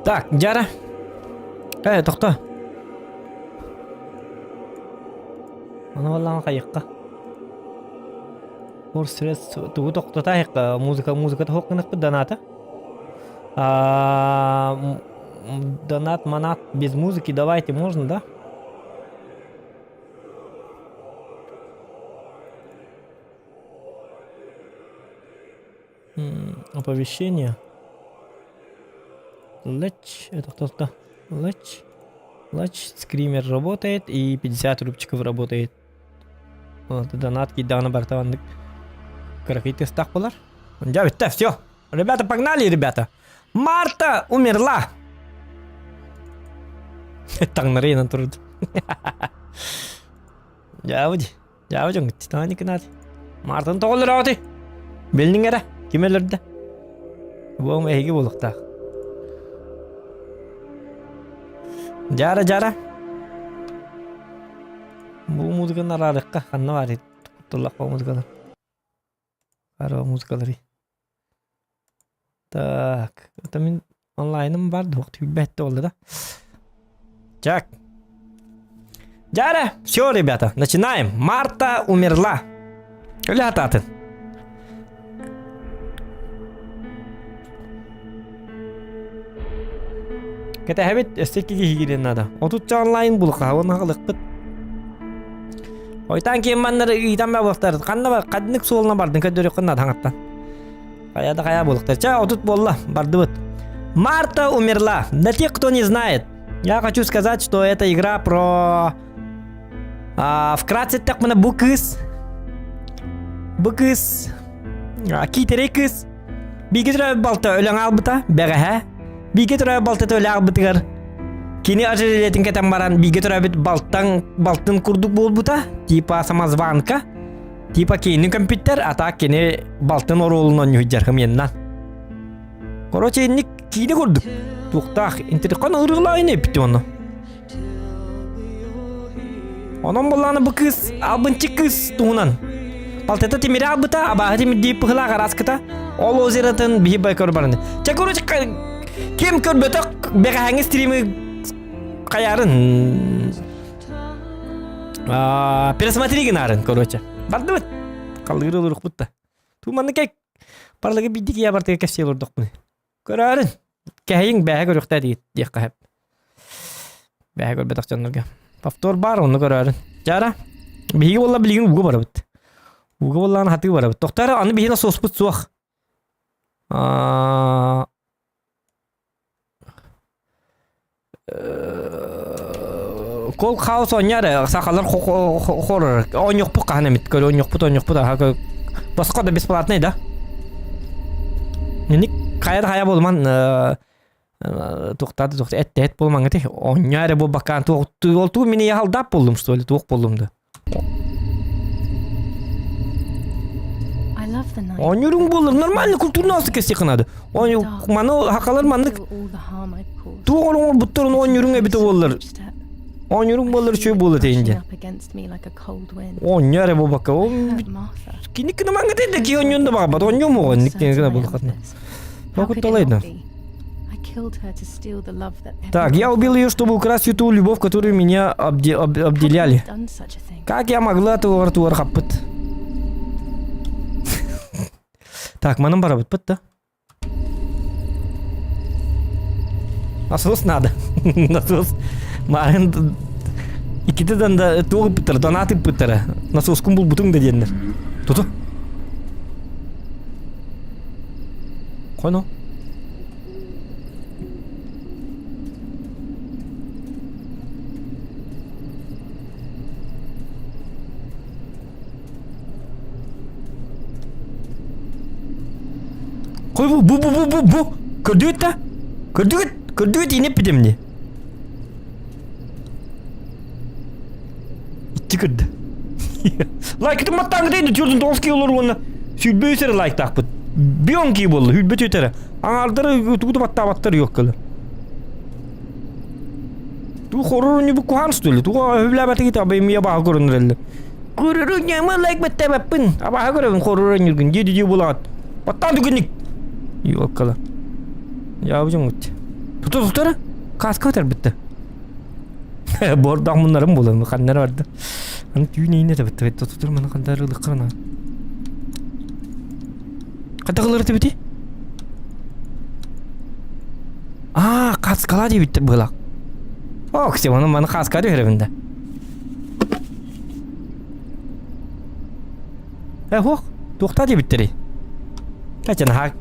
Так, Дьара. Э, тохто. Ону баллаан хайыкка. Курс средств тугу тохтотаайыкка музыка музыка тоһох гыныхпыт доната. А, донат манат без музыки давайте можно, да? Оповещение. Лэч, это кто-то? Лэч. Лэч, скример работает и 50 рубчиков работает. Вот, донат кийдэҕинэ барыта маннык кыракый тыстаах буолар. Дьэ бүттэ, все. Ребята, погнали, ребята. Марта умерла. Таҥнарыйынан турду. Дьаабыди. Дьаабы дьоҥ Титаник наат. Мартын тоҕо өлөрөөтүй? Билиниҥ эрэ, ким өлөрдө? Буом эһиги буолуохтаах. Дьаара, дьаара. Бу музыканы араарыахха, ханна баарый? Кутталлахха музыкалар. Араа музыкалары. Так, это мин онлайным бар дуох түйбэт буолла да. Так. Дьара, все, ребята, начинаем. Марта умерла. Өлө хатаатын. Кэтэһэбит, өссө киһи киирэн надо. Отучча онлайн булха, оны халыкпыт. Ойтан киэн маннары ыйтан ба буолуохтар. Ханна бар, ханнык суолuna бардын көрдөрүөххүн наада хаҥаттан. Хайа да хайа буолуохтар. Чэ, отут буолла, бардыбыт. Марта умерла. Для тех, кто не знает, я хочу сказать, что это игра про... А, вкратце так мына бу кыз. Бу кыз. Китерей кыз. Бигэ төрөөбүт балта өлөн аалбыта, бэҕэһээ. Бигэ төрөөбүт балтата өлө аалбытыгар кини ожерельетин кэтэн баран бигэ төрөөбүт балтан балтын курдук буолбута, типа самозванка. Типа кинини көмпүттэр, а так кини балтын оруолун оонньуһуйдьар хымыйаннан. Короче, инник киинэ курдук. Туохтаах интрихан ырыылаайын эппити ону. Онон буллааны бу кыыс албынчык кыыс туһунан. Балтата тимири албыта, абааһы тимирдии пыһылаах араскыта. Ол озеротын биһи бай көр бараны. Чэ, короче, ким көрбөтөх бэҕэһээҥҥи стримы хайарын пересмотри гынарын, короче. Бардыбыт. Халыыр олорукпут да. Ту манны кек барлыгы биддик я бартыга кэпсиэ олордохпун. Көрөөрүн. Кэһэйиҥ бээһэ көрүөхтээ диэт диэххэ сөп. Бээһэ көрбөтөх дьоннорго. Повтор баар онно көрөөрүн. Дьара, биһиги буолла билигин ууга барабыт. Ууга буоллаҕына хатыы барабыт. Тохтоо аны биһиги насоспут суох. Кол хаос оонньоор сахалар хоррор оонньуохпут хаһан эмит көрө оонньуохпут оонньуохпут аха босхо да бесплатный да Ник хайа да хайа буолуман туохтааты туох эттэһит буолумаҥ ити оонньоо эрэ буолбаккаан туох ол туу мин яһалдаап буоллум что ли туох буоллум да Оонньууруҥ буоллар нормально культурно кэсиэххэ наада. Маны хакалар маннык туох оҥорбуттарын оонньууруҥ эбитэ буоллар. Оонньууруҥ буоллар үчүгэй буолуо этэ инде. Оонньоо эрэ буолбакка. Кини кынамаҥҥа да киһи оонньуон да баҕарбат. Оонньуом оҕо инник гына буоллаххытына. Покутталайда. Так, я убил ее, чтобы украсть ту любовь, которую меня обде об обделяли. Как я могла туор туор хаппыт? Так, манан барабыт да? Насос надо. Насос. Марын иккитэ да туох ыппыттара, донат ыппыттара. Насоскун булбутуҥ да диэннэр. Туту. Хоно. Кой бу бу бу бу бу бу көрдүгүт да? Көрдүгүт? Көрдүгүт иинэппитим дии. Иччи көрдө. Лайкытын баттааҥҥыт эйди төрдүн тоҕус киһи олор уонна сүүрбэ үс эрэ лайктаахпыт. Бион киһи буолла, сүүрбэ түөрт эрэ. Аҥаардары тугу да баттаабаттар юоккалы. Ту хорор не куһаан что ли? Туга өһүлээбэтигит абай мия баһа көрөнөреллер. Көрөрү ньама лайк баттаабаппын. Абаһа көрөбүн хорор ньүргүн дии дии булаат. Баттаан түгүнник. Юоккала. Ябыжың үт. Тута тутара каска өтөрбүттэ. Бордоох муннарым булан ханнара барда. Аны түүн иинэ табытта тутар маны хандар ылыккана. Хайдах ылар этибити? Аа, каскала диэбиттэр быһылаах. Ок, все, оны маны каска түһэрэбин да. Э, хуох, туохтаа диэбиттэрий? Кача, наһаа,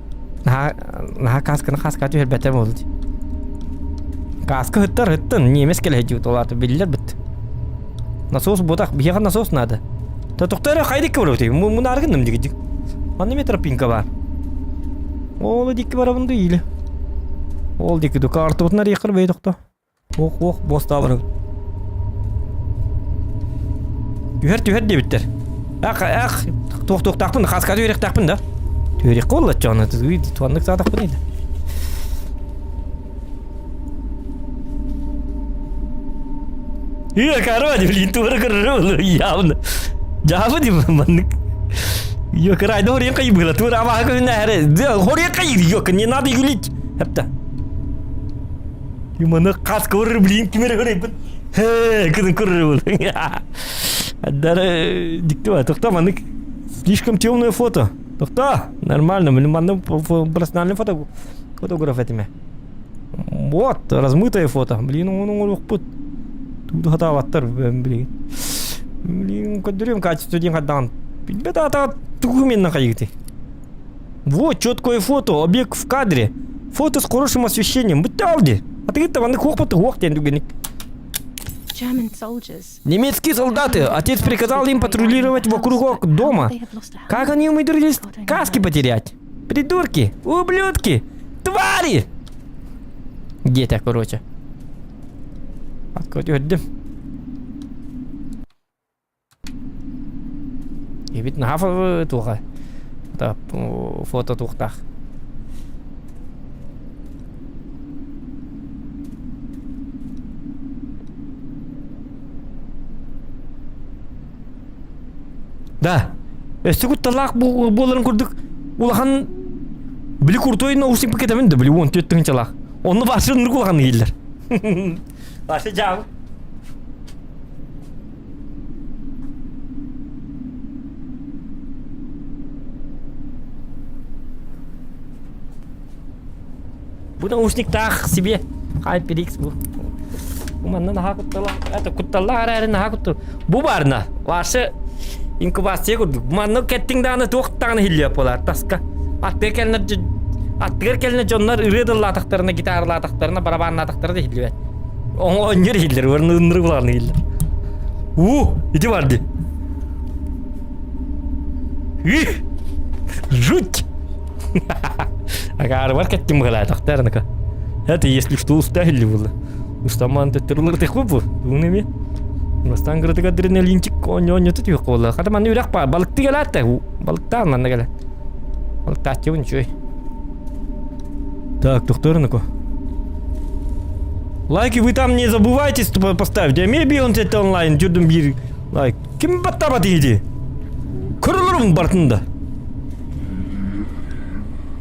наһаа, наһаа касканы каска түһэрбэтэ буолу дии. Каска ыттар ыттын, немец кэлэ сылдьыбыт, ол аата биллэр быт. Насос буотах, биһиэхэ насос надо. Та тохтоо эрэ, хайдыкка барабытый? Мунааргын гынным дигидик. Манна эмиэ тропинка баар. Ол дикки барабын дуу или? Ол дикки ду картабытын арыйаххар бэй тохто. Ох, ох, буостаа барабын. Түһэр, түһэр диэбиттэр. Ах, ах, туох-туохтаахпын, хаска түһэриэхтээхпин да. Түһэриэххэ буолла чону, туаннык саатахпын иди. Э, короче, блин, туора көрөрө явно. Дьаабы дим маннык. Йо, кырайда хорьен кайы было. Туора абаха көрүнэ хәрэ. Хорьен кайы, йо, не надо юлить. Хепта. Маны хас көрөр, блин, кимер көрөйбүн. Хэ, кызын көрөр был. Дары дикти бар. Тохта маннык слишком темное фото. Тохта, нормально, блин, манны профессиональный фото фотограф этиме. Вот, размытое фото. Блин, он оҥоруохпут. Тугу хатаабаттар, блин. Блин, көрдөрүөм качество диэн хайдаҕын. Билбэт аата тугу менна хайыгыты. Вот, четкое фото, объект в кадре. Фото с хорошим освещением. Бүтте алди. А ты маннык хуохпут хуох диэн түгенник. Немецкие солдаты. Отец приказал им патрулировать вокруг дома. Как они умудрились каски потерять? Придурки! Ублюдки! Твари! Диэтэ, короче. Открыть Эбит наһаа туоха фото туохтаах. Да. Өссө кутталаах буоларын курдук улахан били крутой наушник пакетабын да били 14 тыһынчалаах. Онно башы ынырык улахан иһиллэр. Башы дьаабы. Бу наушниктаах себе HyperX бу. Бу манна наһаа кутталаах. Это кутталлаах эрээри наһаа куттал. Бу баарына. Ваше инкубация курдук. Манна кэттиҥ даҕаны туох даҕаны иһиллиэп буолар таска. Аттыгар кэлинэр аттыгар кэлинэр дьоннор ырыа тыллаатахтарына, гитаралаатахтарына, барабаннаатахтарына да иһиллибэт. Оҥонньор иһиллэр, уонна ыннырык улахан иһиллэр. Уу, ити бар дии. Ih! Жуть! Акаарыбар кэттим быһалаатахтар аныка. Это если что устаһилли было. Устамаан төттөрүлэр бу. Тугун эми? Бастаан кыратык адреналинчик оонньоонньото түһүөх буолла. Хата манна үрэх баар. Балыкты кэлээт Балыктаан манна кэлэ. Балыктааччыбын үчүгэй. Так, тохтор Лайки вы там не забывайте поставить. Я би он это онлайн жүрдүм бир лайк. Ким баттабат иди? Көрөлөрүм бартында.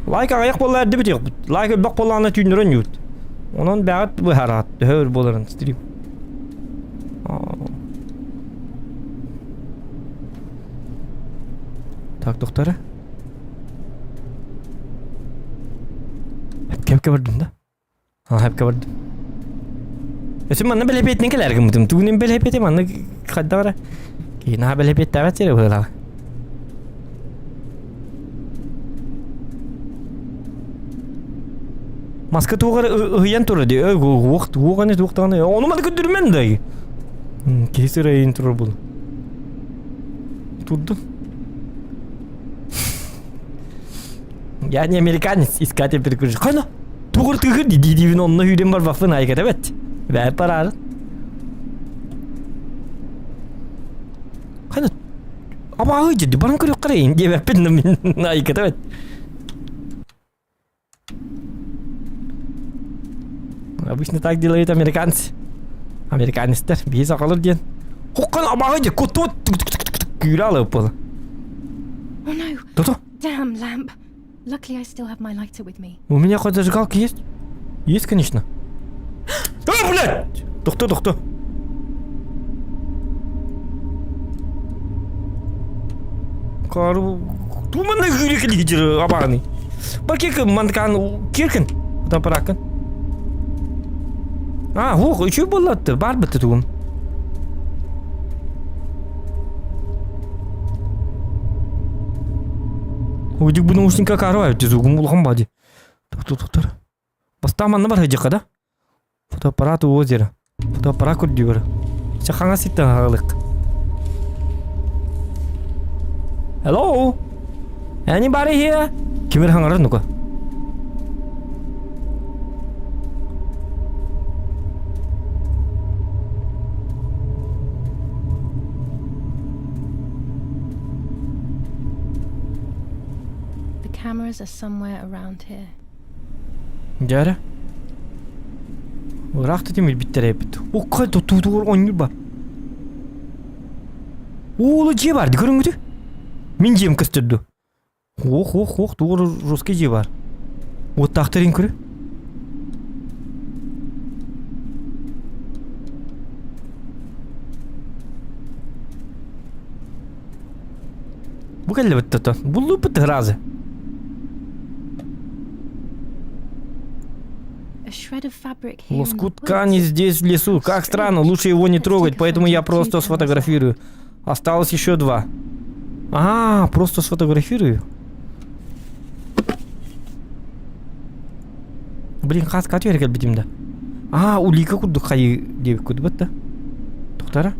Лайк аҕыйах буолла эрдибит Лайк элбэх буоллаҕына түүннэрэн юут. Онон бэҕэт быһараат төһө өр буоларын стрим. Так, доктора. Кепке бардым да? Хапка бардым. Өсүм манна бэлэпиэтинэн кэлэр гыммытым. Тугунан бэлэпиэти манна хайда бара. Киһи наһаа бэлэпиэттээбэт сирэ быһыылаах. Маска туох эрэ ыһыйан турар дии. Ой, уох, туох аны туох даҕаны. Ону маны көрдөрүмэн да. Киһи сырайын турар буолу. Турдум. Я не американец, искатель приключений. Хайна, тугур тыгыр ди диибин онно сүүрэн барбаппын айгата бэт. Бээ параар. Хайна, абааһы дьиди баран көрүөх диэбэппин мин айгата бэт. Обычно так делают американцы. Американецтер биһи сахалар диэн. Хуккан абааһы дьэ кутут күүрэ алып буола. Oh no! Тото. Damn lamp! Luckily I still have my lighter with me. У меня хоть зажигалка есть? Есть, конечно. блядь! Тохто, тохто. Кару... Туманна гүрек лидер абаны. Бакек манкан киркин. Фотоаппараккын. А, ох, үчүгэй буоллатты, бар бытты тугум. Уйдик бу наушника карвай, звугум улахан бади. Тоқтор, тоқтор. Бастаан манна бар сылдьыахха да? Фотоаппарат у озера. Фотоаппарат көрдүүр. Чэ хаҥас ситтэн аҕалык. Hello? Anybody here? Ким эрэ хаҥарар ну-ка. The cameras are somewhere around here. Дьэ Ыраах да тимирбиттэр эбит. Укка тутуур оонньуур бар. Уулу дьиэ бар, көрүҥүтү. Мин дьиэм көстөрдү. Ох, ох, ох, тугу русский дьиэ бар. Уоттаахтарын көрү. Бу кэллибит тото. Буллуппут ыразы. Лоскут ткани здесь в лесу. Как странно, лучше его не трогать, поэтому я просто сфотографирую. Осталось еще два. А, просто сфотографирую. Блин, хас катер кэлбитим да. А, улика курдук хайы диэбит курдук да. Тоқтара.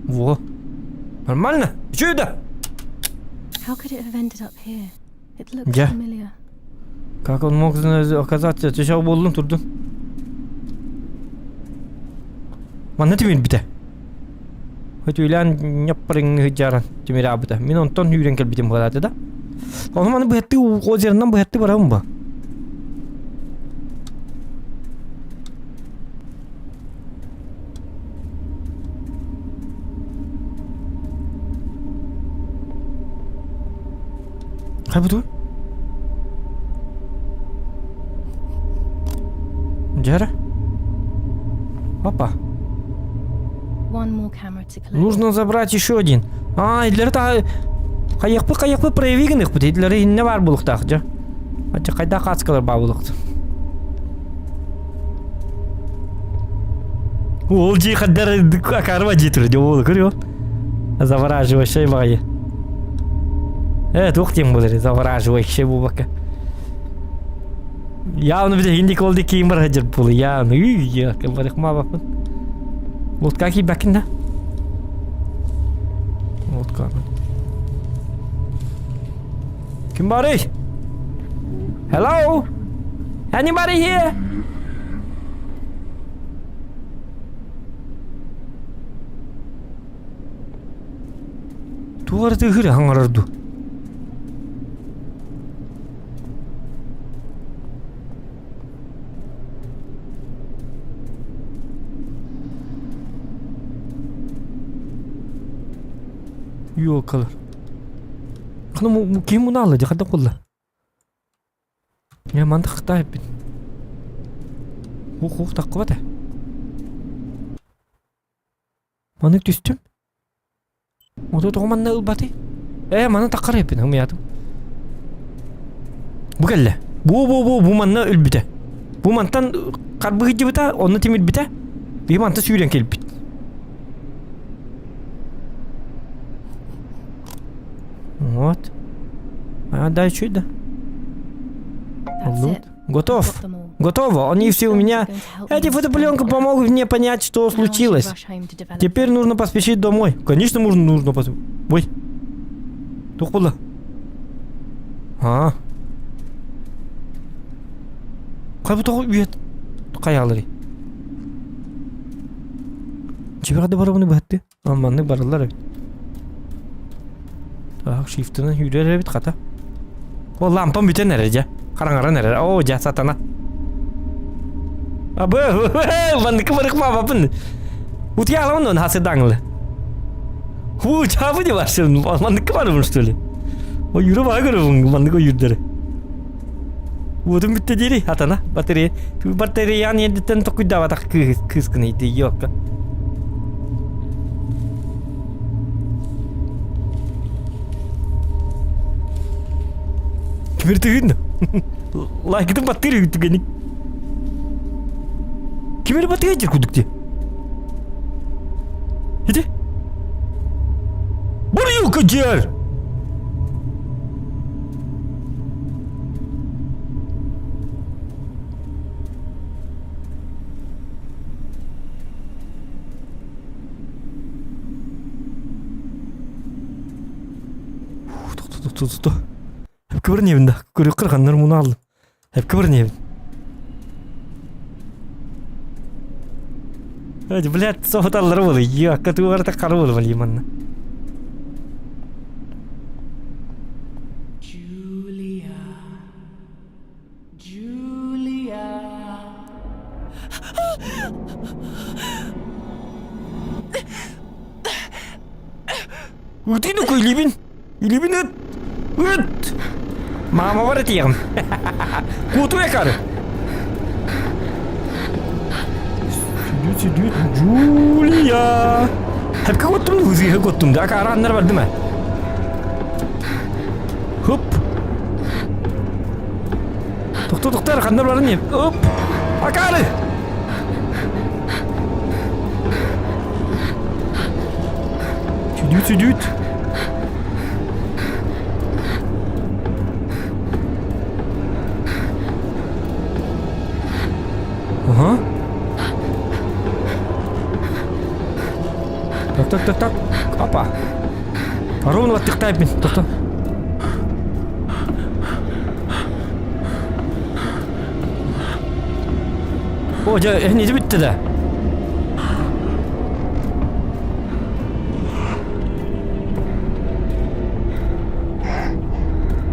Во. Нормально? Че это? How could it have ended up here? It looks Дьэ. familiar. Как он мог оказаться? Чечау буоллун турдун. Манна тимирбитэ. Өтүүлээн ньаппарыҥ сыдьааран тимирээбитэ. Мин онтон үүрэн кэлбитим быһааты да. Ону маны быһаттыы озеронан быһаттыы барабын ба. Хайбытый? Дьэ Опа. Нужно забрать еще один. А, идлери та хайыхпы хайыхпы прояви гыныхпыт. Идлери инне бар булуктаах дьэ. Ача хайда хаацкалар баа булукт. Ол дии хаддар акарба дии турар дьэ ол көрүө. Завораживающая баҕайы. Э, туох диэн буолар завораживающая буолбакка. Явно бile инdik ол дикиин бар сылдьар буолуо явно үй барыхмаабаппын. Лутка киирбэккин да? Лутка. Ким баарый? Hello? Anybody here? Туох эрэ тыаһыыр хаҥарар дуу? Ёлкалар. Хана ким мунаалла дии хайдах буолла? Ээ манна хахтаайбын. Ух ух таххыбат ээ. Маннык түстүм. Ото тоҕо манна ылбатый? Ээ маны таххар эппин ымыйаатым. Бу кэллэ. Бу-бу-бу бу манна өлбүтэ. Бу мантан харбыһыдьыбыта, онно тимирбитэ. Биһи манта сүүрэн кэлбит. Вот. А, дай чуть, да. Вот. Готов. Готово. Они все у меня. Эти фотопленка помогут мне понять, что случилось. Теперь нужно поспешить домой. Конечно, нужно, нужно поспешить. Ой. Туох буолла? Аа. Хайбы тоҕо үйэт хайааларый? Чебэҕэ да барабыны быһатты. Маннык бараллар эбит. Так, шифтынан үүрэр эбит хата. О, лампам бүтэн эрэр дьэ. Хараҥаран эрэр. Оо, дьэ, сатана. Абы, маннык барык бабапын. Утуйаламын он хасыдаҥлы. Ху, чабы не баршын. Маннык барыбын, что ли? Ойуура баа көрөбүн маннык ойуурдары. Уотун бүттэ диэри атана батарея. Батареян иэдиттэн токуйдаабатах кыыс кыыскын ыйды йокка. Кимир тыгын. Лайкытын баттыр түгеник. Кимир батыга жер кудук ти. Иди. Бурюка жер. Тохто, тохто, тохто. Хепке бар небин да. Көрүк кырганнар муну алдым. Хепке бар небин. Hadi блядь, соһуталлары буолуй. Йыакка тугар таххары буолу манна. Julia. Julia. Ытын уку илибин. Илибин ыт. Ыт. Мама бар этиэҕим. Кууту экары. Сүдүт, сүдүт, Джулия. Хепке коттум, хызыга коттум да. Акара аннар бардым ә. Хоп. Тохто, тохто, ханнар барын не? Оп. Акары. Сүдүт, сүдүт. Ага. Так, так, так, так. Опа. Ровно баттыктайбын. Тохто. О, дьэ, эһниди бүттэ да.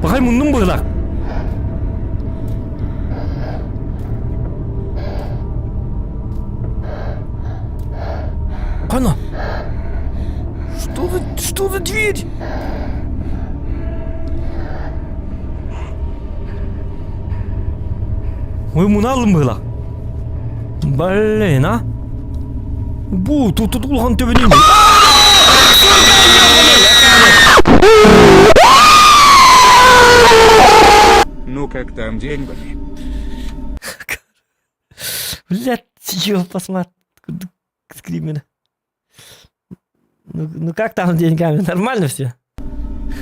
Бахай муннум быһылаах. Кана? Что за, что за дверь? Ой, муна алым быһылаах. Блин, а? Бу, тут тут улахан төбөнү. Ну как там деньгами? Блядь, ё, посмотри, скример. Ну, ну как там с деньгами? Нормально все?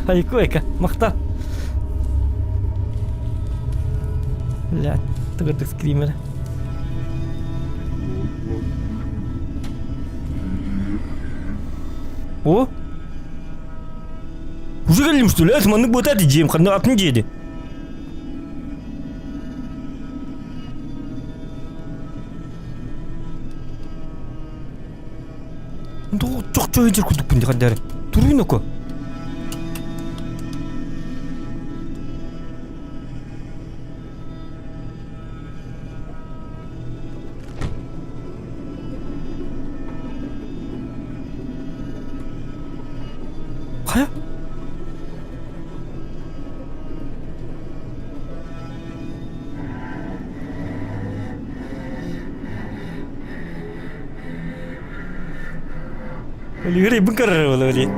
Айкойка, махта. Блядь, ты скример. О! Уже кэллим что ли? Это маннык буотаати дьиэм ханна атын дьиэди. Чохчо жер курдукпун дихандары. Туруйноко. Хайа? Өлүгэр бын көрөр буолуо дии.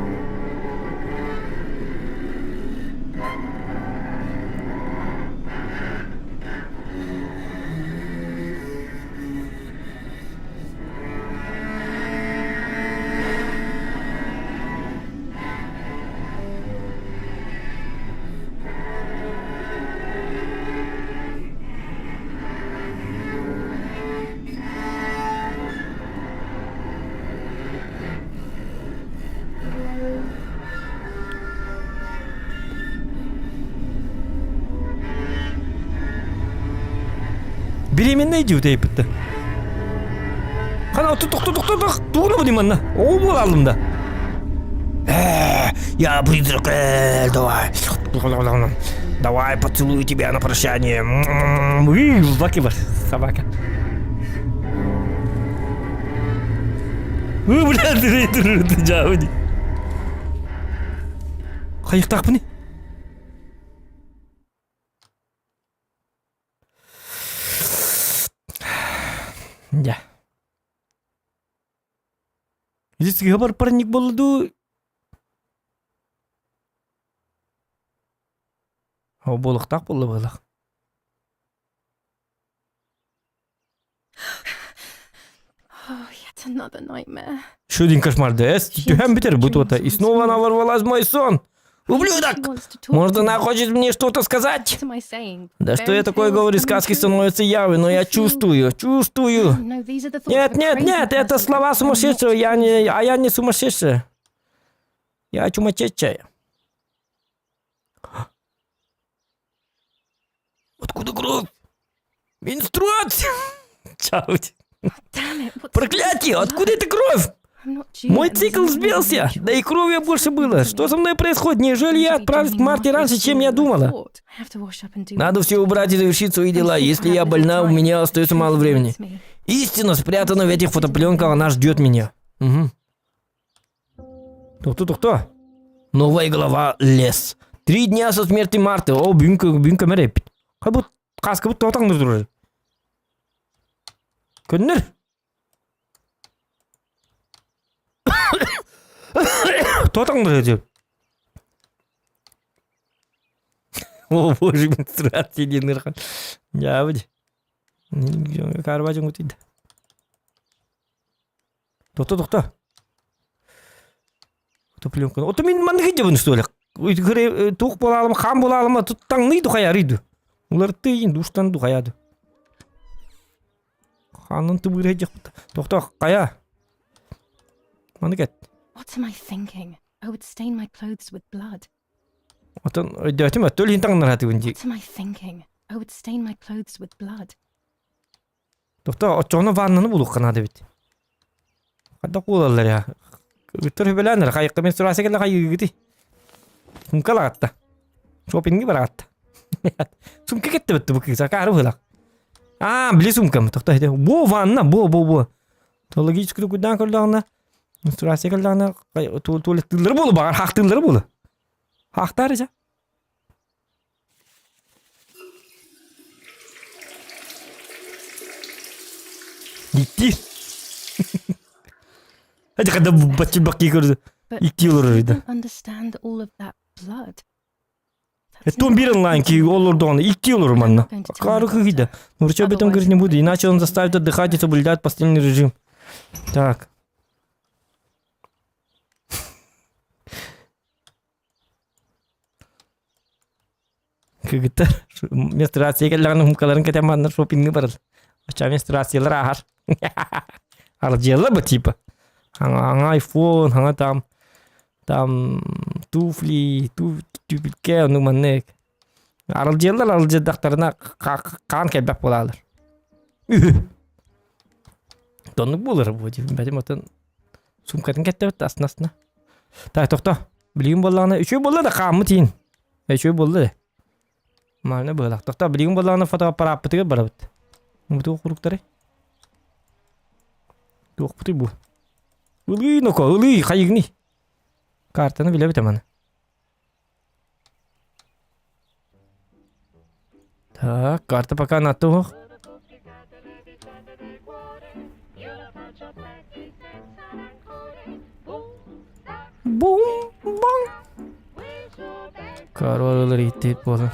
Беременный дии утайбытта. Хана тохто тохто тох тугуна бу манна. Оо буолалым да. Э, я призрак, э, давай. Давай поцелую тебя на прощание. Баки бар, собака. Бля, ты, ты, ты, Хайықтақпыны? Дьэ. Ити сыыһа барпарник буолла дуу? О, буолуохтаах буолла быһыылаах. Oh, yet another nightmare. Еще один кошмар, да? Түһэн бүтэр бу туота. И снова она ворвалась в мой сон. Ублюдок! Может, она хочет мне что-то сказать? Да что я такое говорю, сказки становятся явы, но я чувствую, чувствую. Нет, нет, нет, это слова сумасшедшего, я не, а я не сумасшедшая. Я чумачечая. Откуда кровь? Менструация! Чау. Проклятие! Откуда эта кровь? Мой цикл сбился, да и крови больше было. Что со мной происходит? Неужели я отправлюсь к Марте раньше, чем я думала? Надо все убрать и завершить свои дела. Если я больна, у меня остается мало времени. Истина спрятана в этих фотопленках, она ждет меня. Угу. Кто, кто, Новая глава лес. Три дня со смерти Марты. О, бүгүн бүгүн көмөр эппит. Как хаскыбыт тоҕо турар. Көннөр. Тоҕо деп. О, боже, менструация диэн ырахан. Дьаабыт. Карбажын кутуйда. Тохто, тохто. Пленка. Ото мин маннык идебин что ли? Туох буолаалым, хаан буолаалыма таҥныы духайарыйду. Уларытыйын душтан духаяды. Хаанын тыбыыр дьахпыт. Тохто, хайа. Маннык эт. What am I thinking? I would stain my clothes with blood. Отон өйдөөтүм өттөл иһин таҥнархатыбын дии. What am I thinking? I would stain my clothes with blood. Тохто оччоҕуна ваннаны булуохха наада эбит. Хайдах буолаллар я? Ыттар хүбэлээннэр хайыкка менструация кэллэ хайыыгытый? Сумка лаҕатта. Шопинги бараҕатта. Сумка кэттэ бу кыыс акаары быһылах. Аа, били сумкам. Тохто хите. Бу ванна, бу бу бу. То логически кудан көрдөҕүнэ менструация кэллэҕинэ туалеттыыллары буолу баҕар хаахтыыллары буолу. Хаахтаар дьэ. Икки. Hadi kada баччы бакки көрдү. Икки олорор да. Understand all of that blood. Том бир онлайн ки олордоҕуна икки олорор манна. Акаары кыгыйда. Врачу об этом говорить не буду, иначе он заставит отдыхать и соблюдать постельный режим. Так. Кыгыттар менструация кэллэҕинэ хумкаларын кэтэн манна шопингы барар. Оччоҕо менструациялар ааһар. Ардьыалла бы типа. Аңа айфон, аңа там там туфли, түпүлкэ, ону маннык. Аралдьыаллар аралдьыйдахтарына хаан кэлбэх буолаалар. Тоннук буолар бу бэтим отон Сумкатын кэттэбит астына-астына. Так, тохто. Билигин буоллаҕына үчүгэй буолла да хааммыт иин. Үчүгэй буолла да. Мааны быһылаах. Тохто, билигин буоллаҕына фотоаппарааппытыгар барабыт. Бу туох куруктарый? Туохпутуй бу? Ылыы ноко, ылыы, хайыгыный? Картаны билэбит аманы. Так, карта пока на туох. Бум, бам. Король иттит буолан.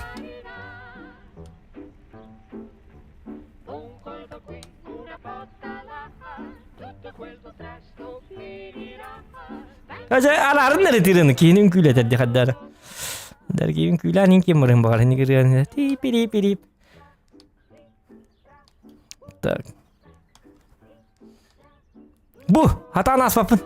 Дьэ, араарын эрэ тыыраны киһини үҥкүүлэтэр дии хардара. Дэрги үҥкүүлээн иҥ ким барыһын баҕар ини кырыан тип-пирип-пирип. Так. Бу, хатаан ааспаппын.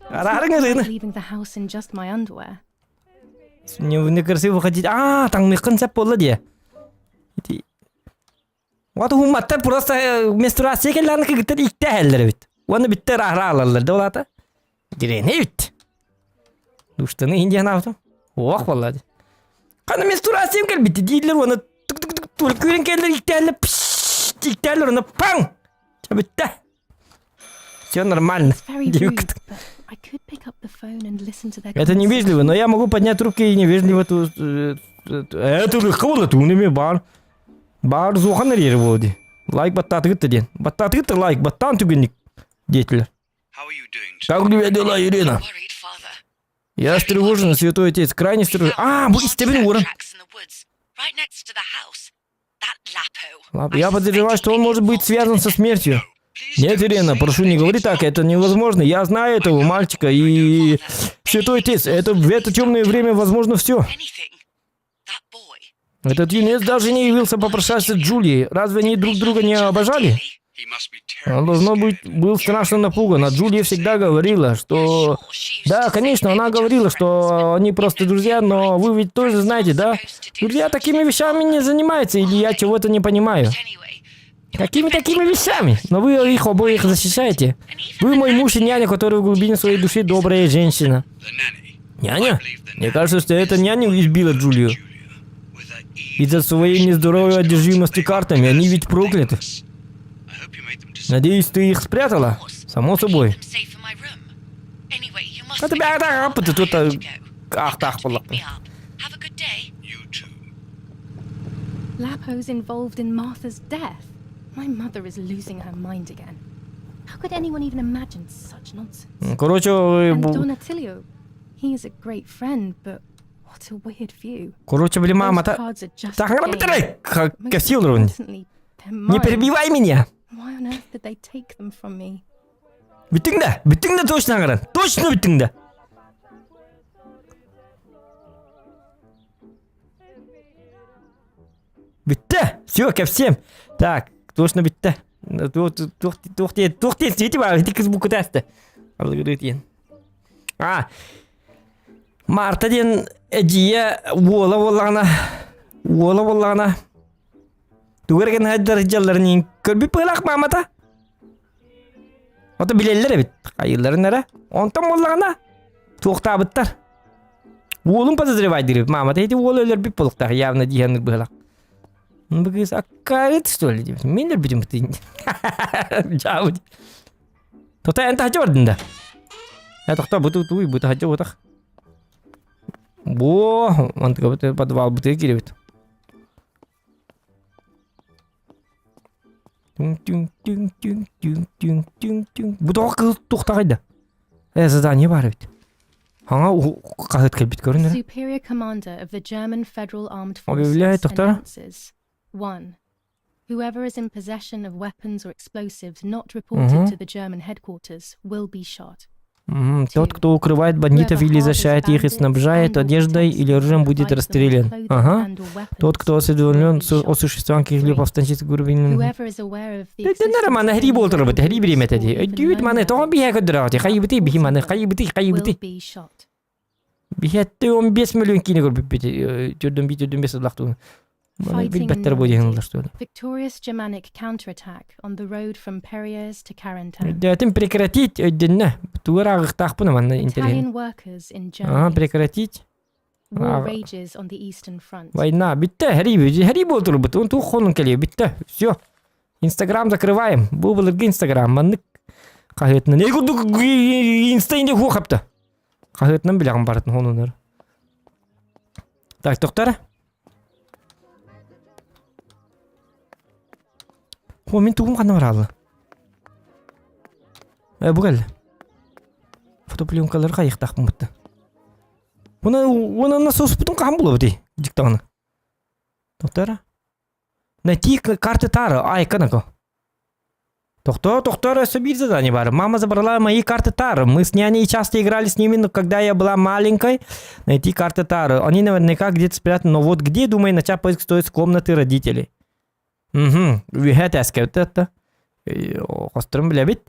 Араарын ырыны. Leaving the house in just my underwear. Не красиво выходить. А, таҥныххын сөп буолла дии. Ити Вот уһумматтар просто менструация кэллэҕинэ кыргыттар иттэ иһэллэр эбит. Уонна бүттэ ыраахыра аалаллар да улаата. Дириэни эбит. Душтаны иһин диэн аабытым. Уох буолла дии. Хана менструациям кэлбит дииллэр уонна тук-тук-тук күүрэн кэллэр иттээллэр иттээллэр уонна паҥ! Бүттэ. Все нормально. It's very rude, but I could pick. Это невежливо, но я могу поднять руки и невежливо ту... Это легко тууну баар. Баар зухан эрийэр буолуо дии. Лайк баттаатыгыт да диэн. Баттаатыгыт да лайк, баттаан түгэнник диэтилэр. Как у тебя дела, Ирина? Я встревожен, святой отец, крайне встревожен. А, бу истэбин уоран. Я подозреваю, что он может быть связан со смертью. Нет, Ирина, прошу, не говори так, это невозможно. Я знаю этого мальчика и... Святой отец, это в это темное время возможно все. Этот юнец даже не явился попрощаться с Джулией. Разве они друг друга не обожали? Он, должно быть, был страшно напуган, а Джулия всегда говорила, что... Да, конечно, она говорила, что они просто друзья, но вы ведь тоже знаете, да? Друзья такими вещами не занимаются, или я чего-то не понимаю. Какими такими вещами? Но вы их обоих защищаете. Вы мой муж и няня, который в глубине своей души добрая женщина. Няня? Мне кажется, что эта няня избила Джулию. Из-за своей нездоровой одержимости картами, они ведь прокляты. Надеюсь, ты их спрятала? Само собой. А тебя тут ах так Lapo's involved in Martha's death. My mother is losing her mind again. How could anyone even imagine such nonsense? Короче, And Don Attilio, he is a great friend, but what a weird view. Короче, блин, мама, Those та... cards are just Так, a game. Most косил рун. importantly, they're Не mine. перебивай меня! Why on earth did they take them from me? Бүттүҥ да? Бүттүҥ да точно аҥаран? Точно бүттүҥ да? Бүттэ! Все, ко всем. Так, точно бүттэ. Туох туох диэн сити баар, ити кыз букутаста. Алыгыры диэн. А, Марта диэн эдьиийэ уола буоллаҕына, уола буоллаҕына, тугу эрэ гына сылдьар дьалларын көрбүт быһыылаах маамата. Ото билэллэр эбит, хайыылларын эрэ. Онтон буоллаҕына, туохтаабыттар. Уолун подозревайдыыр маамата ити уол өлөрбүт буолуохтаах явно диэн быһыылаах. Бу кыыс аккаарыт что ли диэбит. Мин өлбүтүм Дьаабыт. Тота эн таһдьа бардын да? Э тохто бу туй бу таһдьа бутах. Бу мантыга подвал бутыга кииребит. Түҥ-түҥ-түҥ-түҥ-түҥ-түҥ-түҥ. Бу тоҕо кыыл туохтаҕай да? Э, задание баар эбит. Хаҥа хаһыат кэлбит көрүн эрэ. Superior commander of the German Federal Armed Объявляет Forces доктора. announces 1. Whoever is in possession of weapons or explosives not reported Мгм. to the German headquarters will be shot. Мгм. Тот, кто укрывает бандитов или защищает их и снабжает одеждой или оружием, будет расстрелян. Ага. Тот, кто осведомлен о существовании каких-либо повстанческих групп... Да нормально, гри болтыр бит, гри биремет эди. Өйдүүт маны, тоҕо биһэ көрдөрөҕүт, хайыбыты биһи маны, хайыбыты, хайыбыты. Биһэтте 15 миллион киинэ көрбүппүт, түрдөн би түрдөн бес ыллахтуун. Маны билбэттэр бу диэн ыллар что Victorious Germanic counterattack on the road from Perriers to Carentan. Өйдөөтүн прекратить өйдөннө. Тугар ааҕыахтаахпын манна интэриэһин. Italian workers in Ага, Germany. прекратить. War rages on the Eastern Front. Война. Бүттэ, хэрий, хэрий буолтурбут. Он туох хонун кэлиэ, бүттэ. Все. Инстаграм закрываем. Бу былыргы Инстаграм. Маннык хаһыатынан. Эй, курдук инста инде хуохапта. Хаһыатынан билэҕин барытын хонунар. Так, доктор. О, мин тугум ханна бараалла. Э, бу кэллэ. Фотопленкалары хайыхтаахпын бытта. Уна уна соспутун хаһан булабытый дьиктаҕына. Доктора. Найти карты Таро. Ай, канако. Тохтоо, тохтоо, өссө биир задание баар. Мама забрала мои карты Таро. Мы с няней часто играли с ними, но когда я была маленькой, найти карты Таро. Они наверняка где-то спрятаны, но вот где, думаю, начать поиск стоит с комнаты родителей. Угу. Үөһэ этээскэ это. Хосторун билэбит.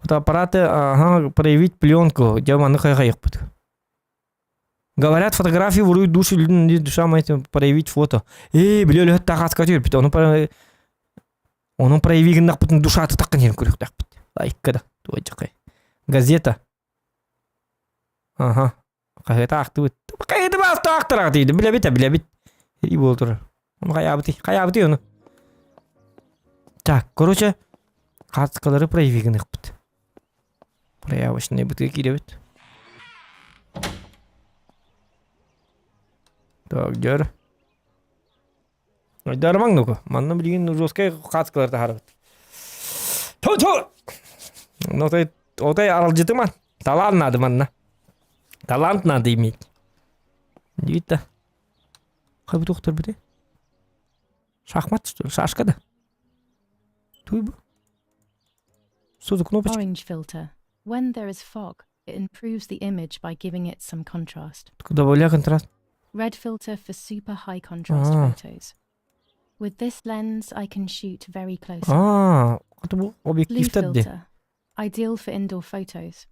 Фотоаппараты, ага, проявить пленку. Дьэ, маны хайхайыхпыт. Говорят, фотографии воруют души, душа моя проявить фото. Ээ, били өлөһөт таахаска түһүрбүт. Ону ону прояви гыннахпытын душаты таххан иһин көрүөхтээхпит. Айыкка да, туойдьахай. Газета. Ага. Хаһыата аахтыбыт. Хаһыаты бааста аахтараҕа тиийдим. Билэбит а билэбит. И буола турар. Ону хайаабытый? Хайаабытый ону? Так, короче, хаацкалары прояви гыныахпыт. Проявочный бытыы киирэбит. Так, дьөр. Айдарымаҥ нуку. Манна билигин жесткай хаацкалар таһаарабыт. Ту-ту! Отой, отой аралдьытыман. Талаан надо манна. Талант надо иметь. Диит да. Хай бу туохтар бити? Шахмат, что ли? Шашка да? Туй бу? Что за кнопочка? Orange filter. When there is fog, it improves the image by giving it some contrast. Добавляй контраст. Red filter for super high contrast Ah. photos. With this lens, I can shoot very close. Аа, это бу Blue объективтар ди. filter, ideal for indoor photos.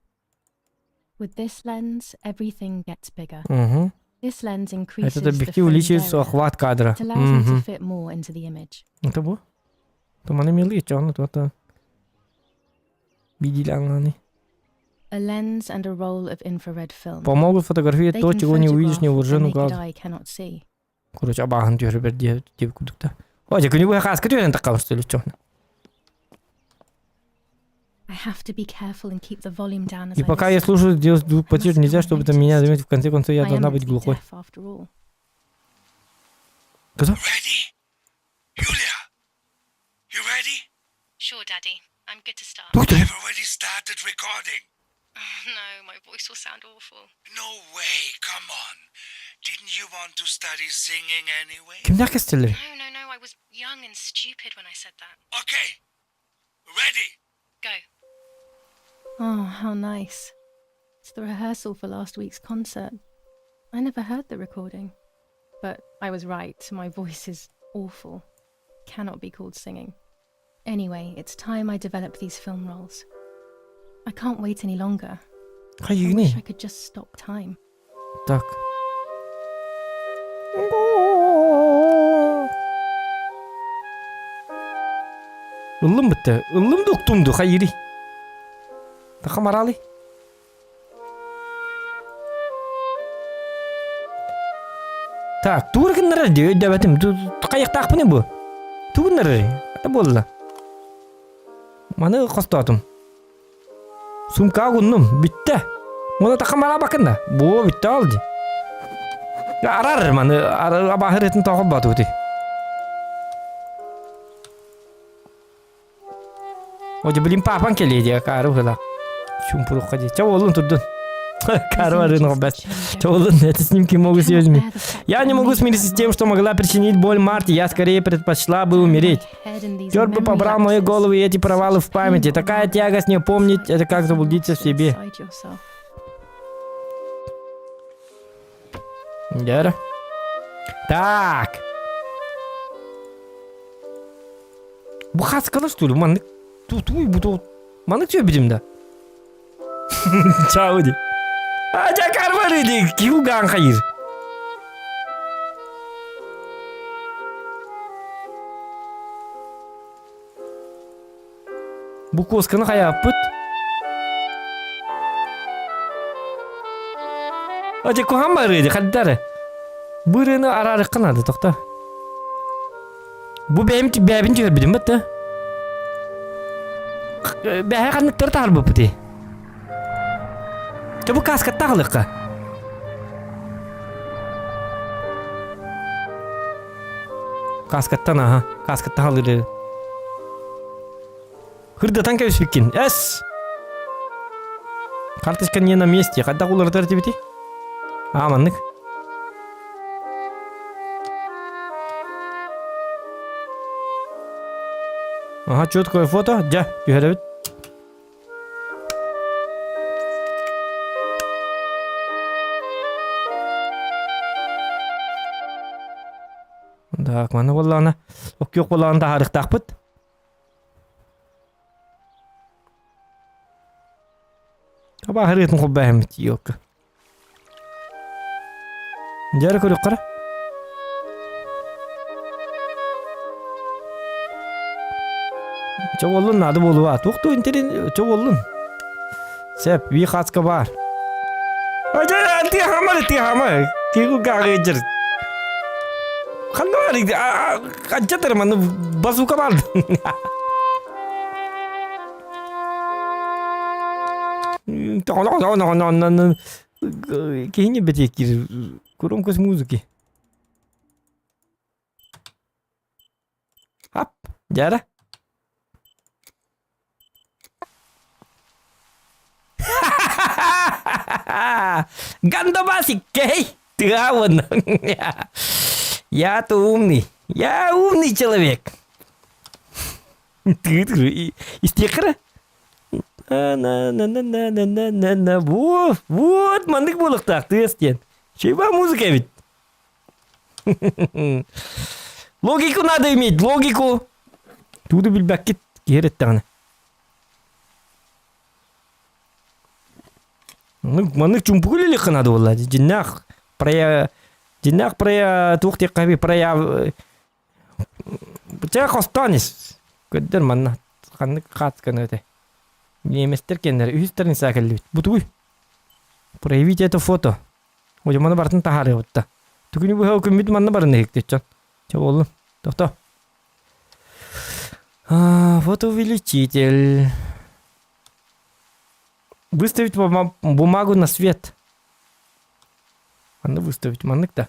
With this lens, everything gets bigger. Угу. This lens increases Этот the объектив frame увеличивает area. охват кадра. It allows me to Мгм. fit more into the image. Это бу? Туманы милый, чон, то Видели они. A lens and a roll of infrared film. Помогут фотографировать They то, can чего не увидишь photograph what the невооруженным naked глазом. eye cannot see. Короче, абааһын түһэрбэр диэ диэбит курдук да. О, дьэ, күнү быһа хааска түһэрэн таххабыс что ли, чон. I have to be careful and keep the volume down as И I пока я listen. слушаю, делать звук I потише must нельзя, go чтобы это меня unnoticed. заметить. В конце концов, я I am должна meant быть to be глухой. deaf after all. Кто? Ready? Julia, you ready? Sure, Daddy. I'm good to start. Тух ты! I've already started recording. No, my voice will sound awful. No way, come on. Didn't you want to study singing anyway? Кимнээх кэстэллэр? No, no, no. I was young and stupid when I said that. Okay, ready. Go. Oh, how nice. It's the rehearsal for last week's concert. I never heard the recording. But I was right, my voice is awful. Cannot be called singing. Anyway, it's time I develop these film rolls. I can't wait any longer. I Хайыгыный? wish I could just stop time. Так. Ыллым бітті. Ыллым да уктумду, хайыри. Таха маралы. Так, тур гыннарар дии өйдөөбөтүм. Хайыктаахпыный бу? Тугуннарар. Ата буолла. Маны хостоотум. Сумка угуннум. Бүттэ. Уна таха марабакын да. Бу бүттэ ол дии. Арар маны абаһырытын тоҕо баатыбыты. О, блин, папан кэлиэ дии, каары быһыылаах. Чумпурукка дии. Чэ, уолун турдун. These Каары images бэс. change Чэ, уолун, эти снимки могу Cannot съесть. bear the fact Я that не I могу made смириться that с тем, что могла причинить боль Марте. Я скорее предпочла бы My умереть. head in these Черт бы memory побрал мою lapses. голову и эти провалы Such в памяти. painful Такая memories. тягость не помнить, Like это как being заблудиться в lost себе. inside yourself. Дера. Так. Бу хаскала что ли? Маннык ту бу ту. Маннык чё бидим да? Чау ди. А жа кармары ди. Киу ган хайыр. Бу косканы хаяппыт. А жа кухан бары ди хаддары. Бырыны арарыкка надо тохто. Бу бэйм бэбин түһэр бидим бытты. Бэһэ ханныктар тахар буппути. Чэ бу каскаттаах ылыкка. Каскаттан аха. Каскаттан халыры. Хырдатан кэбиспиккин. Эс! Карточка не на месте. Хайдах уларытар тибити? Аа маннык. Ага, четкое фото. Дьэ, түһэрэбит. Так, маны буоллаҕына, оккуох буоллаҕына таһаарыахтаахпыт. Абааһырыытын холбооһуммут елка. Дьэ көрүөххэ эрэ. Чэ буоллун наада буолуо. Туох туох интэрин чэ буоллун. Сөп, бии хааска баар. Тыаһаама тыаһаама. Киһи кааҕыйдьыр. Ханна баар ханчатар маны базука баар. Киһини бэтиэккир громкость музыки. Дьара. Гандобасик, кей! Ты вон. Я-то умный. Я умный человек. Ты истиэххэ на на на на на на вот вот маннык буолуохтаах тыас диэн. Чуйба музыка эбит. Логику надо иметь, логику. Тууду билбэккит киһи эттэҕинэ. Маннык чумпугу үлэлиэххэ наада буолла. Дьиннээх проя дьиннээх проя туох диэххэ прояв Чэ хостоон ис. Көрдөр манна ханнык хаатсканы этэ. Немецтэр кэннэр үһүс страница кэллибит. Бутугуй. Проявить это фото. Ой, маны барытын таһаарыабытта. Түгүнү быһа күммүт манна барыны иһиктиччон. Чэ буоллун. Тохто. Фотоувеличитель. Выставить бумагу на свет. Манна выставить маннык да.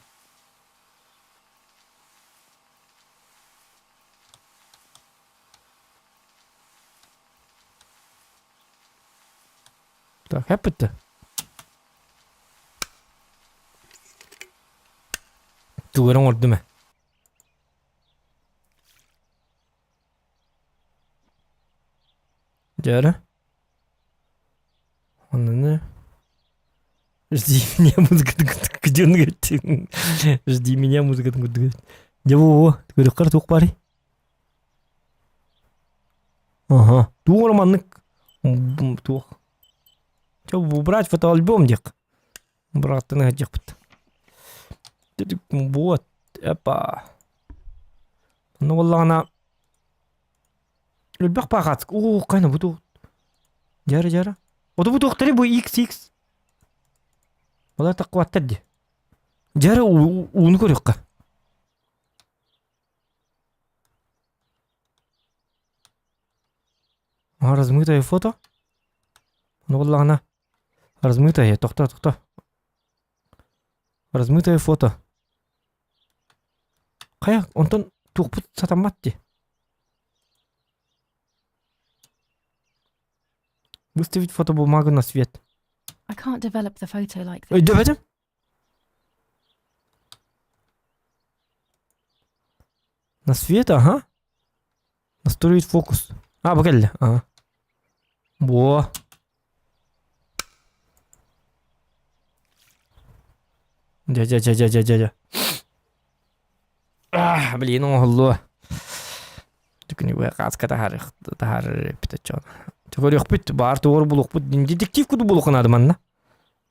Так, хэппитте. Тугу эрэ оҥордум ээ. Дьэ эрэ. Онно Жди меня, музыка где он говорит? Жди меня, музыка говорит. Дьэ во, көрүөххэр туох баарый? Ага. Туох эрэ маннык туох. Чэ, убрать фотоальбом диэх. Бырахтан ыһдьахпыт. Вот, эпа. Ну буоллаҕына элбэх паахатск. Оо, хайна бу туох. Дьара дьара. Ото бу туохтары бу XX. Олар таххыбаттар дии. Дьара ууну көрүөххэ. А, размытое фото. Ну буоллаҕына Размытое, тохто, тохто. Размытое фото. Хайа, онтон туохпут сатаммат дии. Выставить фотобумагу на свет. I can't develop the photo like this. Өйдөбөтүм. На свет, ага. Настроить фокус. А, бу кэллэ. Ага. Во. Дьэ, дьэ, дьэ, дьэ, дьэ, дьэ, дьэ. А, блин, оҥоһуллуо. Түкүнүгү хааска таһаарых таһаарар эппит оччоҕуна. Көрүөхпүт, баар тугу булуохпут. Детектив куду булуохха наада манна.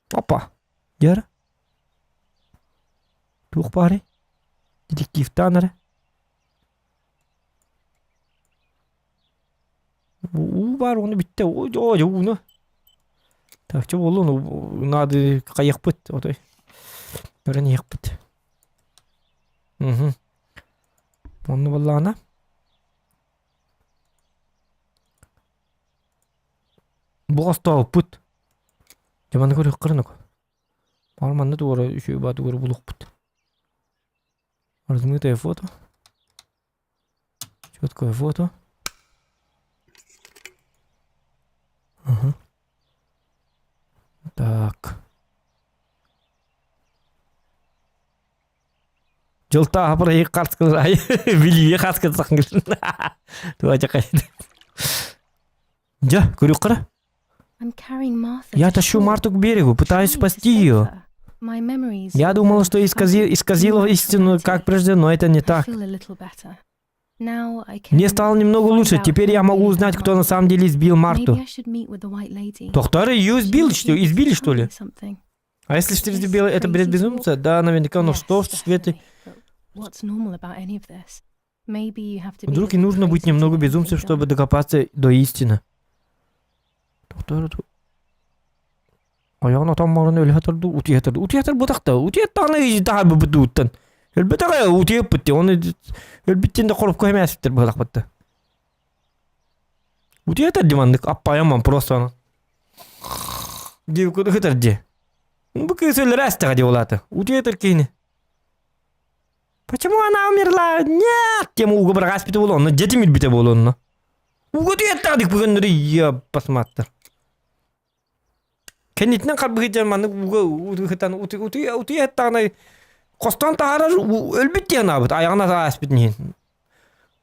Папа. Дьэ Туох баарый? Детективтаан эрэ. Уу баар уонна бүттэ. Оо, дьэ ууну. Так, чэ буоллун, надо хайыахпыт отой. Көрөн иһиэхпит. Мгм. Онно буоллаҕына бу хостооппут. Дьэ манна көрүөххэ Баҕар манна туора үчүгэй баатыгар булуохпут. Размытое фото. Четкое фото. Ага. Так. Дьылтааһа проект хааскылар билиигэ хааскылсаҥ Дьэ, көрүөххэ Я тащу Марту к берегу, пытаюсь спасти ее. Я думала, что искази, исказила истину, как прежде, но это не так. Мне стало немного лучше. Теперь я могу узнать, кто на самом деле избил Марту. Доктор ее избил, что, избили, что ли? А если что белый, это бред безумца? Да, наверняка, но что в свете... Вдруг и нужно быть немного безумцем, чтобы докопаться до истины. Доктор, Айаҕын отон баран өлө турду, утуйа турду. Утуйа турбутах да, утуйаттаҕына таһаарбыппыт ууттан. Өлбөтөҕө утуйаппыт дии, оны өлбүттэн да коробка эмээситтэр быһалахпытта. Утуйатар дии маннык аппайамман просто аны. Дии кытар дии. Бу кыыс өлөрө астаҕа дии улаата. Утуйатар киһини. Почему она умерла? Нет! Тем ууга быраҕааспыта буолуо, онно дьэ тимирбитэ буолуо онно. Ууга түһэттэҕдик бүгүннэри я посмотр. Кэннитинэн харбыһыйдьан маннык ууга утуйан утуйа хостоон таһаарар өлбүт диэн аабыт айаҕын ааспытын иһин.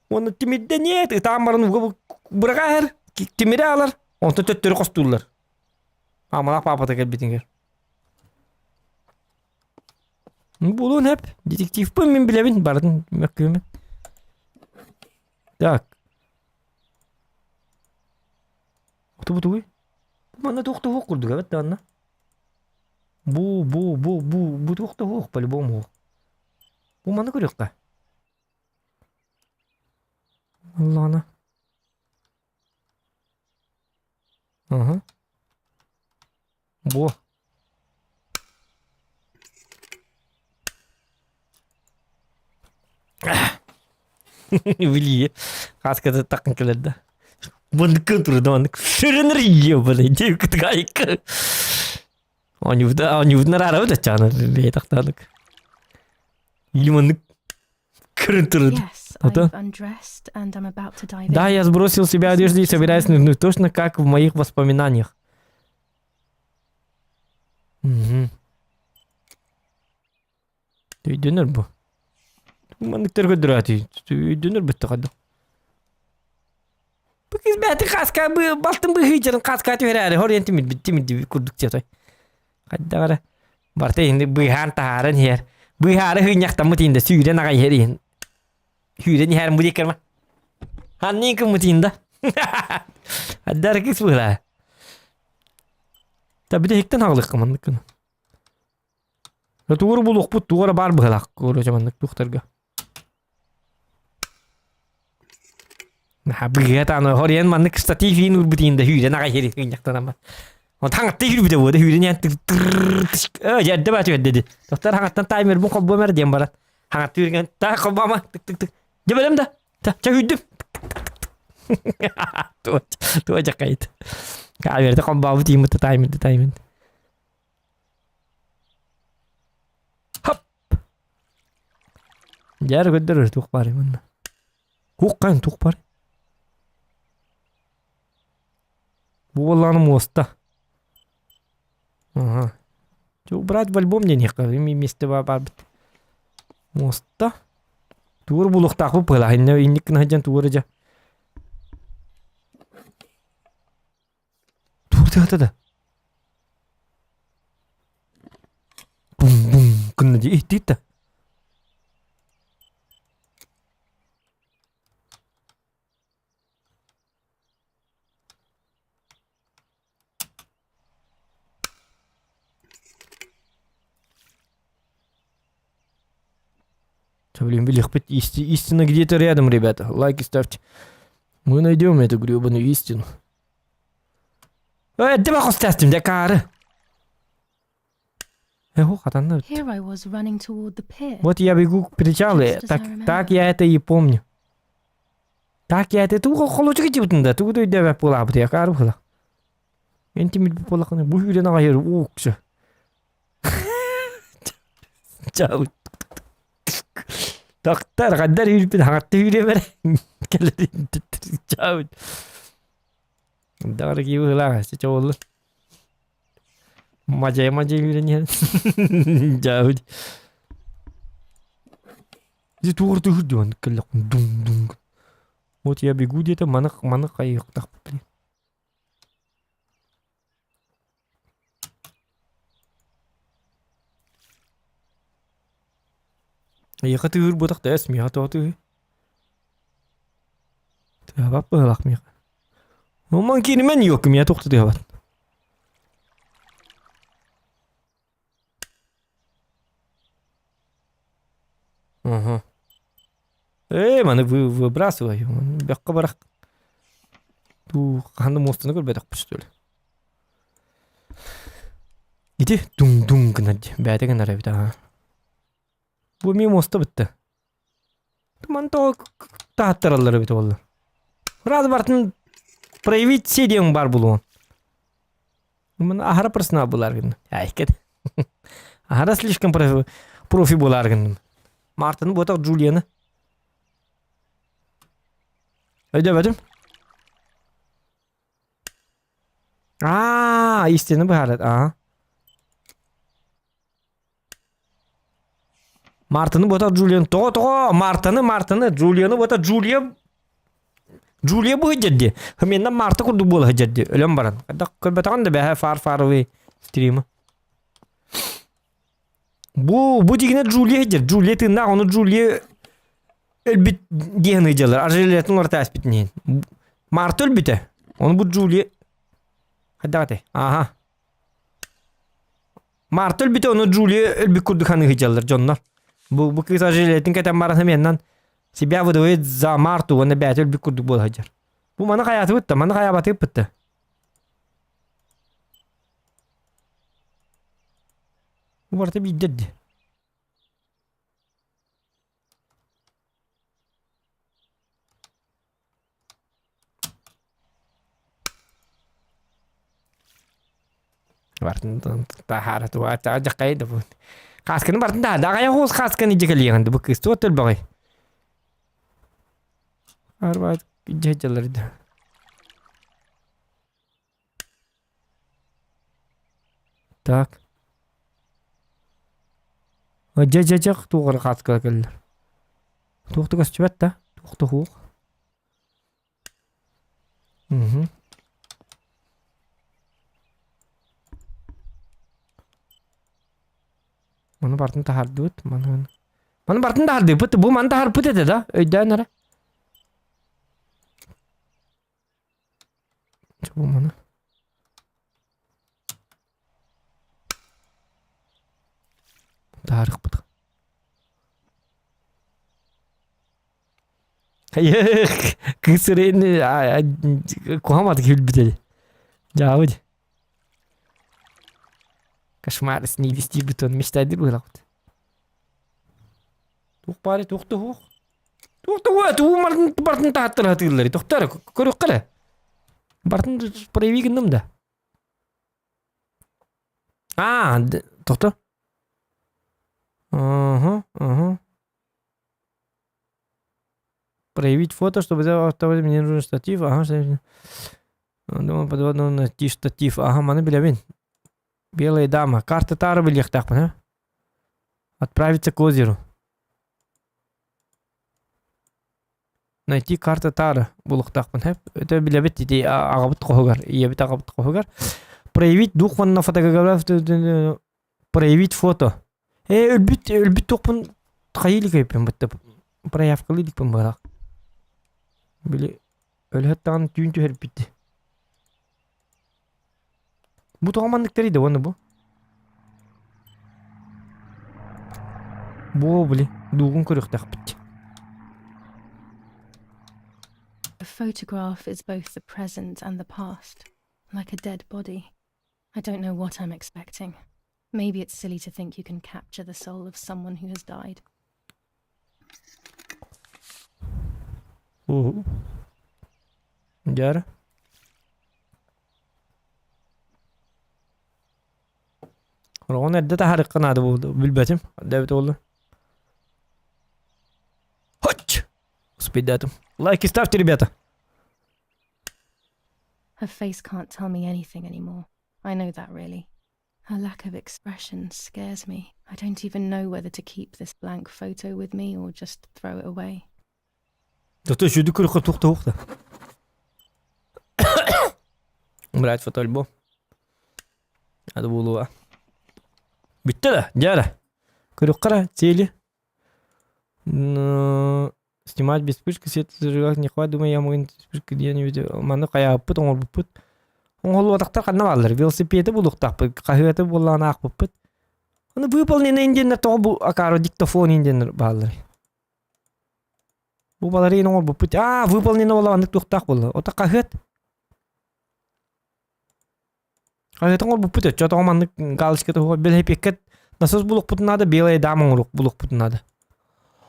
Уонна тимирдэ нет ытаан баран ууга быраҕа тимири аалар онтон төттөрү хостууллар. Амалаах паапата кэлбитингер. Буолуон сөп. Детективпын мин билэбин барытын мөккүөмүн. Так. Оту тугуй? Манна туох да суох курдук эбит да анна. Бу бу бу бу бу туох да суох по-любому суох. Бу маны көрүөххэ. Аллаана. Ага. Бу. Били, хаската тақын келер да. Мындыкын турды, мындык. Сүрінір ебаный, девка гайка. Онювда, арабы да чаны, бейтақтадық. Или мындык кірін тұрды. Yes, I've undressed and I'm about to dive Да, in. я сбросил с себя одежду и собираюсь нырнуть точно как в моих воспоминаниях. Мгм. Өйдөнөр бу. Манныктар көрдөрөөтүй. Өйдөнөр бүтті қадық. Бу кыз бәті қаска бы балтын быһыйдьарын қаска түһэрээри хоруйан тимир тимир курдук тиэтой. Хайдагара барта инди быһаан таһааран иһэр. Быһаары хыынньахтаммыт инде сүүрэн аҕай иһэр иһин. Сүүрэн иһэр бу диэккэрмэ. Ханныын кыммыт инда. Аддар кыс быһылаа. Та бүтэһиктэн хаҕылыахха маннык гына. Тугу булуохпут тугу эрэ баар быһылаах короче маннык туохтарга. Быһыатааны хоруйан маннык штатив иин уурбут да хүүрэн аҕай иһэр ыынньахтанаммат. Хаҥатта үүрбүтэ буода хүүрэн иһэн тыр дьэрдэ баа түһэрдэ ди. Доктор хаҥаттан таймербун холбуом эр диэн баран. Хаҥатта үүргэн та холбома тык тык тык. Дьэ бэлэм да. Та чэ үүрдүм. Туо дьакайт. Камерда холбообут ииммит таймер таймер. Хоп. Дьэр көрдөрөр туох баарый манна. Кууккайын туох баарый? Бу буоллаҕына муоста. Ага. Убрать в альбом диэниэххэ миэстэ баарбыт. Муоста. Тугу булуохтаахпыт быһыылаах. Иннэ инник гына сылдьан тугу эрэ дьэ. Тугу тыата да. Бум-бум гынна дии иһиттигит да. Блин, билиэхпит истина где-то рядом, ребята. Лайки ставьте. Мы найдем эту гребаную истину. Эрдэ хостаастым дьэ каары. Эхо, хатанна. Here I was running toward the pier. Вот я бегу к причалу, Just as так, I remember. так я это и помню. Так я это тугу холочуга тибутун да, тугу өйдөбөт буолаабыт я каары була. Эн тимир буолахына бу хүрэн аҕайыр уукча. Чау. Доктор, хандар үүрбүт хаҥатта үүрэмэр кэлэрин чау. Даҕары киһи быһыылаах чэ буоллун. Мадьайа-мадьайа үүрэн иһэн дьаабы Дьэ туох эрэ үрдүгүн кэллэхпин дуҥ-дуҥ Вот я бегу диэтэ маны маны хайыахтаахпыт блин. Эйиэхэ тыыр буотах да миэхэ тоҕо тыый? Тыаһабат быһыылаах миэхэ. Оман кииримэн юок миэхэ туох да тыаһабат. Ага. Ээ, маны вы выбрасывай. Бэххэ барах. Туу, хаһан да муостаны көрбөтөхпүт что ли? Ити дуҥ-дуҥ гынар дии. Бэйэтэ гынар эбит аһа. Бу эмиэ муоста бүттэ. Туман тоҕо таһаттараллар эбит буолла. Раз бартын проявить все диэн бар булуон. Мын аһара профессионал буолар гынным. Айкет. Аһара слишком профи буолар гынным. Мартаны буотах Джулияны. Өйдөөбөтүм. Аа, истини быһаарат. Аа. Мартаны буотах Джулиан. Тоҕо тоҕо Мартаны Мартаны Джулианы буота Джулия Джулия бу сылдьар Хменна Марта курдук буола сылдьар дии. Өлөн баран. Хайдах көрбөтөҕүн да бэһэ фар-фаровый стримы. Бу бу дигинэ Джулия сылдьар. Джулия тыыннаах, ону Джулия өлбүт диэн ыйдьалар. Ажелиятын уларыта ааспытын иһин. Марта өлбүтэ. Ону бу Джулия хайдах этэй? Ааха. Марта өлбүтэ, ону Джулия өлбүт курдук саныы сылдьаллар дьоннор. Бу, бу кыыс ожерельетин кэтэн баран сэмиэннэн себя выдавает за Марту уонна бэйэтэ өлбүт курдук буола сылдьар. Бу маны хайаатыбыт да, маны хайаабатыыппыт да. Бу барыта биирдэр дии. Бартын таһаара туга дьаххай да бу. Каасканы бартын да даҕайа хоос каасканы дьэкэлиэҕин бу кыыс туот өлбөҕүй. Арбаат дьэдьэлэр да. Так. Дьэ дьэ дьэ туох эрэ хааскыга кэллэр. Туох да көстүбэт да, туох да суох. Мгм. Маны бартын таһаардыбыт, маны Маны бартын таһаардыбыт, бу маны таһаарбыт этэ да, өйдөөн эрэ. Бу маны. Таарыхпыт. Кыыс ырыын куһамат күлбүт Дьаабыт. Кошмар с ней вести бутон мечтайды быһылахпыт. Туох баары туох да суох. Туох да уа туу мартын бартын таһаттар хатыыллары. Тохтор көрүөххэ эрэ. Бартын прояви гынным да. Аа, тохто. Ага, ага. Проявить фото, чтобы автомат мне нужен штатив. Ага, думаю, подводно найти штатив. Ага, маны билэбин. Белая дама. Карта Тары билиэхтээхпин, а? Отправиться к озеру. Найти карта Тары булуохтаахпын сөп. Это билэбит ити аҕабыт хоһугар, ийэбит аҕабыт хоһугар. Проявить дух на фотографию проявить фото. Э, өлбүт өлбүт туохпун хайыы илик эбиппин бытта проявкалыы иликпин быһалаах. Били өлөһөт даҕаны түүн түһэрбит. Бу тоҕо манныктарый да уонна бу? Бу били дуугун көрүөхтээхпит. A photograph is both the present and the past, like a dead body. I don't know what I'm expecting. Maybe it's silly to think you can capture the soul of someone who has died. Уһу. Дьэ Ороҕун эрдэ таһаарыахха наада буолду, билбэтим. Дэбит уолу. Хоч! Успейдатым. Лайки ставьте, ребята. Her face can't tell me anything anymore. I know that really. Her lack of expression scares me. I don't even know whether to keep this blank photo with me or just throw it away. Зато сүдү күрүккэ туох да да. Брать фотоальбом. Надо буолуо. Бүттэ да, дьэ Көрүөххэ цели. Снимать без вспышки свет зажигать не хватит, думаю, я могу вспышки где не видел. Маны хайааппыт, оҥорбуппут. Оҥоһуллубатахтар ханна бааллар? Велосипеды булуохтаахпыт, хаһыаты буоллаҕына аахпыппыт. Аны выполнено индиэннэр тоҕо бу акаары диктофон индиэннэр бааллар. Бу баларыйын оҥорбуппут. Аа, выполнено буолла маннык туохтаах буолла. Ото хаһыат. Хаһыат оҥорбуппут өччө тоҕо маннык галочка туһугар бэлэһипиэккэ насос булуохпутун наада, белая дама оҥоруох булуохпутун наада.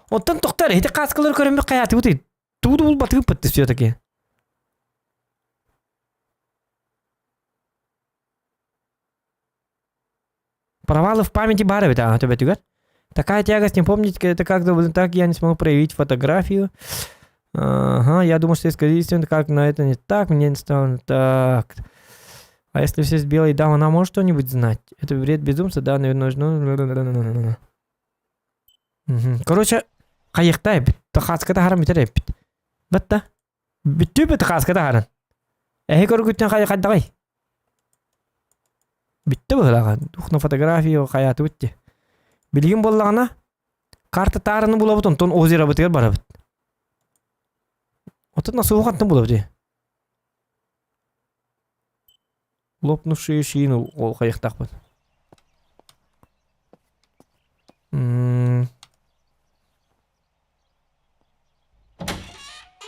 Оттон тохтор, ити кааскалары көрөммүт хайаатыбытый? Тугу да булбатыгыппыт все-таки. Провалы в памяти баар эбит аҕа төбөтүгэр. Такая тягость, не помнить, это как блин, так я не смогу проявить фотографию. Ага, я думаю, что если как, но это не так, мне не стало так. А если все с белой дамой, она может что-нибудь знать? Это бред безумца, да, наверное, нужно. Короче, хайыхтай эбит. Хааската харан бүтэр эбит. Батта. Бүттүү бит хааската харан. Эһи көргүттэн хайдагай? Бүттэ быһылаҕа. Дух на фотографии хайаатыбыт дии. Билигин буоллаҕына карта таарыны булабыт, онтон озеробытыгар барабыт. Отон насуһу хантан булабыт дии. Лопнувшие шину ол хайыхтаахпыт.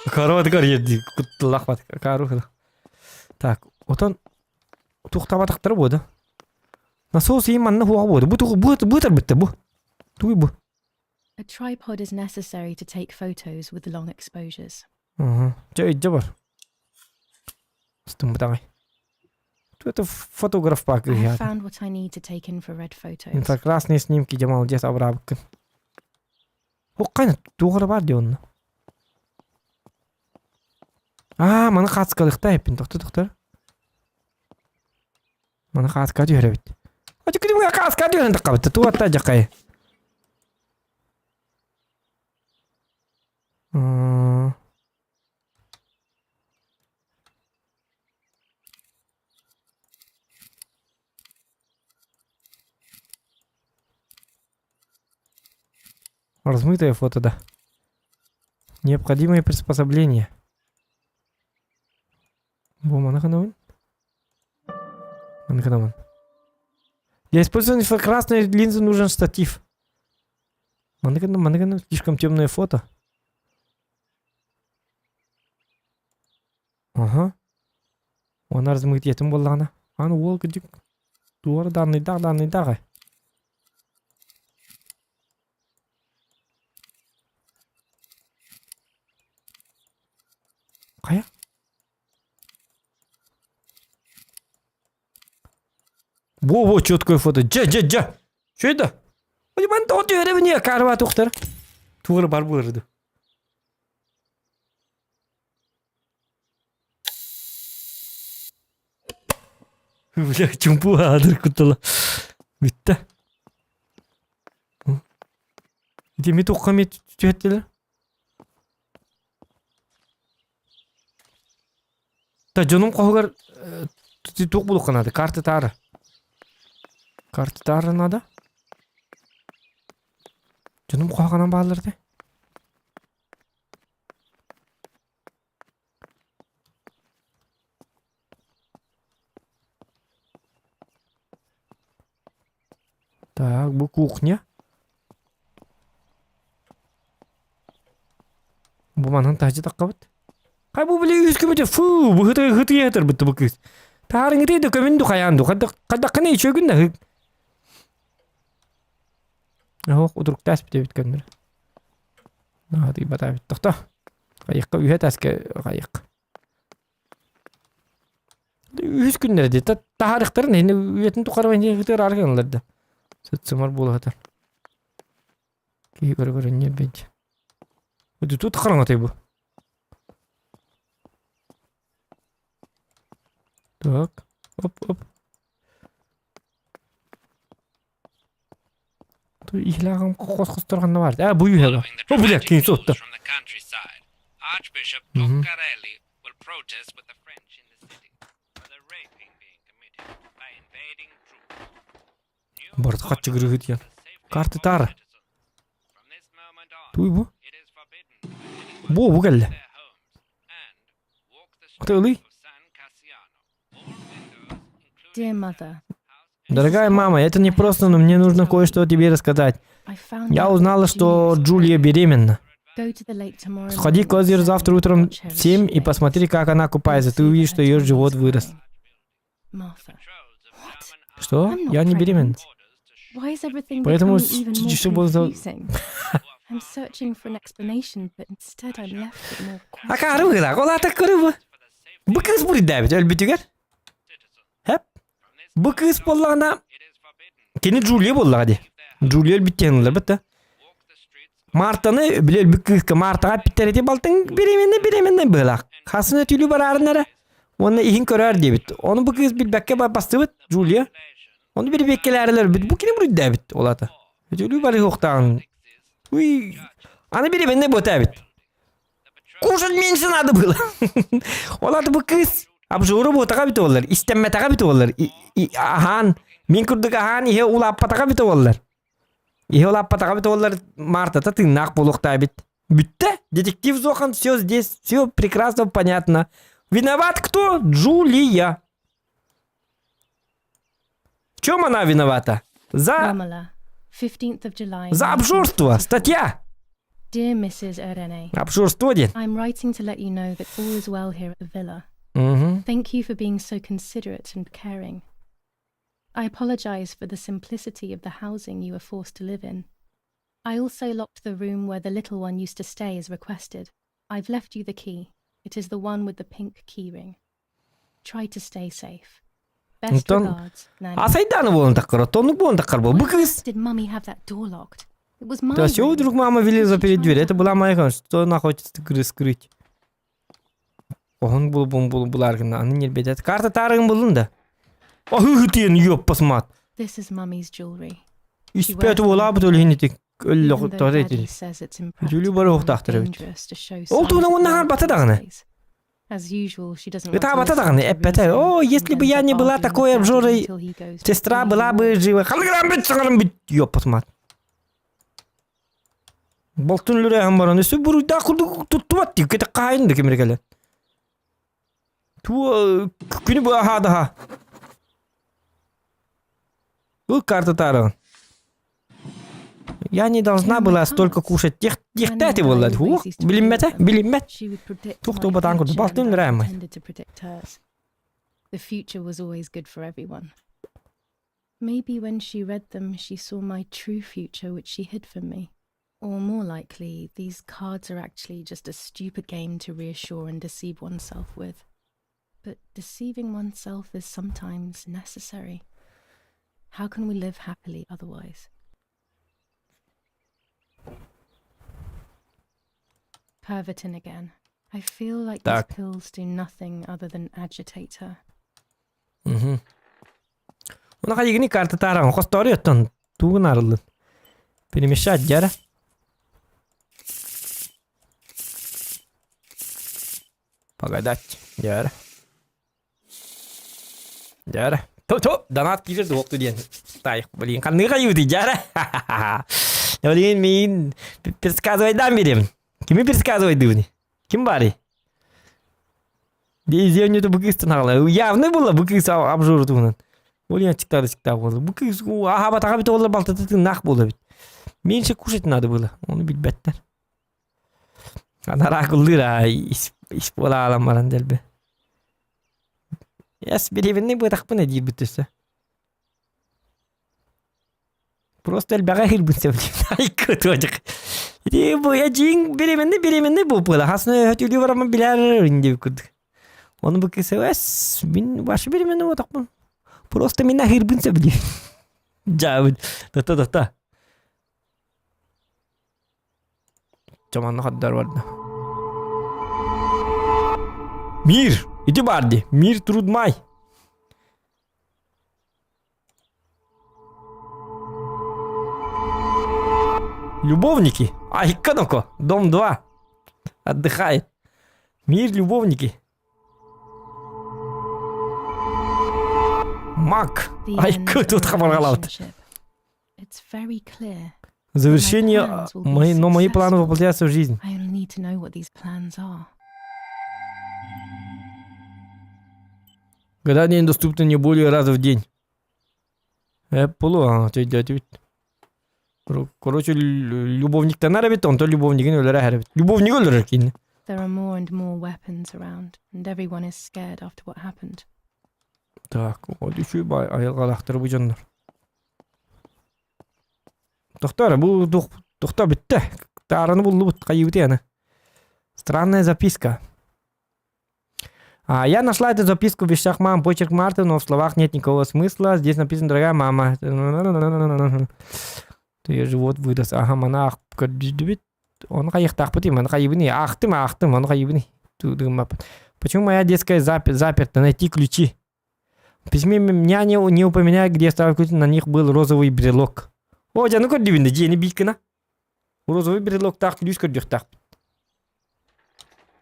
Карват дии кутталаахпат кару Так, отон туохтаабатахтара буода. Насос иин манна хуоҕа буода. Бу тугу бу бу тарбытта бу. Тугуй бу. A tripod is necessary to take photos with long exposures. Дьэ өйдө бар. Стымбытаҕай. Это фотограф I have found what I need to take infrared photos. Инфракрасные снимки дьэ молодец абыраабыккын. Хуккайна туох эрэ баар дии онно. Аа, маны хаацкалыахтаа эппин тохто тохтор. Маны хааска түһэрэбит. Ачыкытымга хааска түһэрэн таххабыт. Тугатта дьакай. Размытое фото, да. Необходимые приспособления. Бу маны ханабын? Маны ханабын. Для использования инфракрасной линзы нужен штатив. Маны маны слишком темное фото. Ага. Оны размытиетин буоллаҕына. Аны уол кырдьык туора даанныйдаах даанныйдаах ээ. Хайа? Во-во, четкое фото. Дьэ, дьэ, дьэ. Что это? Ман тоҕо түһэрэбин карва тухтар. Туора бар буолар Бля, чумпу аадыр куттала. Бүттэ. Ити ми туохха ми түһэттилэр? Та дьонум хоһугар туох булуохха наада? Карта таара. Карта таара наада. Дьонум хоһоҕунан бааллар дии. Так, бу кухня. Бу манан таһдьа таххабыт. Хай бу били үс көмөтө фу бу хыты хыты ятыр бу кыыс. Таарыҥытый да көмүн ду хайаан ду хадда хаддакканы ичөгүн да Оһох утуруктаас бүтэбит көннөрү. Наадыйбатаабит. Тохто. Хайыкка үһэ таска хайык. Үһүс күннэрэ дии. Таһаарыктарын эһини үйэтин тухары ытыр аргыналар да. Сыт-сымар буолаһытар. Киһи көрө-көрө ньиэрбэйдэ. Тут хараҥатай бу. Так. Оп-оп. Иһилээҕим хос-хостор ханна баар? Аа, бу үһэ О, бля, кини суотта. Барыта хаччыгырыһыт диэн. Карты таара. Туй бу? Бу бу кэллэ. Ылый. Dear mother, Дорогая мама, это не просто, но мне нужно кое-что тебе рассказать. Я узнала, что Джулия беременна. Сходи к озеру завтра утром в 7 и посмотри, как она купается. Ты увидишь, что ее живот вырос. Что? Я не беременна. Поэтому все было... Акаары быһыылаах, ол аата көрү Бу кыыс буруйдаабыт өлбүтүгэр. Хэп. Бу кыыс буоллаҕына кини Джулия буоллаҕа дии. Джулия өлбүт диэн ылларбыт да. Мартаны били өлбүт кыыска Мартаҕа эппиттэр ити балтыҥ беременна беременна быһыылаах. Хасын өтүүлүү бараарын эрэ. Уонна иһин көрөөр диэбит. Ону бу кыыс билбэккэ бастыбыт Джулия. Ону бирибиэккэлээрилэр өлбүт. Бу кини буруйдаабыт ол аата. Өтүүлүү барыһыахтааҕын. Уй, аны беременна буота эбит. Кушать меньше надо было. Ол аата бу кыыс обжору буотаҕа эбит буоллар, истэммэтэҕэ эбит буоллар, аһаан, мин курдук аһаан иһэ улааппатаҕа эбит буоллар. Иһэ улааппатаҕа эбит буоллар, Мартата тыыннаах буолуохтаа эбит. Бүттэ. Детектив Зохан, все здесь, все прекрасно понятно. Виноват кто? Джулия. В чем она виновата? За... Romola, 15th of July. За обжорство. 1944. Статья. Dear Mrs. Irene, Обжорство диэн. I'm writing to let you know that all is well here at the villa. Мгм. Thank you for being so considerate and caring. I apologize for the simplicity of the housing you were forced to live in. I also locked the room where the little one used to stay as requested. I've left you the key. It is the one with the pink keyring. Try to stay safe. Best Онтон regards, Nanny. асайдааны буолан таххар, оттоннук буолан таххар бу. Бу Why кыыс did mummy have that door locked? It was my Да, все room. вдруг мама велела Why was she запереть trying дверь. to Это была моя комната. Что она хочет скрыть? Оһон бул бул бул буларгына аны нербетет. Карта тарыгын булдун да. Аһыытыен ёппасмат. This is mummy's jewelry. Испэт буолаабыт өлүһүн Even though Daddy says it's Жүлүү бары impractical and уохтаахтар эбит. dangerous to show Ол signs туһунан of уонна wealth бата these даҕаны. days. As usual, she doesn't want to Ытаабата listen даҕаны to эппэтэ. reason О, and если бы ends я up не была arguing with такой Daddy обжорой, until he goes to сестра New была бы York. жива. Халыгыран бүт, саҥаран бүт, ёппасмат. Болтун үлүрээһин баран өссө буруйдаах курдук туттубат дии кэтэх хаайын да кимири кэлэн. Туо күнү бу аһаадаха. Ыл карта таарыгын. Я не должна была столько кушать. Тех техтээти буолла. Ух, билиммэтэ, билиммэт. She would predict Туох my тугу курдук future балтын and I үлүрээһин pretended to predict hers. The future was always good for everyone. Maybe when she read them, she saw my true future, which she hid from me. Or more likely, these cards are actually just a stupid game to reassure and deceive oneself with. But deceiving oneself is sometimes necessary. How can we live happily otherwise? Pervitin again. I feel like Так. these pills do nothing other than agitate her. Мгм. Уна игини карта тааран хостори оттон тугун арыллын. Перемешать дьара. Погадать дьара. Дьара. То-то, донат киирэр дуокту диэн. Таайых, блин, ханныга юути дьара. Блин, мин предсказывайдан берем. Кими предсказывайдыбыны? Ким баарый? Дезионньута бу кыыстан аҕала. Явно было бу кыыс обжору туһунан. Ол ачыктаары ачыктаах буолла. Бу кыыс аһаабатаҕа эбит буоллар балтата тыыннаах буола эбит. Меньше кушать надо было. Ону билбэттэр. Анараак ыллыыр аа ис ис буола аалан баран дэлби. Эс беременный быатахпын диирбит өссө. Просто элбэҕи аһыырбын сөбүлүүбүн. Айка туодьах. Ити бу эдьииҥ беременный беременный буолла. Хасны өтүүлүү бараммын билэр диэбит курдук. Ону бу кыыс эс мин вообще беременный буотахпын. Просто мин аһыырбын сөбүлүүбүн. Дьаабыт. Тота тота. Чоманна хаддар барда. Мир! Ити баар дии. Мир труд май. Любовники. Айка ну-ка. Дом 2. Отдыхает. Мир любовники. Мак. The end Айка of тут a хабаргалаут. relationship. It's very clear. Завершение, plans will be мои, но мои планы successful. воплотятся в жизнь. I only need to know what these plans are. Гадание доступно не более раза в день. Полу, Короче, любовниктанар эбит, онтон любовнигин өлөрө эбит. Любовник өлөрөр кини. There are more and more weapons around, and everyone is scared after what happened. Так, вот үчүгэй бай айылҕалаахтар бу дьоннор. Тохтоо бу тохтоо бүттэ. Таараны буллубут хайыбыт аны. Странная записка. А, я нашла эту записку в вещах мам, почерк Марты, но в словах нет никакого смысла. Здесь написано «Дорогая мама». Живот вырос. Аха, маны аах көрдүбүт. Ону хайыахтаахпытый, маны хайыбыный? Аахтым, аахтым, ону хайыбыный? Тыгыммаппыт. Почему моя детская заперта? Найти ключи. В письме няня не упоминает, где оставил ключи, на них был розовый брелок. О, дьэ, ну көрдүбүн да, дьиэни биир гына. Розовый брелоктаах күлүүс көрдүөхтаахпыт.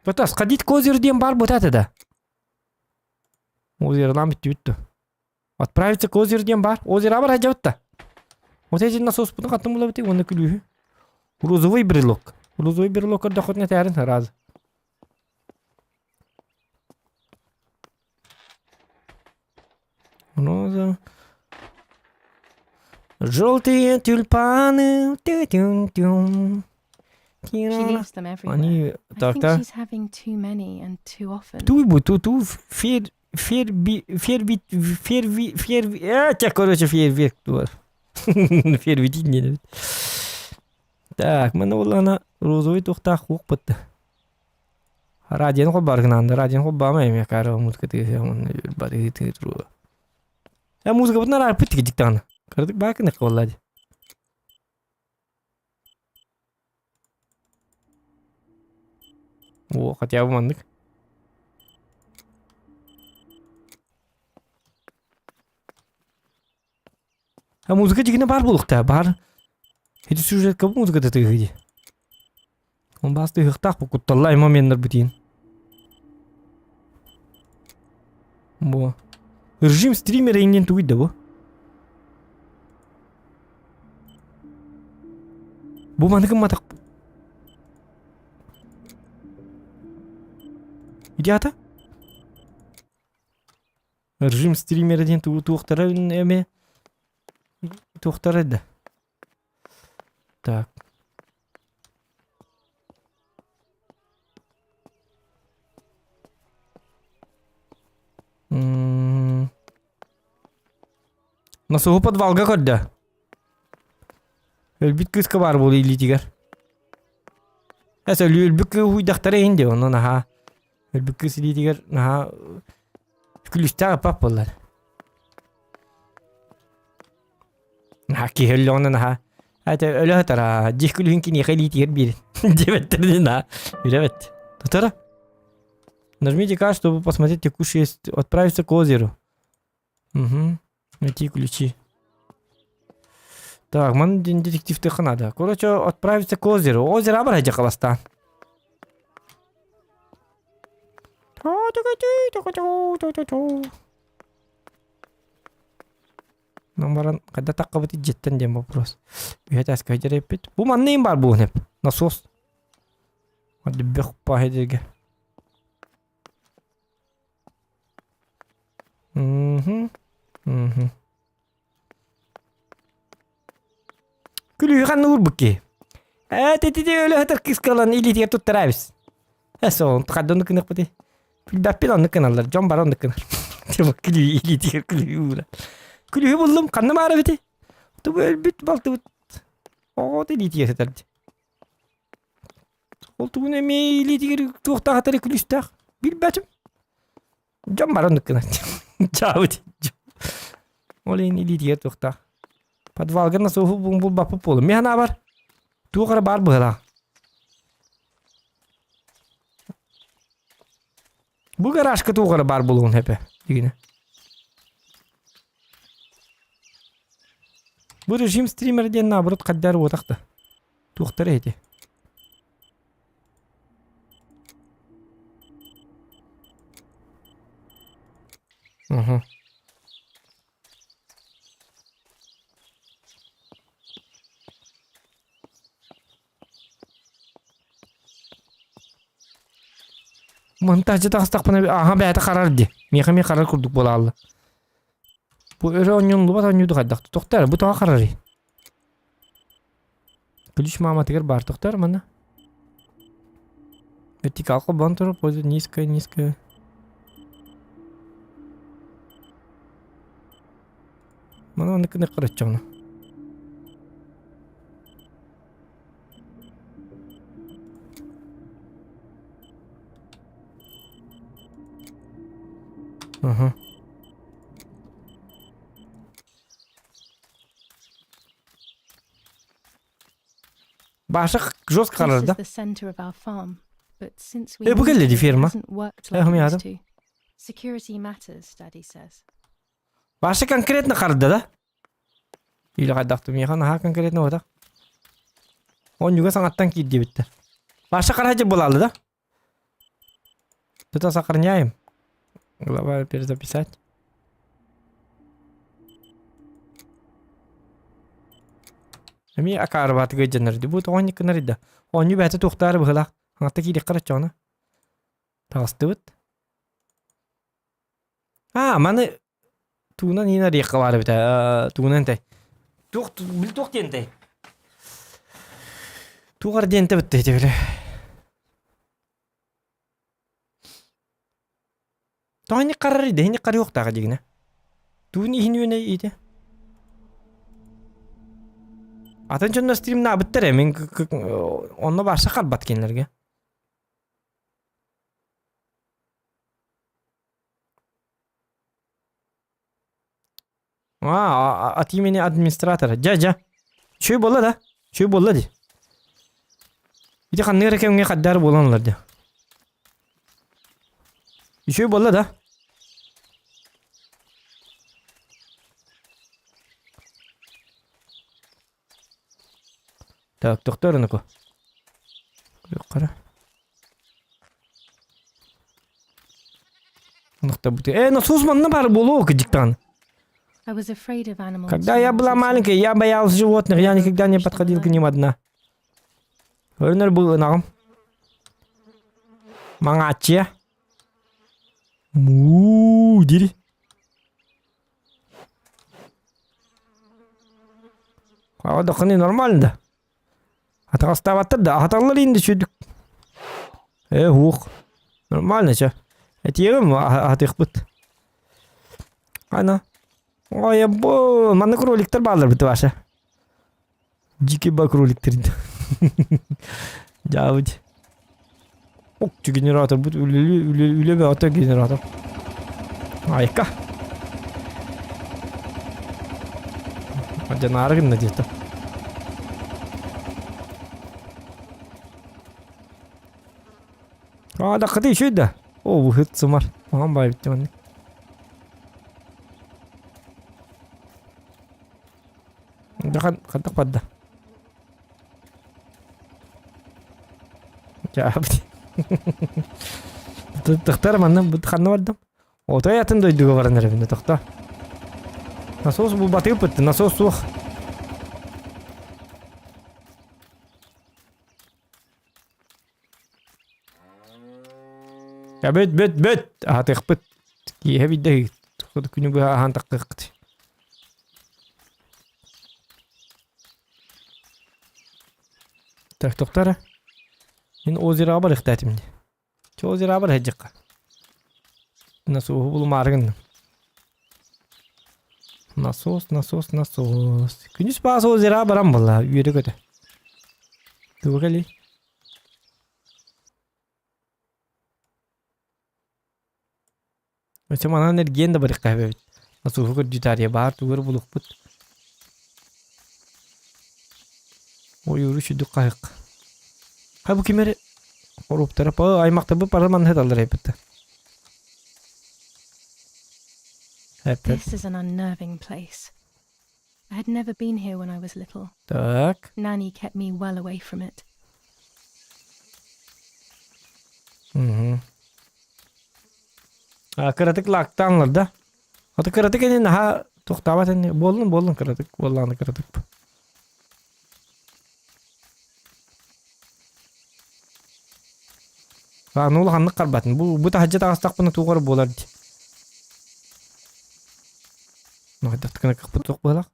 Батас, сходить к озеру диэн баар буотаата да. Озеролаан бүттүбүт да. Отправиться к озеру диэн баар. Озеро бар сылдьабыт да. Вот эти насоспутун хаттан булабытый уонна күлүүһү. Розовый брелок. Розовый брелок көрдөххүтүнэ этээрин сразу. Роза. Желтые тюльпаны. Тю-тю-тю. She leaves them everywhere. Они I так, think да. she's having too many and too often. Туй бу ту ту фер ферби ферби ферви ферви э чэ короче фейерверк дуо фервитин диэн эбит. Так, маны буоллаҕына розовый туохтаах куох бытта. Радионы холбоору гынаан да радионы холбоомай эмиэ акаары музыка тыаһа Э музыкабытын араарбыт тики дьиктаҕына. Кыратык баа гыныахха буолла дии. О, хотя бы маннык. А музыка дьигинэ баар буолуохтаа, баар. Ити сюжетка бу музыката тыаһыы дии. Он баас тыаһыахтаах бу кутталлаах моменнар бутиин. Бу. Режим стримера иннин тугуй да бу? Бу маны гымматах Идиата? Режим стримера диэн тугу туохтара эмэ туохтара да. Так. М Насоһу подвалга көрдө. Өлбүт кыыска баар буолуо илиитигэр. Эс өлбүт кыыс уйдахтара иһин дии онно наһаа өлбүт кыыс илиитигэр наһаа күлүстээх ыппат буоллар. Наһаа киһи өллөҕүнэ наһаа это өлө сытара дьиэ күлүһүн киниэхэ илиитигэр биэрин диэбэттэрин наһаа билэбэт. Тутара. Нажмите К, чтобы посмотреть текущие отправиться к озеру. Угу. Найти ключи. Так, ман детективтыха надо. Короче, отправиться к озеру. Озеро абарайдя холоста. Нам баран когда таққабыт ижеттен диэн вопрос. Үһэ тааска эппит. Бу манныйын бар буун эп. Насос. Дүббэх паһедерге. Мгм. Мгм. Күлүүһү ханна уурбут киһи? Ээ, титити өлө сытар кыыска ылан илиитигэр туттарабыс. Э, соон, хадда оннук гыныахпытый? Билбэппин оннук гыналлар, дьон бары оннук гынар. Типа күлүү илиитигэр күлүүһү уура. Күлүүһү буллум, ханна баар эбитий? Тубу өлбүт балтыбыт оҕото илиитигэр сытар дии. Ол тугун эмиэ илиитигэр туохтаах атары күлүүстээх? Билбэтим. Дьон бары оннук гынар. Чаабыт. Ол иһин илиитигэр туохтаах. Подвалга насоһу булбаппыт буолуо. Мин санаабар туох эрэ баар быһыылаах. Бу гаражка туох эрэ баар буолуон сөп дигинэ. Бу режим стример диэн наоборот хаддар уотах да. Туохтара ити. Угу. Монтажы таҕыстахпына аха бэйэтэ харар дии. Миэхэ эмиэ харар курдук буолаалла. Бу өрө оонньууллубат оонньууду хайдах тохтоор бу тоҕо харарый? Ключ мааматыгар баар тохтоор манна. Вертикал холбоон турар пользу низкая низкая. Маны маннык гына көрөччөҕүнэ. Ага. Баша жестко This харар is да. the center of our farm, but since we Э, бу moved кэллэ дии here, it ферма. hasn't worked Э, like it used хомуйаатым. to. Security matters, Daddy says. Баша конкретно харда да? Или хайдахтым миэхэ наһаа конкретно буотах. Оонньууга саҥаттан киирдибиттэр. Баша хара булаалы да? Что-то сохраняем. Глава перезаписать. Эмиэ акаарыбаатыга дьанар ди. Бу тоҕо гынар да. Оонньуу бэйэтэ туохтаары быһыылаах. Хаҥатта киириэххэ эрэ оччоҕуна. Таҕыстыбыт. Аа, маны туунан иин арыйыахха баар эбит ээ, тугунан этэй? Туох били туох диэн этэй? Туох эрэ диэн этэ бытта ити били. Тоҕо инник харарый да инник харыахтааҕа дигинэ. Тугун иһин үөнэй ити? Атын дьонно стримнаабыттар ээ мин онно барса харбат кинилэргэ. А, от имени администратора. Дьэ, дьэ. Үчүгэй буолла да? Үчүгэй буолла дии. Ити ханнык эрэ кэмҥэ хаддаар буолан ылар дии. Үчүгэй буолла да? Так, тохтоо эрэ Хара. Э, насос манна баар буолуо кыдьыктаан. I was afraid of animals Когда when я I was была little. маленькой, я боялась животных, я никогда не Pushed them подходил к alone. ним одна. Өрнөр быһынаҕым. Маҥааччыйа. Муу дири. Хаҕа нормально да. Атаҕастаабаттар да аһаталлар инде сүдүк. Э уох. Нормально чэ. Этиэҕим аһатыахпыт. Ана. Ой, бу манна кроликтар бааллар бит Ваша. Дикий ба кроликтар. Дьаабыт. Ок, генератор бут үлэ үлэ үлэ бөҕөтө генератор. Айка. Дьанаары гынна диэтэ. Аа, даккаты үчүй да. О, быһыт сымар. Маҕан баай бүттэ маннык. Дахан хантах барда. Тохтор манна ханна бардым? Отой атын дойдуга баран эрэбин тохто. Насос булбатыыппыт, насос суох. Я бүт, бүт, бүт! Аһатыахпыт. Киэһэ биирдэ күнү быһа аһаан таххыахпыт. Так, тохтоо Мин озероҕа барыахтаатым дии. Чэ озероҕа бар сылдьыахха. Насоһу булумаары гынным. Насос, насос, насос. Күнүс баас озероҕа баран буолла, үөрэ-көтө. Тугу кэлий? Өссө манан эргиэн да барыахха эбит. Насоһу көрдүү таарыйа баар тугу эрэ булуохпут. Ойууру сүдүк хаһык. Ха бу ким эрэ хоруоптара па аймахтарбыт бары манна сыталлар эбит. Эппит. This is an unnerving place. I had never been here when I was little. Так. Nanny kept me well away from it. Мгм. А кыратык лаактааннар да? Ото кыратык ини наһаа туохтаабат ини буоллун буоллун кыратык буоллаҕына кыратык. Аны улаханнык харбатын. Бу бу таһырдьа таҕыстахпына туох эрэ буолар дии. Хайдахтыкына кыахпыт суох быһыылаах.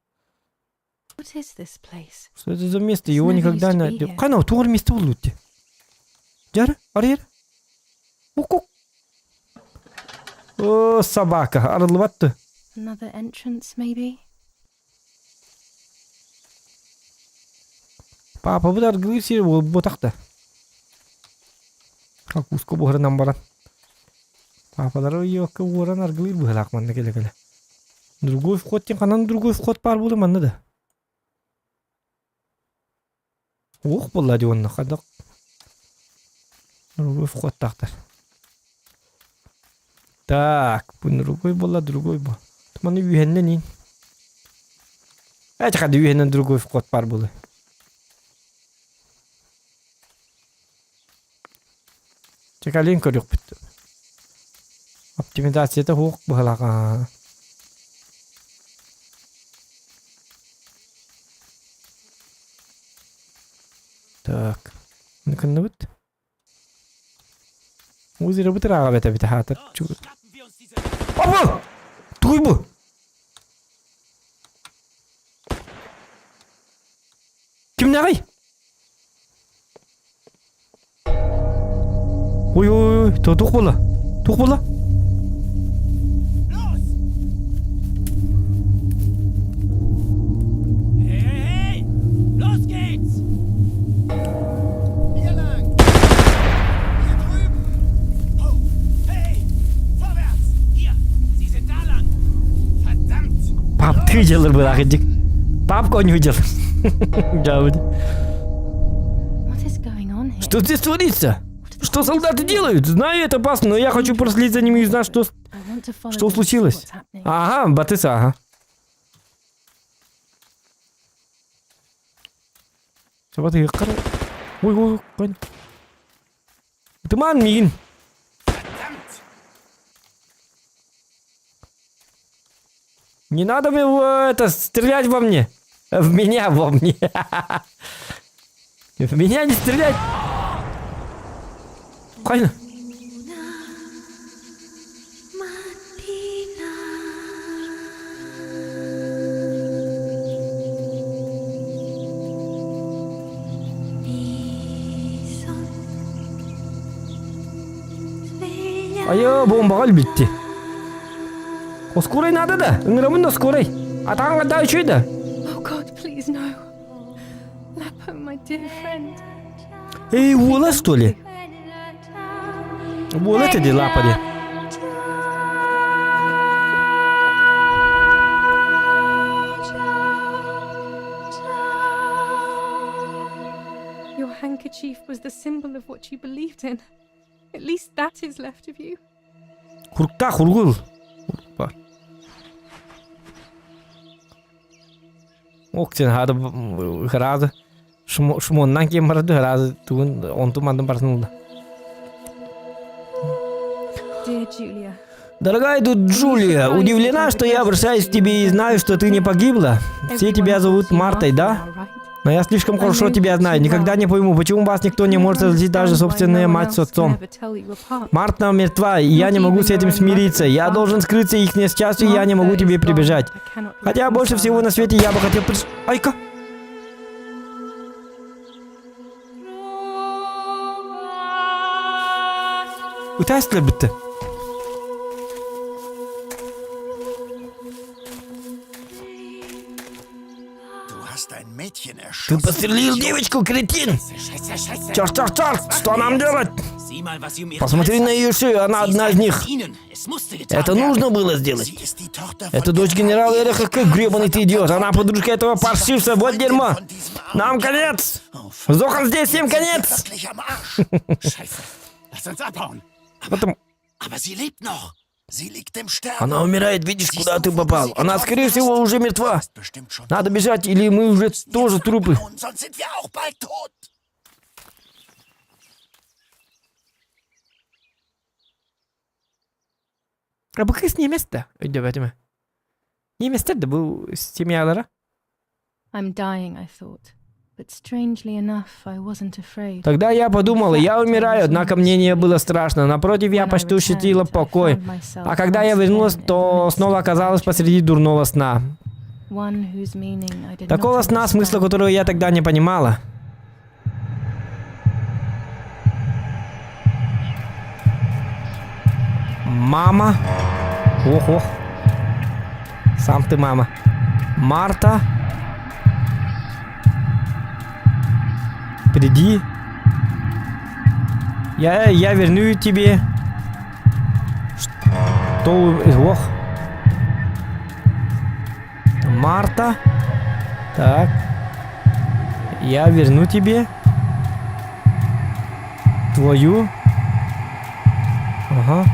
What is this place? Что это за место? Его It's never никогда used to не... be here. Хана, туох эрэ место буллут дии. Дьара, арыйар. Укук. О, собака, арыллыбат дуо? Another entrance, maybe? Паапабыт аргылыыр сири буолбатах да. Куска буһарынан баран. Паапалара ыйыакка уоран аргылыыр быһыылаах манна кэлэ-кэлэ. Другой вход диэн ханан другой вход баар буолуо манна да? Уох буолла дии уонна хайдах другой входтаахтар. Так, бу другой буолла, другой бу. Маны үһэннэн иин. Эти хады үһэннэн другой вход бар буолуо. Чекалин көрүөхпүт. Оптимизацията суох быһалаах. Так. Кынныбыт. Узерыбыт ырааҕа эбит хаатар. Опа! Тугуй бу? Кимнээҕий? Ой, ой, ой, туох буолла? Туох буолла? Hey, los geht's! Hier lang! Hier drüben! Oh, hey! Vorwärts! Hier, Sie sind da lang! Verdammt! Паптыы дьылыр быраах Папка не видел. Да, What is going on here? Что здесь творится? Что солдаты делают? Знаю, это опасно, но я хочу проследить за ними и узнать, что, I want to follow что them to see случилось. what's happening. Ага, батыса, ага. Ой, ой, ой. Туман миин. Verdammt! Не надо мне это стрелять во мне. В меня, во мне. В меня не стрелять. Правильно. Айы, бомбаға өлбітті. Скорый надо да. Ыҥырабын да скорый. Атаҕыҥ да үчүгэй да. Oh God, please no. Lapo, my dear friend. Эй, уола что ли? Уола это дела лапали. Your handkerchief was the symbol of what you believed in. At least that is left of you. Хуруктаах ургул. Бар. Ок сен хады хразы шмоннан кийин барады хразы тугун онтун мандын барсын ылда. Dear Julia, Дорогая тут Джулия, удивлена, что я обращаюсь к тебе и знаю, что ты не погибла. Все тебя зовут Мартой, да? Но я слишком хорошо тебя знаю, никогда не пойму, почему вас никто не может различить, даже собственная мать с отцом. Марта мертва, и я не могу с этим смириться. Я должен скрыться их несчастью, я не могу тебе прибежать. Хотя больше всего на свете я бы хотел приш... Айка! Ытастылар бүттэ. Du hast ein Mädchen Ты erschossen. подстрелил девочку, кретин! Scheiße, Scheiße! Черт, черт, черт! Что нам делать? Sieh mal, was sie um ihren Посмотри Hals на hat. ее шею, она Sie одна ist из eine них. von ihnen. Es musste getan Это werden. нужно было сделать. Sie ist die Tochter von Это дочь генерала Эриха К. Гребаный ты идиот. Она подружка этого паршивца. Вот дерьмо. Нам конец. Зохан здесь, всем конец. Wirklich am Arsch. Scheiße. Lass uns abhauen. Потом... Aber sie lebt noch. Sie liegt im Sterben. Она умирает, видишь, куда ты попал. Она, скорее всего, уже мертва. Ist bestimmt schon Надо бежать, или мы уже тоже трупы. abhauen, sonst sind wir auch bald tot. А бу кыз немец да? Өйдөбөтүм. Немецтер да бу семьялара. I'm dying, I thought. But strangely enough, I wasn't afraid. Тогда я подумала, я умираю, однако мне не было страшно. Напротив, я почти ощутила покой. А когда я вернулась, то снова оказалась посреди дурного сна. Такого сна, смысла которого я тогда не понимала. Мама. Ох, ох. Сам ты мама. Марта. Приди. Я верну тебе. Что? Ох. Марта. Так. Я верну тебе твою ага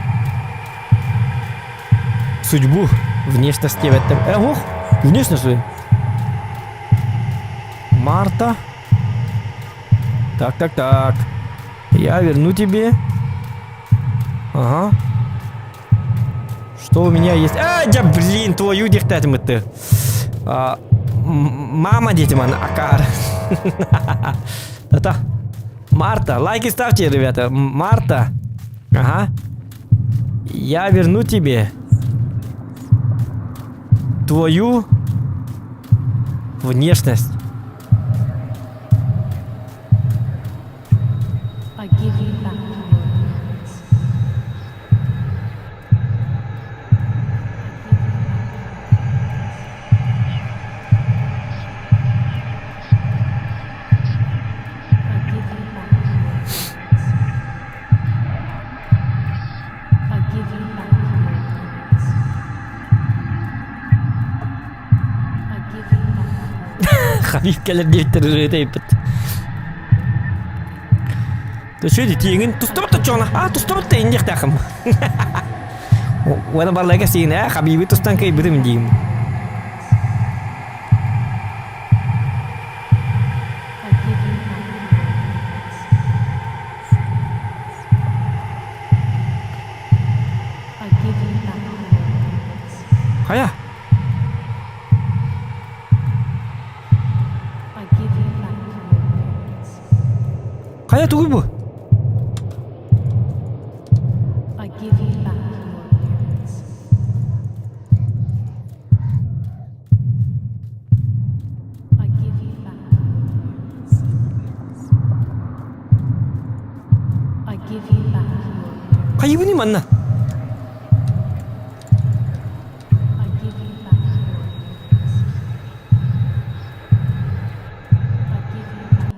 судьбу внешность диэбэттэр. Э, ох, внешность Марта. Так, так, так. Я верну тебе. Ага. Что у меня есть? А, да блин, твою дихтатым ты. А, мама детиман, акар. Это Марта, лайки ставьте, ребята. Марта. Ага. Я верну тебе твою внешность. I give you back your appearance. I give you back your appearance. I give you back your appearance. I give you back your Хабиб кэлэр диэбиттэр ырыата ыйыппыт. Төсө тииҥин тустубут точчоҕуна а тустубут да индиэхтээххим. Уона барлайга сиин ээ Хабибы тустан кыайбытым диим. I give you back your appearance. I give you back your appearance. Хайа? I give you back your appearance. Хайа тугуй бу? I give you back your appearance. I give you back your appearance. I give you back your appearance. Хайыбыный манна? I give you back your appearance. I give you back.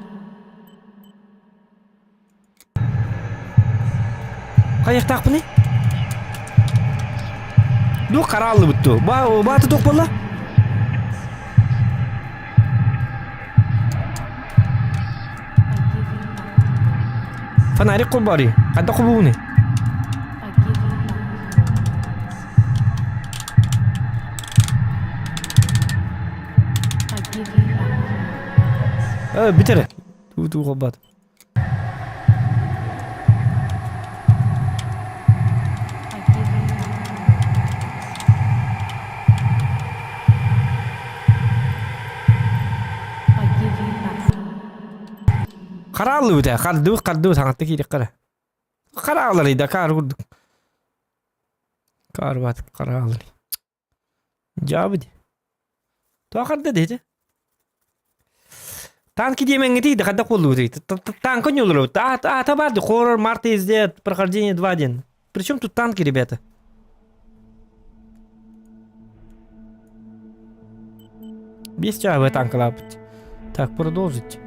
Хайыахтаахпыный? Дух харааллыбыт дуу? Бааты туох буолла? I give you back your appearance. Фонарик холбоорий. Хайдах холбуугунуй? I give you back your appearance. I give you back your appearance. Э, бүтэр. Туу холбоот. I give you back your appearance. I give you back. Харааллыбыт ээ, хардыбыт хардыбыт хаҥатта киириэххэ эрэ. Хараалларый да каар курдук. Каар баат хараалларый. Дьаабы дии. Тоҕо харда диэти? Танки диэмэҥҥитий да хайдах буоллубутуй? Танка ньулурубут. Аата баар дии, хоррор Марта из прохождение 2.1. Причем тут танки, ребята? Биэс чааһы танкалаабыт. Так, продолжить.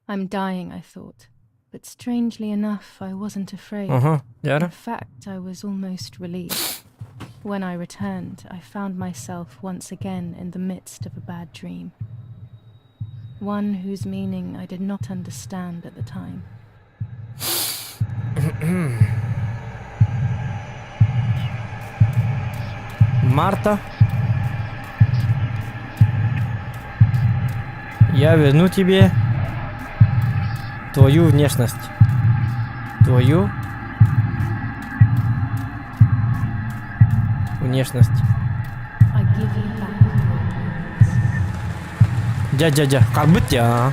I'm dying, I thought. But strangely enough, I wasn't afraid. Ага, In дьара. fact, I was almost relieved. When I returned, I found myself once again in the midst of a bad dream. One whose meaning I did not understand at the time. Марта. Я верну тебе твою внешность. Твою внешность. I give you back your appearance. Дьэ, дьэ, дьэ, харбыт я.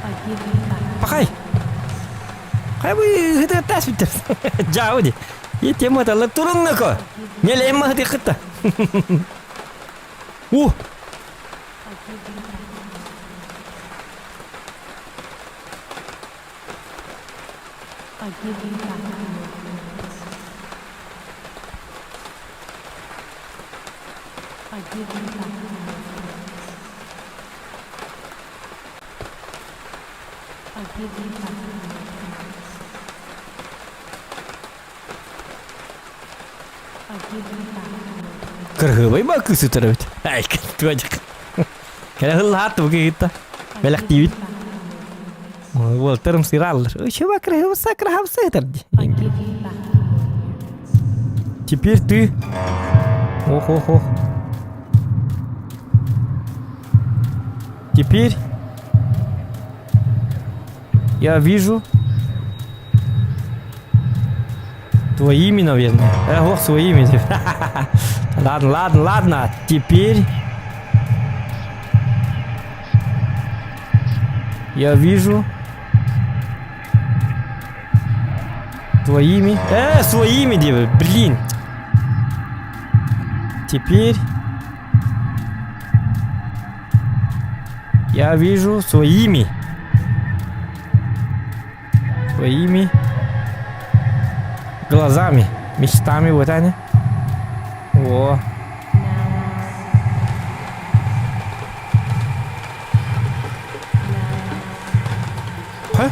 I give you back your Пахай! Хайа бу ыһытыаттаас бүттэр. Дьаабы ди. И тема талла туруннако. Нелемма хытыхытта. У! I give you back your appearance. I give you back your appearance. I give you back your appearance. I give you back your appearance. I give you back your appearance. Кыргыбай ба кысытар эбит. Ай, туадьык. Кэлэ хыллаат бу киһитта. Бэлэхтиибит. Уолтарым сырааллар. Чува красивса, красавца этер ди. Теперь ты... Ох, ох, ох. Теперь я вижу твоими, наверное. Эх, своими. Ладно, ладно, ладно. Теперь я вижу твоими... Э, своими, блин. Теперь я вижу своими. Своими глазами, мечтами, вот они. О. Ха?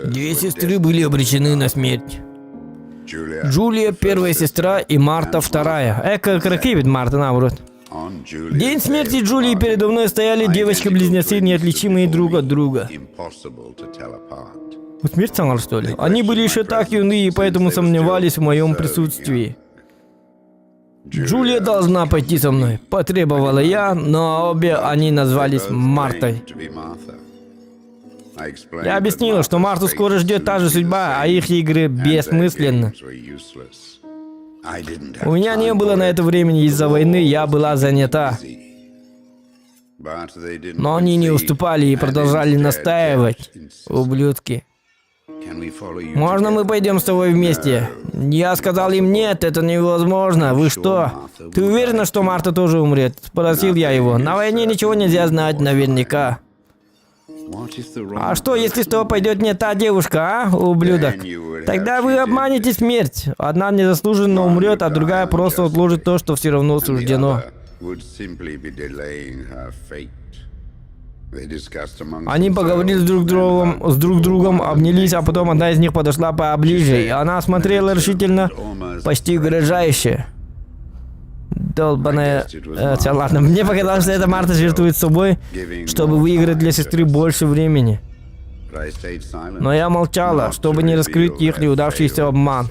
Две сестры были обречены на смерть. Джулия первая сестра и Марта вторая. Эко кракивит Марта наоборот. День смерти Джулии передо мной стояли девочки-близнецы, неотличимые друг от друга. Смерть сама, что ли? Они были еще так юны и поэтому сомневались в моем присутствии. Джулия должна пойти со мной, потребовала я, но обе они назвались Мартой. Я объяснила, что Марту скоро ждет та же судьба, а их игры бессмысленны. У меня не было на это времени из-за войны, я была занята. Но они не уступали и продолжали настаивать, ублюдки. Можно мы пойдем с тобой вместе? Я сказал им нет, это невозможно. Вы что? Ты уверена, что Марта тоже умрет? Спросил я его. На войне ничего нельзя знать наверняка. А что, если с тобой пойдет не та девушка, а, ублюдок? Тогда вы обманете смерть. Одна незаслуженно умрет, а другая просто отложит то, что все равно суждено. Они поговорили с друг другом, с друг другом, обнялись, а потом одна из них подошла поближе, и она смотрела решительно, почти угрожающе. Долбаная... Э, ладно, мне показалось, что это Марта жертвует собой, чтобы выиграть для сестры больше времени. Но я молчала, чтобы не раскрыть их неудавшийся обман.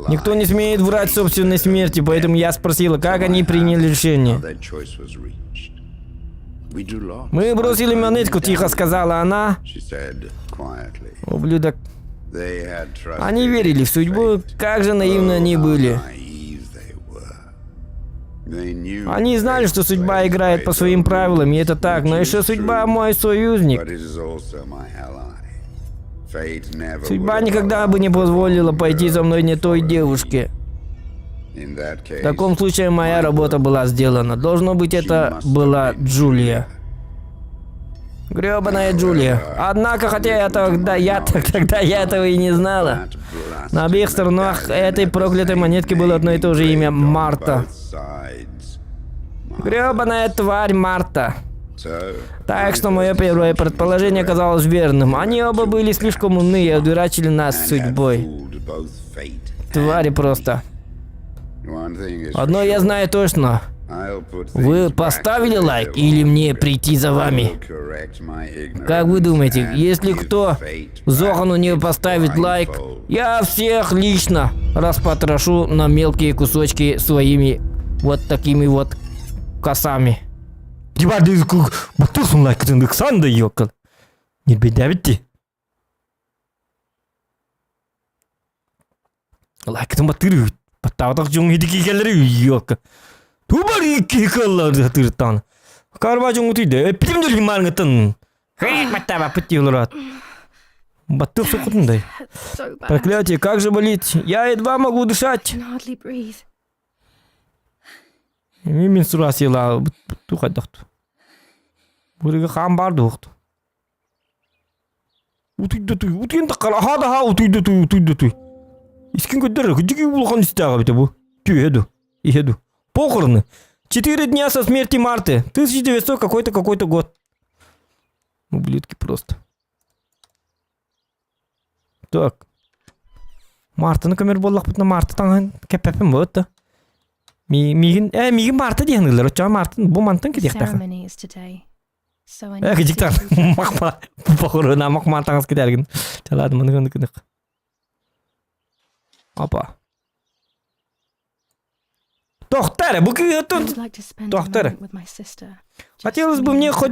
Никто не смеет врать собственной смерти, поэтому я спросила, как они приняли решение. Мы бросили монетку, тихо сказала она. Ублюдок. Они верили в судьбу, как же наивны они были. Они знали, что судьба играет по своим правилам, и это так, но еще судьба мой союзник. Судьба никогда бы не позволила пойти за мной не той девушке. В таком случае моя работа была сделана. Должно быть, это была Джулия. Гребаная Джулия. Однако, хотя я тогда, я, тогда я этого и не знала. На обеих сторонах этой проклятой монетки было одно и то же имя Марта. Гребаная тварь Марта. Так что мое первое предположение оказалось верным. Они оба были слишком умны и одурачили нас судьбой. Твари просто. Одно я знаю точно. Вы поставили лайк или мне прийти за вами? Как вы думаете, если кто Зохану не поставит лайк, я всех лично распотрошу на мелкие кусочки своими вот такими вот косами. Баттырсың лайкытын ыксан да ёкал. Не беда битти. Лайкытын баттыр Баттаабатах дьоҥ ити кэллэри ёлка. Тубар икки кыллар тыртан. Карба дьоҥ утуйда. Эппитим дөлгүн маарыҥыттан. Баттаабаппыт дии олорот. Баттык суккутундай. Проклятие, как же болит! Я едва могу дышать! Мин менструацияла тухайдахту. Бурыга хаан бар дуохту. Утуйда туй, утуйан таккар, аха да аха утуйда туй, утуйда туй. Искин көддөр, күдүгү улахан истээҕэ эбитэ бу. Түһэ ду, иһэ ду. Похороны. Четыре дня со смерти Марты. 1900 какой-то какой-то год. Ублюдки просто. Так. Мартаны көмөр буоллахпытына Марта таҥаһын кэппэппин буолта. Миигин, э, миигин Марта диэн ылар. Оччоҕо Мартын бу мантан кэтиэхтээх. Э, кыдьыктан махма похоруна махма таҥас кэтэргин. Чалаад маны гыны кынык. Опа. Тохтар, бу кыһытын Тохтар. Хотелось бы мне хоть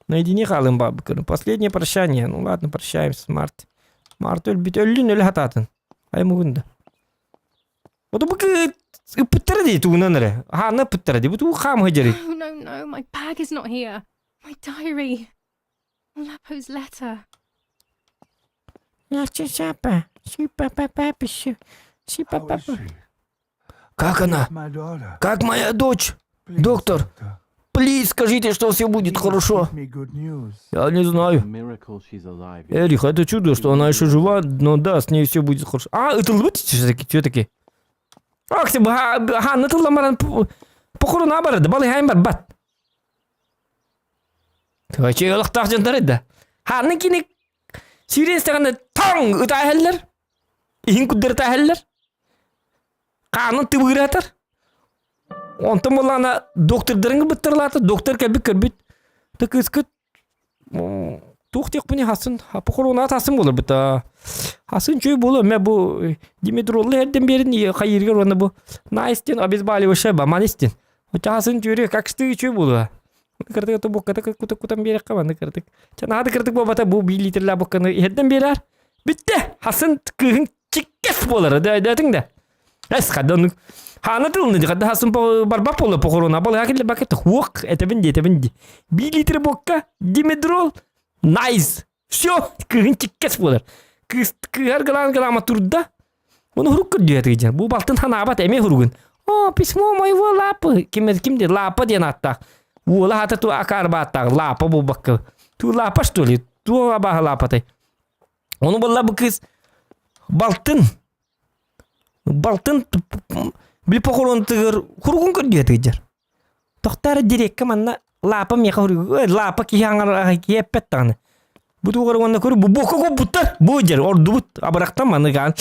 Наедине хаалын бабыкырын. Последнее прощание. Ну ладно, прощаемся с Март. Март өлбүт өллүн өлө хатаатын. Аймугун да. Вот бу ыппыттара дии тугунан эрэ. Хаана ыппыттара дии. Бу тугу хаам сылдьарый? No, no, no, my bag is not here. My diary. Lapo's letter. Как она? Как моя дочь? Доктор, please скажите, что все будет хорошо. Я не знаю. Эрих, это чудо, что она еще жива, но да, с ней все будет хорошо. А, это все-таки, все-таки. Ах, хааны тылламаран похоруна барады, балыйхайын барбат. Тыгачы ылыктаах дьонтор да. Хааны кини сүүрэн истэҕинэ тоҥ ытааһэллэр, иһин курдары ытааһэллэр. Хаанын тыбыыратар. Онтон буоллаҕына доктордарын кыбыттарылаата, доктор кэлбит көрбүт. Ты кыыскыт туох диэхпиний хасын похорунаат хасын буоларбыт хасын үчүгэй буолуо эмэ бу димедроллу эрдэн биэрин хайыыргар уонна бу найс диэн обезболивающая баман истин оччо хасын үчүгэй как что үчүгэй буолуо кырдык это букката кута кутан биэрэххэ манны кырдык чэ наада кырдык буолбата бу биир литрлээх букканы иһэрдэн биэрээр бүттэ хасын кыыһын чиккэс буолара дөйдөтүҥ да эс хадда оннук хаана тылны хадда хасын барбат буола похоруна балыга килле бакет хуок этэбин ди этэбин ди биир литр буокка димедрол найс все кыыһын чиккэс буолар кыыс кыыһар гылаан гылаама турда Оны хурук көрдүө Бу балтын ханаабат эмиэ хуругун. О, письмо моего лапы. Ким ким де лапа диэн ааттаах. Уола хата ту акаарбааттаах лапа буолбакка. Ту лапа что ли? Ту абааһы лапатай. Ону буолла бу кыыс балтын балтын били похоронтыгар хуругун көрдүө тыгдьар. Тохторо дириэккэ манна лаапа миэхэ хоруйга лаапа киһи аҥар киһи эппэт даҕаны. Бу тугар уонна көрү бу бука куппуттар бу дьэр ордубут абырахтан маны гаан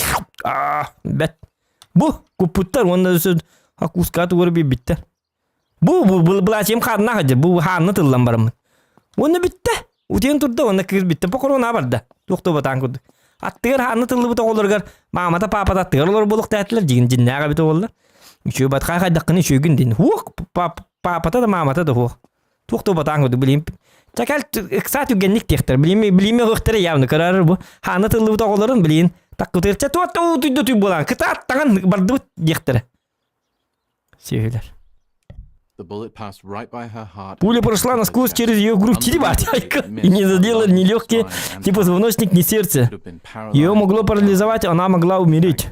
аа бэт бу куппуттар уонна өссө акуска тугар биэрбиттэр. Бу бу былаачыйым хааннаах дьэ бу хаанна тыллан бараммын. Уонна бүттэ. Утуйан турда уонна кыыс бүттэ. Похоруона барда. Туох да батаан курдук. Аттыгар хаанна тыллыбыт оҕолоругар маамата паапата аттыгар олор буолуохтаатылар дьигин дьиннээх эбит уоллар. Үчүгэй батхаа хайдаххын үчүгүн дин. Хуох паапата да маамата да хуох. Туох да батаан курдук билим. Чакал ыксаа түгэнник диэхтэр. Билими билими охтары явно көрөр бу. Хаана тыллыбыт оҕолорун билин таккытырча туот утуйда туй буолан кытааттаҕын бардыбыт диэхтэрэ. Сүөһүлэр. Пуля прошла насквозь через ее грудь и не задела ни легкие, ни позвоночник, ни сердце. Ее могло парализовать, она могла умереть.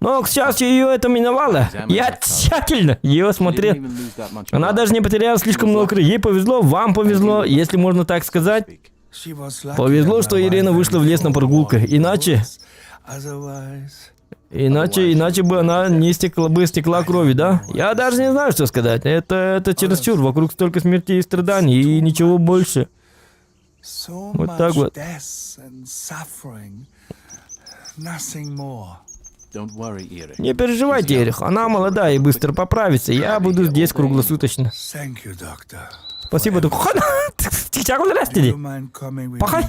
Но, к счастью, ее это миновало. Я тщательно ее смотрел. Она даже не потеряла слишком много крови. Ей повезло, вам повезло, если можно так сказать. Повезло, что Ирена вышла в лес на прогулку. Иначе... Иначе, иначе бы она не стекла бы стекла крови, да? Я даже не знаю, что сказать. Это, это чересчур. Вокруг столько смерти и страданий, и ничего больше. Вот так вот. Не переживайте, Эрих, она молодая и быстро поправится. Я буду здесь круглосуточно. Спасибо, доктор. Пахай,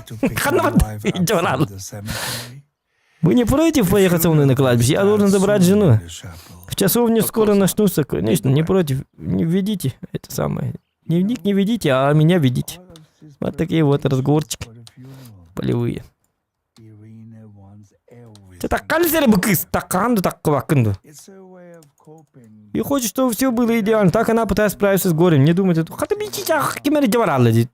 Вы не против поехать со мной на кладбище? Я должен забрать жену. В часовне скоро начнутся. Конечно, не против. Не ведите это самое. Дневник не ведите, а меня ведите. Вот такие вот разговорчики полевые. Так бы кыс, таканду так квакынду. И хочет, чтобы все было идеально. Так она пытается справиться с горем. Не думает, хата бичи кимери жабаралла дейт.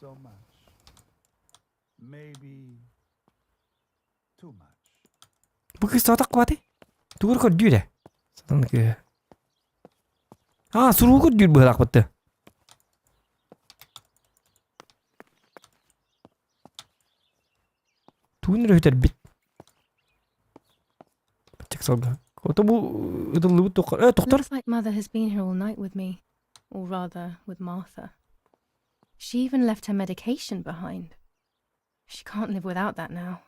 so much. Maybe too much. Бу кыыс тоҕо таххыбатый? Тугу көрдүүр ээ? Сатан кыыһа. Аа, суругу көрдүүр быһыылаахпытты. Тугун эрэ үтэрбит. Баччак салга. Ото бу ытыллыбыт тохтор. Э, тохтор. Looks like Mother has been here all night with me. Or rather, with Martha. She even left her medication behind. She can't live without that now.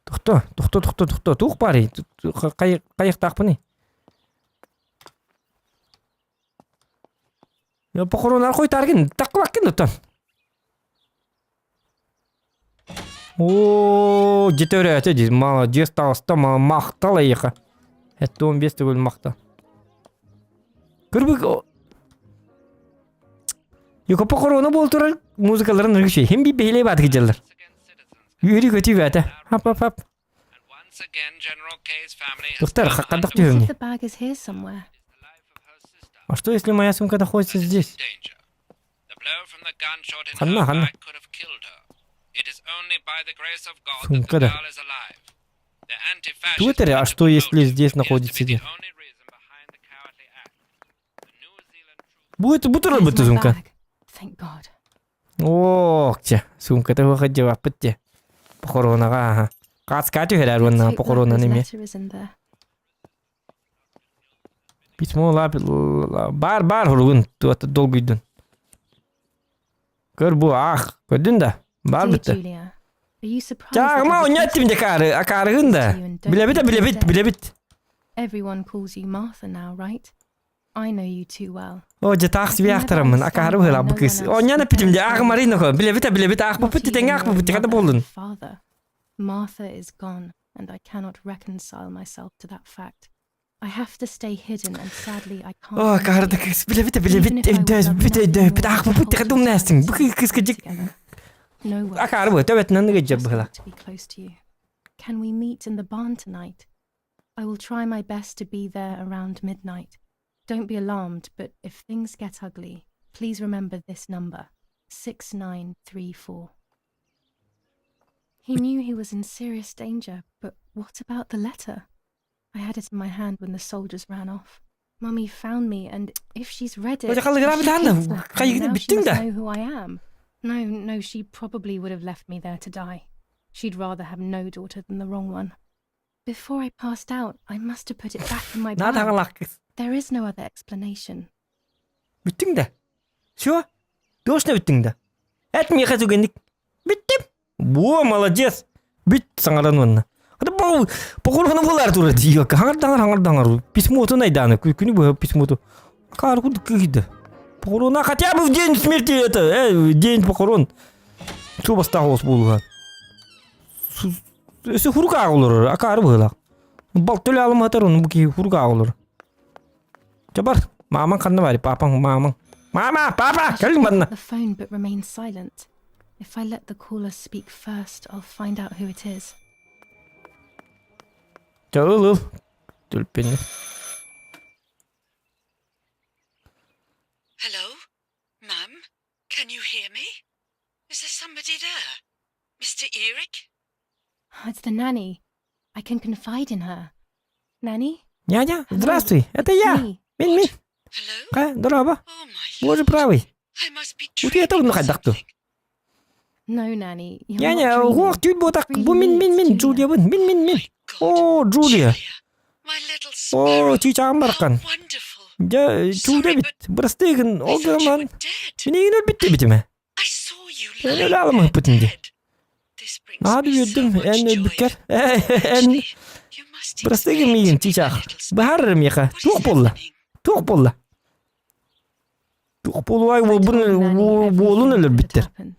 Тохто, тохто, тохто, тохто. Туох баарый? Хайыктаахпыный? Похоронар хойтаргын, таккыбаккын оттон. Оо, дьэ өрөөтө дии. Молодец, таҕыста, махтал эйиэхэ. 75 төгүл махтал. Кырбык Юка похорона буол турар музыкаларын ыргышы. Хим би бэһилэй баатык дьаллар. Үөрүү көтүү бээтэ. Хап хап хап. Доктор, хаккандах What if түһүмни. the bag is here somewhere? А что если моя сумка находится здесь? Ханна, ханна. Сумка да. Твиттере, а что если здесь находится где? Будет бутыр There's бутыр my сумка. bag. Thank God. Ох, те, сумка выходила те. Похоронага, ага. Кацка түһэрэр Let's уонна hope похоронан Martha's эмиэ. letter is in there. Письмо лап бар бар хуругун туата долгуйдун. Көр бу ах, көрдүн да. Бар Dear битте. Julia, are you surprised that Чаагма I've оñаттим requested де кары, акарыгын да. to you and don't Билебит think you're билебит dead? билебит. Everyone calls you Martha now, right? I know you too well. О, же таах I can never свяхтарамын, understand акары why была no бу кыз. one else Оñана питим де compares ах me. марина хо. Билебит билебит ах Not бу even тең ах your бу хата mother болдун. and father. Martha is gone, and I cannot reconcile myself to that fact. I have to stay hidden, and sadly, I can't. О, meet акары you. кыз билебит Even билебит if I would өйдөс love бит nothing өйдөс more бит than ах to бу hold you хадум tight нэстин. Бу and кыз be кыжык together. No words. акары бу төбөтүнөн Just гыжы была. want to be close to you. Can we meet in the barn tonight? I will try my best to be there around midnight. Don't be alarmed, but if things get ugly, please remember this number 6934. He knew he was in serious danger, but what about the letter? I had it in my hand when the soldiers ran off. Mummy found me, and if she's read it, Ой, қалай she грабит анда, hates Martha, қайгыны and now she бүттің must да. know who I am. No, no, she probably would have left me there to die. She'd rather have no daughter than the wrong one. Before I passed out, I must have put it back in my Нада bag. хагалах кыз. There is no other explanation. Бүттүң да. Всё? Точно бүттүң да. Эт миэхэ түгэнник. Бүттүм. Во, молодец. Бүт саҥаран уонна. Хата бу похоронан буолар тура диэкка. Хаҥардаҥар хаҥардаҥар. Письмотун айдааны. Күнү быһа письмоту. Акаар курдук кыыһыйда. Похорона хотя бы в день смерти это, день похорон. Суобастаах оҕус буолуһан. Өссө хурука олорор, акаары быһыылаах. Балт төлө алыматар ону бу киһи хурука олорор. Чэ бар, маамаҥ ханна баарый, папаҥ, маамаҥ. Мама, папа, I should кэлиҥ pick манна. up the phone but remain silent. If I let the caller speak first, I'll find out who it is. Чэ ыл ыл. Төлпені. Hello? Ma'am? Can you hear me? Is there somebody there? Mr. Eric? It's the nanny. I can confide in her. Nanny? Няня, Hello, здравствуй, это it's я. me. Мин мин. Hello? Ха, дороба. Oh, my Боже lord. правый. I must be Утуйа dreaming or хайдахту. something. No, nanny. You're Няня, not dreaming. уох түүл буотах. Really Бу мин me, мин it's мин Julia. Джулиябын. Мин мин мин. My God. О, Джулия. My little О, sparrow. чыычааҕым How бараххан. wonderful. Дьэ, Джулия Sorry, бит. but Бырастыыгын, I ол thought you гынан. were dead. Минигин өлбүт битиме. I saw you Эн lying өлө there алымыппытын дии. dead. This brings Наһаа me so үөрдүм, much эн joy. өлбүккэр. Эн Actually, you must бырастыыгын explain миигин to me, my чыычаах. little sparrow. Быһаар миэхэ. What Туох is буолла? happening? Туох буолла? Туох буолуай I told буолбун Nanny буолун everything that had өлөрбүттэр. happened.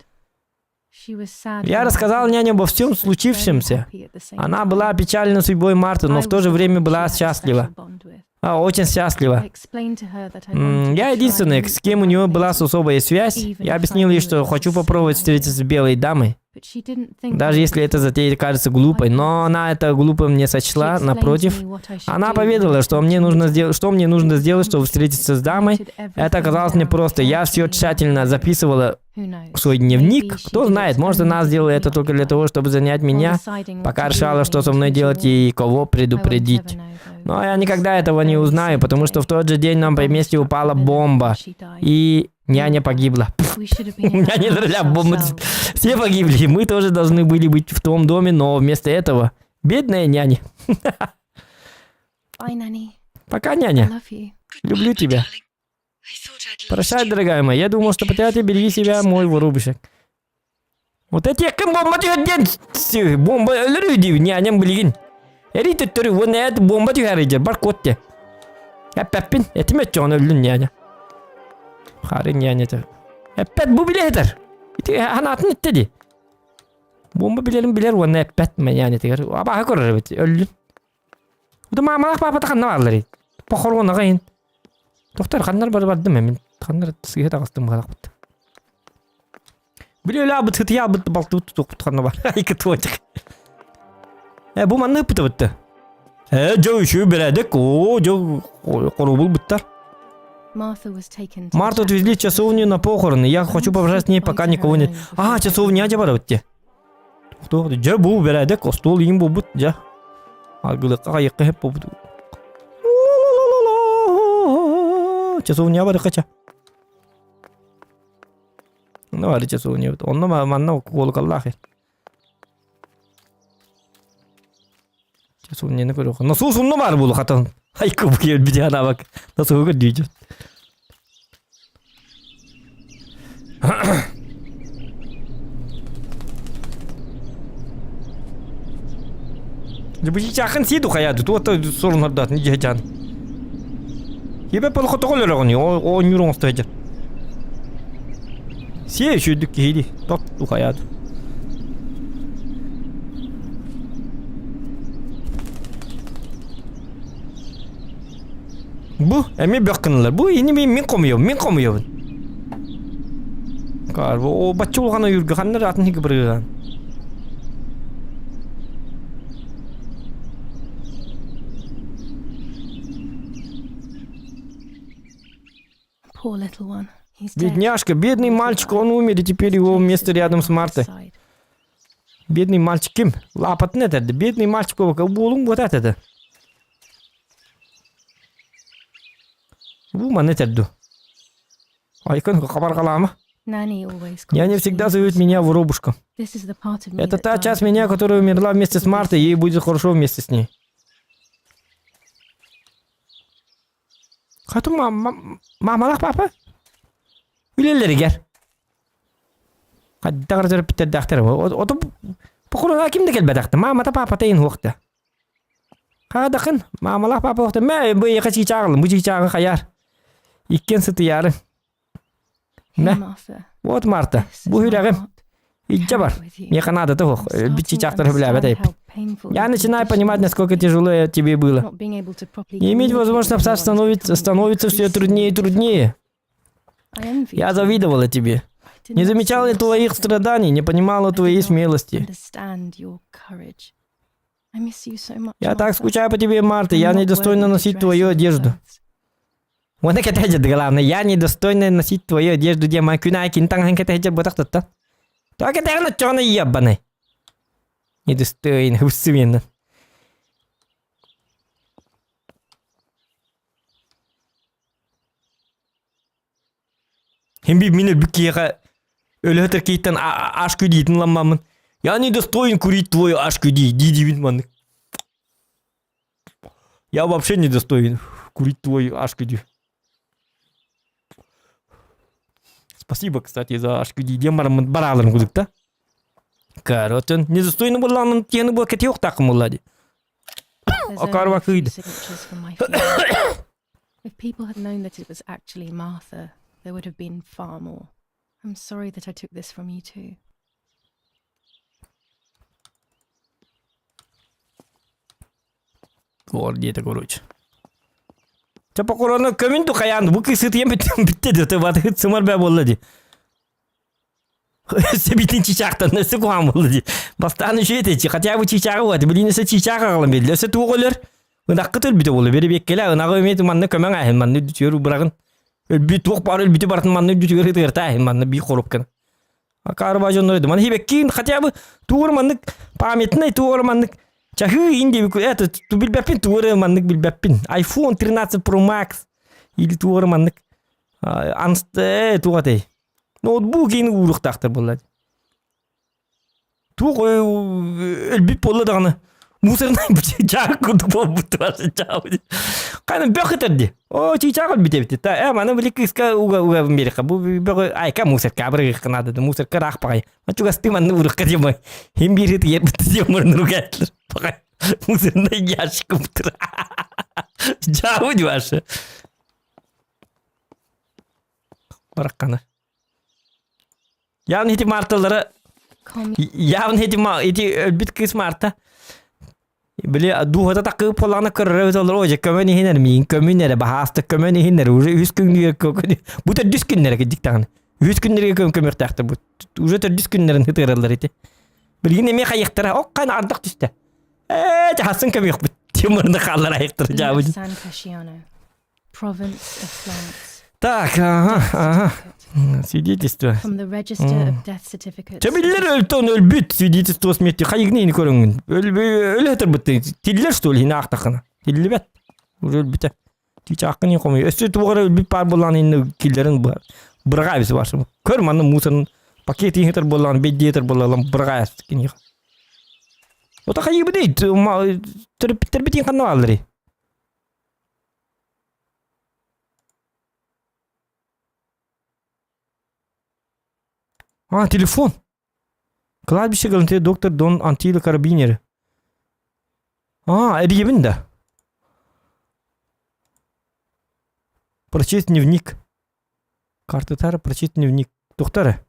She was sad Я for рассказал Martha, няне обо всем but very случившемся. happy at the same Она time. была опечалена судьбой Марты, но I в то was же the время one she была had a счастлива. special bond with. А, очень I счастлива. explained to her that I М, wanted Я to try единственная, and с meet кем у the нее White была Lady, особая связь. even Я if I объяснил ей, knew что it was хочу a попробовать silly idea. встретиться с белой дамой. Даже если эта затея кажется глупой, но она это глупым не сочла, напротив, она поведала, что мне нужно сделать, что мне нужно сделать, чтобы встретиться с дамой. Это оказалось непросто. Я все тщательно записывала в свой дневник. Кто знает, может, она сделала это только для того, чтобы занять меня, пока решала, что со мной делать и кого предупредить. Но я никогда этого не узнаю, потому что в тот же день нам поместье упала бомба, и няня погибла. Няня зря бомба. Все погибли, мы тоже должны были быть в том доме, но вместо этого бедная няня. Пока, няня. Люблю тебя. Прощай, дорогая моя. Я думал, что потерял тебя, береги себя, мой воробушек. Вот эти ким бомба түһэрдиэн бомба өлөрүү диибин ньээньэм билигин. Эрий төттөрү уонна эт бомба түһэридэр бар куот де. Эппэппин этим өччөҕүнэ өллүн ньээньэ. Хары ньээньэтэ. Эппэт бу билэ этэр. Ити ханаатын эттэ ди. Бомба билэрин билэр уонна эппэт ньээньэтигэр. Абааһы көрөр эбит өллүн. Уда маамалаах паапата ханна баалларый? Похоруонаҕа иһин. Тохтор ханнар бары бардым эмин. Ханнар сыыһа таҕыстым быһалаахпыт. Били өлө абыт ытыйа абыт балтыбыт тутуохпут ханна бар. Айка туочак. Э бу манна ыппытыбытты. Э дьэ үчүгэй бэрээдэк. Оо дьэ хоруобул быттар. Марту отвезли в часовню на похороны. Я хочу попрощаться с ней, пока никого нет. А, часовня дьэ барабыт те. Туох дьэ бу бэрээдэк остуол иин буолбут дьэ. Аргылыкка хайыкка хэп буолбут. Часовня барыкка ча. Ну, бары часовня. Онно манна куолукаллаах. Часовняны көрүөх. Насос онно баар буолу хатан. Айка бу киэр бит Насоһу көрдүүчү. Бу чаахын сии духая туота сорунардаатын дьиһэчаан. Ебе полхотоҕол өрөҕүн оонньуур оҥосто сылдьар. Сиэ үчүгүйдүк киһилии тот ухайаат. Бу эмиэ бөх гыналар. Бу ини мин мин хомуйабын, мин хомуйабын. Каар бу бачча улахан ойуурга ханна эрэ атын иһи бырыгыгаан. Poor little one. He's dead. Бедняжка, бедный мальчик, он умер, и теперь его место рядом с Мартой. Бедный мальчик ким? Лапатын этэрди. Бедный мальчик буолуҥ буотаат этэ. Бу манна этэр дуу? Айкын хабарҕалаама. Няня всегда зовет меня воробушком. Это та часть меня, которая умерла вместе с Мартой, ей будет хорошо вместе с ней. Хатым маамалаах папа? Үлэлэригэр. Хайдах эрэ төрөппүттэрдээхтэр. Ото похоруна ким да кэлбэтэхтэ. Маамата папата иһин суохта. Хаадахын маамалаах папа суохта. Мэ бу эйиэхэ чыычааҕылын, бу чыычааҕы хайаар. Иккиэн сытыйаары. Мэ. Вот Марта, бу үрэҕим. Илдьэ бар. Миэхэ наадата суох. Өлбүт чыычаахтары сөбүлээбэт эбиппин. Я начинаю понимать, насколько тяжело тебе было. Не иметь возможности общаться становится, становится все труднее и труднее. Я завидовала тебе. Не замечала твоих страданий, не понимала твоей смелости. Я так скучаю по тебе, Марта. Я недостойна носить твою одежду. Уонна кэтэһэ главное, я недостойна носить твою одежду диэн маа күн аайы кини таҥаһын кэтэһэ буотах туттан. Тоҕо кэтэҕин оччоҕуна ебаный. Недостойна, хыпсыменно. Хим би мин өлбүт киһиэхэ өлөһө киһиттэн аш күдиитин ламмаммын. Я недостоин курить твой аш күди дии-диибин маннык. Я вообще недостоин курить твой аш күди. Спасибо, кстати, за аш күди диэн бараммын барааларын кудук да. Короче, недостойный буоллаҕына тиэни буо кэтиэхтааххын буолла дии. Акарва кыйды. If people had known that it was actually Martha, there would have been far more. I'm sorry that I took this from you too. Кор диэтэ короче. Чэ покорона көмүн ду хайаан бу кысытыйан бүттэ бүттэ дии баты сымар бэ буолла дии. Өссө бүтүн чычаахтан өссө куһаҕан буолла дии. Бастаан үчүгэй этэ хотя бы чычааҕы уот, билигин өссө чычаах аҕалан биэрдилэр. Өссө туох өлөр? Ынаххыт өлбүтэ буолуо, бэрэбиэккэлээ, ынаҕы эмиэ манна көмөҥ ааһын, манна үрдүтүгэр быраҕын. Өлбүт туох баар өлбүтү барытын манна үрдүтүгэр ытыгыртааһын, манна биир коробканы. Акаарыбаа дьоннор этим. Маны хибэккиин хотя бы тугур маннык памятный тугур маннык чаһыы ин диэбит это билбэппин тугур маннык билбэппин. iPhone 13 Pro Max или тугур маннык анст туга тэй. Ноутбук иин ууруктаахтар буолла. Туох өлбүт буолла даҕаны мусорнай чаах курдук буолбут Хайна бөх ытар ди. О, чыычаах өлбүт эбит. Та э маны били кыыска уга уга биэриэххэ. Бу бөҕү айка мусорка абырыгыхха наада. Мусорка ыраах баҕай. Чугастыы манны урукка диэмай. Хим биир ытыйар бит диэмэр нуругатлар. Баҕай. Мусорный ящик куптур. Жабы дюашы. Баракканы. Явно ити Марталара явно ити ити өлбүт кыыс Марта били дууһата таккып буоллаҕына көрөрө эбит олор ожа көмөн иһин миин көмүн эрэ баһааста көмөн иһин эрэ уже үс күнгүгэр бу төрдүс күннэрэ кирдик даҕаны үс күннэргэ көм көмүөхтээхтэр бу уже төрдүс күннэрин ытыараллар ити билигин эмиэ хайыахтара ок хайн ардах түстэ ээ хасын көмүөхпүт тимурны хааллар айыктара жаабы Province of Florence. Так, ага, ага. Свидетельство. From the register of death certificates. Чэбиллер өлтөн өлбүт свидетельство смерти хайыгны ини көрөҥүн. Өлө ытырбыт. Тиллер что ли аахтахына. Тиллибэт. Уже өлбүтэ. Чааккын хомуй. Өссө тугара өлбүт паар буллаан инне киллерин бырага бис барсым. Көр манны мусорын пакет иһитер буллаан беддиетер буллаан бырага киниха. Ота хайыбы дейт. Тербитин ханна аллары. А, телефон. Кладбище Галантея доктор Дон Антило Карабинери. А, эрийэбин да. Прочесть дневник. Картытара прочесть дневник. Доктора.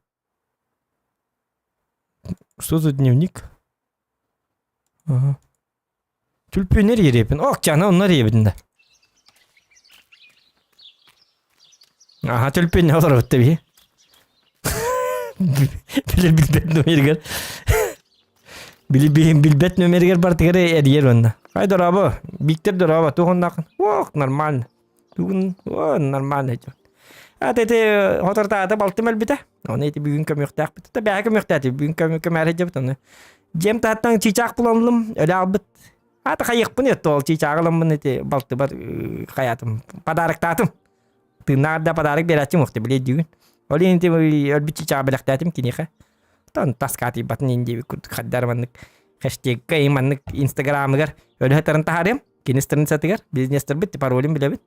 Что за дневник? Ага. Түлпүөннэр иэриэпин. Ок, чана онно эриэбитин да. Аха, түлпүөннэ олоробут да биһи. Билэр билбэт номеригэр. Били билбэт номеригэр бартыгар эрийэр онно. Ай, дорообо. Виктор дорообо. Туох оннаахын? Ох, нормально. Бүгүн о, нормально идет. А ити хотортаата балтым өлбүтэ. Оны ити бүгүн көмүөхтээхпит. Та бэйэ көмүөхтээти. Бүгүн көмөөрө дьэбит оны. Дьиэм таһыттан чыычаах буланлым, өлө албыт. Ата хайыахпын ет ол чыычааҕы ыламмын ити балтыбар хайаатым, подароктаатым. Тыыннаах да подарок биэрээччим уохта билиэ дүүгүн. Ол иһин ити өлбүт чыычааҕы бэлэхтээтим киниэхэ. Тон таска атыйбатын иһин диэбит курдук хаддар маннык хэштегка маннык инстаграмыгар өлө таһаарыам. Кини страницатыгар бизнестербит паролин билэбит.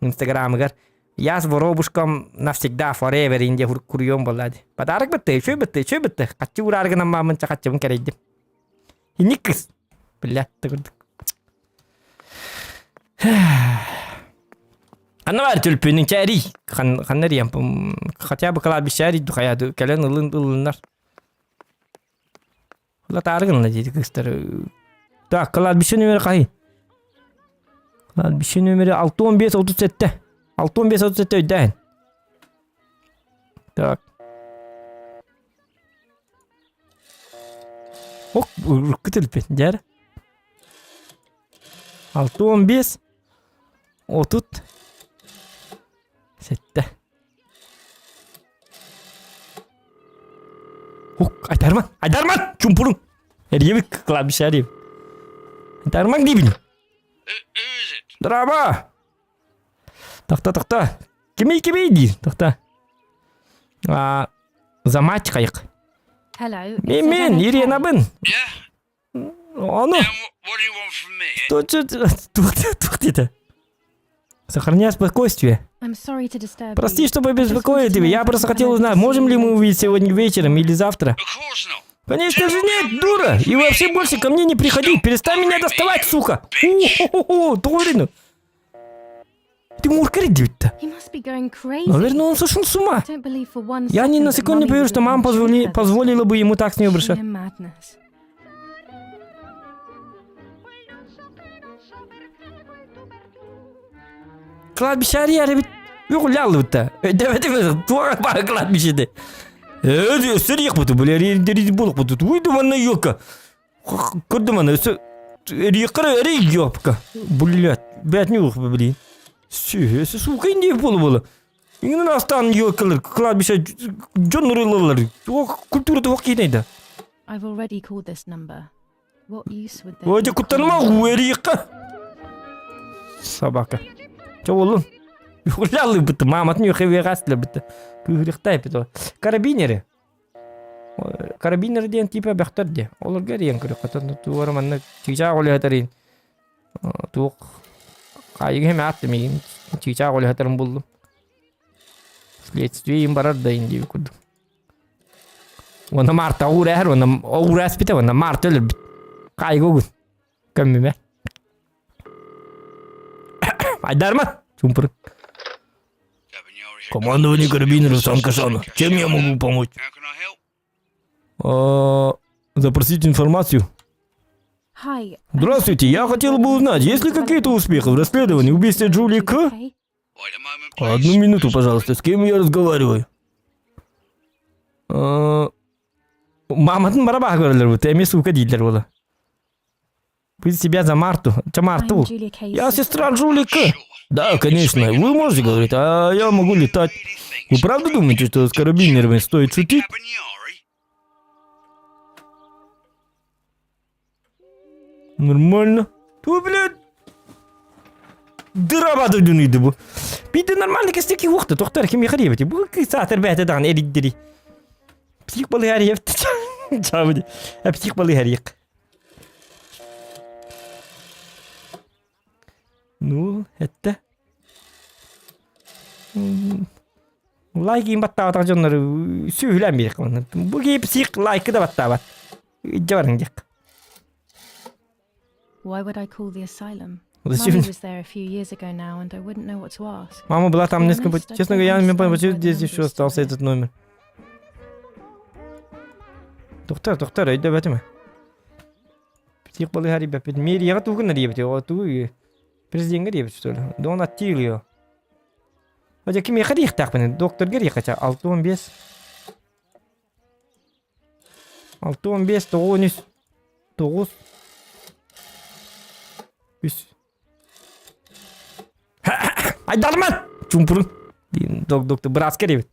Инстаграмыгар Я с воробушком навсегда forever инде куруйуом буолла ди. Подарок бытты, үчүгэй бытты, үчүгэй бытты. Хаччы ураары гынан маамын чахаччыбын кэрэйдим. Инник кыз. Бля, тыгырдык. Ханна бар түлпүнүн чээрий. Ханна риям хотя бы кладбище арий хайа кэлэн ылын ылыннар. Латаары гынна диэти кыыстар. Так, кладбище номер хай? Кладбище номері 615 37. 615 37 өйдөөн. Так. Ок, урукку төлпүт, дьэр. 615 30 7. Ук, айтарман, айтарман, чумпуруң. Эрийэбит кладбище эрийэбит. Айтарман диибин. Дорообо! Тохто, тохто. Кимий, кимий диир. Тохто. А, за мать хайык. Hello. it's Мен, мен, Irene Kay. Иренабын. Yeah? Ону. Yeah, what do you want from me? Туох диэтэ? Сохраняй спокойствие. I'm sorry to disturb Прости, you. что побеспокоил тебя. Я просто хотел узнать, можем ли мы увидеться сегодня вечером или завтра? Of course not. Конечно же нет, дура! И вообще больше ко мне не приходи! Перестань меня доставать, сука! О-хо-хо-хо, Торину! Ты муркари то He must be going crazy. Наверное, он сошел с ума. I don't believe for one Я ни second на that секунду не Mummy поверю, would что let мама him treat позволи- her this позволила бы ему так с ней way. обращаться. Sheer madness. Кладбище арияр эбит. Үгүллэ аллыбыта. Өйдөбөтүм туох баар кладбищеде. Өссө риэхпит, бля, буолукпут. Туй да манна ёлка. Көрдүм аны, өссө риэххэ эрэ ёпка. Блядь, бэт не ух, блин. Сүһү, сука инди буолу буолу. Иҥин астаан ёлкалар, кладбище дьон нурылалар. Культура туох киинэйдэ. I've already called this number. What use would Ой, дьэ куттаныма уэриэххэ. Собака. Чэ буоллун. Уляллыбыт, мааматын үөхэ-үөхэ битте. Кыыһырыахтай эпит ол. Карабинеры. Карабинеры диэн типа бөхтөр диэ. Олорго эрийэн көрүөххэ. Туора манна чыычаах олүһэтэрин туох хаайыга хэмэ ааттым миигин чыычаах олүһэтэрин буллум. Следствие им барар да индии курдук. Уонна Марта уурээһэр, уонна уурээспитэ, уонна Марта өлөрбүт. Хаайыга угун. Көммүмэ. Айдарма! Чумпур. Командование карабинеров Сан-Кашана. Чем я могу помочь? А, запросить информацию. Здравствуйте, я хотел бы узнать, есть ли какие-то успехи в расследовании убийства Джулии К? Одну минуту, пожалуйста, с кем я разговариваю? А, Маматын барабах көрөлөр бу, эми сука дииллэр була. Пусть себя за Марту. Ча Марту. Я сестра Джули К. Да, конечно, вы можете говорить, а я могу летать. Вы правда думаете, что с карабинерами стоит шутить? Нормально. Ту, блядь. Дыра дойдуну бу. Биде нормально кестеки уақта тоқтар ким яхарибати. Бу саатар бәте даҕаны эриддери. Псих балыһар Чабы. Псих балыһар Ну, это... Лайк баттаабатах дьоннор сүүһүлээн биэрэх Бу киһи псих лайкы да баттаабат. Илдьэ барыҥ диэх. Why would I call the asylum? Зачем? Mummy was there a few years ago now, and I wouldn't know what to ask. Мама была там To be несколько... honest, I Честно don't говоря, я не понял, understand почему why the здесь number еще is still остался there. этот номер. Доктор, доктор, өйдөбөтүм. Псих балыһар ребят, Мэрияҕа тугун ребят, ту президентгэ ребят, что ли? Дон Аттилио. Одя кимиэхэ диэхтээхпин, докторга диэхэ 615. 615 9 9 3 Айдарман! Чумпурун. Док, доктор, братска ребят.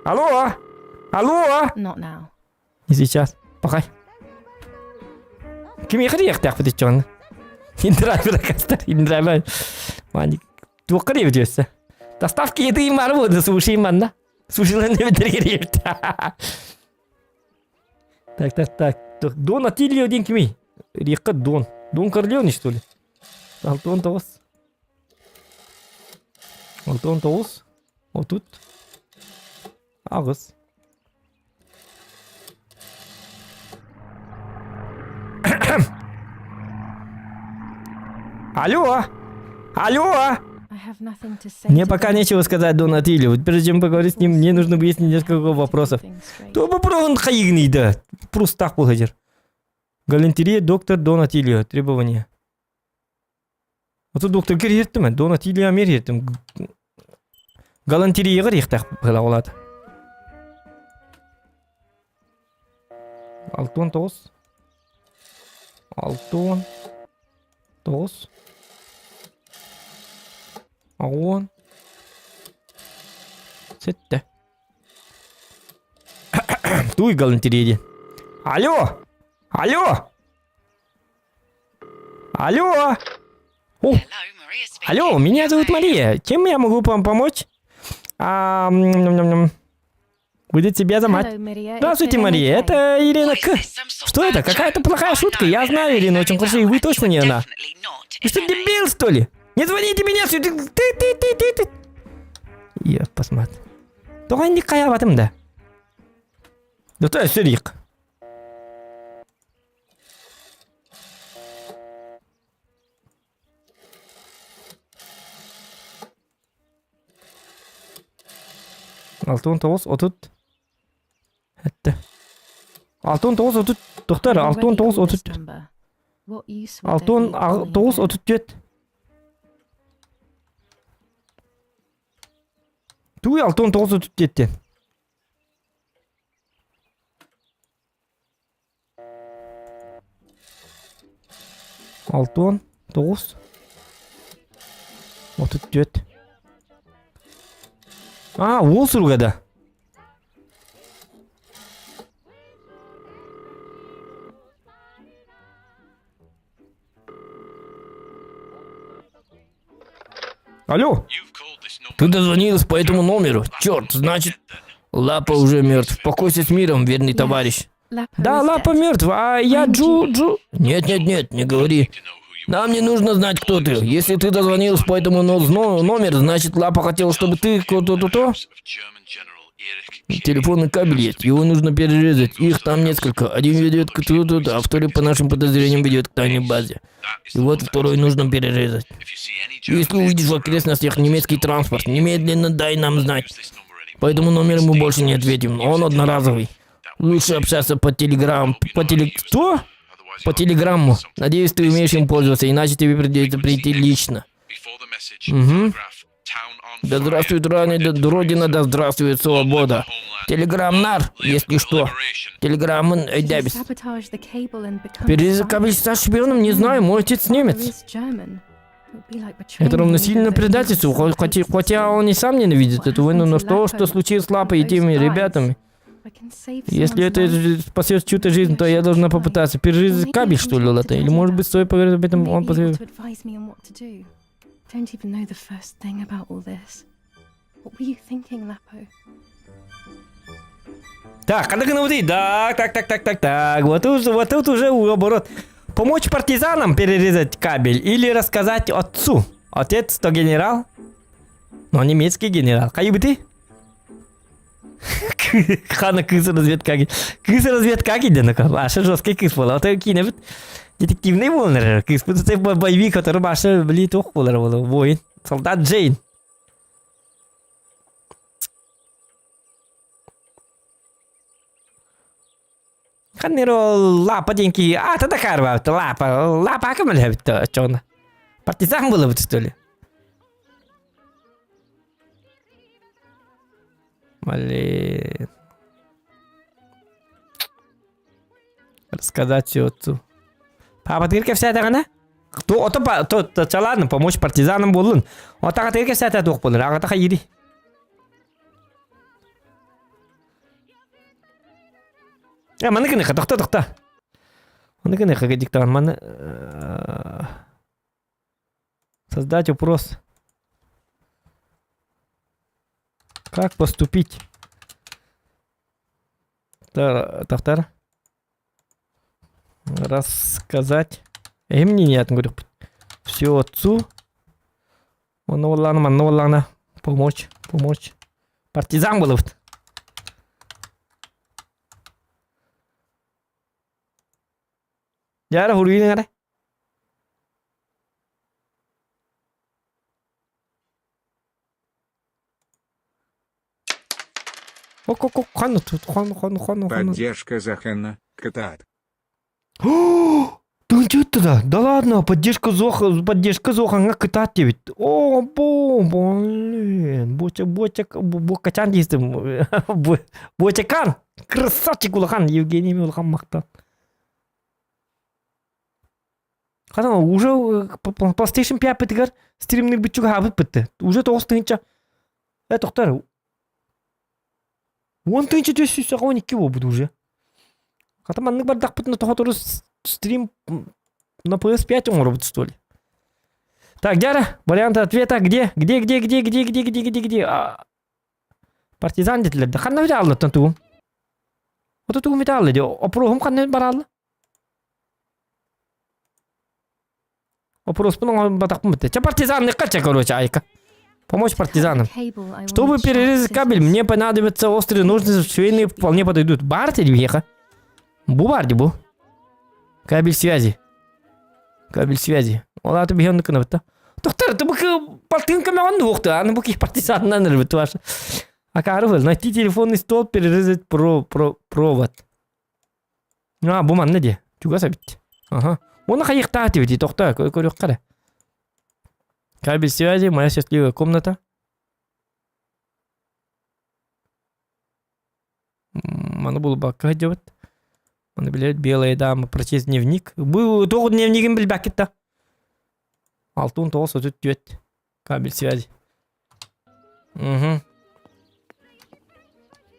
Алло! Алло! Not now. Не сейчас. Пахай. Кимиэхэ диэхтээхпит иччоҕун. Индрайвер кастар, индрайвер. Маник. Туохха диэбит үөссэ. Доставка еды им баар буолла, суши манна. Сушиларын эбэтэр кириэбит. Так, так, так. Дон Атилио диэн кимий? Риэххэ Дон. Дон Корлеоне, что ли? 69. 69. 30. Аҕыс. Алло! Алло! I have nothing to say Мне to пока them. нечего сказать Дону Атилию. Вот прежде чем поговорить с ним, мне нужно выяснить несколько To get вопросов. things straight. То попробуем да. Просто так выходит. Галантерея доктор Дон Атилио. Требования. А тут доктор кириэттим Дон Атилио мериэттим. Галантереяҕа риэхтээх быһыылаах 69. 69. 10. Сэттэ. Туй галантерея диэн. Алло! Алло! Алло! О, алло, меня зовут Мария. Чем я могу вам помочь? А, м-м-м-м. Будет тебя за мать. Hello, Maria. It's Здравствуйте, Irina Мария. K. Это Ирина К. Что это? Какая-то плохая шутка. Я знаю Ирину очень хорошо, и вы точно не она. Вы что, дебил, что ли? Не звоните меня сюда. Ты, ты, ты, ты, ты. Я посмотрю. Тоҕо инник хайаабатым да. Да то өссө 69 30 Сэттэ. 69 30 Доктор, I've already 69 called this 30 number. What use would there be calling 69 again? 34 Туй 69 34 диэн. 69 34. А, уол суруга да. Алло. Ты дозвонилась по этому номеру. Черт, значит, Лапа уже мертв. Покойся с миром, верный товарищ. Да, Лапа мертв, а я Джу... Джу... Нет, нет, нет, не говори. Нам не нужно знать, кто ты. Если ты дозвонилась по этому номеру, значит, Лапа хотел, чтобы ты... То-то-то. Телефонный кабель есть, его нужно перерезать. Их там несколько. Один ведет к тут, а второй, по нашим подозрениям, ведет к тайной базе. И вот второй нужно перерезать. Если увидишь в окрестностях немецкий транспорт, немедленно дай нам знать. По этому номеру мы больше не ответим. Он одноразовый. Лучше общаться по телеграм... По теле... Что? По телеграмму. Надеюсь, ты умеешь им пользоваться, иначе тебе придется прийти лично. Угу. Да здравствует Родина, да здравствует свобода. Телеграм-нар, если что. Телеграм Дябис. Перерезать кабель стать шпионом, не знаю, мой отец немец. Это равносильно предательству, хотя, хотя он и сам ненавидит эту войну, но что, что случилось с Лапой и теми ребятами? Если это спасет чью-то жизнь, то я должна попытаться перерезать кабель, что ли, Лата? Или, может быть, стоит поговорить об этом, он посоветует. Don't even know the first thing about all this. What were you thinking, Lapo? Так, так, так, так, так, так, так. Вот тут, вот тут уже наоборот. Помочь партизанам перерезать кабель или рассказать отцу. Отец то генерал, но немецкий генерал. Хайбыты? Хана кыз разведка. Кыз разведка киден. Аша жесткий кыз була. Ото кийне детективный буолар. Кыз боевик, который баша били туох буолар була. Воин. Солдат Джейн. Ханнеро лапа деньги. А, тогда карва, лапа. Лапа акымылэбит чона. Партизан было бы, что ли? Блин. Рассказать все отцу. Папа, ты кэпсээтэҕинэ? То, ото, то, то, ладно, помочь партизанам буоллун. Отаҕа тыгыр кэпсээтэ туох буолар, аҕата хайыри. Э, маны гыныха, тохто, тохто. Маны гыныха, диктант, маны... Создать вопрос. Как поступить? Тахтар. Рассказать. Эмни нет, говорю. Все отцу. Манна манна помочь, помочь. Партизан был. Яра хуруйнара. Поддержка Захана, Катат. Тынчытты да, да ладно, поддержка Зоха, поддержка Зоханга кытаат диэбит. О, бо, блин, Боча, Боча, Бокачан дейстим. Бочакан, красавчик улахан, Евгений улахан мактан. Хасан, уже PlayStation 5 битигэр стримник бүтчүг хаабыт битти. Уже тоҕус тыһыынча. Э, тохтор. Уон тыһыынча 412 буолбут уже. Хата маннык бардахпытына тоҕотору стрим на PS5 оҥоробут что ли? Так, Дяра, варианты ответа где? Где, где, где, где, где, где, где, где? А... Партизан диэтилэр да. Ханна бүтэ тугум? Ото тугум бүтэ алла ди. Опроһум ханна баралла? Опроспун батахпын бүтэ. Ча партизан кача, короче, айка. Помочь партизанам. Чтобы перерезать кабель, мне понадобятся острые ножницы, швейные вполне подойдут. Барти въеха. Бу барди бу. Кабель связи. Кабель связи. Ол аты биһиэн кынабытта. Тоқтар, ты бу партын камерон уохты, аны бу партизаннан ырбыт ваша. Акары был. Найти телефонный стол, перерезать про, про, провод. А, бу манна де. Чугас бит. Ага. Оны хайықтаа дебит, тоқта, көрөк қара. Кабель связи, моя счастливая комната. Маны бұл бакка делать. Маны билет белая дама, прочесть дневник. Бу тоғы дневнигин билбәккет та. 69 34 кабель связи. Угу.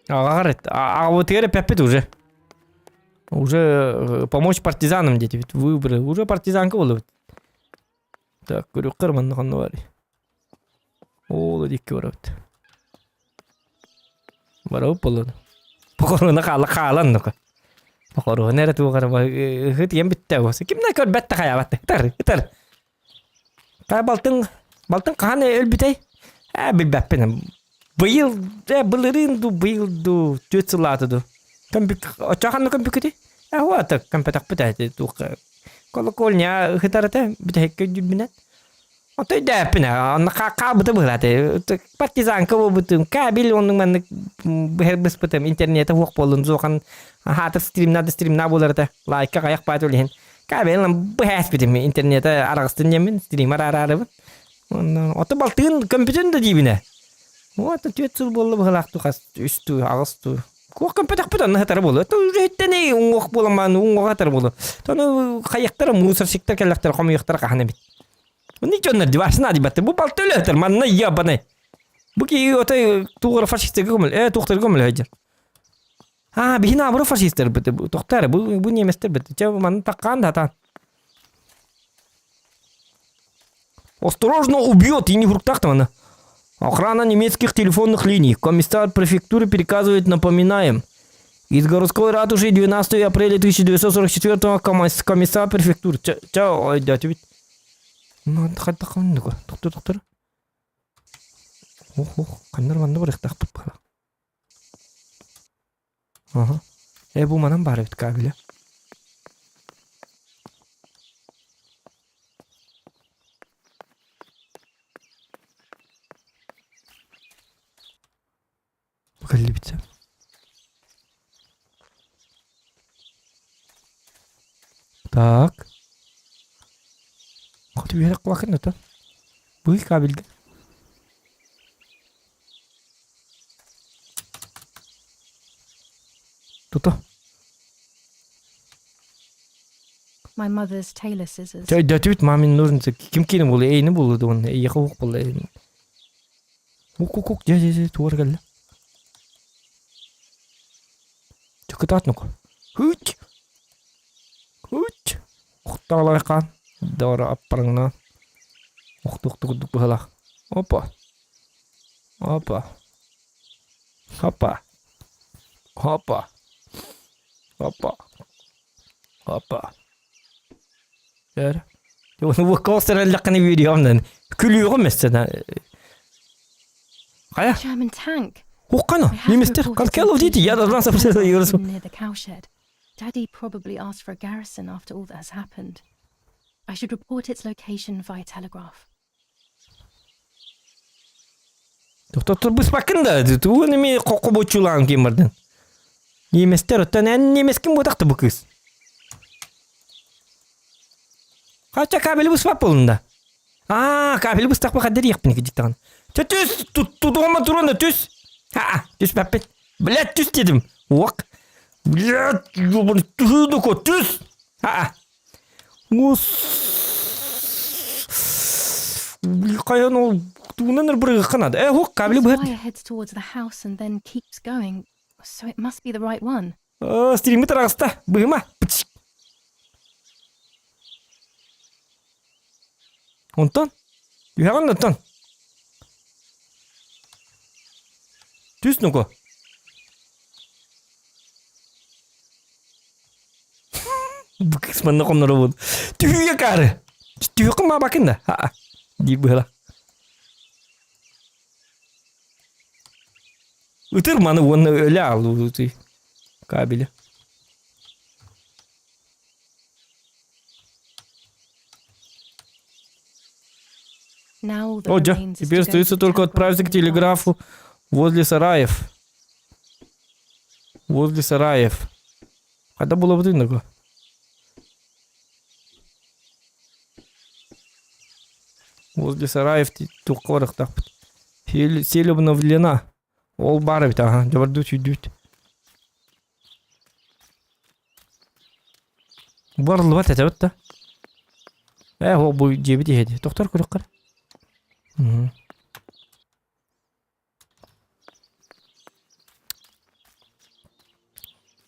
Аҕаҕар аҕабытыгар эппэппит уже. Уже э, помочь партизанам дети ведь выборы. Уже партизанка буолабыт. Так, көрүөххэ манна ханна баарый? Ол дикки барабыт. Барабыт буоллун. Похоруна хаала хаалан нука. Похоруна эрэ туох эрэ ыһыт иэн бүттэ буолса. Ким да көрбөт да хайаабат. Ытар, ытар. Та балтын балтын хаһан өлбүтэй? Ээ билбэппин. Быйыл э былырыын дуу быйыл дуу түөрт сыллаата дуу. Көмпүк оччо ханна көмпүкүтүй? Ээ уата көмпөтөхпүт ээ туох колокольня ыһытар этэ бүтэһиккэ өйдүүрбүнэн. Отой өйдөөппүн ээ онно хаалбыта быһыылаата. Партизанка буолбутум, кабель оннук маннык быспытым, интернетэ суох буоллун, суохан хаатыр стримна да стримна буолар этэ. Лайка хайах баат ол иһин. Кабель быһааспытым интернетэ араҕыстын диэммин, стример араарыбын. Онно ото балтыын көмпүтүн да диибин ээ. Вот түөрт сыл буолла быһыылаах дуу хас үс дуу аҕыс дуу. Куох көмпөтөхпүт онно сытара буолуо. То үлэһиттэн уҥуох буоламаан уҥуоҕа сытара буолуо. Тону хайыктара мусорщиктар кэллэхтэр хомуйуохтара хаһан эбит. Уни дьоннор дивасына дибатты. Бу балты өлөтөр манна ебаный. Бу ки отой тугара фашисттерге көмөл. Э туохтарга көмөл höйдер. А, биһин абыры фашистер бит. Тохтар бу бу немецтер бит. Чэ манна таккаан да та. Осторожно, убьет, и не фруктах там она. Охрана немецких телефонных линий. Комиссар префектуры приказывает, напоминаем. Из городской ратуши 12 апреля 1944 комиссар префектуры. Ча, ча, ой, да, тебе. Ну, Доктор, доктор. Ох, ох, ханнар манна барыахтаахпыт баҕа. Аха. Э, бу манан баар эбит кабеля. Кэллибит. Так. Хоту үөрэх куакын ото. Быый кабельга. Тута. My mother's tailor scissors. Чэ өйдөөтүбүт мамин ножницы ким киинэ буолуо эйини буолуо дуон эйиэхэ уох буолла Ук ук ук дьэ дьэ дьэ туора кэллэ. Чэ кытаат нук. Хыт! Хыт! Охтаалайхаан Дора аппарыҥнаан охтуохту курдук быһалаах. Опа! Опа! Опа! Опа! Опа! Опа! Эр. Уокка видеомнан күлүөҕүм өссө Хайа? German tank. Уккано, I have to немецтер, report it Call of Duty, я должна near the cowshed. Daddy probably asked for a garrison after all that has happened. I should report its location via telegraph. Тохтотор быспаккын да, тугун эми кокко бочулаан ким бардын. Немецтер, оттон эн немецкин буотахта бу кыыс. Хача кабели быспап болунда. Аа, кабели быстахпа хаддер иэхпин кидиктаҕын. Чэ түс, тутугума туран түс. Ха, түспэппин. Блядь, түс дедим. Уок. Блядь, ёбаный түһүнү түс. Ха. Ус. Хайан ол тугунан ырбырыгыкка надо. Э, хук, кабели This быһат. wire heads towards the house and then keeps going, so it must be the right one. Стримы тараҕыста. Быһыма. Онтон? Түһэҕин онтон? Түс нуку. Бу кыс манна хонноробун. Түһүйэ каары. Түһүөххүн маабакын да. Аа. Диир быһыла. Ытыр маны уонна өлө аалыы кабеля. Now all that О, дьэ, remains is to теперь go to остается the только telegraph отправиться к in advance. телеграфу возле сараев. Возле сараев. Когда было бы такое? Возле сараев туохха барыахтаахпыт. Сель обновлена. Ол баар эбит, аха, дьабардыы сүйдүүт. Барыллыбат этэ да. Ээ, ол бу дьиэбит иһэ дии. Тохтор көрүөххэ. Мм.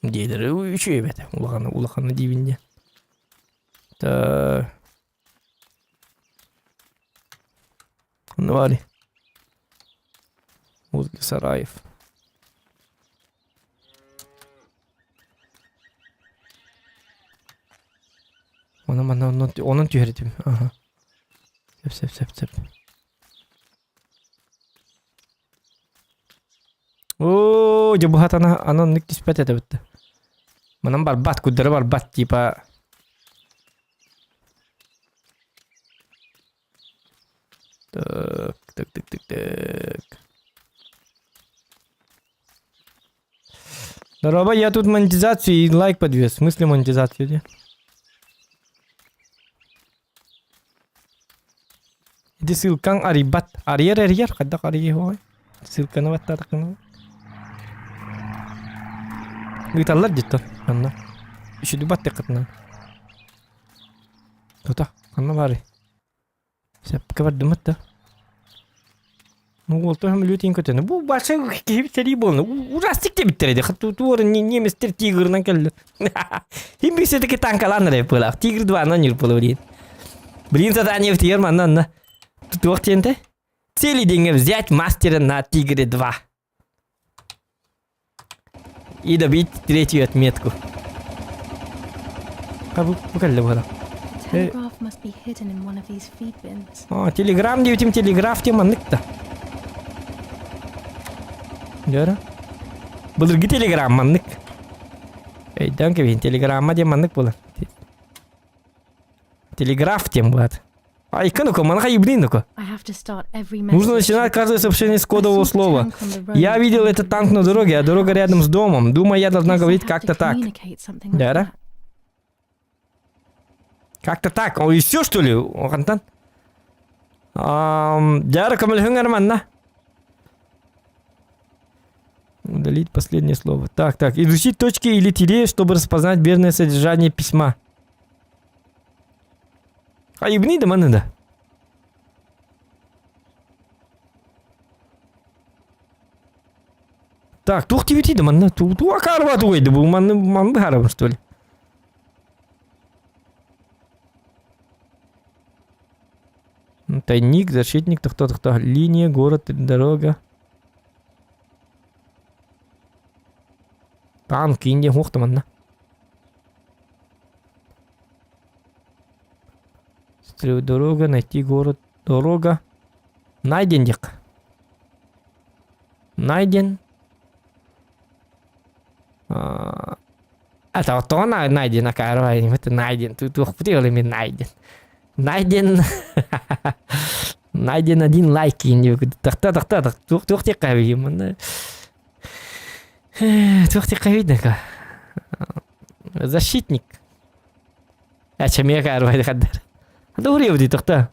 Дьиэлэрэ үчүгэй эбит. Улахана улахана диибин диэн. Та Ну, баары. Возле сараев. Онон манна онон онон түһэрдим. Аха. Сөп сөп сөп сөп. Оо, дьэ быһатана анан оннук түспэт этэ бытта. Манан барбат, куддара барбат, типа Так, так, так, так, так. Здорово, я тут монетизацию и лайк подвес. В смысле монетизацию, где? Ити ссылкаҥ арыйбат. Арыйар эрийэр, хайдах арыйыа Ссылканы баттаатаххына. Ыыталлар диттон онно. Үчүдү баттыаххытына. Тута, ханна баарый? Сөпкө бардыммыт да. Ну, уолтан самолетин көтөнө. Бу баша киһи сэрии буолна. Ужастик дебиттер эди. Туор немецтер тигрынан келди. Хим bir все-таки танкалан эрэ пылах. Тигр 2-нан юр блин. Блин, задание в манна анна. Туох диэнтэй? Цели деньги взять мастера на Тигре 2. И добить третью отметку. А бу, бу кэллэ буола. Telegraph must be hidden in one of these feed bins. О, телеграм диэбитим телеграф диэн маннык да. Дьөрө. Былыргы телеграм маннык. Өйдөөн кэбиһин телеграмма диэн маннык буолар. Телеграф диэн буолат. Айка ну-ка, манаха ебни ну-ка. Нужно начинать каждое сообщение с кодового слова. Я видел этот танк на дороге, а дорога рядом с домом. Думаю, я должна говорить как-то так. Да, Как-то так. О, и все, что ли? Антон? Дяра көмөлөһүҥ манна. Удалить последнее слово. Так, так. Изучить точки или тире, чтобы распознать верное содержание письма. А ебни да маны да. Так, туох тибити да манна ту ту акарба тугайды бу манны манны харабын что ли? Тайник, защитник, тохто тохто линия, город, дорога. Танк, Индия, хуох манна. Дорога, найти город, дорога. Найден диэххэ. Найден. Это тоҕо найден акаарбай найден туохпутуй ол эмиэ найден. Найден найден один лайк тахта тахта туох туох диэххэ манна туох диэххэ эбит защитник Ачамия каарбай хаддар. Дуурьев дии тохта.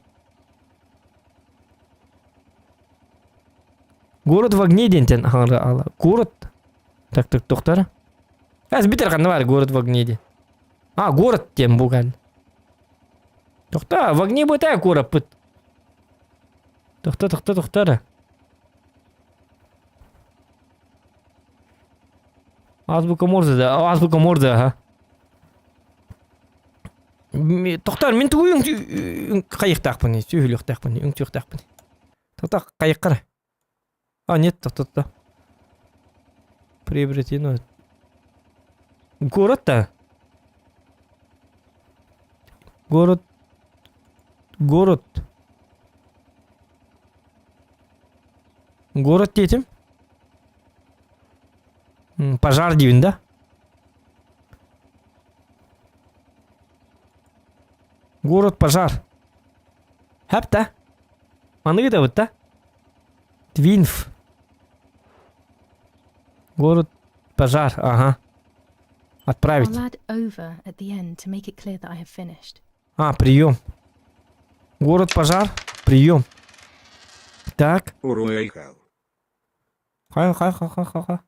Город в огне диэнтэн аҥара Город. Так так тохтара. Ас битер ханна бар город в огне диэн. А, город диэн буган. Тохта, в огне бытая куораппыт. Тохта, тохта, тохтара. Азбука Морзе, да. Азбука Морзе, ага. Тохтар, мин тугу хайыктаахпын, сүһүлүөхтээхпин, үҥтүөхтээхпин. Тота хайыккара. А, нет, тохтотто. Приобретено. Город-то? Город. Город. Город детям? Пожар диибин да? Город пожар. Хэп да? Манныгы да да? Твинф. Город пожар, ага. Отправить. I'll add over at the end to make it clear that I have finished. А, прием. Город пожар, прием. Так. Уруй-Айхал. Ха-ха-ха-ха-ха.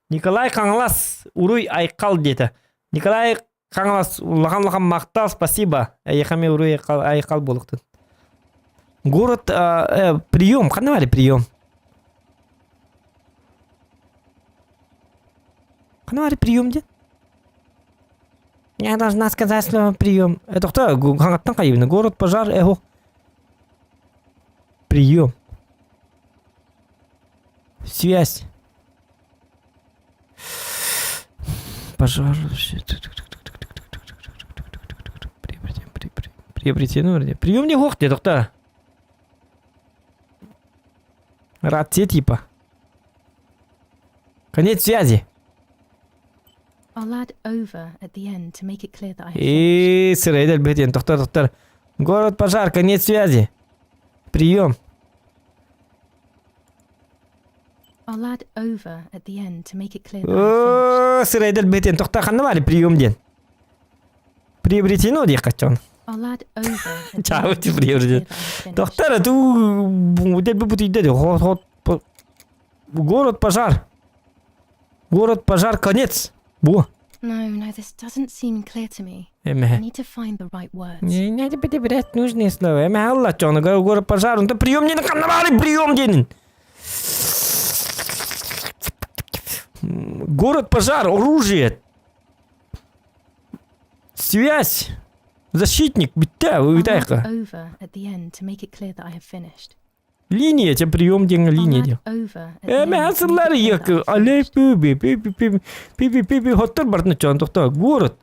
Николай Хаҥалас, Уруй Айхал диэтэ. Николай. Хаҥалас улахан-улахан махтал, спасибо. Эйиэхэ эмиэ уруй айхал буолуохтун. Город прием, ханна баар прием? Ханна баар прием диэн? Я должна сказать слово прием. Это кто? Хаҥаттан хайыбына. Город пожар, эхо. Прием. Связь. Пожар. Приобретено. Прием не хох доктор. Рация типа. Конец связи. I'll add over at the end to make it clear that I have И сырайдер бетен, доктор, доктор. Город пожар, конец связи. Прием. I'll add over at the end to make it clear that I have finished. Сырайдер бетен, тоқта ханна бары прием ден. Приобретено диэх хачон. I'll add over at the Чао, end to ти make it clear приобретено. that I have finished. Доктор, ту деп бутыйда Город пожар. Город пожар, конец. Бу. No, no, this doesn't seem clear to me. I Эмэ. need to find the right words. Не надо подобрать нужные слова. Эмэ алла чоно, город пожар. Он прием не ханна бары прием ден. Город пожар, оружие. Связь. Защитник, бүттэ, I'll add ыытайха. over at the end to make it clear that I have finished. Линия, те прием день I'll линия. add дем. over at the Эме end to make асыллар it clear як that I have алей finished. пиби пиби пиби пиби пиби хоттор бардын чон тохто город.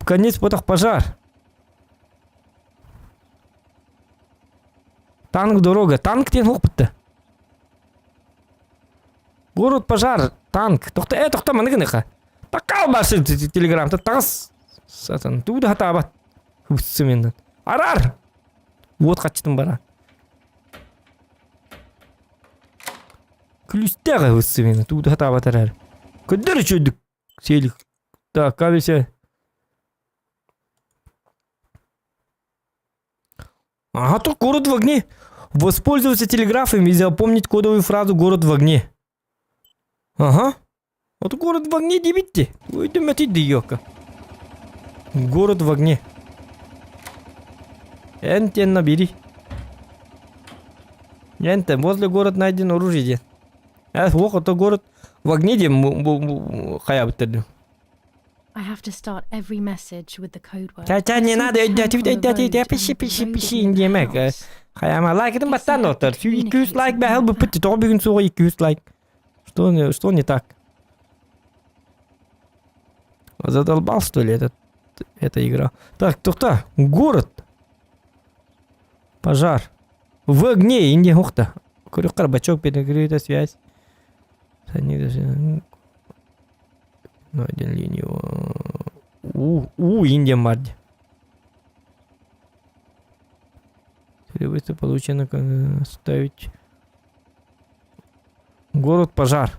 Конец потох пожар. Танк дорога. Танк диэн хуох бытта. Город пожар. Танк. Тохто э тохто маны гыныха. Такал басы телеграм. Тагыс. Сатан. Туда хатабат. Хыпсымен. Арар. Уот хачтым бара. Күлүстээх хыпсымен. Туда хатабат арар. Көдөр үчүдүк. Селик. Так, кабесе. Ага, тут город в огне. Воспользоваться телеграфом и запомнить кодовую фразу «Город в огне». Ага. Вот город в огне дебитте. Ой, ёка. Город в огне. Энтен набери. Энтен, возле город найден оружие диэн. Э, ох, это город в огне диэн хайа биттердим. I have to start every message with the code word. Ча-ча, не I saw надо, a tank on the road пиши, and пиши, the road пиши, is near the диэмэк. house. Хайама лайкытын баттан доктор. 200 лайк бэхэл быппыт, тоҕо бүгүн суоҕа 200 лайк. Что, что не так? Задолбал, что ли, этот, эта игра? Так, тухта, город. Пожар. В огне, инде ухта. Көрүккар бачок перекрыта связь. Найден линию. У, у, Индия Марди. Требуется получено ставить город пожар.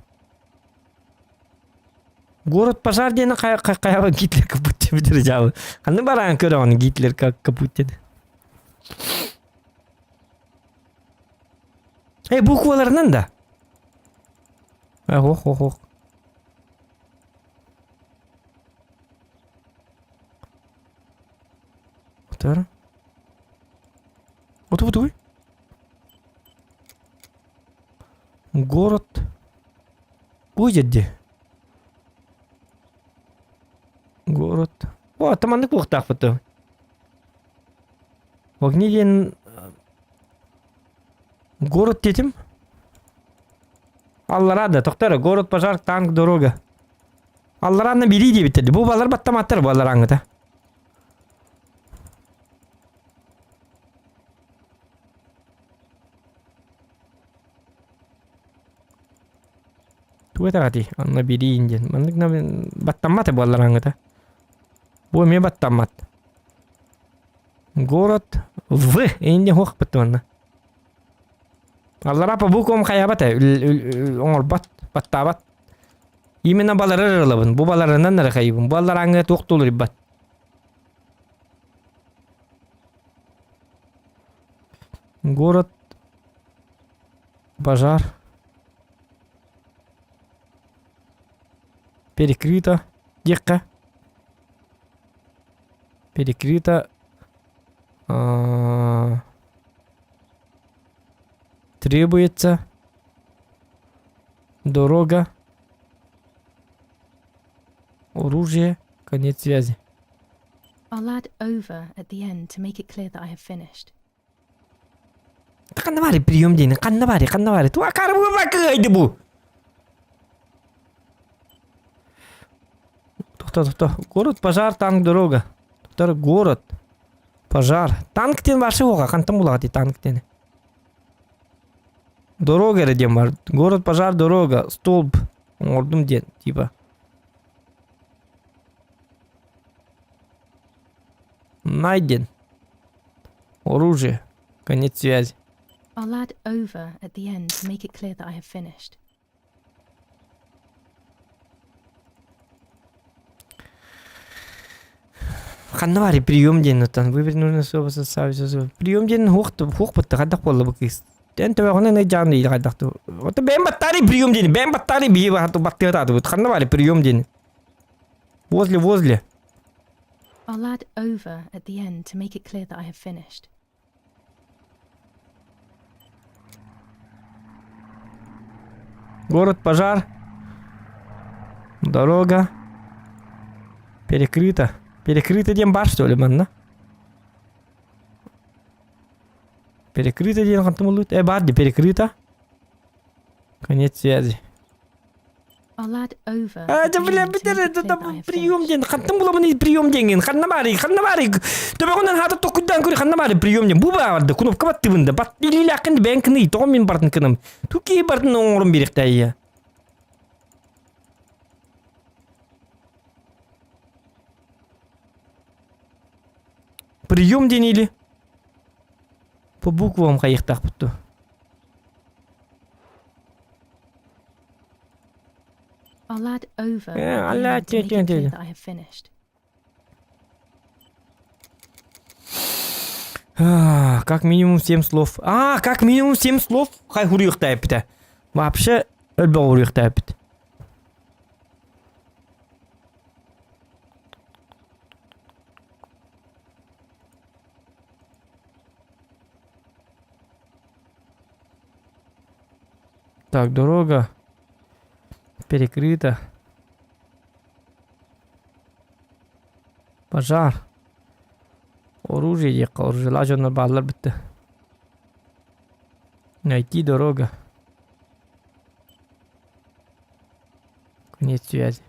Город пожар диэни хайа Гитлер капут диэбит дьаабы. Ханны бараан көрөҕүн Гитлер капут диэн. Эй, букваларынан да. Ох, ох, ох. Утара. Вот, вот, Город. Будет где? Город. О, там маннык буолуохтаахпыт. В огне диэн город диэтим. Алларада, тохтор, город пожар, танк, дорога. Аллараны били диэбиттэр. Бу балар баттаматтар бу аллараңыта. Туга этэҕитий? Онно бириин диэн. Маннык баттаммат бу аллараңыта. Бу эмиэ баттаммат. Город В. Инде хуох манна. Аллара по буквам хайабат оҥорбот, баттаабат. Именно балары ылабын. Бу баларынан эрэ хайыбын. Бу аллараңы туох тулуйбат. Город пожар. Перекрыто. Диэххэ. Перекрыто. А, Требуется дорога, оружие, конец связи. I'll add over at the end to make it clear that I have finished. Ханна баарый прием диэни? Ханна баарый? Ханна баарый? Туа карбы кыайды бу. Тохто, тохто. Город, пожар, танк, дорога. Тохтор, город, пожар. Танк диэн баар суоҕа. Хантан булаҕытый танк диэни? Дорога эрэ диэн бар. Город, пожар, дорога, столб. Оҥордум диэн, типа. Найден. Оружие. Конец связи. I'll add over at the end to make it clear that I have finished. Ханна баарый прием диэн оттон выбрать нужно слово составить прием диэн хуох хуох бытта хайдах буолла бу кыыс тэн төбөҕүнэн ыйдьаан диир хайдах ото бэйэм баттаарый прием диэн бэйэм баттаарый биһи баттыатаатыбыт ханна баарый прием диэн возле возле I'll add over at the end to make it clear that I have finished. Город пожар. Дорога. Перекрыта. Перекрыта диэн баар что ли манна? Перекрыта диэн хантан буллут? Э баар ди перекрыта. Конец связи. I'll add over. А, да бля, прием диэн хантан буламын прием диэҥҥин ханна баарый ханна баарый төбөҕүнэн хаата токуйдаан көрү ханна баарый прием диэн бу баарда кнопка баттыбын да бат илиилээххин бэйэҥ кыный тоҕо мин бартын кыным туки бартын оҥорон биэриэхтээйэ прием диэн или по буквам хайыахтаахпыт дуо I'll add over Yeah, at the I'll end add to make it it, clear yeah. that I have finished. А, как минимум 7 слов. А, как минимум 7 слов хай хуруйуохтаайбыта. Вообще өлбөх уруйуохтаайбыт. Так, дорога перекрыта. Пожар. Оружие диэххэ, оружиелаах дьоннор бааллар бүттэ. Найти дорога. Конец связи.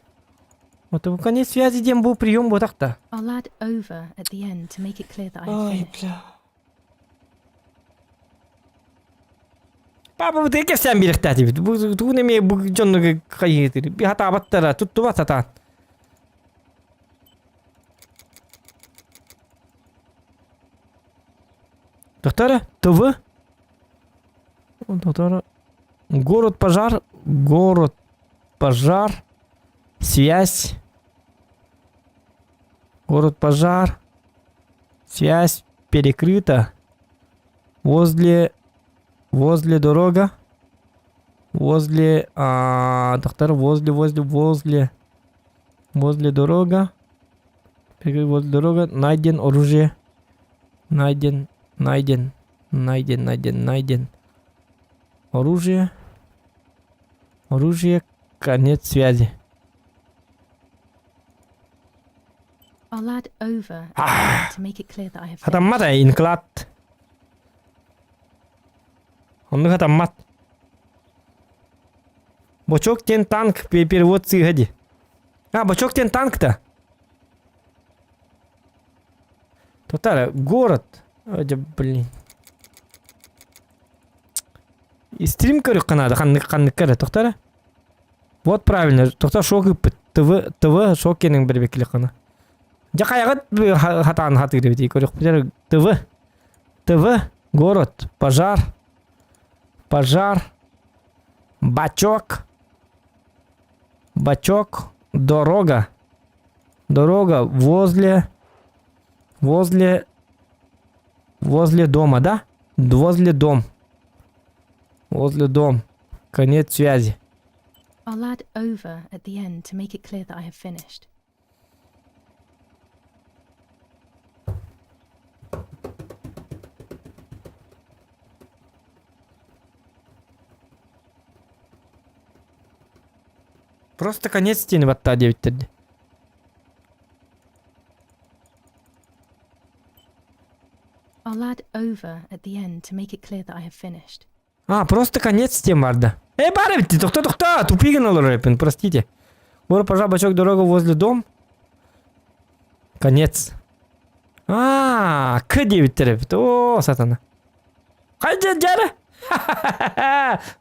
Вот конец связи диэн бу прием буотах-та. I'll add over at the end to make it clear that I have Ой, finished. бля. Папа, бу кэпсээн биэрэхтээтибит. Бу тугун эмиэ бу дьоннуга хайыытыр. Би хатаабаттара, туттубат сатаан. Доктора, ТВ? Доктора. Город пожар, город пожар, связь. Город пожар, связь перекрыта. Возле, возле дорога, возле, а, доктор, возле, возле, возле, возле дорога, возле дорога, найден оружие, найден, найден, найден, найден, найден, оружие, оружие, конец связи. I'll add over at the end to make it clear that I have finished. Хатаммат инклад. Оннук хатаммат. Бочок диэн танк перевод сыыһа дии. А, бочок диэн танк-то. Татара, город. Дьэ, блин. Стрим көрүөххэ наада ханнык ханныкка эрэ тохтоо Вот правильно, тохтоо шок ыыппыт. ТВ ТВ шок кэнин бэрбэккилэххина. Дьэ хайаҕыт хатаан хатыыр эбитий көрүөхпүт ТВ ТВ город пожар пожар бачок бачок дорога дорога возле возле возле дома да возле дом возле дом конец связи I'll add over at the end to make it clear that I have finished. Просто конец диэни баттаа диэбиттэр дии. I'll add over at the end to make it clear that I have finished. А, просто конец тем барда. Эй, баар эбит, тохто, тохто, тупигин олорор эпин, простите. Город пожар, бачок, дорога возле дом. Конец. А, К диэбиттэр эбит. О, сатана. Хайдя, дяра.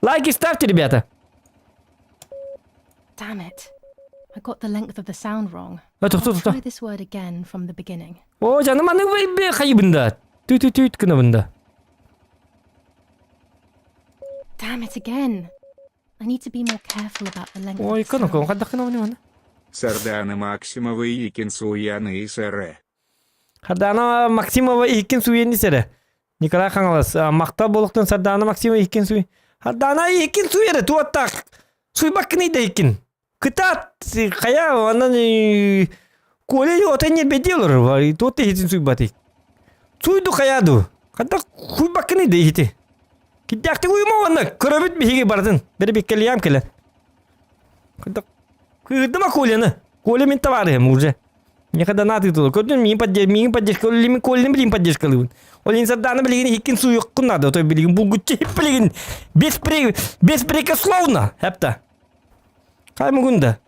Лайки ставьте, ребята. Damn it. I got the length of the sound wrong. А, тохто, I'll тохто. try this word again from the beginning. О, жаным аны хайыбында. Тү-тү-түт гынабында. Damn it again. I need to be more careful about the length Ой, of the кыны sound. кын, кын кын Сардана Максимова и Кинсуяны и СР. Сардана Максимова иккин суйен десері. Николай Хаҥалас, махтал буолуохтун Сардаана Максимова иккин суй. Сардаана иккин суйары туоттаах. Суйбаккын да иккин. Кытаат хайа онон Коля отын нербеди олорор. Туот иһитин суйбаты. Суйду хайа ду. Хата хуйбаккын да иһити. Киддээхтик уйума уонна көрөбүт биһиги бардын. Бэрэ кэлэн. Кыырдыма Коляны. Коля мин товарищем уже. Никогда надо туда. Көрдүн миин поддержка, миин поддержка, мин Коляны билин поддержкалыбын. Ол Сарданы билигин иккин суйуккун надо, той билигин булгуччу билигин беспрекословно. Хепта. Кай мугунда.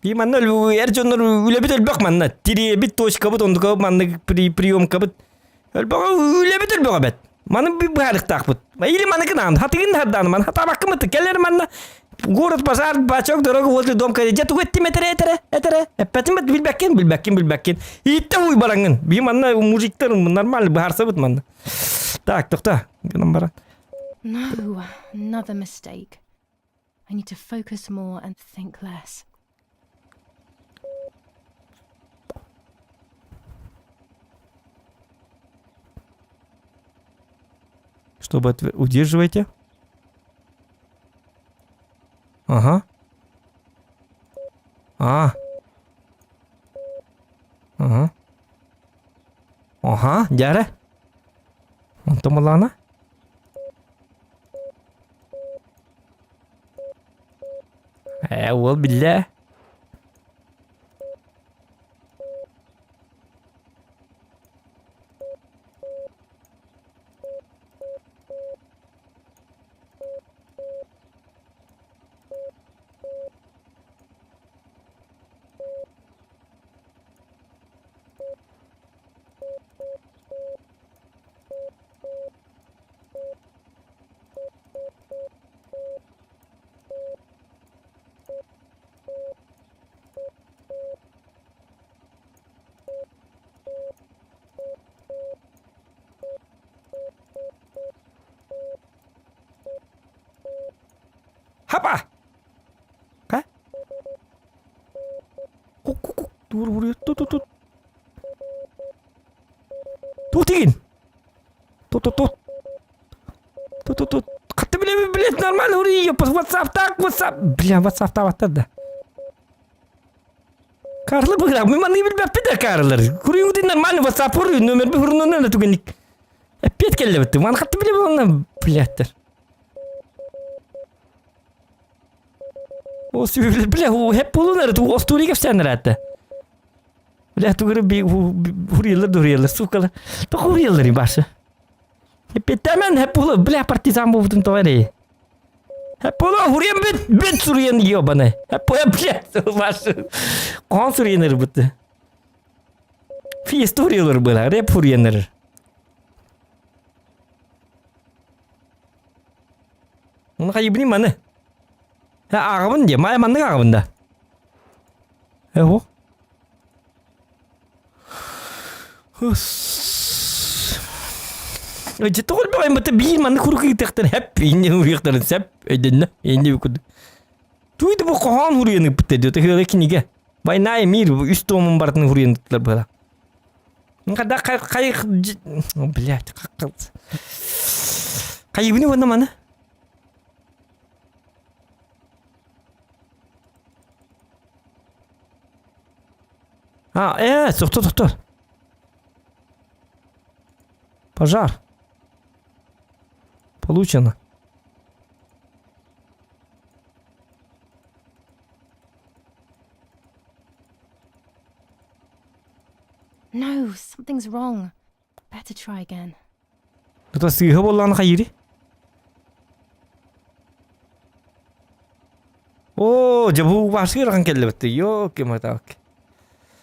Би манна эр дьоннор үлэбит өлбөх манна. Тириэбит точкабыт, ондука манна при приемкабыт. Өлбөх үлэбит өлбөх эбет. Маны би баарыктаахпыт. Или маны кынаан, хатыгын харданы ман хатабаккымыт. Келер манна город базар, бачок, дорога возле дом, дьэ тугу эттим этере, этере, этере. Эппэтим бит билбэккин, билбэккин, билбэккин. Иитте уй бараңын. Би манна мужиктар нормально баарсабыт манна. Так, тохто. Гынан баран. No, another mistake. I need to focus more and think less. Чтобы удерживайте. Ага. А. Ага. Ага, дьэ. Онтон балаана. Э, ол биллэ. Хапа! Ка? Ку-ку-ку. Тур буруйа. Ту-ту-ту. Тутигин. Ту-ту-ту. Ту-ту-ту. Хатты бля, блядь, нормально, ури, WhatsApp так, WhatsApp. Бля, WhatsApp таваттар да. Карлы быгра, мы маны билбэппит да карлар. Куруйуҥ нормально WhatsApp уруй, номер би хурунунан да түгенник. Эппиэт кэллэбит. Маны хатты биле болна, блядь. О, бля, хеп булунар, ту остури кепсэнер атта. Бля, тугары би хуриялар дуриялар, сукалар. То хуриялар башы. Эппиэттэмэн хеп булу, бля, партизан буутун тоҕо Хеп булу, хуриям бит, бит суруйан ёбаный. Хеп бля, башы. Кон суруйаныр бутты. Фиеста хуриялар была, рэп хурияныр. Оны хайыбыны маны. Ааҕабын дии, май маннык ааҕабын да. Эһо. Дьэ тоҕо элбэҕин бата биир маннык хурук ыытыахтарын хэп иннин уруйахтарын сэп өйдөннө инни курдук. Туйду бу хоһоон хуруйан ыыппыттар диэ тыһыала кинигэ. Война и мир үс туомун барытын хуруйан ыыттылар быһыла. Когда хай хай блядь хайыбыны уонна маны. А, тохто, тохто. Пожар. Получено. No, something's wrong. Better try again. Тута сыыһа буоллаҕына хайыырый? Оо, дьэ бу башка ыарахан кэллибит. Ёки-матаки.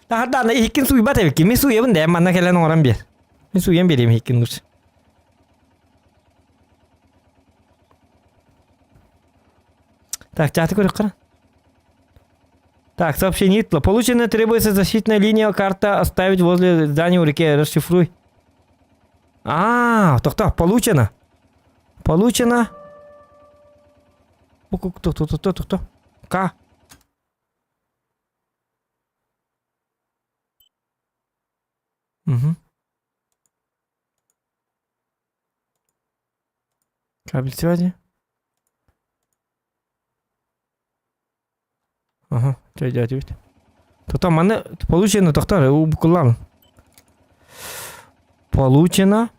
Таһардаана иһиккин сууйбат эбиккин. Мин сууйабын да, манна кэлэн оҥорон биэр. Мин сууйан биэриэм иһиккин лучше. Так, чаты көрөххө. Так, сообщение Итла. Получено требуется защитная линия карта оставить возле здания у реки. Расшифруй. А, тохто, получено. Получено. Кто, кто, кто, кто, кто? К. Угу. Кабель связи. Ага, өйдөөтүбүт. Тото маны получено тохтор букуллан. Получено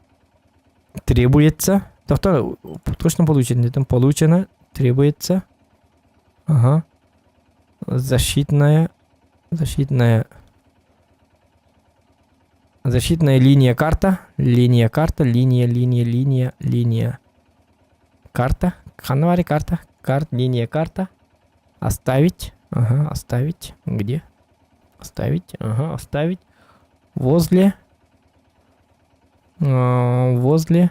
требуется. Тохтор точно получено. Там получено требуется. Ага. Защитная защитная защитная линия карта. Линия карта, линия, линия, линия, линия. Карта. Ханвари карта. Карт, линия карта. Оставить. Ага, оставить. Где? Оставить. Ага, оставить. Возле. Э, возле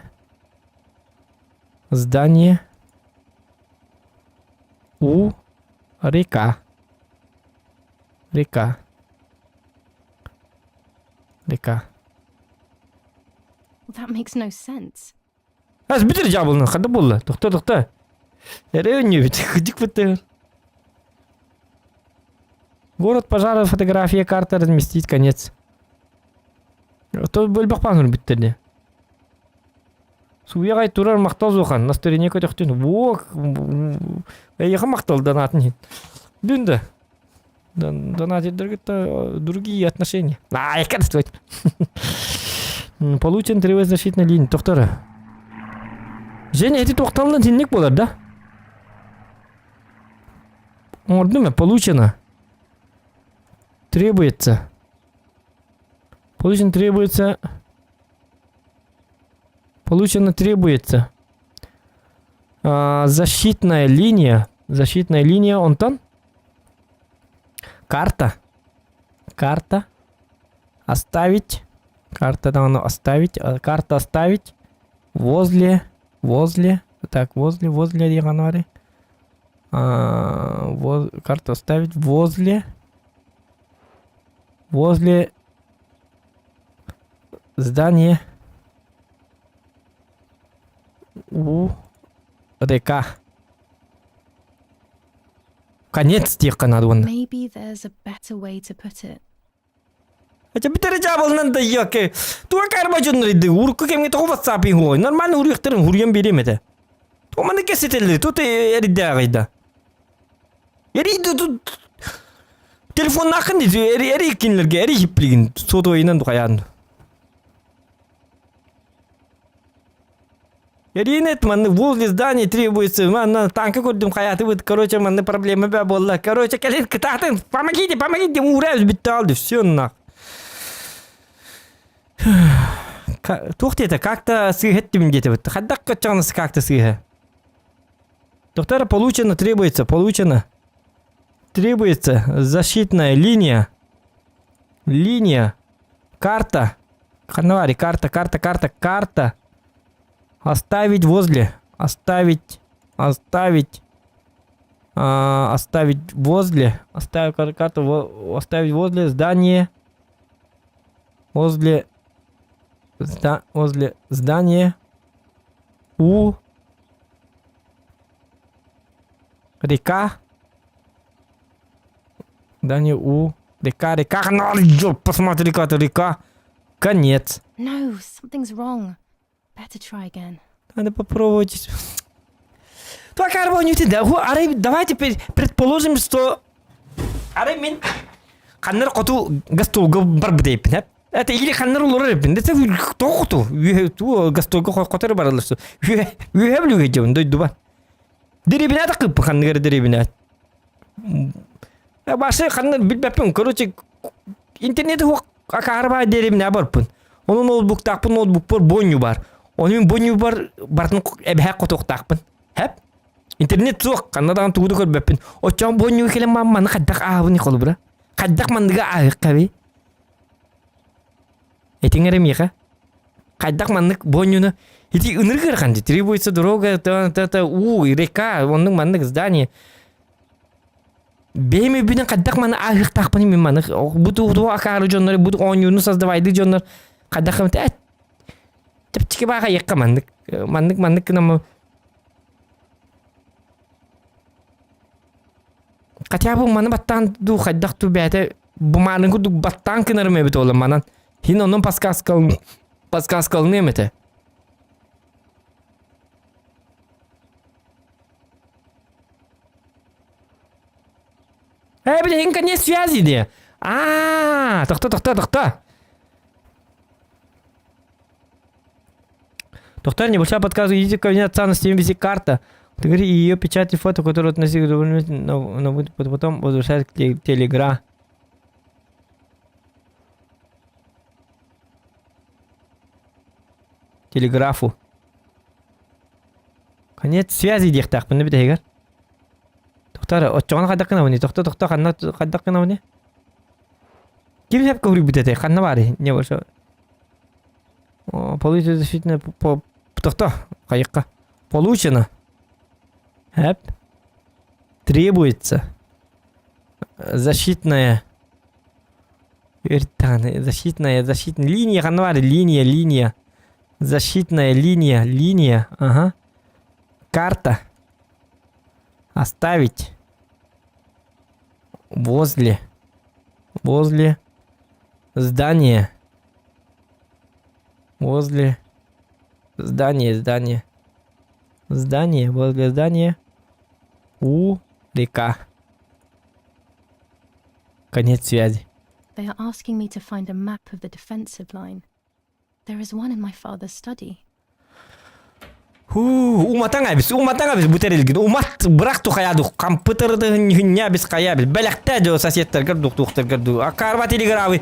здания у река. Река. Река. Well, that makes no sense. Ас бүтэр дьаабылны хада буолла. Тохто тохто. Эрэ өннүбүт. Кыдьык быттыгыр. Город пожара, фотография, карта разместить, конец. То бөлбөх пааныр бүттерде. Сууйаҕай турар махтал суохан, настроение көтөхтүн. Во, эйиэхэ махтал донатын иһин. Дүн да. Донатердерге другие отношения. А, стоит. Получен тревой защитной линии. Тохтора. Женя, эти тоқталынан синник болар, да? Оңордум получено. Требуется. Получен требуется. Получено требуется. А, защитная линия. Защитная линия, онтон. Карта. Карта. Оставить. Карта там оставить. А, карта оставить. Возле. Возле. Так, возле, возле Январи. А, воз, карту оставить возле. Возле здания у река. Конец диэххэ наада уонна. Maybe there's a better way to put it. Хотя бүтэр дьаабылынан да ёке. Туга карма дьоннор урукку кэмҥэ тоҕо ватсап хуой. Нормально уруйахтарын хуруйан биэриэм этэ. Тоҕо маннык кэпсэтэллэр тут эрийдээҕийда. Эрий тут телефоннааххын дии эрий эрий кинилэргэ эрий хипплигин сотовайынан хайаан. Эрийин манны возле здания требуется манна танка көрдүм хайаатыбыт короче манны проблема бә буолла короче кэлин кытаатын помогите помогите уурайбыз бүттэ алды все нах туох диэтэ как-то сыыһа диэтэ хайдах каччаҕына как-то сыыһа доктора получено требуется получено требуется защитная линия линия карта Ханавари, карта, карта, карта, карта. Оставить возле. Оставить. Оставить. А, оставить возле. Оставить карту. Во, оставить возле здания. Возле. Зда, возле здания. У. Река. Здание у. Река, река. Ну, посмотри, какая река. Конец. No, something's wrong. Better try again. Надо попробовать. Арай, давай теперь предположим, что арай мин ханнар хоту гастролга барбыт эбиппин это или ханнар олорор эбиппин это тоҕо хоту гастролга хотор баралар үөһэ бүлүүгэ дьон дойдуба дэриэбинэ да кыппы ханныгар дэриэбинэ башы ханна билбэппин короче интернети Акаарбай дэриэбинэ барпын. Ону ноутбуктаахпын, ноутбукпар бонньу бар. Ону мин бонньубар бартын эбэһэ хотуохтаахпын. Хэп. Интернет суох, ханна даҕаны тугу да көрбөппүн. Оччоҕо бонньуга кэлэн маны хайдах ааһабын холобура? Хайдах манныга ааһыаххабый? Этиҥ эрэ миэхэ. Хайдах маннык бонньуну ити ынырык ыарахан дии. Требуется дорога, та та та уу, река, оннук маннык здание. Бэйэм өйбүнэн хайдах маны ааһыахтаахпыный мин маны бу туу акаары дьоннор бу оонньууну создавайды дьоннор хайдах эт чэпчэки баахайыахха маннык маннык маннык гынаммын Хотя бы маны баттаан дуу хайдах дуу бэйэтэ бумаанын курдук баттаан кынарым эбит ол манан. Хин онон подсказкал подсказкалыныам этэ. Э, блин, конец связи де. А, тохто, тохто, тохто. Тохто, небольшая подсказка. Идите в кабинет отца, на стене висит карта. Ты говори, ее печать и фото, которые относили к но, но потом возвращает к телегра. Телеграфу. Конец связи диэхтээхпин бүтэһигэр. Тохтор, оччоҕуна хайдах гынабыный? Тохто, тохто, ханна хайдах гынабыный? Ким сөпкө суруйбут этэй? Ханна баарый? Не больше. Получено действительно по... Тохто, хайыкка. Получено. Хэп. Требуется. Защитная. Защитная, защитная. Линия, ханна баарый? Линия, линия. Защитная линия, линия, ага. Карта. Оставить. Возле. Возле здания. Возле здания, здание. Здание, возле здания. У река. Конец связи. They are asking me to find a map of the defensive line. There is one in my father's study. Уматаҥ эбис, уматаҥ эбис бу тэрилгин. Умат бырах тухайа дух, компьютерды бис хайа бис. Бэлэхтэ дьо соседтаргар дух тухтаргар ду. Акарба телеграфы.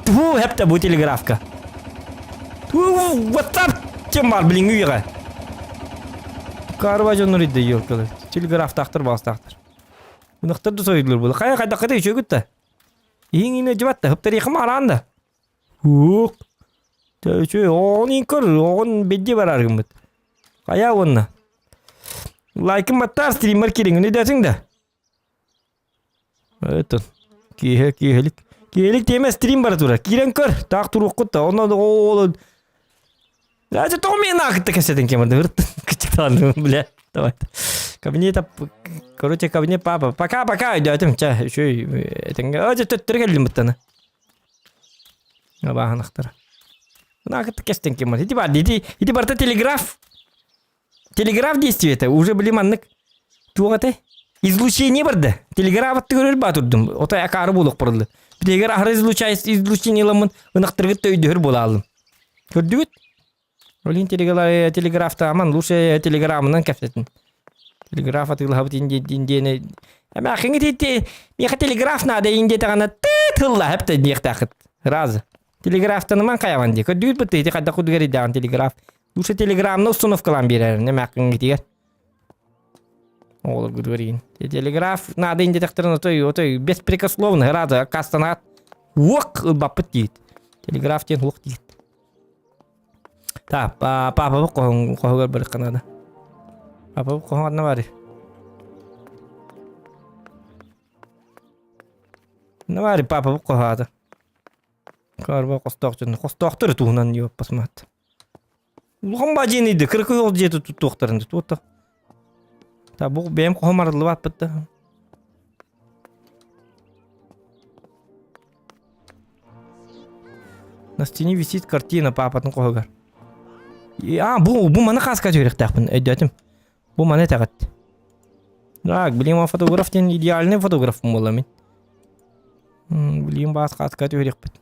Ту хепте бу телеграфка. Ту WhatsApp кем бар билиңи үйгө. Карба дьоннор идде елкалар. Телеграфтаахтар бастаахтар. Ынахтар да сойдулар була. Хайа хайда кыты үчөгүт да. Иңине жыбат да, хыптарихым араан да. Уох. Үчүгэй оҕоҕун иин көр, оҕоҕун бэйдиэ бараар гыммыт. Хайаа уонна. Лайкын баттаар стриммэр кириҥин өйдөөтүҥ да? Этон. Киэһэ киэһэлик. Киэһэлик тиэмэ стрим бара турар. Киирэн көр, таах туруоххут да. Онно ол Дьэ тоҕо миэнэ аакытта кэпсэтин кем ырыттын кыччыктаан бля. Давай. Кабинет короче кабинет папа. Пока пока өйдөөтүм. Чэ үчүгэй этэҥҥэ. О дьэ төттөрү кэллим быттаны. Абааһынахтара. Мына кэстен кем Ити бар, ити, ити барыта телеграф. Телеграф действие это уже били маннык. Туох этэй? Излучение барда. Телеграф атты көрөр баа турдум. Отой акаары буолуох барылы. Битегер аһары излучение ыламмын ынахтыргыт да өйдөһөр буола алым. Көрдүгүт? Олин телеграфтааман лучше телеграмынан кэпсэтин. Телеграф атыылаһабыт индиэни эмээхиҥ ити миэхэ телеграф наада индиэтэҕинэ тылла хэптэ диэхтээххит разы. Телеграфтаныман хайабан дии. Көрдүгүт бытты ити хайдах курдук эрийдэҕин телеграф. Лучше телеграмна установкалаан биэрэр эмээхиҥ Оҕолоргутугар иин. Телеграф наада индиэтэхтэрин отой отой беспрекословно разы аккаастанаат уох ылбаппыт диит. Телеграф диэн уох диит. Так, папабыт хоһун хоһугар барыахха наада. Папабыт хоһун ханна баарый? Ханна баарый папабыт хоһоото? Карба хостоох дьон хостоохтор туһунан ёппасмаат. Улахан баа дьиэни да кыракый ол дьиэтэ туттуохтарын да туох Та бу бэйэм хоһум арыллыбаппыт да. На стене висит картина паапатын хоһугар. А, бу, бу маны хааска түһүрүөхтээхпин, өйдөөтүм. Бу маны этэҕит. Так, блин, ман фотограф диэн идеальный фотограф буолла мин. Блин, баас хааска түһүрүөхпүт.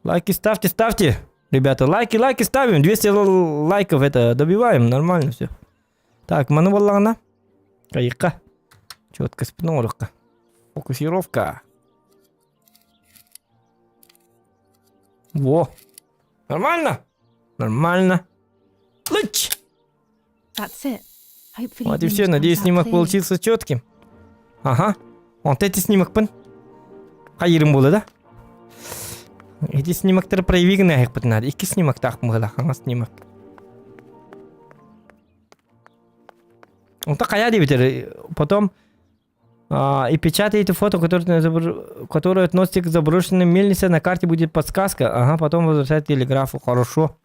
Лайки ставьте, ставьте. Ребята, лайки, лайки ставим. 200 лайков это добиваем, нормально все. Так, маны буоллаҕына. Кайыкка. Четко спину оҥоруохха. Фокусировка. Во. Нормально? Нормально. Лыч! That's it. Hopefully Вот и the все. image comes Надеюсь, out снимок clearly. получился четким. Ага. Вот эти снимокпын. Хайырым буолла да? Эти снимоктары прояви гына надо. Икки снимоктаах мыһыла. Хаҥас снимок. Онто хайа диэбитэр. Потом и печатаете фото, которое, которое относится к заброшенной мельнице, на карте будет подсказка. Ага, потом возвращать телеграфу. Хорошо.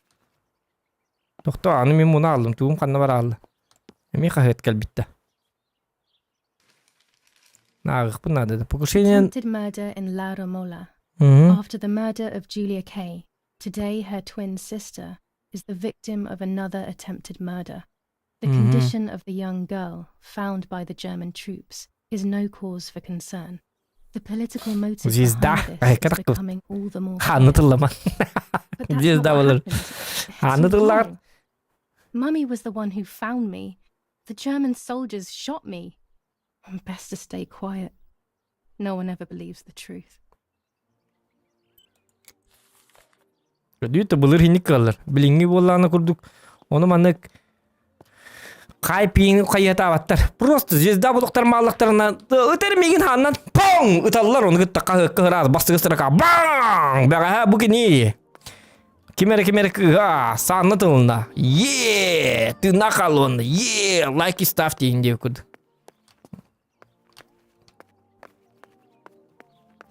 Тохто, аны мин муна аллым, тугум ханна бараалла. Эмиэ хаһыат кэлбиттэ. Нааҕыхпын наада. Покушение... Attempted murder in La Romola. Мгм. After the murder of Julia Kay, today her twin sister is the victim of another attempted murder. The Мгм. condition of the young girl, found by the German troops, is no cause for concern. The political motive Звезда. behind Ай, this is как becoming all the more Ханна clear. тыллама. But that's Звезда not what болар. happened. It's Ханна all тыллар. wrong. Mummy was the one who found me. The German soldiers shot me. I'm best to stay quiet. No one ever believes the truth. Көрдүүт былыр хинник кыаллар. Билиҥҥи буоллаҕына курдук ону маннык хайпиини хайыатаабаттар. Просто звезда булуктар мааллахтарына ытар миигин хааннан поҥ ыталлар ону кытта хаһыакка ыраас бастыгы строка баң бэҕэһээ бу кини ким эрэ ким эрэ кыыһа саанна тылына е тыына хаалуонна е лайки ставьте диэн курдук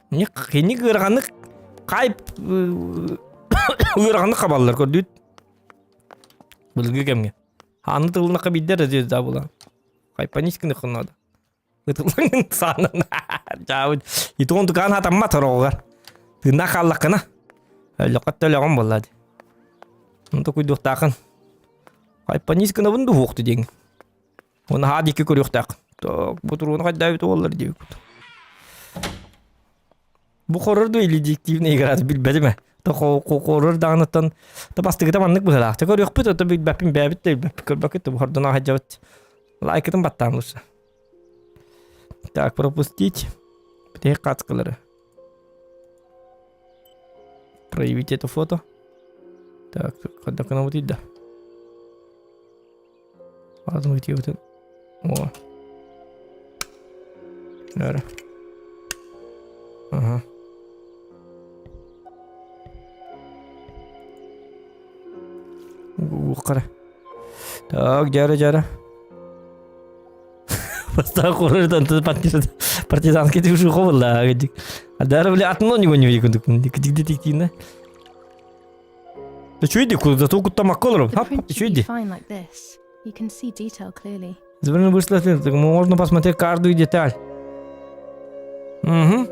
Кини ыараханнык хайп ыараханнык хабаллар көрдүүт. Былыргы кэмҥэ. Хааны тылынахха биирдэ эрэ звезда буолан. Хайпанискины надо. Ытыллаҥын саанан дьаабыт. Итон тукаан хатаммат сороҕугар. Тыыннаах хааллаххына. Өлөххө төлөҕүн буолла дии. Онто куйдуохтаахын. Хайпанискынабын дуһуохту диэҥ. Уонна хаа диэки көрүөхтээх. Так, бу туруону хайдаабыт уоллар диэбит. Бу хоррор дуу или детективная игра билбэтим ээ. Хоррор даҕаныттан та бастыгыта маннык быһыылаах. Көрүөхпүт, ото билбэппин бэйэбит да билбэппит көрбөккүт да бу хордоно сылдьабыт. Лайкытын баттаан лучше. Так, пропустить. Бүтэһик хаацкалары. Проявить это фото. Так, хайдах гынабытый да. О. Нөрө. Ага. Ууххара. Так, дьара дьара. Бастаан хоррортан партизанский движуха буолла кырдьык. Адара били атын него не видит кырдьык детективно. Да что иди, куда зато куттамакка олорор. The Хап, print что should be иди. fine like this. You can see detail clearly. Изображение вышло, можно посмотреть каждую деталь. Угу.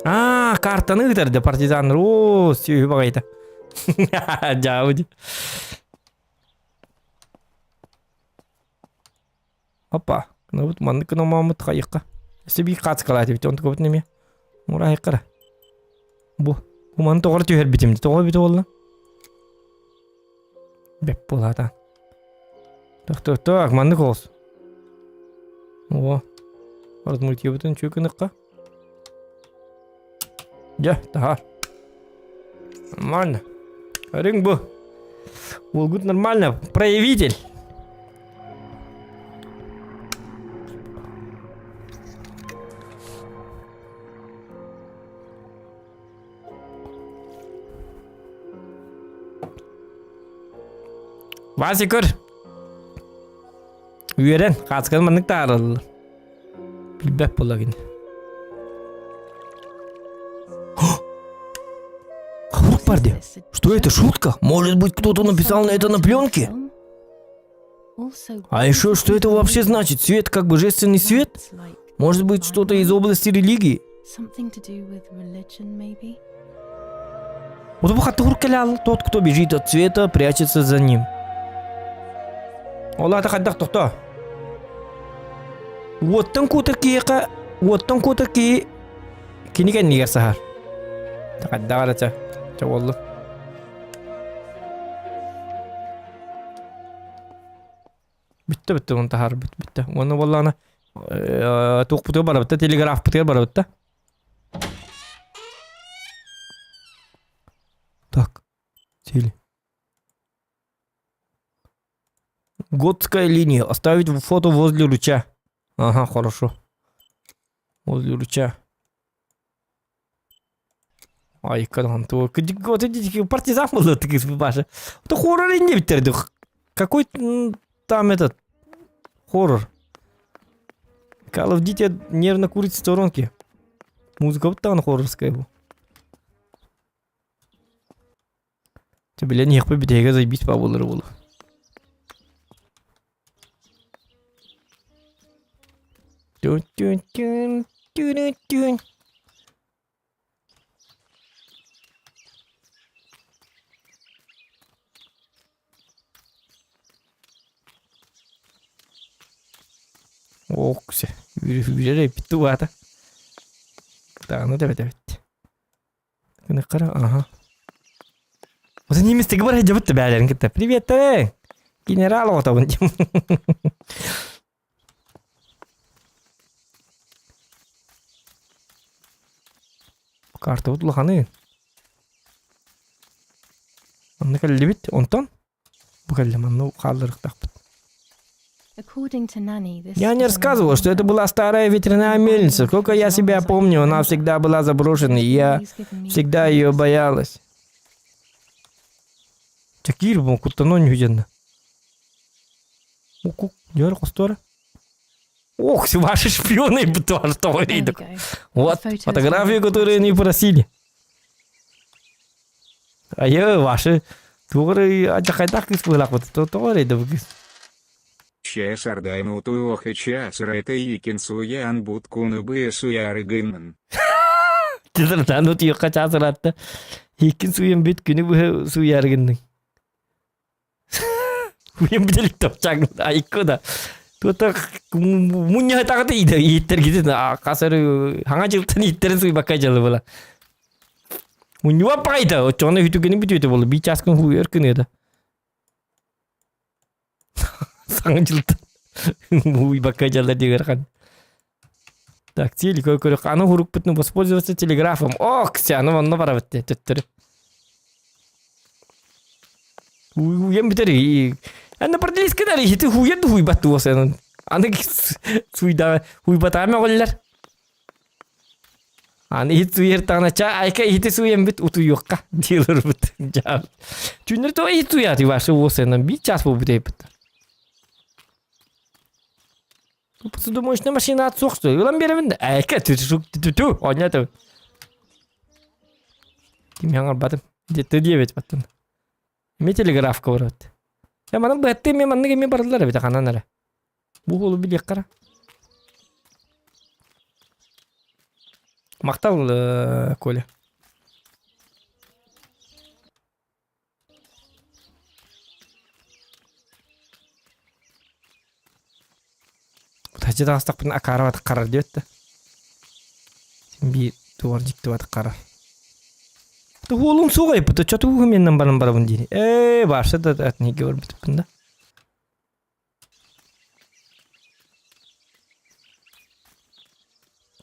А, картаны ыытар да партизан. О, сүһү баҕайыта. Дьаабы Опа. Гынабыт маннык гынамааммыт хайыкка. Өссө биир хаацкалаат эбит, онтукабыт неме. Мура айыккара. Бу. Бу маны тоҕо түһэрбитим. Тоҕо эбит буолла? Бэп буолаата. Так, так, так, маннык оҕус. О. Размытьебытын чүкүныкка. Дьэ, таһаар. Нормально. Көрүҥ бу. Уолгут нормально. Проявитель. Вася көр. Үөрэн, хаасканы маннык таараллар. Билбэт буолла кини. Хук парди. Что это, шутка? Может быть, кто-то написал на это на пленке? А еще что это вообще значит? Свет как божественный свет? Может быть, что-то из области религии? Вот тот, кто бежит от света, прячется за ним. Ол аата хайдах тохтоо. Уоттан куотар киһиэхэ, уоттан куотар киһи кини кэннигэр саһар. Хайдах эрэ чэ, чэ буоллун. Бүттэ бүттэ уон таһаарбыт бүттэ. Уонна буоллаҕына туохпутугар барабыт да, телеграфпытыгар барабыт да. Готская линия. Оставить фото возле ручья. Ага, хорошо. Возле ручья. Ай, вот партизан был таких Паша. Это хоррор не биттерди. Какой там этот хоррор? Call of Duty нервно курит в сторонке. Музыка вот там хоррорская была. Ты бля не бүтэһигэ заебись па буолар буолу. Түн-түн-түн, түн-түн. Ох, үөрэр эппит тубаата. Даҕаны да эбит. Кара, ага. Вот немецтеги бар жабыт бээлерин кытта. Привет, Генерал оҕотобун дим. Картабыт улаханы. Онно кэллибит, онтон бу кэллим, манна хаалларыктаахпыт. Я не рассказывала, что это была старая ветряная мельница. Сколько я себя помню, она всегда была заброшена, и я всегда ее боялась. Такир бу куттанон үһүденна. Дьөр хостор. Ох, ваши шпионы Вот фотографию, которую они просили. Айы, ваши тугары ачакайдак кыз быылакпыт. Тоҕо да бу кыз. Чэ сардайну туоха часыр это икин суян буткуну бы суярыгынмын. Тизырдану тиюкка часыратты. Икин суян бит күнү бу суярыгынның. Уйын бүтелик топчаң айыкку да. Тута мунья тагы иде иттер гидин касары хаңа жылтын иттерин суйбакка жылы була. Муньюа пайда, очоны хүтүгени бүтүөтө болду. Би часкын ху өркүн эди. Саңа жылтын. Уйбакка жылы дегер хан. Так, теле көрө аны хурукпутну воспользоваться телеграфом. Ох, аны онно бара битте төттөрү. Уйан битер. Аны пардлискалар хити хуян хуй батту осенын. Аны суйда хуй батаме голлар. Аны хит суйер тагына ча айка хити суйан бит утуйокка дилер бит. Жа. Түннер то хит суя ти вашы осенын би час бу бит. Посудомоечная машина отсохла. Ылан беремин. Айка ту ту ту. Онята. Ким яңар батым. Где-то 9 баттым. Эми телеграфка барат. Я манан бэтте мен маннык эми бардылар эбит ханан эрэ. Бу уолу билиэх кара. Махтал Коля. Тачы таҕыстахпына акаарабат харар диэт да. Биир тугар дьиктибат харар. Уолум суох айбыт, чоту менен баран барабын диир. Ээ, барса да атниге барбытыппын да.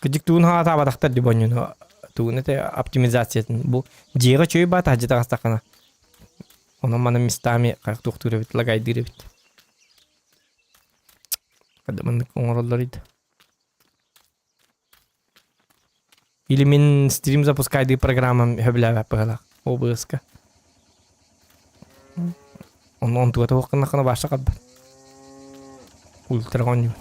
Кыдьык тугун хаатаабатахтар ди бонньуну тугун это оптимизациятын бу дьиэҕэ чөй баат таһдьа таҕыстаххына онон манан местами туохтуур эбит лагайдыыр эбит маннык оҥороллор ид или мин стрим запускайды программам хөбүлээбэт быһалаах ОБС-ка Онно онтугата туохханнаххына баша хаббат. Ультра оонньуу.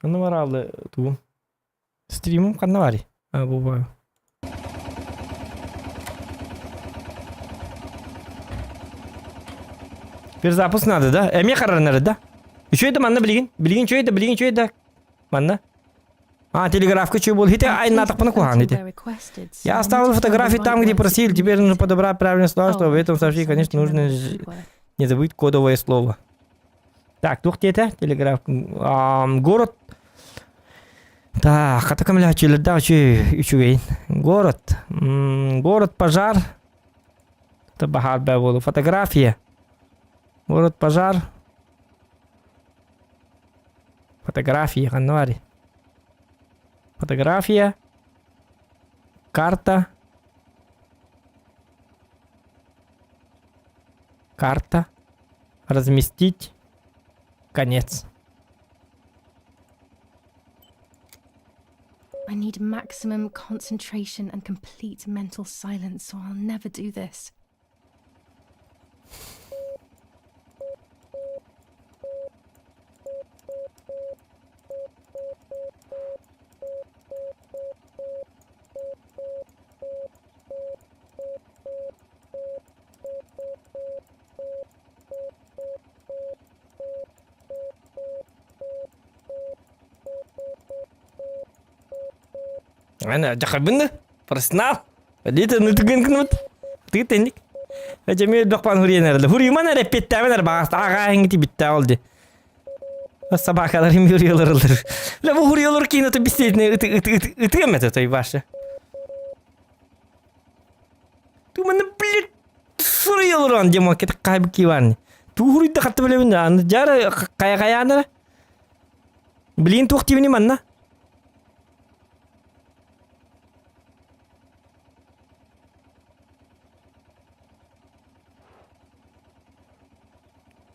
Ханна бараалы тугум? Стримим ханна барый? А, бу баар. Перезапуск надо, да? Эмиэ харарынары да? Үчүгэй да манна билигин. Билигин үчүгэй да, билигин үчүгэй да. Манна. А, телеграфка чуй был. Хите айнатахпына куһаҕан ити. Я оставил фотографии там, где просили. Теперь нужно подобрать правильное слово, чтобы в этом сообщении, конечно, нужно не забыть кодовое слово. Так, туох диэтэ? Телеграф. Город. Так, хата көмөлөһөччүлэрдээх үчүгэй. Город. Город пожар. Это баһаар бää буолу. Фотография. Город пожар. Фотография ханна баарый? Фотография. Карта. Карта. Разместить. Конец. I need maximum concentration and complete mental silence, or I'll never do this. Ана дьахарбын профессионал. Диэтэ нытыгын гынмыт. Тыгы тенник. Эчеме элбэх пан хуриен эрэлэ. Хуриуман эрэ эппиэттээбэн эрэ баҕаста аҕааһыҥҥыти бүттээх ол ди. Собакалар им хуриолорулар. Ле бу хуриолор киното бисетне ыты ыты ыты ытыам это той ваша. Туманы блин суруйалар дима кет кайбы киван. Ту хуруйда хатты билебин аны жара кая каянара. Блин туох тибини манна.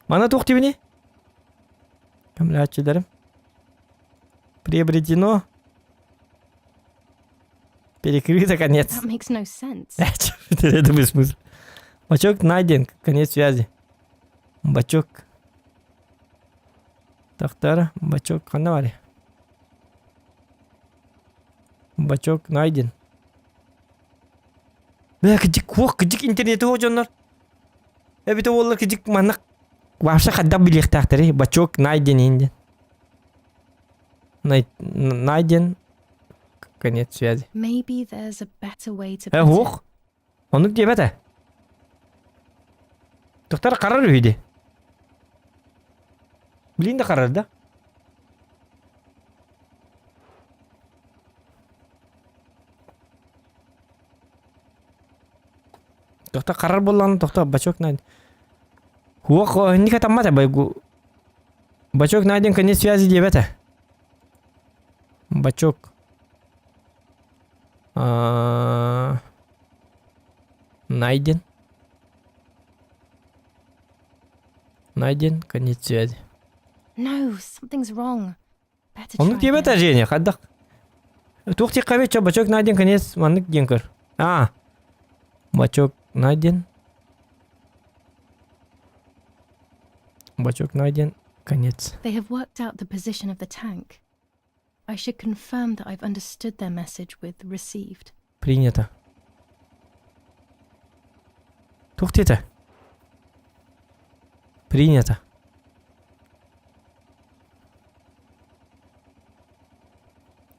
Манна туох тибини? Көмләчилерим. Приобретено. Перекрыто конец. That makes no sense. Это бессмысленно. Бачок найден. Конец связи. Бачок. Тахтара. Бачок. Ханна баар? Бачок найден. Бля, кыдьык куох, кыдьык интернети суох дьоннор. Эбитэ буоллар кыдьык маннык вообще хайдах билиэхтээхтэрий? Бачок найден иһин диэн. Найден конец связи. Maybe there's a better way to Э, put it. уох. Оннук диэбэт ээ. Тохтор харар үһү дии. Блин да харар да. Тохто харар буоллаҕына тохто бачок найден. Уох, инник атаммат ээ байгу. Бачок найден конец связи диэбэт ээ. Бачок. А, Найден. Найден конец связи. No, something's wrong. Better Оннук try диэбэт again. Женя, хайдах? Туох диэххэ чо бачок найден конец маннык диэн көр. А, бачок найден. Бачок найден конец. They have worked out the position of the tank. I should confirm that I've understood their message with received. Принято. Туох диэтэ? Принято.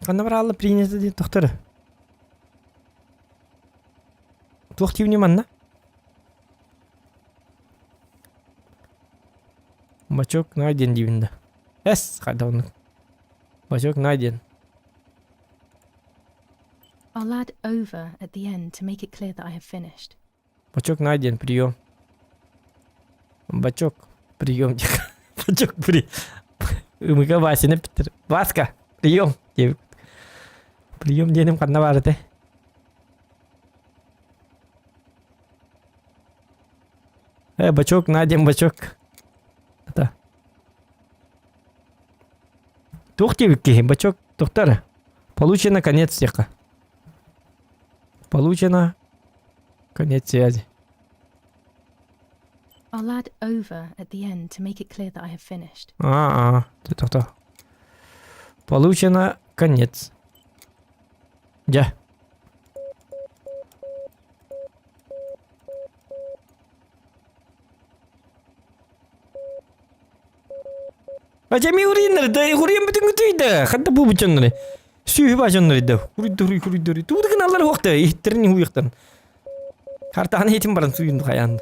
Ханна бараалла принято диэн тохтор. Туох диибини манна? Бачок найден диибин да. Эс хайда оннук. Бачок найден. I'll add over at the end to make it clear that I have finished. Бачок найден, прием. Бачок, прием. Бачок, при... Ымыка Васина Питер. Васка, прием. Прием диэним ханна баар этэ? Э, бачок, найден бачок. Это. Туох диэбиккиһи, бачок, тохтор. Получено конец диэххэ. Получено конец связи. I'll add over at the end to make it clear that I have finished. А, а, тохто. Получено конец. Дьэ. Ачами уриннер, да хуриен бүтүн да. Хатта бу бүтүннөр. Сүүһү бажоннор да. Хуруйдуруй хуруйдуруй. Туудыгын аллар хуакта, ихтерин хуяктан. Картаны хетин баран суюнду хаян.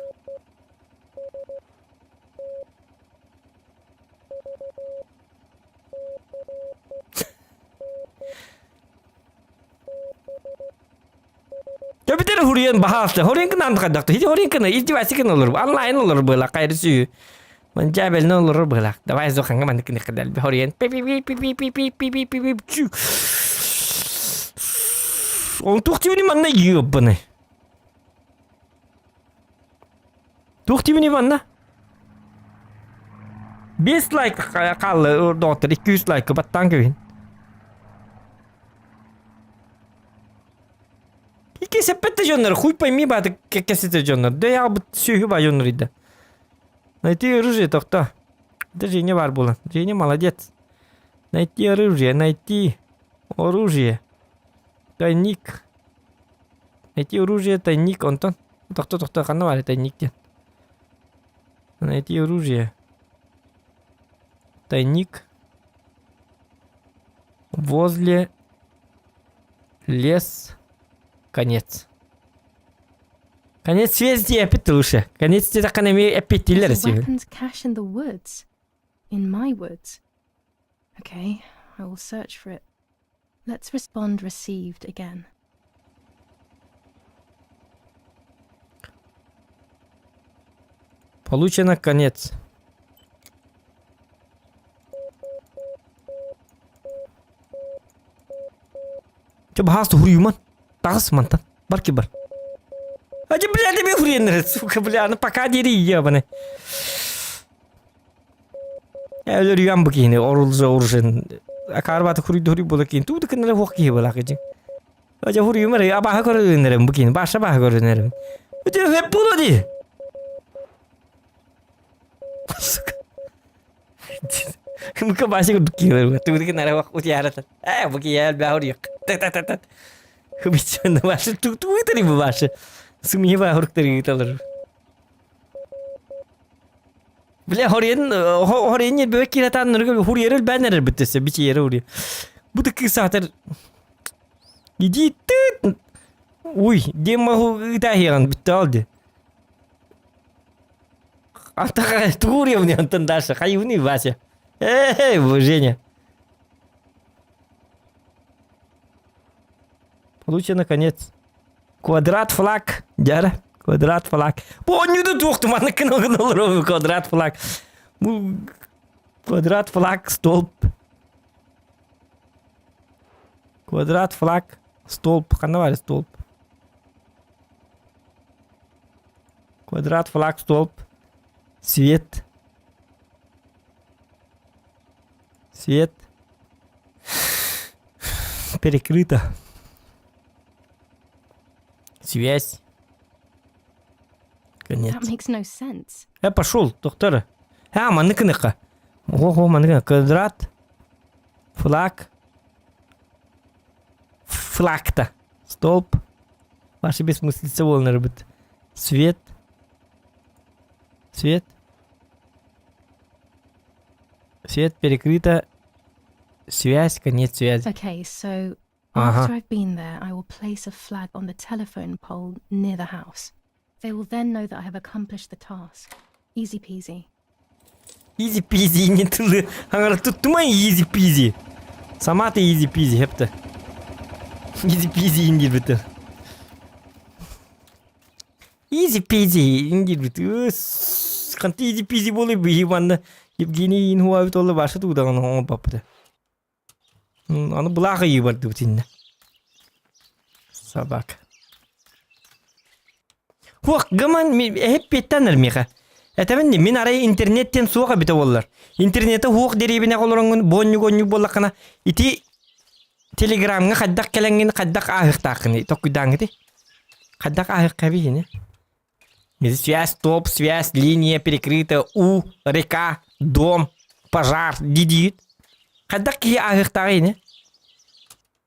Төбүтер хуриен бахаалта. Хуриен кынан кадакты. Хити хуриен кына издевайся кына олор. Онлайн олор была кайры сүү. Ман жабелне олор была. Давай зоханга ман кыны кадал. Хуриен. Пи пи пи пи пи пи пи пи пи пи пи. Он тух тибини манна ёбаны. Туох диибиний манна? 5 лайк хаалла доҕоттор 200 лайка баттаан кэбиһин. Икки сеппетте дьоннор, хуй пойми бааты кэсите дьоннор. Дэ яабыт сүөһү ба дьоннор ида. Найти оружие тохто. Это Женя бар буолан. Женя молодец. Найти оружие, найти оружие. Тайник. Найти оружие, тайник, онтон. Тохто, тохто, ханна бар тайник диэн. Найти оружие. Тайник. Возле лес. Конец. Конец связи диэппит лучше. Конец диэтэххинэ эмиэ эппиэттииллэр There's a эсиһин. weapons cache in the woods. In my woods. Okay, I will search for it. Let's respond received again. Получено конец. Чэ баһаас туһуруйуман. Таҕыс мантан. Бар ки бар. Ачы бля тебе хуруйаннар, сука бля, аны пока диэри ебаны. Өлөрүйэн бу киһини орулза оружен. Акаарбаты хуруйду хуруй була киин. Туу дыкыннары хуох киһи була кыжы. Ача хуруйумар абаха көрөннөрөм бу киһини. Баша баха көрөннөрөм. Өтө хөп була ди. Сука. Мука башы курдук киһилэр. Туу дыкыннары хуох утиарата. Э бу киһи элбэ хуруйук. Та та та та. Хубиччан башы туу туу бу башы. Сумие ба хуруктары гыталар. Бля, хориен, хориен бөк киратан ныргы хурьерел бәнер битесе, бичиере ури. Бу да кысатыр. Иди ты. Уй, дем могу ытахиан битте алды. Антаха туурьевни антон дальше, хайвни Вася. Эй, Женя. Получено конец. Квадрат флаг. Дяра. Квадрат флаг. Бу оонньууду туох туманнык гына олоробун квадрат флаг. Бу квадрат флаг столб. Квадрат флаг столб. Ханна баар столб? Квадрат флаг столб. Свет. Свет. Перекрыто. Связь. Конец. That makes no sense. Я пошел, доктор. А, маныкыныка. Ого, маныкына. Квадрат. Флаг. Флагта. Столб. Ваши бессмыслица волны рыбыт. Свет. Свет. Свет перекрыто. Связь, конец связи. Okay, so Ага. after I've been there, I will place a flag on the telephone pole near the house. They will then know that I have accomplished the task. Easy peasy. Easy peasy не тылы. Аңара туттумай easy peasy. Сама ты easy peasy хепті. Easy peasy индир бітір. Easy peasy индир бітір. Қанты easy peasy болы бейманны. Евгений Инхуа бит олы башы тудаған оң бапты. Аны бұлағы үй барды бітінне. Собака. Хуах гаман эһэппиэттэн миэхэ. Этэбин мин арай интернеттен суоха битэ буоллар. Интернети хуох дэриэбинэ олороҥҥун буонньук-онньук буоллаххына ити телеграмҥа хайдах кэлэҥҥин хайдах ааһыахтааххыный толкуйдааҥҥытый? Хайдах ааһыахха эбиһини? Связь, топ, связь, линия перекрыта, у, река, дом, пожар, дии Хайдах киһи ааһыахтааҕый ини?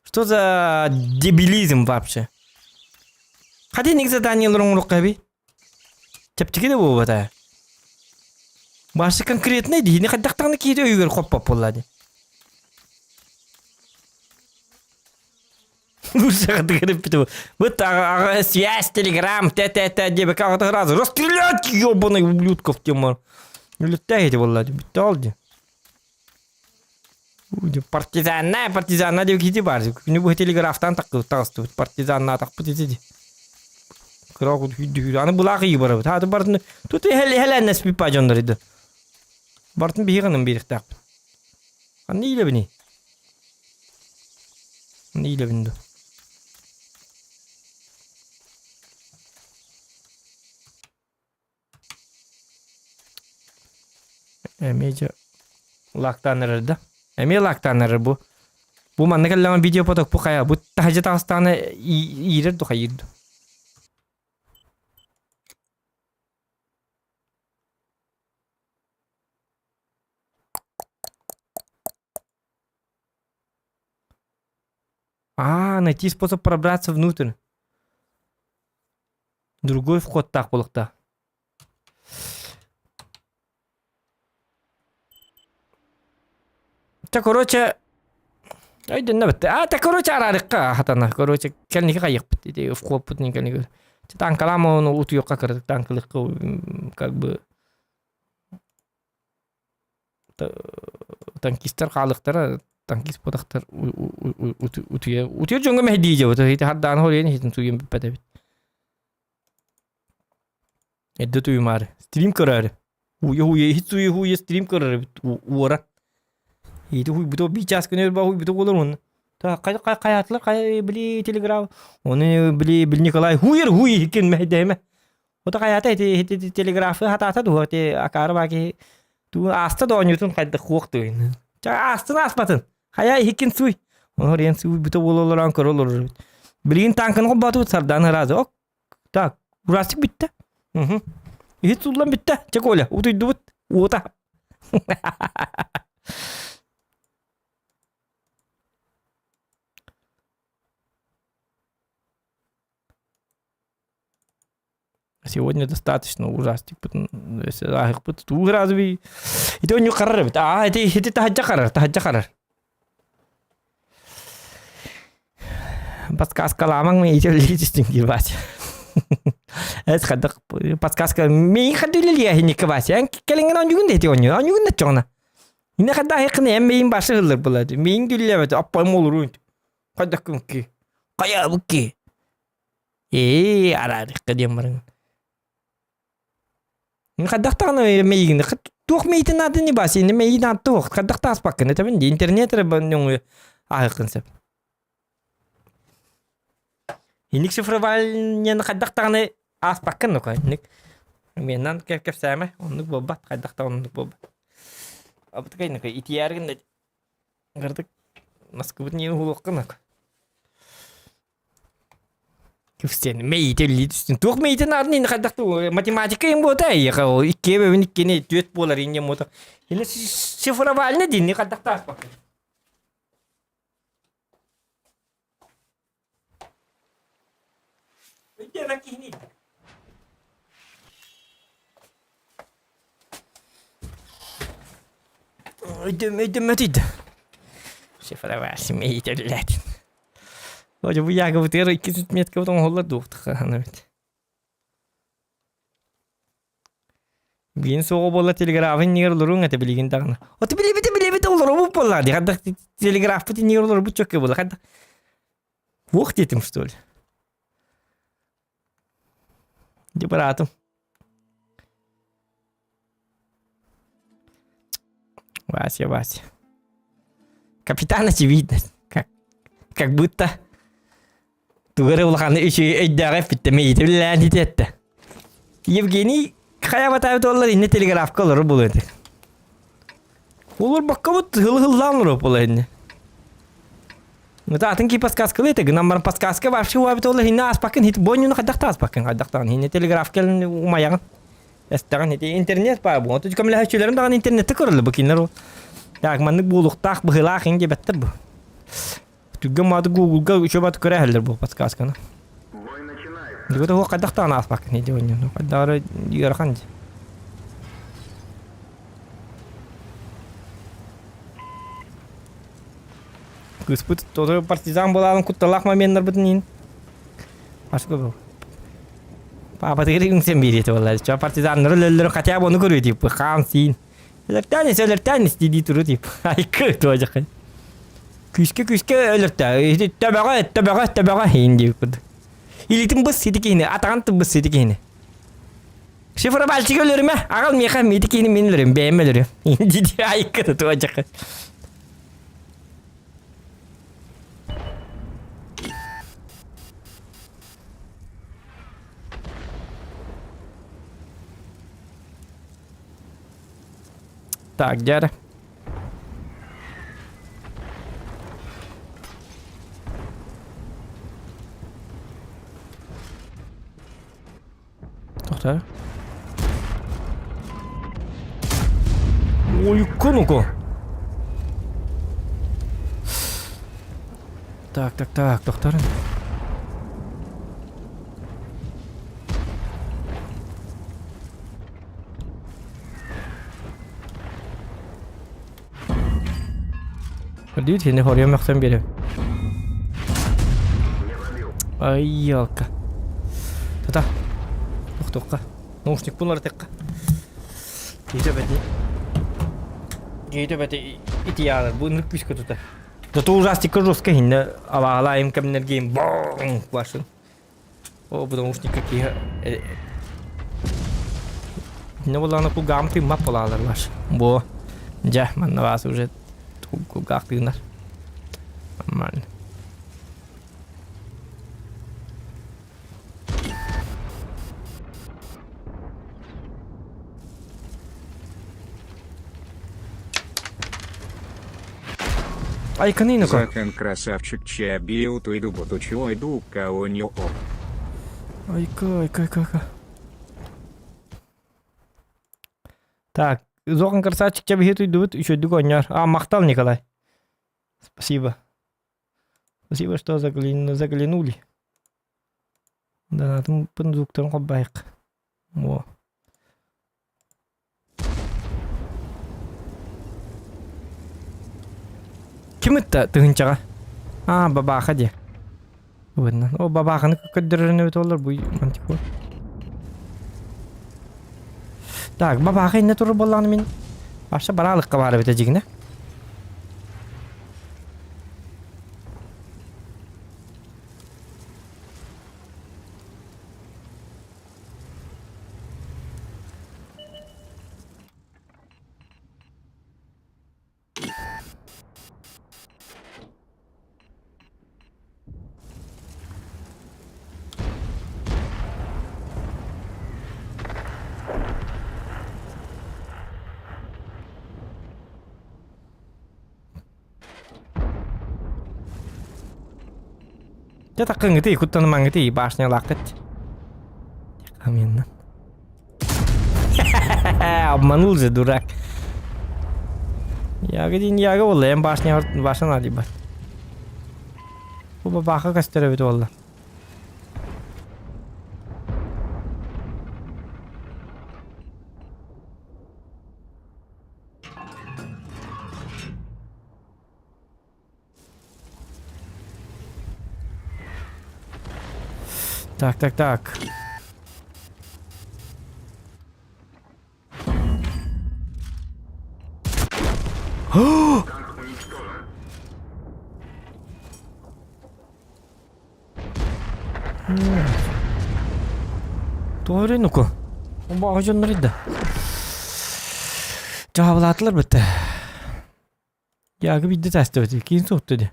Что за дебилизм вообще? Хати ник заданиелар оҥоруохха эбий? Чэпчэки да буолбата. Башы конкретный диини хайдахтаҕына киһи өйүгэр хоппоп буолла дии. Вот связь, телеграм, т-т-т, диэбэккэ аҕата сразу расстрелять ебаный ублюдков тема. Үлүттээх ити буолла дии, бүттэ ол дии. Партизанная, партизанна диэбит киһи баар. Күнү быһа телеграфтан таҕыстыбыт. Партизаннаатахпыт ити дии. Кыра хүддү Аны былаах ыйы барабыт. Хааты бартын тут хэлэннэспит дьоннор иди. Бартын биһи гынан биэриэхтээхпит. Ханна иилэбиний? Ханна иилэбин дуу? Эмиэ дьэ лаактаан эрэр да. Эмиэ лаактаан эрэр бу. Бу манна кэллэҕин видеопоток бу хайа бу таһдьа таҕыстаҕына иирэр ду хайыыр ду. А, найти способ пробраться внутрь. Другой входтаах буолуохтаах. Чэ, короче, өйдөннөбүт. А, та короче араарыкка хатана. Короче, кэлники хайыахпыт ити входпут кэлники. Танкалаам ону утуйуохха кыратык танкалыкка как бы танкистар хаалыктара танкист буотахтар утуйа утуйар дьоҥҥо мэһэйдии дьабыт ити хардааны хоруйан иһитин суйан бүппэт эбит эрдэ утуйумаары стрим көрөөрү уйа уйа иһит суйа уйа стрим көрөр эбит уора ити хуйбута бии чаас күнү ба хуйбута буолар уонна хайаатылар хайа били телеграф оны били били Николай хуйер хуй иһиккин мэһэйдэһимэ Ото хайата ити ити телеграфы хатаата дуо ити акаары баки туу ааста да оонньуутун хайдах хуох туйун. Ча аастын ааспатын. Хайа иһиккин суй. Онор ен суй бүтэ буола олорон көрө олорор. Билигин танканы холбоотубут сардаан ыраазы. Ок. Так, урастык бүттэ. Угу. Иһит сууллан бүттэ. Чэ Коля, утуйдубут. Уота. Сегодня достаточно ужастикпытын ааһыкпыт туу разве ити онньу харар эбит аа ити ити таһырдьа харар таһырдьа харар подсказкалаамаҥ мен ити үлэлиитистин диир Вася эс хайдах подсказка миин хадды үлэлиэһинникке Вася эн кэлиҥҥин онньугун да ити онньу онньугун да чоҕуна инне хайда аһыккына эн миин башы ыллар була миин күллэбэт аппайым олоруун хайдах күнки хайаабыкки Ээ, араарыахха диэн баран. Хайдах даҕаны мэйигин туох мэйитин аатын не баас инни мэйиин аатта туох хайдах да ааспаккын этэбин дии интернет эрэ нөҥүө ааһыаххын сөп. Инник цифровальнияны хайдах даҕаны ааспаккын нука инник меннан кэпсээмэ оннук буолбат хайдах да оннук буолбат. Абытыкай нука итийээргин да кырдык Москвабытын иин уһулуоххун нука. Күстэн мэйиитэ үллии түстүн. Туох мэйиитин аатын инни хайдах математика им буота эйиэхэ ол иккиэ бэбин иккини түөт буолар инне муота. Ини цифровальна динни хайдах тааспаккын. Өйдөөбөт киһини. Өйдөм өйдөммөтүйдө. Цифровальна мэйиитэ үллээтин. Вроде бу ягобытыгар иккис отметкабыт оҥоһуллар дуохтахана эбит. Билигин суоҕа буолла телеграфын иннигэр олоруоҥ этэ билигин даҕаны. Ото билибит билибит олоробут буоллаҕа дии. Хайдах телеграфпыт иннигэр олорбут чөккө буолла. Хайдах Уох диэтим что ли? Дьэ быраатым. Вася, Вася. Капитан очевидность. Как, как будто тугу эрэ улаханы үчүгэй өйдөөҕө эппиттэ мэйиитэ үлэлээн итиэттэ. Евгений хайа батаабыт оллар инне телеграфка олорор буолуо этэ. Олорбоккобут хылы-хыллаан олоруо буолуо инне. Это атын ки подсказкалыы этэ гынан баран подсказка вообще уабит ол хинне ааспаккын хит бонньуну хайдах ааспаккын хайдахтаан хинне телеграф кэлин умайаҕын эстэҕин ити интернет баар буо көмөлөһөөччүлэрим даҕаны интернетте көрөллөр бу кинилэр так маннык буолуохтаах быһыылаах ин диэбэттэр бу түргэн мааты гуглга үчүгэй бат көрө бу подсказканы Дигото хуох хайдах даҕаны ааспаккын ити бонньуну хайдах эрэ ыарахан дии Кыыспыт тоже партизан буолаарын кутталаах моменнарбытын иһин Ашка Папатыгар үҥсэн биэриэтэ буолла. Чо партизаннары өлөллөрү хотя бы ону көрүө тип хаан сиин. Өлөртөөн ис өлөртөөн ис дии туру тип. Айкы туожахын. Күүскэ күүскэ өлөртөө. Төбөҕө төбөҕө төбөҕө иһин диир курдук. Илитин быс ити киһини атаҕын быс ити киһини. Шифровальщик өлөрүмэ, аҕал миэхэ ити киһини мин өлөрүм, бэйэм өлөрүм. Дии айыккы туожахын. Так, дьэ эрэ. Тохтоо. Ой, ну-ка. Так, так, так, тохторун. Көрдүүт хини хоруйа мөхсөн биэрэм. Ай, ялка. Тата. Тохтуохха. Наушник булар текка. Киһи бэти. Киһи бэти итиялар. Бу ынырык күүскэ тута. Зато ужастика жестко хинне абаалаайым кэмнэргейм боң башын. О, потому что никакие... Не было на кулгаам тыыммат буолаалар ваш. Бу дьэ манна вас уже кулгаах тыынар. Нормально. Айканы ну-ка. Захан красавчик чабил туйду ботучойду каоньо. Айка, айка, айка, айка. Так, Зохан красавчик чабихи туйдубут үчөйдүк оонньоор. А, махтал, Николай. Спасибо. Спасибо, что заглянули. Донатым звуктарын холбайык. Во. Ким ытта тыһынчаҕа? Аа, бабааха диэ. Уонна о бабааханы көрдөрөрүн эбит олор бу мантикор. Так, бабааха инне турар буоллаҕына мин Аша бараалыкка баар эбитэ дьигинэ. Дьэ таккыҥҥытый, куттанымаҥҥытый, башнялааххыт. Каменна. Обманул же, дурак. Ягодин яга буолла, эн башня башня надибат. Бу бабаха көстөр эбит буолла. Так, так, так. Тоҕо нуку? Баҕа дьоннор да. Дьаһабылаатылар бытта. Дьаагы биирдэ таастыбыт, киин суохту дии.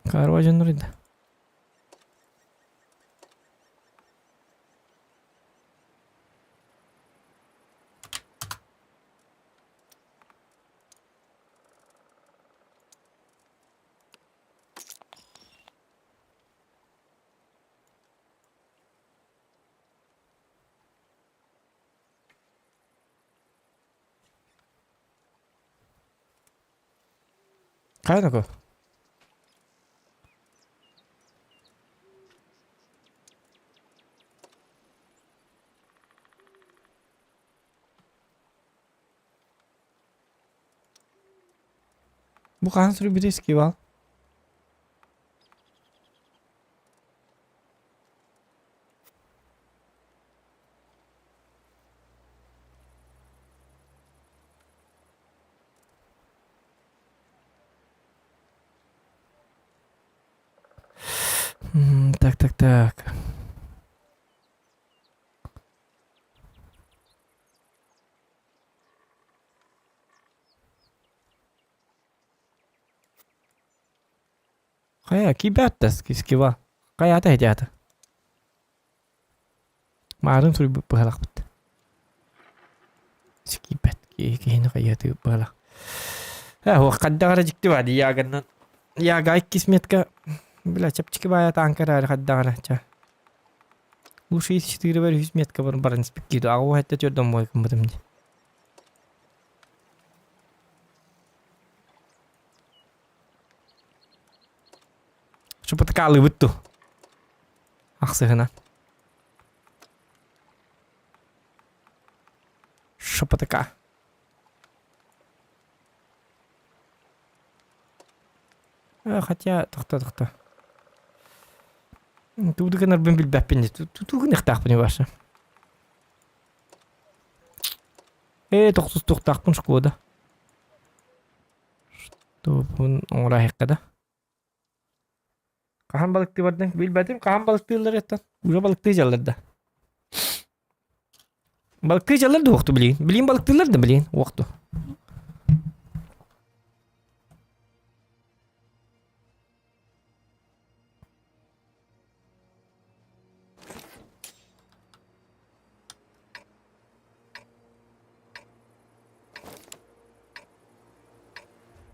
Каарба дьоннор да. Хайа такой? Бу хаһан суруйбутай скивал? Так, так, так. Хайа, кибэт скива. Хайата хитята. Маарын суруйбут быһалахпыт. Скибэт. Киһи киһини хайыатыы быһалах. Э, уох хайдах эрэ дьикти баар Яганнан. Яга иккис метка бля чэпчэки баайа таанка эрээри хайдах эрэ чэ. Лучше из четыре бар үһүс метка бар баран испиккиир. Аҕа уһатта төрдөн буой гыммытым дии. Шупатыкаалыыбыт ту. Ахсыһынан. Шапатыка. Хотя, тохто, тохто. Тугу гынарбын билбэппин дии. Тугу гыныахтаахпын ваша. Ээ, тохтустуохтаахпын шкода. Что оҥорооһуохха да. Хаһан балыктыы бардыҥ? Билбэтим, хаһан балыктыыллар эттэн? Уже балыктыы дьаллар да. Балыктыы дьаллар да уохту билигин. Билигин балыктыыллар да билигин уохту.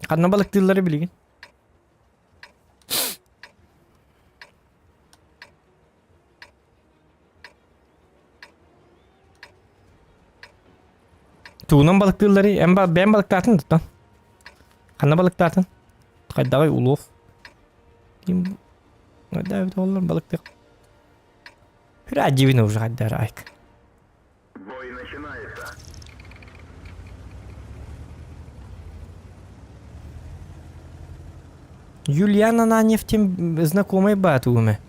Ханна балыктыыллары билигин? Тугунан балыктыылларый? Эн бэйэм балыктаатын да Ханна балыктаатын? Хайдаҕый улуох? Ким хайдаа эбит оллар балыктыах. Хүрэ дивин уже хайдаар айк. Бой начинается. Юлиана Наневтем знакомый баатууме.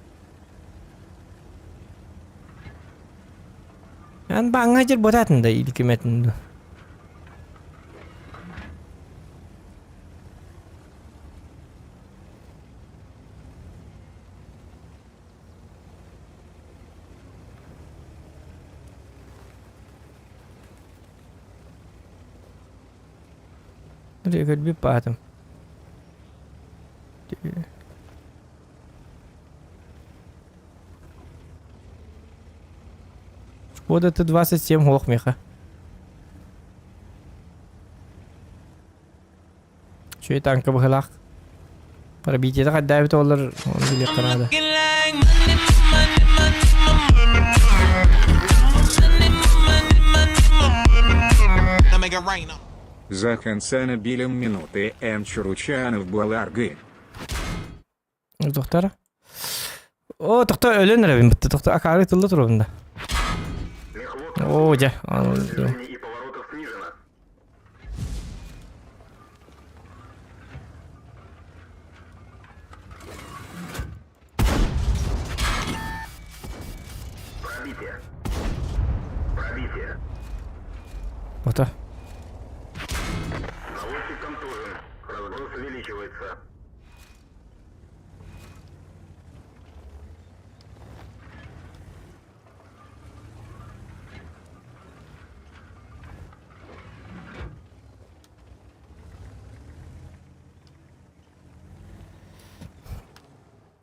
Эн бааҥҥа дьир ботаатын да илкиметин ду. Көрбүт баатым. Шкода Т-27 ох меха. Үчүгэй танка быһылаах. Пробитиета хайдаабыт олор оны билиэххэ наада. За Хансена билем минуты М. Чуручанов Баларгы. Доктор. О, тохто өлөн эрэбин бытты. Тохто акаары тылла турабын да. О, дьэ. Движение и поворотов снижено. Пробитие. Пробитие. Ото. Наводчик контужен. Разброс увеличивается.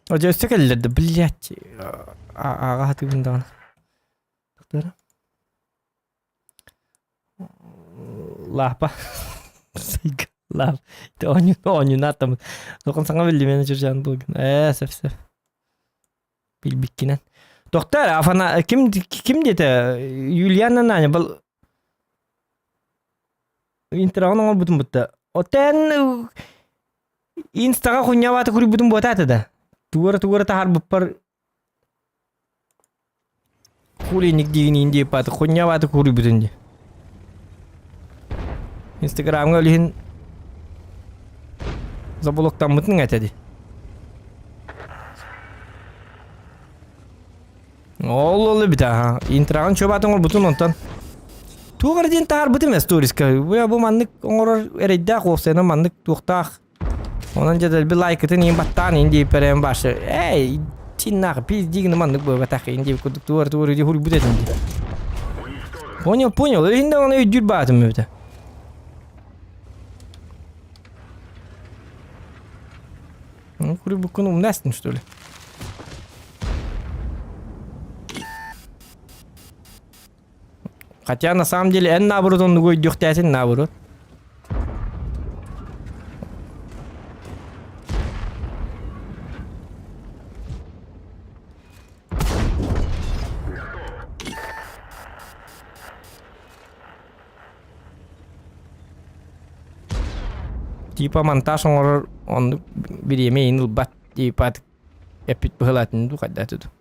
Дьэ өссө кэллэр да, блядь, ааҕа сатыыбын даҕаны. Тахтара. Лаапа. Сайга. Лаап. Оонньуу оонньууну ааттаммыт. Тохон саҥа биллим чурчаан буолгун. Ээ, сөп сөп. Билбиккинэн. Доктор, Афана ким ким диэтэ? Юлиана Наня был интраҕын оҥорбутум бутта. Отен инстаҕа хунньабааты куруйбутум буотаата да. Тугара тугара таһаарбыппар Хули дигин диэппааты хунньабааты куруйбутун дии. Инстаграмҥа илиһин заблоктаммытын этэ дии. Ол ол эбит аха. Интраҕын чуобаатын оҥорбутун онтон. Туох эрэ диэн таһаарбытым ээ сториска. Бу маннык оҥорор эрэйдээх уопсайынан маннык туохтаах Онон дьэ дэлби лайкытын иин баттаан иин диэбиппэр башы эй чиннаах пиздигин маннык буолбатах иин диэбит курдук туор туор иди хуруйбут этим дии. Понял, понял. Иһин даҕаны өйдүүр баатым эбитэ. Ну, хуруйбуккун умнастын, что ли? Хотя на самом деле эн наоборот оннугу өйдүөхтээтин наоборот. Типа монтаж оҥорор оннук бириэмэ иһин ылбат типа эппит быһылаатын дуу хайда этэ дуу.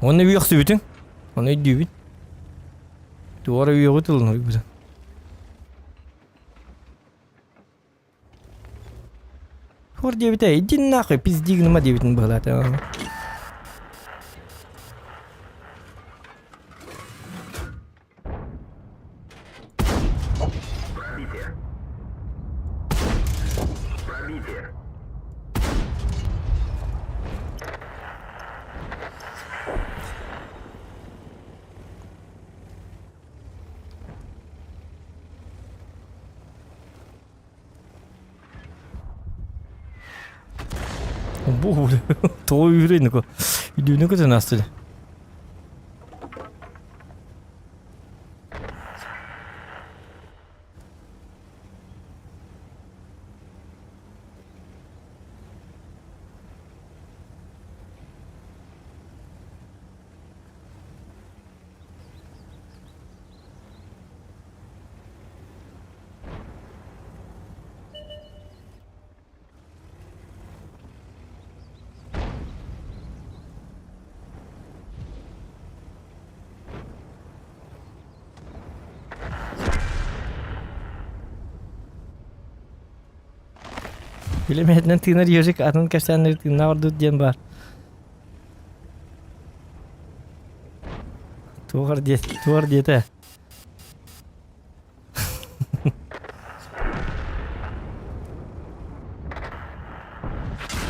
Уонна үөхсүбүтүҥ. Ону өйдүүбүн. Туора үөҕү тылын уйбутун. Хор диэбитэ, иди нахуй, пизди гыныма диэбитин быһылаата. Пробитие. Пробитие. Бу тоҕо үүрэн Үдүүнү көтөн астыды. Билимэтинэн тыынар ежик атын кэпсээннэри тыыннаах ордут диэн баар. Туох диэ туох диэтэ?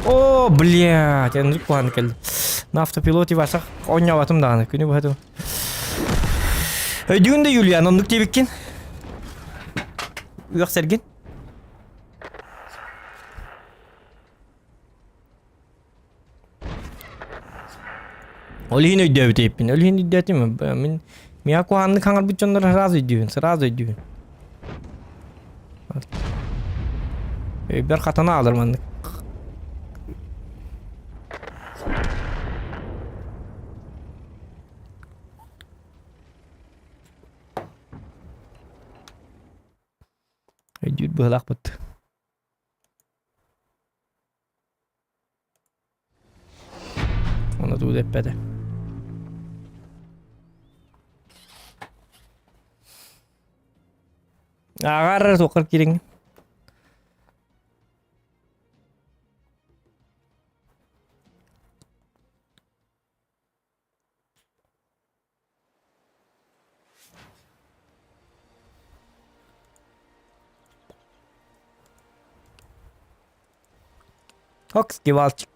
О, блядь, Андрей куһаҕан кэллим. На автопилоте барсах оонньообатым даҕаны, күнү быһа Өйдүүгүн да Юлиан, оннук диэбиккин? Үөхсэргин? Ол иһин өйдөөбүт эбиппин. Ол иһин өйдөөтүм. Мин миэхэ куһаҕаннык хаҥарбыт дьоннор сразу өйдүүбүн, сразу өйдүүбүн. Өйбөр хатана аалар маннык. Өйдүүр быһылаахпыт. Оны тугу да эппэтэ. Ааҕар туоххар киириҥ. Ок, кивалчик.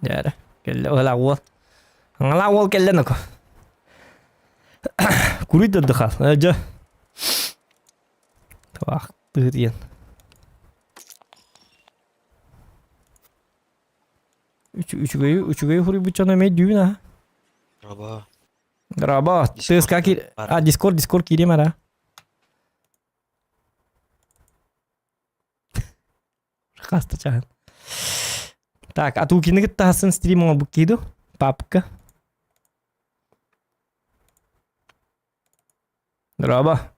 Дьээрэ, кэллэ ыла уол. Аҥалаа уол кэллэ ноко. Куруй да дыхал. Дьэ. Туах тыытыйан. Үчүгэй үчүгэй хуруйбут дьоно эмиэ дүүн аа. Раба. Раба, ТСК кир... А, Дискорд, Дискорд киирим ара. Хаста чаһын. Так, а тукины кытта стрим оҥорбут киһи Папка. Раба.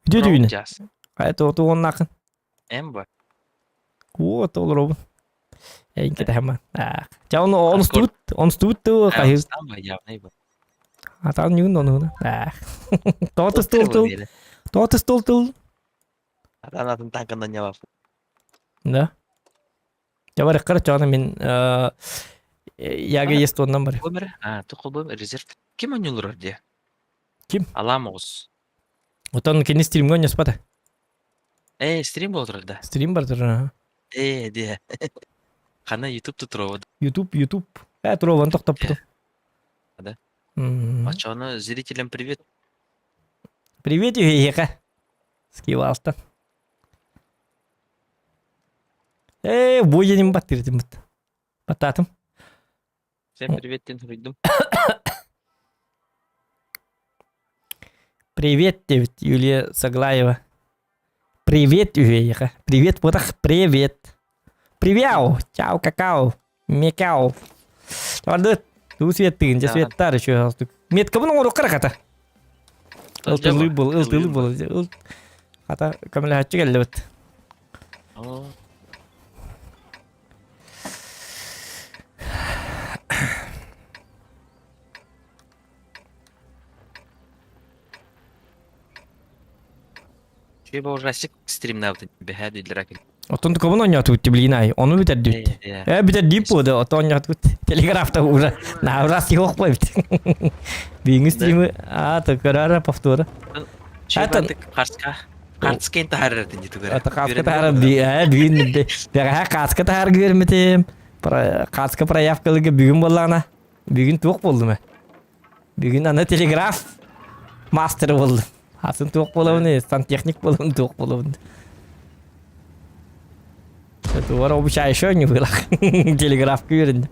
Үтүө түүнү. Хайа туоннаахын? Эм бар. Оо, толоробун. Эйин кэтэһэммэн. Ча ону онустубут, онустубут туу хайы. Атаан ньугун онуна. Тоотус тул тул. Тоотус тул тул. Атаан атын танкандан ньабап. Да. Ча бар ыккар чоона мин яга есть оннан бар. А, тукулбум резерв. Ким онньулурар дии? Ким? Алаам оҕус. Отон кини стримҥа онньоспата. Ээ, стрим буола турар да? Стрим бар турар. Ээ, диэ. Хана YouTube тутуруобут. YouTube, YouTube. Ээ, туруобан тохтоппутум. Да? Оччоҕуна зрителям привет. Привет эһиэхэ. Скивалтан. Ээ, бу диэним баттыыр Баттаатым. Всем привет диэн суруйдум. Привет диэбит Юлия Саглаева. Привет үһүэйиэхэ. Привет буотах привет. Привяу, чао какао, мекао. Бардыт, туу светтыгын, дьэ светтар еще Меткабын оҥоруохха эрэ хата. Ылтылыы был, ылтылыы был. Хата көмөлөһөччү кэллибит. Чүөбэ ужастик стримнаабытын бэһээ дииллэр акил. Оттон кобун оонньоотубут блин ай, ону бүтэрдибит. Э бүтэрдиип буода, ото оонньоотубут. Телеграфта уже на раз yok эбит. Бүгүҥҥү стримы а көрөөрө повтора. Чүөбэ харска Хартскейн таһаарар дии тугара. Это хаска таһаар бүгүн бэҕэһээ хаска таһаар көрмүтүм. Хаска проявкалыга бүгүн буоллаҕына бүгүн туох буоллум э? Бүгүн аны телеграф мастер буоллум. Атын туох буолабын сантехник буолабын туох буолабын. Это обучающий не было. Телеграфка үөрендим.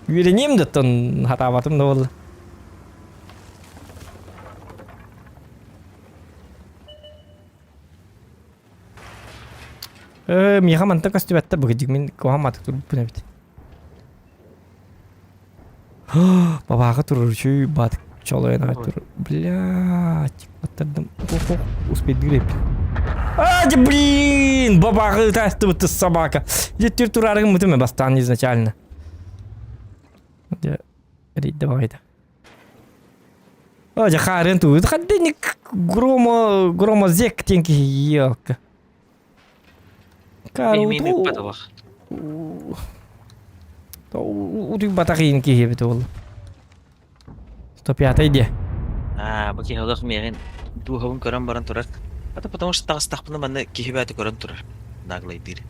Үөрэниэм да оттон хатаабатым да буолла. Э, миэхэ мантан көстүбэттэр быгыдьык мин куһаҕан маатык турбуппун эбит. Бабааҕа турар үчүгэй баатык чолойон аҕай турар. Блядь, баттардым. Ох, ох, успейдыыр эбиппин. А, да блин, бабааҕы ытаастыбыт собака. Дьэ, тураарыгым мытым бастаан изначально. Дьэ, рейдэ баҕайда. О, дьэ хаарыан тугу хаддыник громо громозек диэн киһи елка. Мин ыппатабах. Утуйбатах иин киһи эбит ол. 105 диэ. Аа, бу киһи олох миэхин дууһабын көрөн баран турар. Это потому что таҕыстахпына манна киһи бэйэтэ көрөн турар. Наглайдыыр.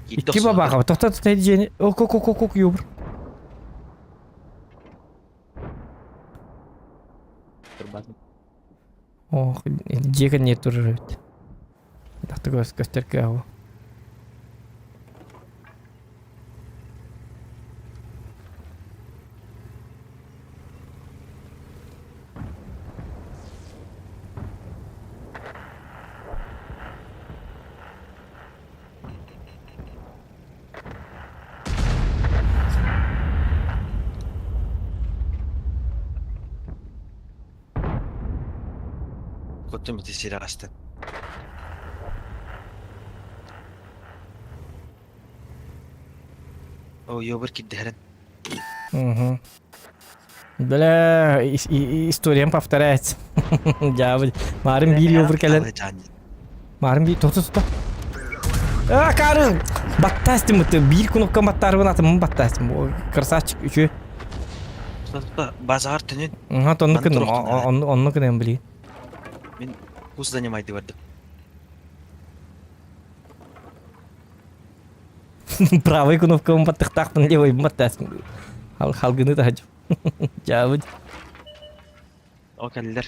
Икки бабаха, тохто тохто дьиэни. Ок ок ок ок юбр. Ох, дьиэ кэнниэ турар эбит. Тахта көстөр кыаҕа. Куттум ити сири астын. О, ёбар кирдэрин. Угу. Бля, историям повторяется. Дьаабы. Маарым биир ёбур кэлэн. Маарым биир тохто тохто. А, Карл! Баттастым бытты. Биир кнопка баттарбын атымын баттастым. Красавчик үчү. Базар түнүн. Ага, онну кынным. Онну кынным били. Мин кус занимайды бардым. Правый кнопкабын баттыктаахпын, левый баттаасым. Халгыны таһадьым. Дьаабыт. О кэллэр.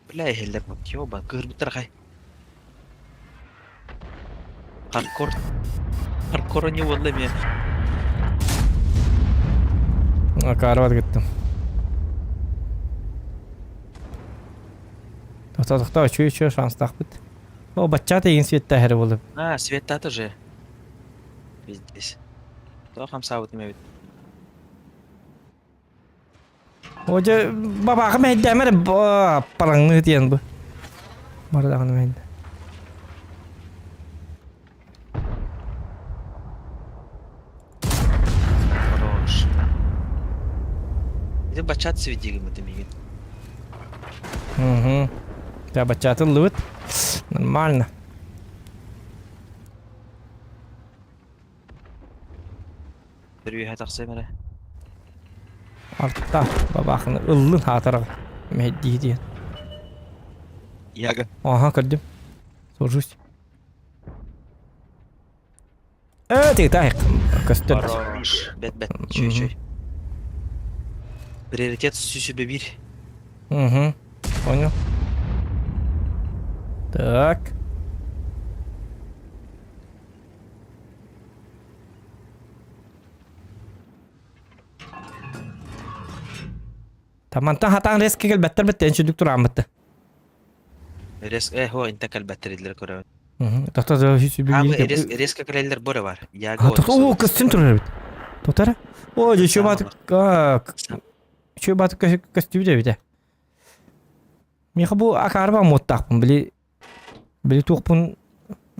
Бля иһиллэр ёба кыырбыттар хай. Хардкор. Хардкор не уолла эмиэ. Акаарбат гыттым. Тохто тохто үчү үчү шанстаахпыт. О бачча тегин светтээһэр буолуп. А, светтаата же. Пиздец. Тоох хамсаабытым эбит. О дьэ бабааҕы мэһэйдээмэ эрэ параҥныы диэн бу. Бары даҕаны мэһэйдэ. Хорош. Ити баччат сибидиигиммит миигин. Угу. Дьэ баччаты ыллыбыт. Нормально. Төрүөһэ тахсыам эрэ. Арта бабаахыны ыллын хаатарага. Мэһэйдии диэн. Яга. Ага, көрдүм. Сужусь. Э, ты так, көстөр. Хорош. Бэт бэт. Чүй чүй. Приоритет сүсүбэ биир. Угу. Понял. Так. Тамантан хатаан резкэ кэлбэттэр бэттэн сүдүк турааммытты. Рез э хо инта кэлбэттэр көрөбүн. Тохто Аабы рез резко кэлэллэр боре бар. Яга О, көстүн турар эбит. Тотара. О, еще батык еще батык көстүбүт эбит. Миха бу акаарба муоттаахпын били били туохпун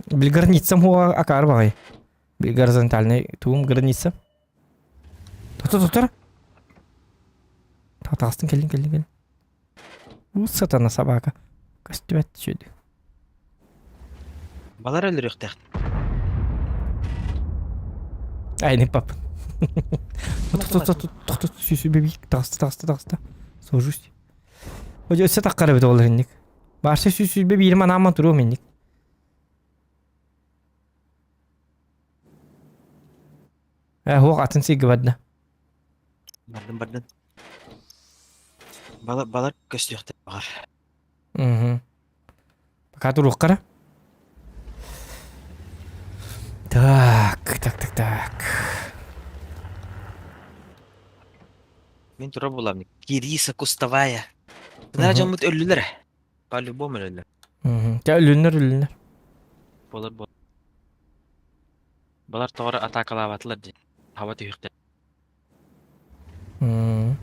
били границам хуа акаар баҕай. Били горизонтальный туум граница. Тотор тотор. Татаастын кэллин кэллин кэллин. У сатана собака. Көстүбэт сүдү. Балар өлөрүөхтээх. Айны пап. Тохто сүүсү бэбик таҕыста таҕыста таҕыста. Сожусь. Ожо өссө таххар эбит ол инник. Баарса сүүсү биирим анааман туруом инник. Э, хуох атын сиргэ барда. Бардым бардым. Балар балар көстүөхтэр баҕар. Мгм. Пока туруоххара. Так, так, так, так. Мин тура буламын. Кириса кустовая. Кынара дьоммут өллүлэр. По-любому өлөллөр. Мгм. Чэ, өлүннэр, өлүннэр. Болар бол. Балар тоҕо атаакалаабатылар дии. Хаба түһүөхтэр. М.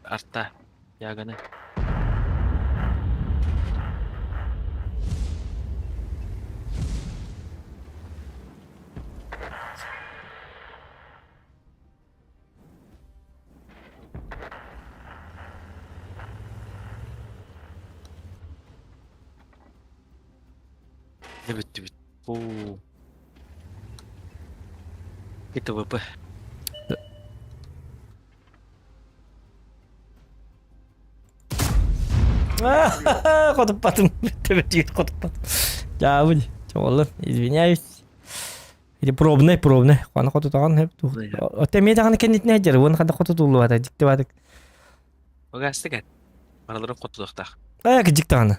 Арта. Яганы. Не бүттүбүт. Оо. ГТВП. Хотуппатым. Төбөтүгэр хотуппатым. Дьаабын. Чоҕоллун. Извиняюсь. Или пробный, пробный. Аны хотутаҕын хөп. Оттон эмиэ даҕаны кэннитинэ дьэр. Уон хада хотутуллубата. Дьикти баатык. Ыгаастык эт. Барыларын хотутуохтаах. Э, кыдьык даҕаны.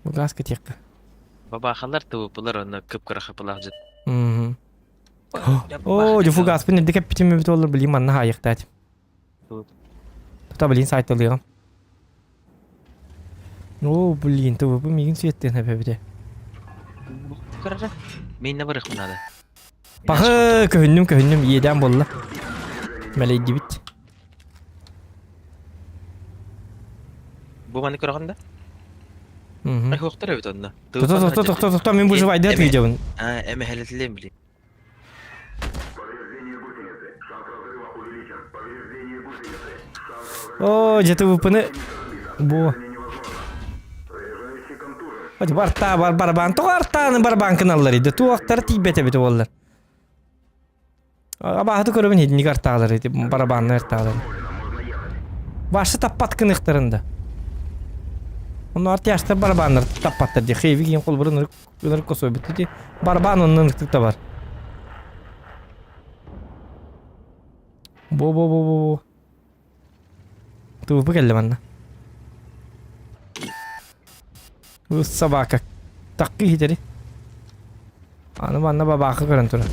Ыгаас кэтиэххэ. Бабаахалар ТВПлар онно кып-кыра хапылаах дьыт. Мгм. О, дьэ фугаспын эрдэ кэппитим эбит буоллар, блин, манна хаайыахтаат. Тута, блин, сайталыаҕым. О, блин, ТВП миигин светтен эбэбитэ. Көрөрө. Мин барыахпын наада. Пахы, көһүннүм, көһүннүм, иэдээн буолла. Мэлэйдибит. Бу маны көрөҕүн да? Мгм. Хуохтар эбит онно. Тохто, тохто, тохто, тохто, мин выживайда отведемин. А, эмэһэлэтилиэм били. О, дьэ ТВП-ны бу Барта бар барабан тоҕо артааны барабан кыналлар иди туохтара тиийбэт эбит буоллар. Абааһыты көрөбүн итинник артаалар ити барабаннар артаалар. Башы таппат кыныхтарын да. Ону артияштар барабаннар таппаттар ди хейви киин холбурун ынырык косой бит ити барабан оннун ынырыктык да бар. Бо бо бо бо бо. ТВП кэллэ манна. Собака. Таккы иһитэри. Аны манна бабаахы көрөн турар.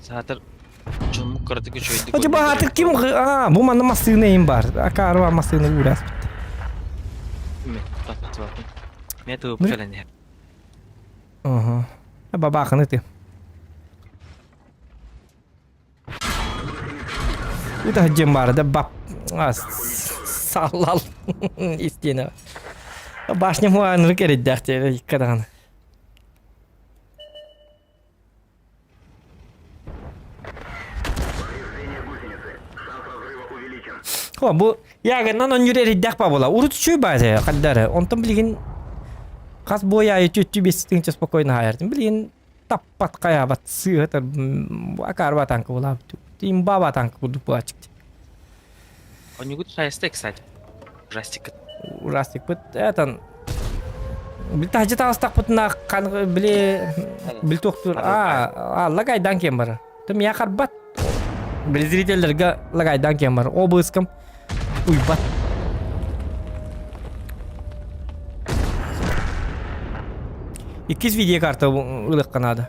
Саатар дьоммут кыратык үчүгэйдик Очо баатык ким а бу манна массыына им бар. Акаарба массыына уурас битти. Мен ТВП кэлэн иһэр. Ага. Бабаахыны ты. Это дем бар да бап саллал истиэнэ. Башня муаныры кереддэх тебе иккадаҕаны. Хо бу ягынан он юрериддэх ба була. Урут үчүй базе хаддары. Онтон билигин хас буой айы түттү бестиңче спокойно хаярдым. Билигин таппат хайаабат сыыһытар акаарба танка булаабыт. Имбаба танка курдук буолааччык. Онньугут хайаста, кстати. Ужастик. Ужастикпыт этан. Били таһдьа таҕыстахпытына били били туохтуур аа лагайдан киэн барар. Тым я харбат. Били зрителлэргэ лагайдан киэн барар. О быыскам уйбат. Иккис видеокарта ылыахха наада.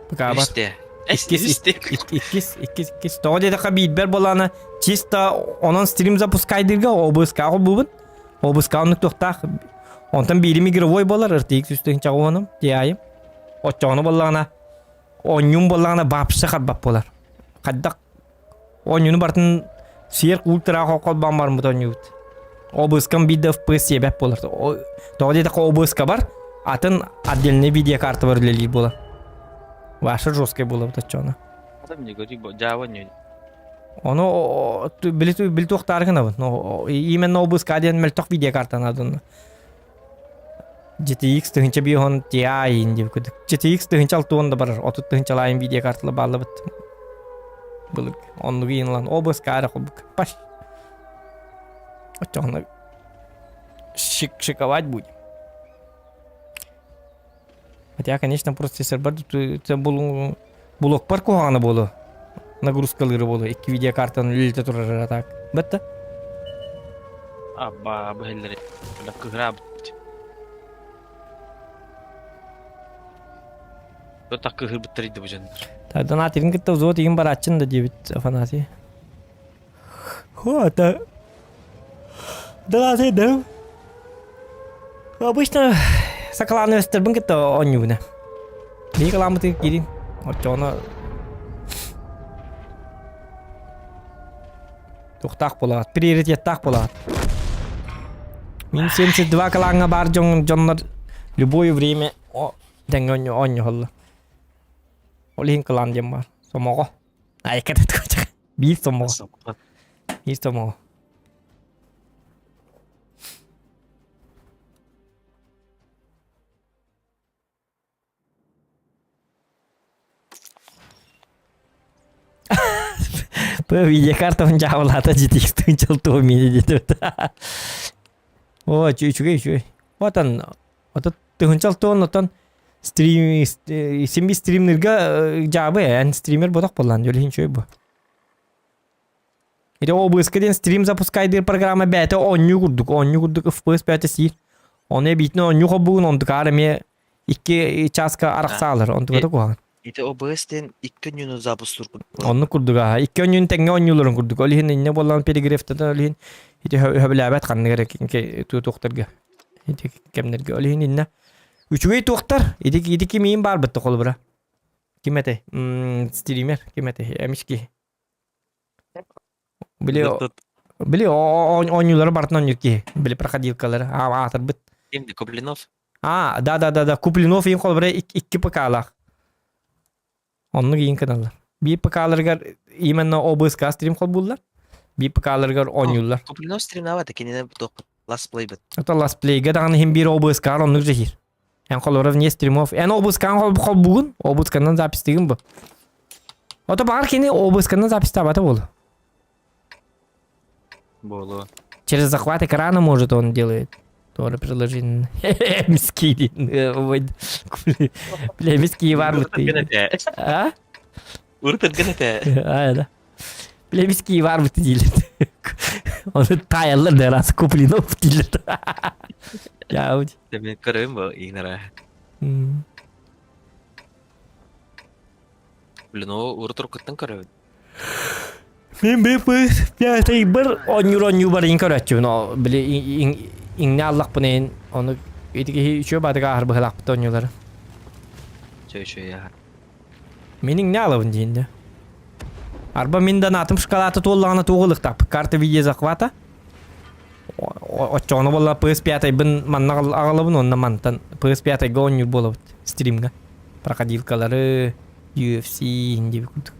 Пыкаабар. Үстэ. Иккис, Үстэ. иккис, иккис, иккис. Тоҕо диэтэххэ биирбэр буолаана чисто онон стрим запускайдыырга ОБС-ка холбуубун. ОБС-ка оннук туохтаах. Онтон биирим игровой буолар, RTX 300 уонум, TI. Оччоҕуна буоллаҕына, оонньуум буоллаҕына вообще харбат буолар. Хайдах оонньууну барытын сиэр ультра холбоон барыммыт оонньуубут. ОБС-кам биир да FPS сиэбэт буолар. Тоҕо диэтэххэ ОБС-ка бар, атын отдельный видеокарта бар үлэлиир буолар. Ваша жесткая буолабыт оччоҕуна. Ону били били туохтаары гынабын. Именно ОБС-ка диэн мөлтөх видеокартаны адынна. GTX 1050 Ti диэн курдук. GTX 1060 да барар. 30 тыһыынчалаайын видеокарталар бааллабыт. Былыр оннугу иин ОБС-ка эрэ холбук. Паш. Оччоҕуна шик шиковать будем. Хотя, конечно, процессорбар блокпар куһаҕана буолуо. Нагрузкалыыры буолуо. Икки видеокартаны үлэлэтэ турар так. Бэтта? Абба быһыллары. Кыһыраабыт. Так кыһырбыттар бу дьоннор. Донатирин кытта взвод игин барааччын да диэбит Афанасий. Это... Донатир да. Обычно сакалааны өстөрбүн кытта оонньуубуна. Биһи кылааммытыгар киирин. Оччоҕуна Туохтаах буолаҕыт, приоритеттаах буолаҕыт. Мин 72 кылааҥҥа баар дьон дьоннор любое время тэҥҥэ оонньоһоллор. Ол иһин кылаан диэн баар. Сомоҕо. Айка Биир сомоҕо. Биир сомоҕо. Бу видеокартабын дьаабылаата GTX тыынчал мини диэбит. О, үчүгэй үчүгэй. Отон ото тыһынчал туон отон стрим симби стримнерга жаабы эн стример бодох боллан жөлүһүн үчүгэй бу. Ити OBS диэн стрим запускайдыыр программа бэйэтэ оонньуу курдук, оонньуу курдук FPS бэйэтэ сиир. Ону эбиитин оонньуу холбугун онтукаар эмиэ икки чааска арахсаалар, онтуката куһаҕан. Ити OBS диэн икки онньууну запустуур курдук. Оннук курдук аха. Икки онньуун тэҥҥэ оонньууларын курдук. Ол иһин инньэ буоллаҕына перегревтэтэн ол иһин ити өһөбүлээбэт ханнык эрэ туохтарга ити кэмнэргэ. Ол иһин иннэ үчүгэй туохтар ити ити кимиин баарбыт холобура. Ким этэй? Стример ким этэй? Эмички. Били били оонньуулары барытын оонньуур киһи. Били проходилкалары аатырбыт. Ким Куплинов? А, да да да да Куплинов иин холобура икки ПК-лаах. Оннук иин кыналлар. Биир ПК-ларыгар именно ОБСК стрим холбууллар. Биир ПК-ларыгар оонньууллар. Куплинов стримнаабат кинини Last Play бит. Это Last Play-га даҕаны иһин биир ОБСК-ар оннук жихир. Эн холобура вне стримов. Эн ОБСК-ан холбуугун, ОБСК-нан запистыгын бу. Ото баҕар кини ОБСК-нан запистаабата буолуо. Буолуо. Через захват экрана, может, он делает. Тоже приложение. Миски Бля, миски бар А? Уртыргын этэ. А, да. Бля, миски бар диилер. Оны таяллар да раз Куплинов диилер. Я Мен көрөйүм бу игнара. Блин, о урутуркуттан көрөбүн. Мен биппыс пятый бір оонньуур оонньуу барыйын көрөөччүбүн. О, били иҥнэ аллахпын ону ити киһи үчүгэй баатыга ааһар быһыылаахпыт оонньуулары. Чөй чөй я. Мин иҥнэ алабын диин дэ. Арба мин донатым шоколада туоллаҕына туох ылыктаахпыт? Карта видеозахвата. Оччоҕуна буолла PS5-бын манна аҕалабын уонна мантан PS5-га оонньуур буолабыт стримҥа. Проходилкалары, UFC диэбит курдук.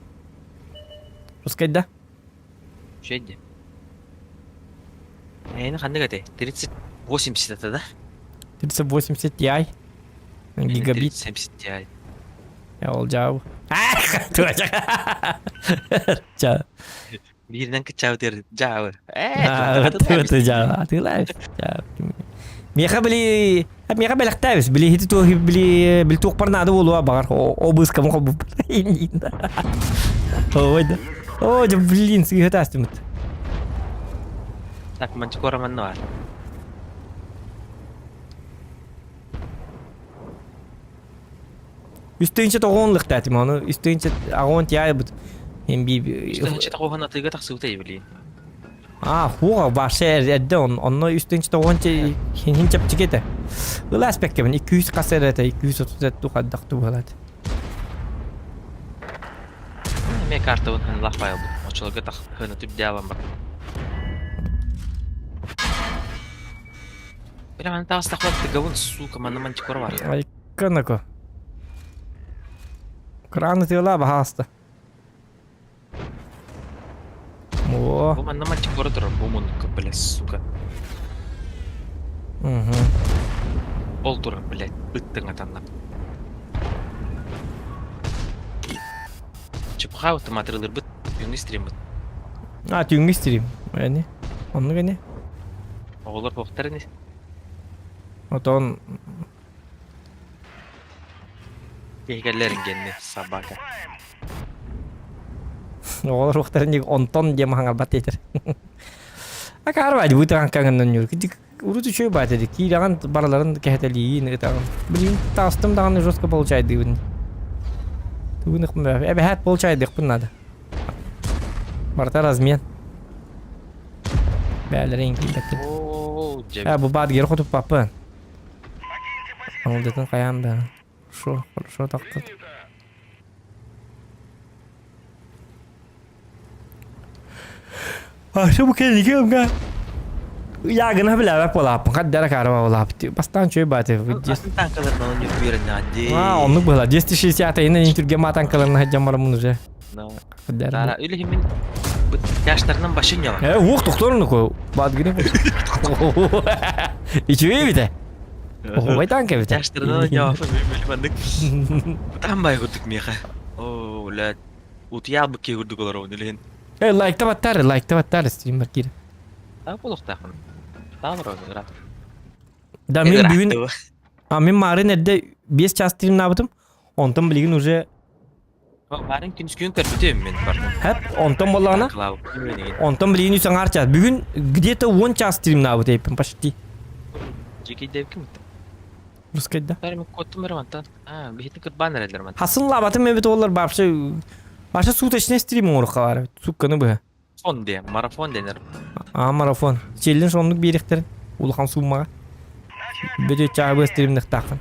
Пускай да. Үчүгэй Эйни ханнык этэй? 3080 это да? 3080 Ti. Гигабит. 3070 Ti. Я ол жаабы. Ча. Бииринэн кыччаабытыгар дьаабы. Ээ, жаабы. Атыылаабыт. Миэхэ били миэхэ бэлэхтээбис били ити туох били били туохпар наада буолуо баҕар о быыскабын холбуппут. Ой да. О, дьэ блин, сыыһа таастымыт. Так, мантикора манна бар. Үстүнчэ тоҕуон лыхтаатым ону үстүнчэ аҕуон тиайбыт. Эм би Үстүнчэ тоҕуон атыыга тахсыбыта блин. А, хуга вообще эрдэ он онно үстүнчэ тоҕуон хин чэпчэки этэ. Ылаас бэккэбин 200 хас эрэ этэ 230 тухаддах туһалат. Эмиэ картабын ханылах файлбыт. Очолорго тах хына түбдээбан бар. Бля, маны таҕыстахпар тыгабын, сука, манна мантикора бар. Айканако. Краны тыала баһааста. О. Бу манна мантикора турар, бу муннукка, бля, сука. Угу. Ол турар, блядь, ыттыҥ атанна. Чепуха матырылырбыт, түүҥҥү стриммыт. А, түүҥҥү стрим. Эни. Оннук ини. Оҕолор туохтар ини. Отон Киһи генни собака. Оҕолор уохтарын дик онтон диэн маһаҥарбат диэтэр. Акаарбай бу таҥкаҥынан ньур. Урут үчүгэй баат эди. Киирэҕин барыларын кэһэтэлиин ытаҕын. Блин, таастым даҕаны жестко получайдыыбын. Тугун эбэһээт получайдыахпын надо. Барыта размен. Бээлэрин киирбэттим. Э, бу баат гер хотуппаппын. Аңылдытын хайаан да. Хорошо, хорошо тахтат. А, что бу кэлики ымга? Ягына билэбэп болааппын, хаддара караба болаапты. Бастаан чөй бааты. Атын танкаларынан он үөрэннэҕэ А, оннук быһла. 260 инен түргэн маатанкаларына сылдьан бараммын уже. Тара үлэһимин тяжтарынан башын яла. Э, уох тохторун ко. Баат гине. Ичүгэй бите. Оһуобай танка бите. Тяжтарынан яла маннык. Там бай курдук миэхэ. О, блядь. Утуйаал быккей курдук олоробун үлэһин. Э, лайкта баттар, лайкта баттар стример киир. Таа буолуохтаахпын. Таа олоробун ыраат. Да, мен бүгүн А мен марын эрдэ 5 час стримнаабытым. Онтон билигин уже Баарын күнүскүн көрбүтүм мен бар. Хэп, онтон боллаҕына онтон билигин үс аҥаар час. Бүгүн где-то 10 час стримнаабыт эппин почти. Жекейдебиким ытта. Русскайда. Бәрі мен коттум бәрі мантан. А, бихитин кырбан эрэллэр мантан. Хасын лабатым эбит олар вообще вообще суточный стрим оҥоруохха баар эбит. Сукканы быһа. Фон диэн, марафон дэнэр. А, марафон. Челлендж оннук биэриэхтэрин. Улахан сууммаҕа. Бүтү чаабы стримныхтааххын.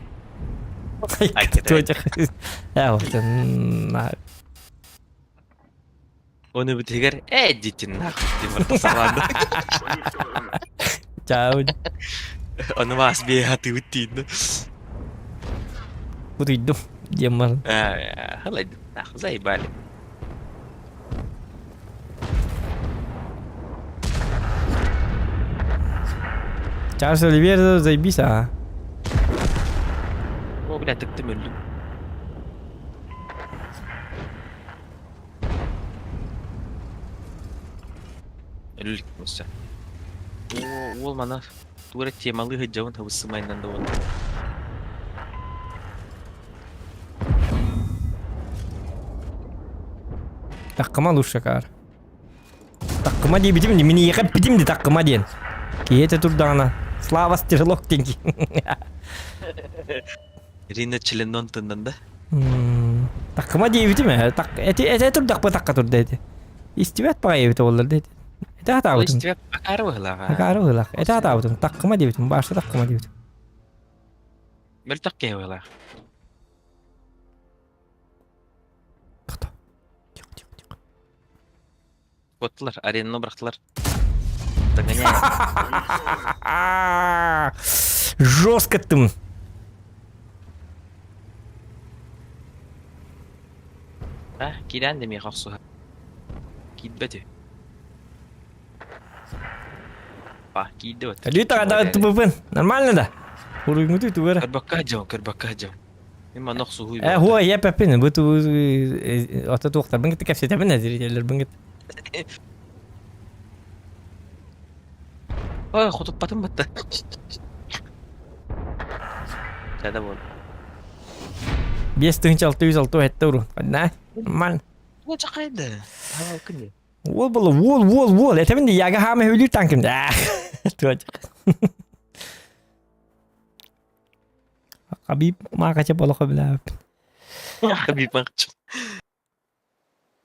Оны бүтүгэр э дитин нахуй дим барта салаанды. Чаабы. Оны маас бие хатыбыт тиинна. Утуйдум диэн баран. Халай нахуй заебали. Чарльз Оливьер заебись, а. О, бля, тыктым өлдүм. Өлүлүк муса. О, уол мана тура темалы хыджабын хабысымайнан да болды. Таккыма лучше каар. Таккыма диэбитим дии, мин эйиэхэ эппитим дии таккыма диэн. Киһи этэ турдаҕына, Слава стрелок диэн Ирина членон тыннан да? Таккыма диэбитим ээ, так эти этэ турдахпа такка турда эти. Истибэт баҕайы эбитэ буоллар да эти. Этэ хатаабытым. Истибэт акаары быһылааҕа. Акаары быһылаах. Этэ хатаабытым. Таккыма диэбитим, баарса таккыма диэбитим. Мөлтөх киһи быһылаах. Тохто. Тихо, тихо, тихо. Куоттулар, аренаны бырахтылар. Догоняем. Жестко тым. А, киирэн да миэхэ охсуһа. Киирбэт үһү. Па, киирдэ вот. Люта тупупун. Нормально да? Уруйгуту тугара. Көрбөккө сылдьабын, көрбөккө сылдьабын. Мин манна охсуһуу Э, хуа, я пеппин. Бу ту ото туохтарбын кытта кэпсэтэбин зрителлэрбин кытта. Ой, хотуппатым батта. Чада буол. 5667 уру. На, нормально. Уол чакайды. Хавал күнү. Уол буолла, уол, уол, уол. Этэбин ди яга хаама хүлүүр танкым. Туоча. Хабиб маакача болохо билээбиппин. Хабиб маакача.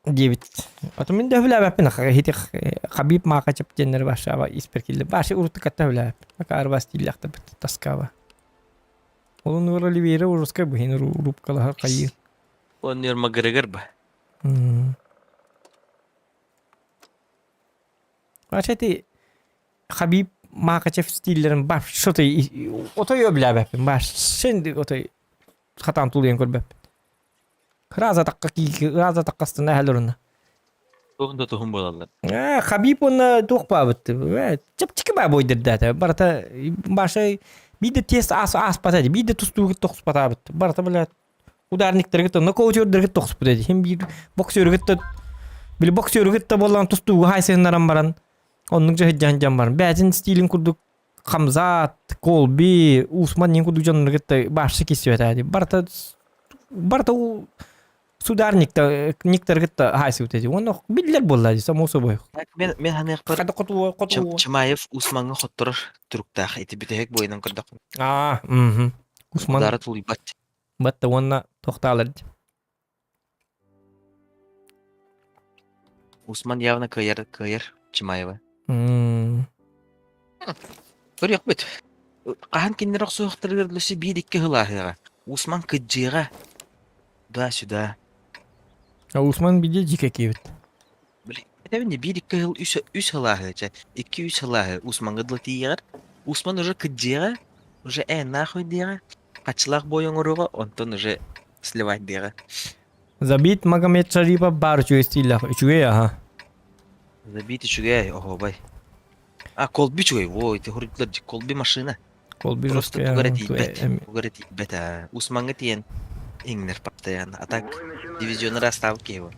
Диэбит. Ото мин да өһүлээбэппин ити Хабиб Маахачев диэннэри Варшава испэр киллэр. Башы уруту катта өһүлээбэппин. Акаарбас дииллэхтэрбит таскаба. Ол оннугар Оливейра урускай быһын рубкалаһар хайыы. Оннугар Макгрегор ба. Вообще ити Хабиб Махачев стиллерин бар что-то отой өбүлээбэппин. Башын отой хатаан тулуйан көрбөппүн. Ыраас атахха ыраас атахха астына эһэлэр онно. Туох да туһун буолаллар. Ээ, Хабиб уонна туох баабыт чэпчэки баа буойдырдаата. Барыта баша биир да тест аас ааспата ди, биир да тустуугут тохсупатаабыт. Барыта бля ударниктаргыт нокаутёрдаргыт тохсупут эди. Хим биир боксергыт да били боксергыт да буоллан тустуугу хайсыһыннаран баран оннук дьаһыдьан дьан баран бээтин стилин курдук Хамзат, Колби, Усман диэн курдук дьоннору кытта баарсы киссибэтэ дии. Барыта барыта сударникта никтары кытта хаайсыбыт этэ. Уонна биллэр буолла дии, само собой. Мен мен ханыахпар Хата хоту хоту. Чимаев Усмаҥҥа хотторор туруктаах ити бүтэһик буойунан көрдөххүнэ. Аа, мм. Усман Удара тулуйбат. батта уонна тохтаалар дии. Усман явно кыайар кыайар Чимаева. Мм. Көрүөхпүт. Хаһан кинилэр охсуохтарыгар Люси биир-икки сыл ааһыаҕа. Усман кыдьыаҕа. Туда-сюда. А Усман биде дьике киэбит. Били, этэбин дии, биир-икки сыл, үс, үс сыл ааһыа, чэ, икки-үс сыл ааһыа Усмаҥҥа дылы тиийэҕэр. Усман уже кыдьыаҕа, уже ээ нахуй диэҕэ, хаччылаах бой оҥоруоҕа, онтон уже сливать диэҕэ. Забит Магомед Шарипов баар үчүгэй стиллээх. Үчүгэй аха. Забит үчүгэй, оһуобай. А, Колби үчүгэй, во, ити хоруйдулар дии, Колби машина. Колби Просто жесткая. тугу эрэ тиийбэт, тугу эрэ тиийбэт аа. Усмаҥҥа тиийэн иҥнэр постоянно. А так дивизионнары астаабыт киһи бу.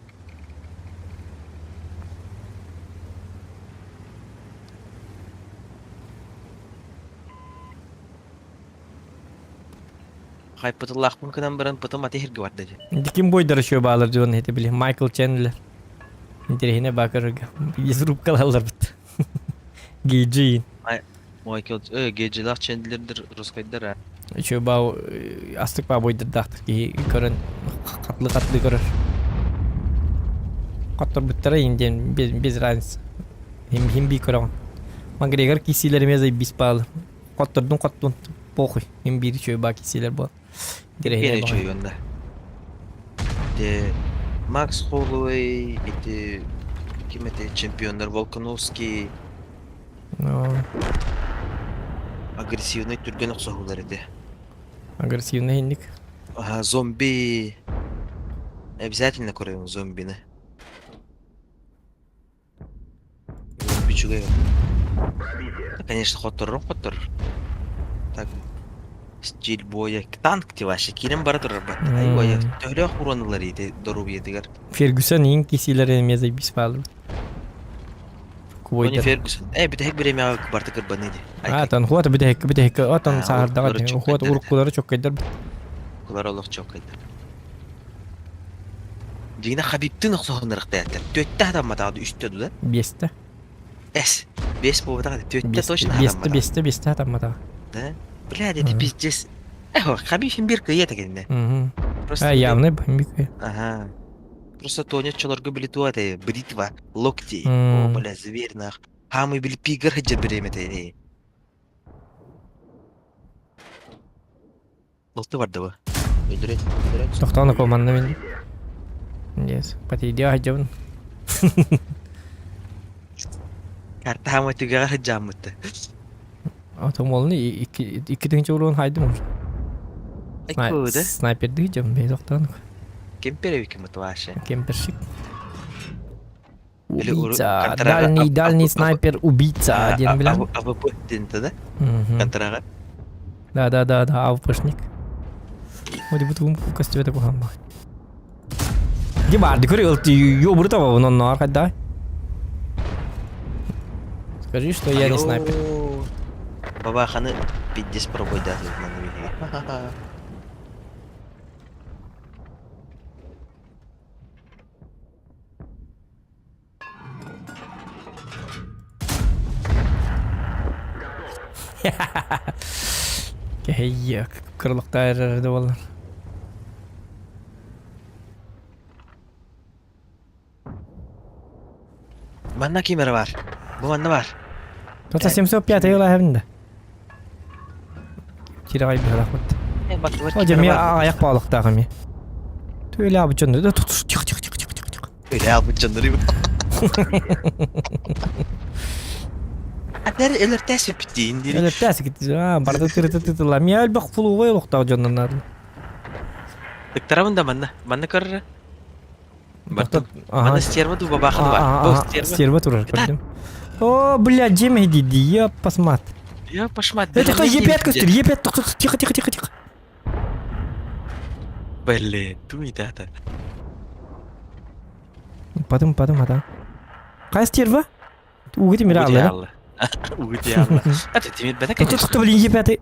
Хайпытыллаахпын гынан баран потом аты иһиргэ барда дии. Диким бойдара еще баалар дьон ити били Майкл Чендлер. Интересіне бакырырга. Рубкалалар бит. Гейджи. Майкл э Гейджилах Чендлердер русскайдар а. Еще бау астык ба бойдырдаахтар киһи көрөн хатлы хатлы көрөр. Хотторбуттара индиэн без, без разницы. Хим хим би көрөҕүн. Макгрегор кисилериме заебись баалы. Хоттордун хоттун похуй. Хим биир үчүгэй баа кисилер буол. Киэн үчүгэй онно. Ити Макс Холлоуэй ити ким этэй чемпионнар Волконовский агрессивный түргэн охсоһуулар этэ. Агрессивный инник. Ага, зомби обязательно көрөбүн зомбины. Үчүгэй. Конечно, хотторорун хотторор. Так, стиль боя. Танк ти вообще киирэн бара турар бат. Ай төһөлөөх уруон ылар ити доруобуйатыгар. Фергюсон иин кисилер эмиэ заебись баалар. Тони Фергюсон. Э, бүтэһик бириэмэҕэ барта кырбаныы ди. А, тон хуата бүтэһик бүтэһик отон саһардаҕа хуат уруккулары чоккайдар. Кулар олох чоккайдар. Дьиҥинэ Хабибтыын охсуһуннарыахтаахтар. Түөттэ хатамматаҕа үстэ дуо? Биэстэ. Эс. Биэс буолбатах түөттэ точно хатамматаҕа. Биэстэ, биэстэ хатамматаҕа. Да? Блядь, это пиздец. Эх, Хабиб син биир кыайа этэ кинини. Просто а, явный бир кыайа. Ага. Просто Тоня оччолорго били туох этэй, бритва, локти. О, бля, зверь нах. Хаамый били пигр сылдьар бириэмэтэ. Лолты барда бу. Өлдүрэн, өлдүрэн. Тохтоон команда мин. Yes, потейдиа сылдьабын. Карта хаамай түгэҕэр сылдьааммытта. Атомолны икки тыһыынча уруон хайдым уже. Айкууда. Снайпердыы дьон бей тохтоон. Кемпер эбикин бутваше. Кемперщик. Убийца. Дальний, дальний снайпер убийца диэн билэн. АВП диэн да? Контраға. Да, да, да, да, АВПшник. Вроде бы тугум костюме такой хамба. Ди барды көрө ылты ёбуру таба онон нар кайда. Скажи, что я не снайпер. Бабаханы. Пиздец пробойдаатыбыт манна биһиги. Ха-ха-ха. Кэһэйиэк кырылыктаа эрэр да буоллар. Манна ким эрэ баар. Бу манна баар. Тота 705 ыла да. Кирэҕэй быһалаахпыт. О, дьэ, эмиэ аяқ баалыктаах эмиэ. Түөлэ дьоннор. Тихо, тихо, тихо, тихо, тихо. Өлө дьоннор. Атер өлөртөөс бүттиин дири. Өлөртөөс кит. Аа, барда тырыты тытыла. Мия элбэх фулугой олохтоох дьоннор. Тыктарабын да манна. Манна көрөр. Бардым. Манна стерва ду бабахын бар. Бу стерва. Стерва турар көрдүм. О, бля, дьиэм иһдиди, я посмат. Я пошмат. Это кто Е5 көстөр, Е5 тихо, тихо, тихо, тихо. Блин, ту и дата. Потом, потом, ата. Кай стерва? Угити мира алла. Угити алла. А ты тимит бета, конечно. Тут блин Е5.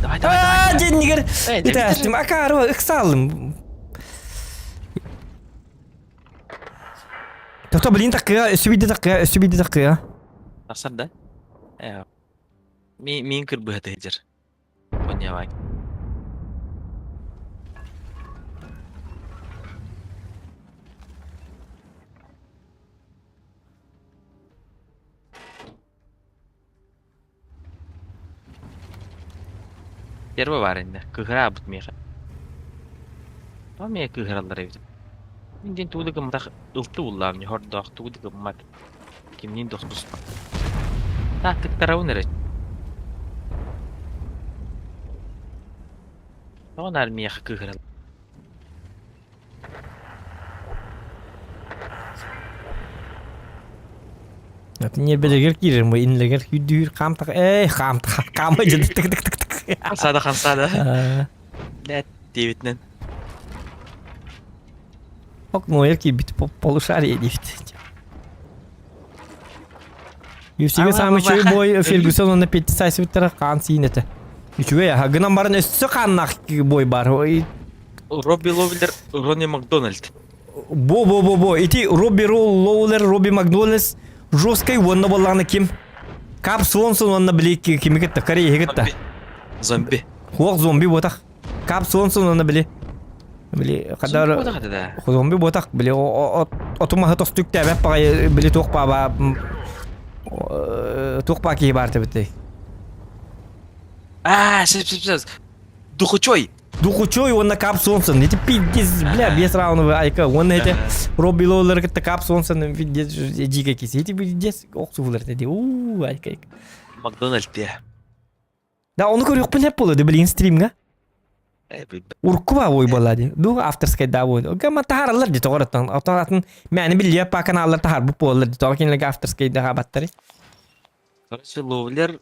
Давай, давай, давай. А, день Итастым, акарва, ыксалым. Тохто, блин, такая, сүбиде такая, сүбиде такая. Тахсар да? Э, мин кырбыһа тыһдьар. Понявай. Первый бар инде. Кыһыраабыт миэхэ. Тоҕо миэхэ кыыһыраллар эбит? Мин диэн тугу да гымматах ылты буллаам дии, хордоох тугу да гыммат. Кимниин да охсуспат. Тааттыктарабын эрэ. Тоҕо наар миэхэ кыыһыраллар? Ньиэрбэлэргэр киирэр мы иннилэргэр күүрдүүр хаамтах эй хаамтах хаама дьэ тык тык тык тык Хамсаада хамсаада. Лэт диэбитинэн. Ок нойер киирбит полушарие диэбит. UFC-гэ самый үчүгэй бой Фергюсон уонна Петти сайсыбыттара хаан сиин этэ. Үчүгэй аха гынан баран өссө хааннаах бой бар. Робби Лоулер, Ронни Макдональд. Бо-бо-бо-бо. Ити Робби Лоулер, Робби Макдональдс жесткай уонна буоллаҕына ким? Кап Свонсон уонна били кими кытта? Кореяһы кытта. Зомби. Хуох зомби буотах. Кап Свонсон уонна били били хадар зомби буотах били отумаһы тостуктээбэт баҕайы били туох баба туох баа киһи баар тэбитей. Аа, сөп сөп сөп. Духучой. Духучой уонна Кап Свонсон. Ити пиздец, бля, без раундовый айка. Уонна ити Робби Лоулер кытта Кап Свонсон пиздец дьиикэ киси. Ити пиздец охсуулар ди. Уу, айка айка. Макдональд дии. Да, ону көрүөхпүн сөп буолуо билигин стримҥа. Урукку баа ой буолла дии. Ду авторскай да буолуо. Гама таһаараллар дии тоҕор оттон. Оттон атын мээнэ биллиэ па каналлар таһаарбыт буолаллар дии. Тоҕо кинилэргэ авторскай да хаабаттары. Короче, Лоулер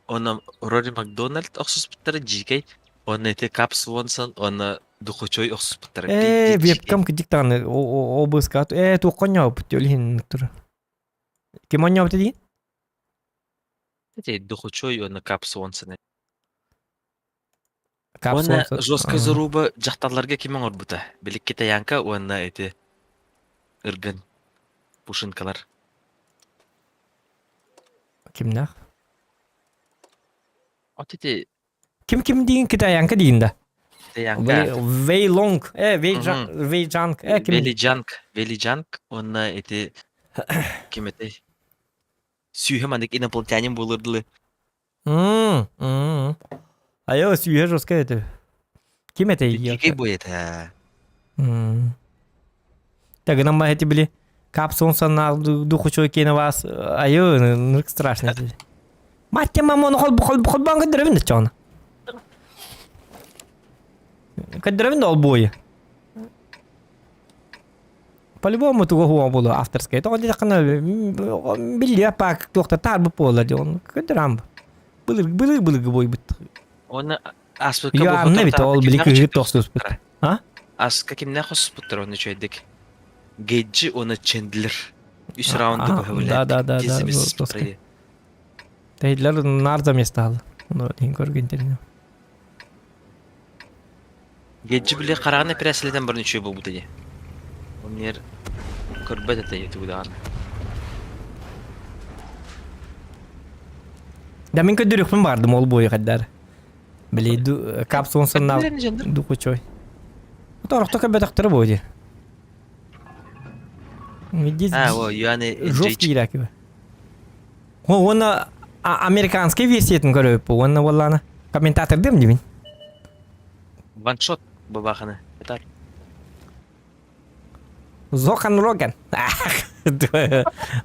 Онно Рори Макдональд охсуспуттара дьиикэй, уонна ити Кап Свонсон уонна Духучой охсуспуттара Ээ, пиздец дьиикэй. вебкам кырдьык даҕаны о быыскаат ээ туохха оонньообуппут ол иһин тур. Ким оонньообута диин? Ити Духучой уонна Кап Свонсон. Кап Уонна Свонсон. жесткая заруба дьахталларга ким оҥорбута? Били китаянка уонна ити ыргын пушинкалар. Кимнээх? От ити Ким ким диин китаянка диин да? китаянка. Вэй Лонг, э, Вэй Вэй Джанг, э, ким? Вели Джанг, Вели Джанг уонна ити ким этэй? Сүүһэ маннык инопланетянин буолур дылы. Айо, сүүһэ жестко это. Ким этэй? Дикий бой это. Так, нам эти были капсулон санаах духучой киэнэ вас айо, нырк страшно. Мать мама, ну хол хол холбоон көрдөрөбүн да чоҕуна. Көрдөрөбүн да ол буойу. По-любому туга хуа буолуо авторскай. Тоҕо диэтэххинэ биллиэ паак туохта таарбыт буолла дии он көрдөрөм. Былыр былыр былыргы буойбут. Уонна ааспыкка Йоанна бит ол били кыһы тохсуспут. А? Ааска кимнээх хосуспуттар онно үчүгэйдик. Гейджи уонна Чендлер. Үс раунды быһа Да, да, да, да. Тэйдлер нар заместалы. Ону иһин көргө интернет. Геджи били хараҕын эпэрээссийэлэтэн баран үчүгэй буолбута дии. Ол көрбөт этэ ютубу даҕаны. Да мин көрдөрүөхпүн баҕардым ол буойу хайдар. Били ду капсулун саннаа дукучой. Торохто көрбөтөхтөрө буо дии. А, о, Юаны Жесткий ирак. Уонна американскай версиятын көрөбүт уонна буоллаана комментатордым дибин. Ваншот бабаханы. Это Зохан Роган.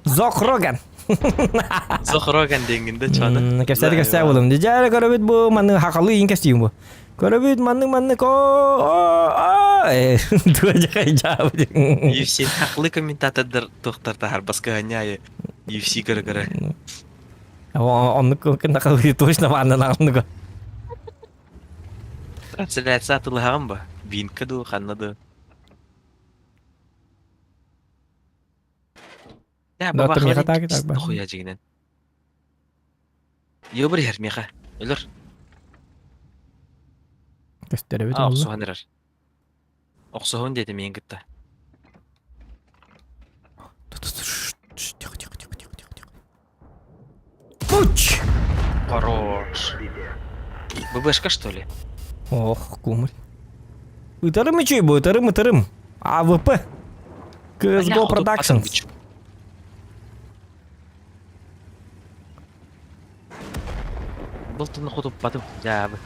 Зох Роган. Зох Роган диэҥҥин чаны. Кэпсээти кэпсээ буолум. Дьэ көрөбүт бу манны хахалы иин кэстиим бу. Көрөбүт манны манны ко UFC хахлы комментатордар туохтар таһар баскыһанньаайы UFC көрө-көрө. Оннук кынакалы точно бааннан аҕынныга. Трансляция атылыһаҕын ба? Винка дуу, ханна дуу? Да, Да, миэхэ таак так ба. Хуя дьигинэн. Йобыр иһэр миэхэ. Өлөр. Көстөрөбүт А, охсуһан эрэр. Охсуһун диэтим миигин кытта. Тихо, тихо, тихо, тихо, тихо, тихо. Пуч! Хорош. ББшка, что ли? Ох, кумуль. Ытарым үчүй бу, ытарым, ытарым. АВП. CSGO Productions. Былтыны хотуппатым, дьаабы.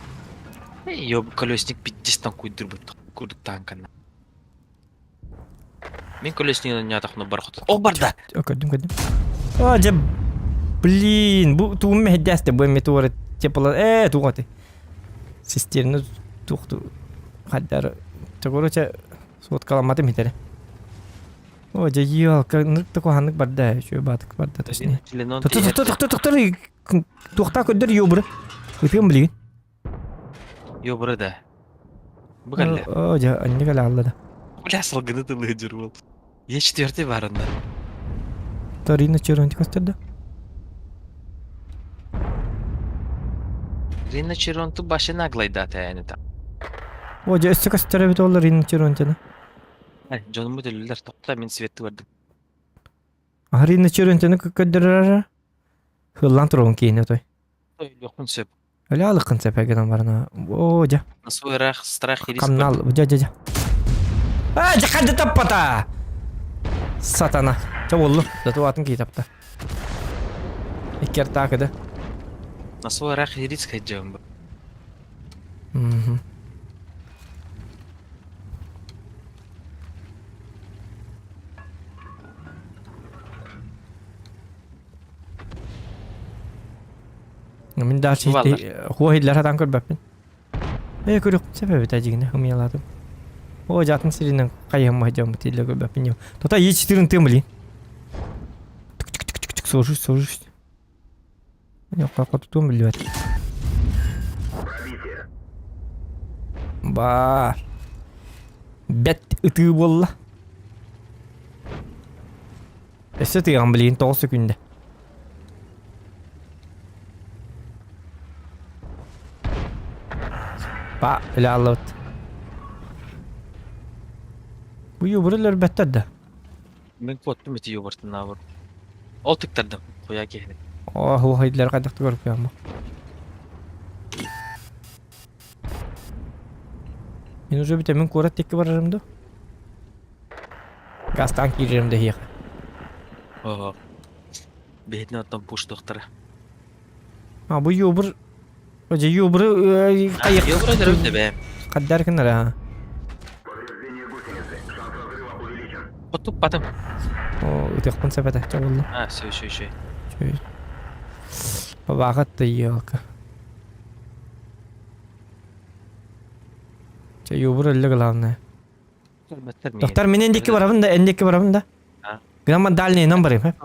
Ёб, колесник пиздец там куйдурбут курдук таанканна. Мин колеснигынан ньаатахпына бар хоту. О, барда! Көрдүм, көрдүм. А, дьэ, блин, бу тугум мэһэйдээстэ, бу эмиэ туора тепло, ээ, туох этэй? Систерны туохту хайдары, короче, соткаламматым хитэре. О, дьэ, елка, нык да куһааннык барда, үчүгэй баатык барда, точнее. Тохто, тохто, тохто, туохтаа көрдөр ёбуры. Ытыам билигин. Ёбуры да. Бу кэллэ. О, дьэ, анньа кэлэ хаалла да. Бля, салгыны тылыы дьүр уол. Я четвертый барында. Тарина Черонти көстөрдө. Рина Черонту башын аглайдата яни там. О, дьэ, өссө көстөр эбит ол Рина Черонтины. Дьонуммут өлүллэр, тоқта мин светти бардым. Рина Черонтины көрдөрөр. Хыллан турабын киинэ той. Өлүөхпүн сөп. Өлө алыккын сөп гынан барана. О, дьэ. На свой рах, страх и риск. Камнал, дьэ, дьэ, дьэ. А, дьэ, ханды таппата! Сатана. Чэ, боллу. Зато атын кии тапта. Иккер таакыды. На свой рах и риск хайдьабын. Мгм. Мин дальше хуоһиллар хатан көрбөппүн. Ээ көрүк себебит ажигине хымыялаатым. О жатын сиринен хайыһым хайдьаммыт тииллэ көрбөппүн. Тота е четырын тым блин. Сложусь, сложусь. Хотутуом биллибэт. Баар. Бэт ытыы буолла. Өссө тыаҕым билигин 9 секүндэ. Па, өлө аллыбыт. Бу юбуру өлөрбөттөр да. Мин куоттум ити юбуртунаабыр. Ол тыктардым. Хуя киһини. Оо, хуохайдылар хайдах көрүппүөм. Мин уже бүтэммин куорат тикки барарым ду. Газтан киирэрим да иһиэхэ. Оо. Биһитин оттон пуш доктора. А бу юбур Дьэ юбуру хайых Юбур өлөрөбүт да бэйэм. Хаддар кыннара а. Повреждение гусеницы. Шанс разрыва увеличен. Хотуппатым. О, ытыахпын сөп этэ, чэ буолла. А, все, еще, еще. Чүй. Бабаҕат да елка. Чэ юбур өллө главное. Доктор, мин эндикки барабын да, эндикки барабын да. Гынан дальнейынан барыйм.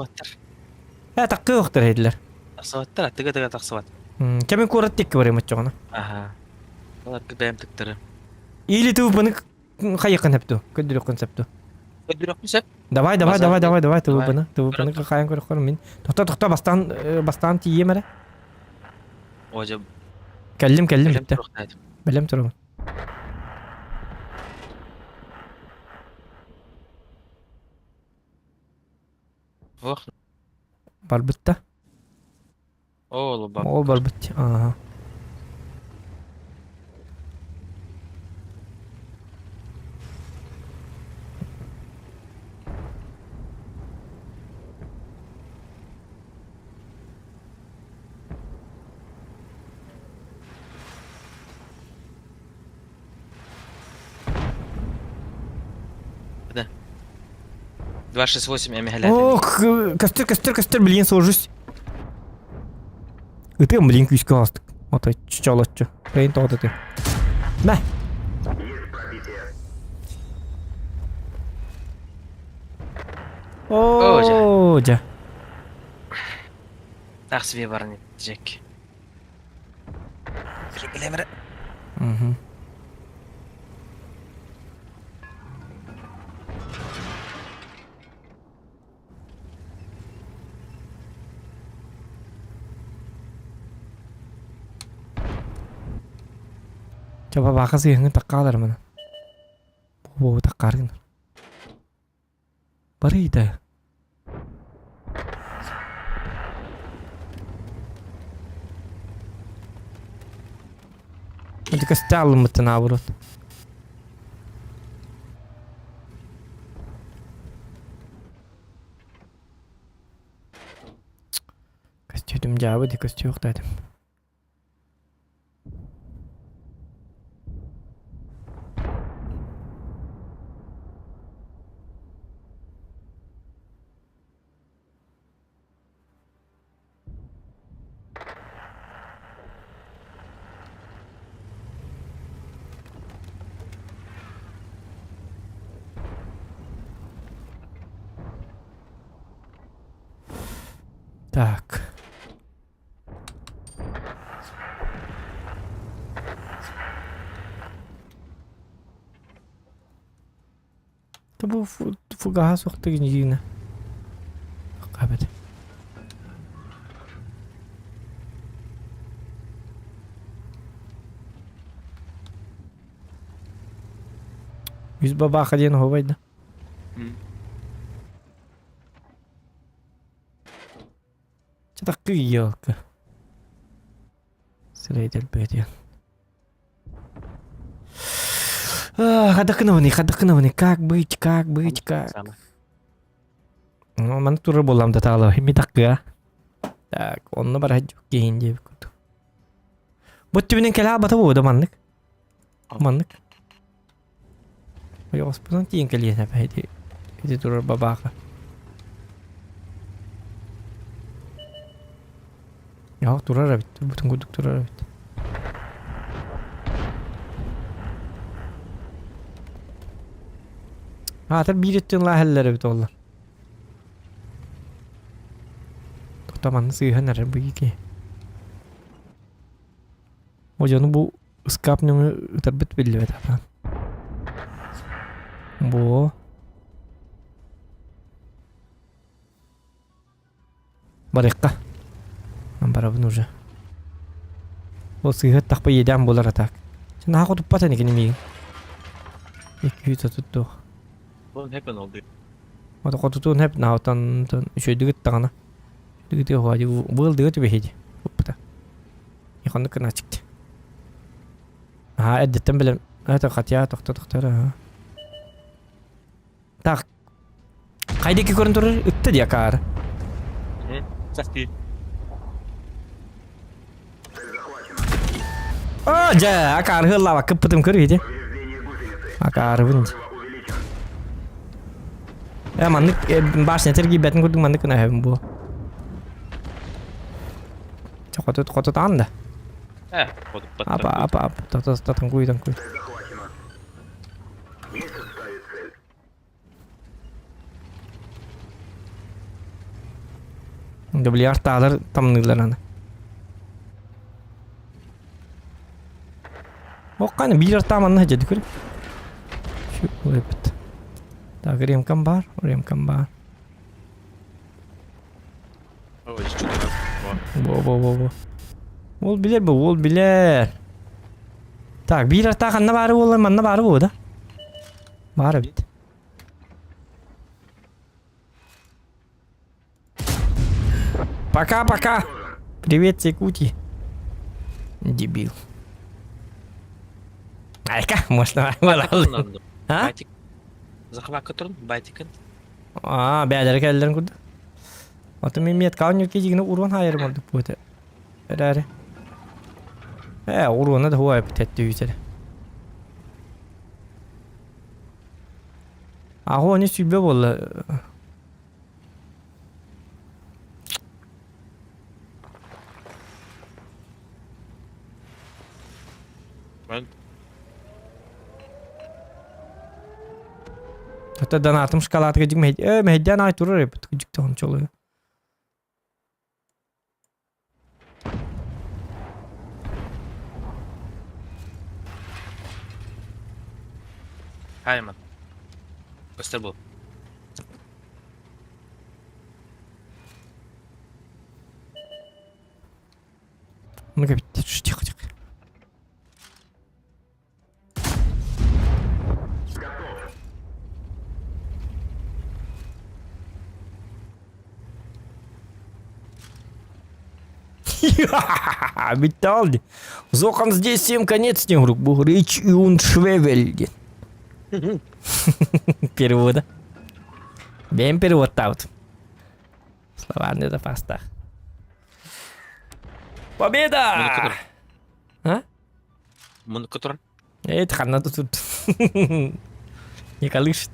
Э, таккы охтор эдилер. Тахсыбаттар, аттыга-тыга тахсыбат. Кэмин куорат тикки барыйм оччоҕуна. Аха. Олар бэйэм тыктары. Или тыбыппыны хайыккын сөпту, көрдүрүккүн сөпту. Көрдүрүккүн сөп. Давай, давай, давай, давай, давай, тыбыппыны, тыбыппыны хайан көрөхкөр мин. Тохто, тохто, бастаан, бастаан тиийиэм эрэ. О, дьэ, Кэллим, кэллим Бэлэм бүттэ. туруохтаатым. Бэлэм турабын. Ох, Барбыт да. Ол Ол барбыт. Ага. Да. 268 эмэһэлээтэ. Ох, көстөр, көстөр, көстөр, блин, сложусь. Ытыам, блин, күүскэ оҕустук. Ото чолоччу. Рейн тоҕо ытыам. Мэ. О, дьэ. Тахсыбе баран Джек. Билемere. Угу. Чаба баха сыһыҥы таккаалар мана. Бу таккааргын. Барыйда. Это костялымыттан наоборот. Костюм дьаабы ди костюм Так. Бу фугаһа суохтук инжина. Хабет. Үс бабаха диэн оһобайда. Чатаккы елка. Сирейдер бөтен. Хадакынаваны, хадакынаваны, как быть, как быть, как. Ну, маны турар буоллам да таала, химми таккыа. Так, онно бар кейин диэбит курдук. Бу түбүнэн кэлээ бата буода маннык. Маннык. Ойоҕоспунан тиийэн кэлиэн эбэ ити ити турар бабааха. Яах турар эбит, турбутун курдук турар эбит. Аатыр биир өттүн лааһэллэр эбит оллар. Тота манны сыыһан эрэр бу киһи. О дьону бу ыскаап нөҥүө ытарбыт биллибэт атаан. Бу Барыахха. Барабын уже. Ол сыыһа тахпа иэдээн буолар атаак. Сен наһаа хотуппат ини кини миигин. Икки туттуох. Ол хэпэн олду. Ото хотутуун хэп наһаутан үчүгэйдик ыттаҕына. Дыгытыа хуади быыл дыгы түбэһиди. Уппута. Ихоннук кынаачыкты. Аа эрдэттэн билем. Это хотя тохто тохтор аа. Так. Хайдики көрөн турар ытта дии акаары. Сахти. О, дьэ, акаары ыаллаабакка кыппытым көр ити. Акаарыбын. Э, маннык башня тергийбэтин курдук маннык гына бу. Хотут хотутаан да. Э, хотуппат. Апа, апа, апа, та танкуй, танкуй. Били артаалар тамныылар аны. Окканы биир артаа манна дьэди көр. Эпит. Так, ремкам бар, ремкам бар. Во-во-во-во. Уол билэр бу, уол билэр. Так, биир артаах ханна баары буолла, манна баары буолуо да? Баар эбит. Пока-пока. Привет, Якутии. Дебил. Айка, можно А? Захвакка турун, байтикын. Аа, бээлэрэ кэллэрин курдук. Ото мен меткаҕа ньүркэ дьигинэ уруон хаайарым ордук буота. Эрээри. Ээ, уруона да хуа эппит үүтэрэ. Аҕа они сүүрбэ буолла. Хата донатым шоколадка дьик мэһэйд э мэһэйдээн аай турар эбит кыдьыктаҕын чолуйа. Хайман. Көстөр бу. Ну-ка, тихо, тихо. Бүттэ Зохан здесь всем конец диэн курдук бу Рич Юн Швевель диэн. Перевода. Бэйэм переводтаабыт. Словарный запастах. Победа! А? Муннукка туран. Эт ханна тут. Не колышет.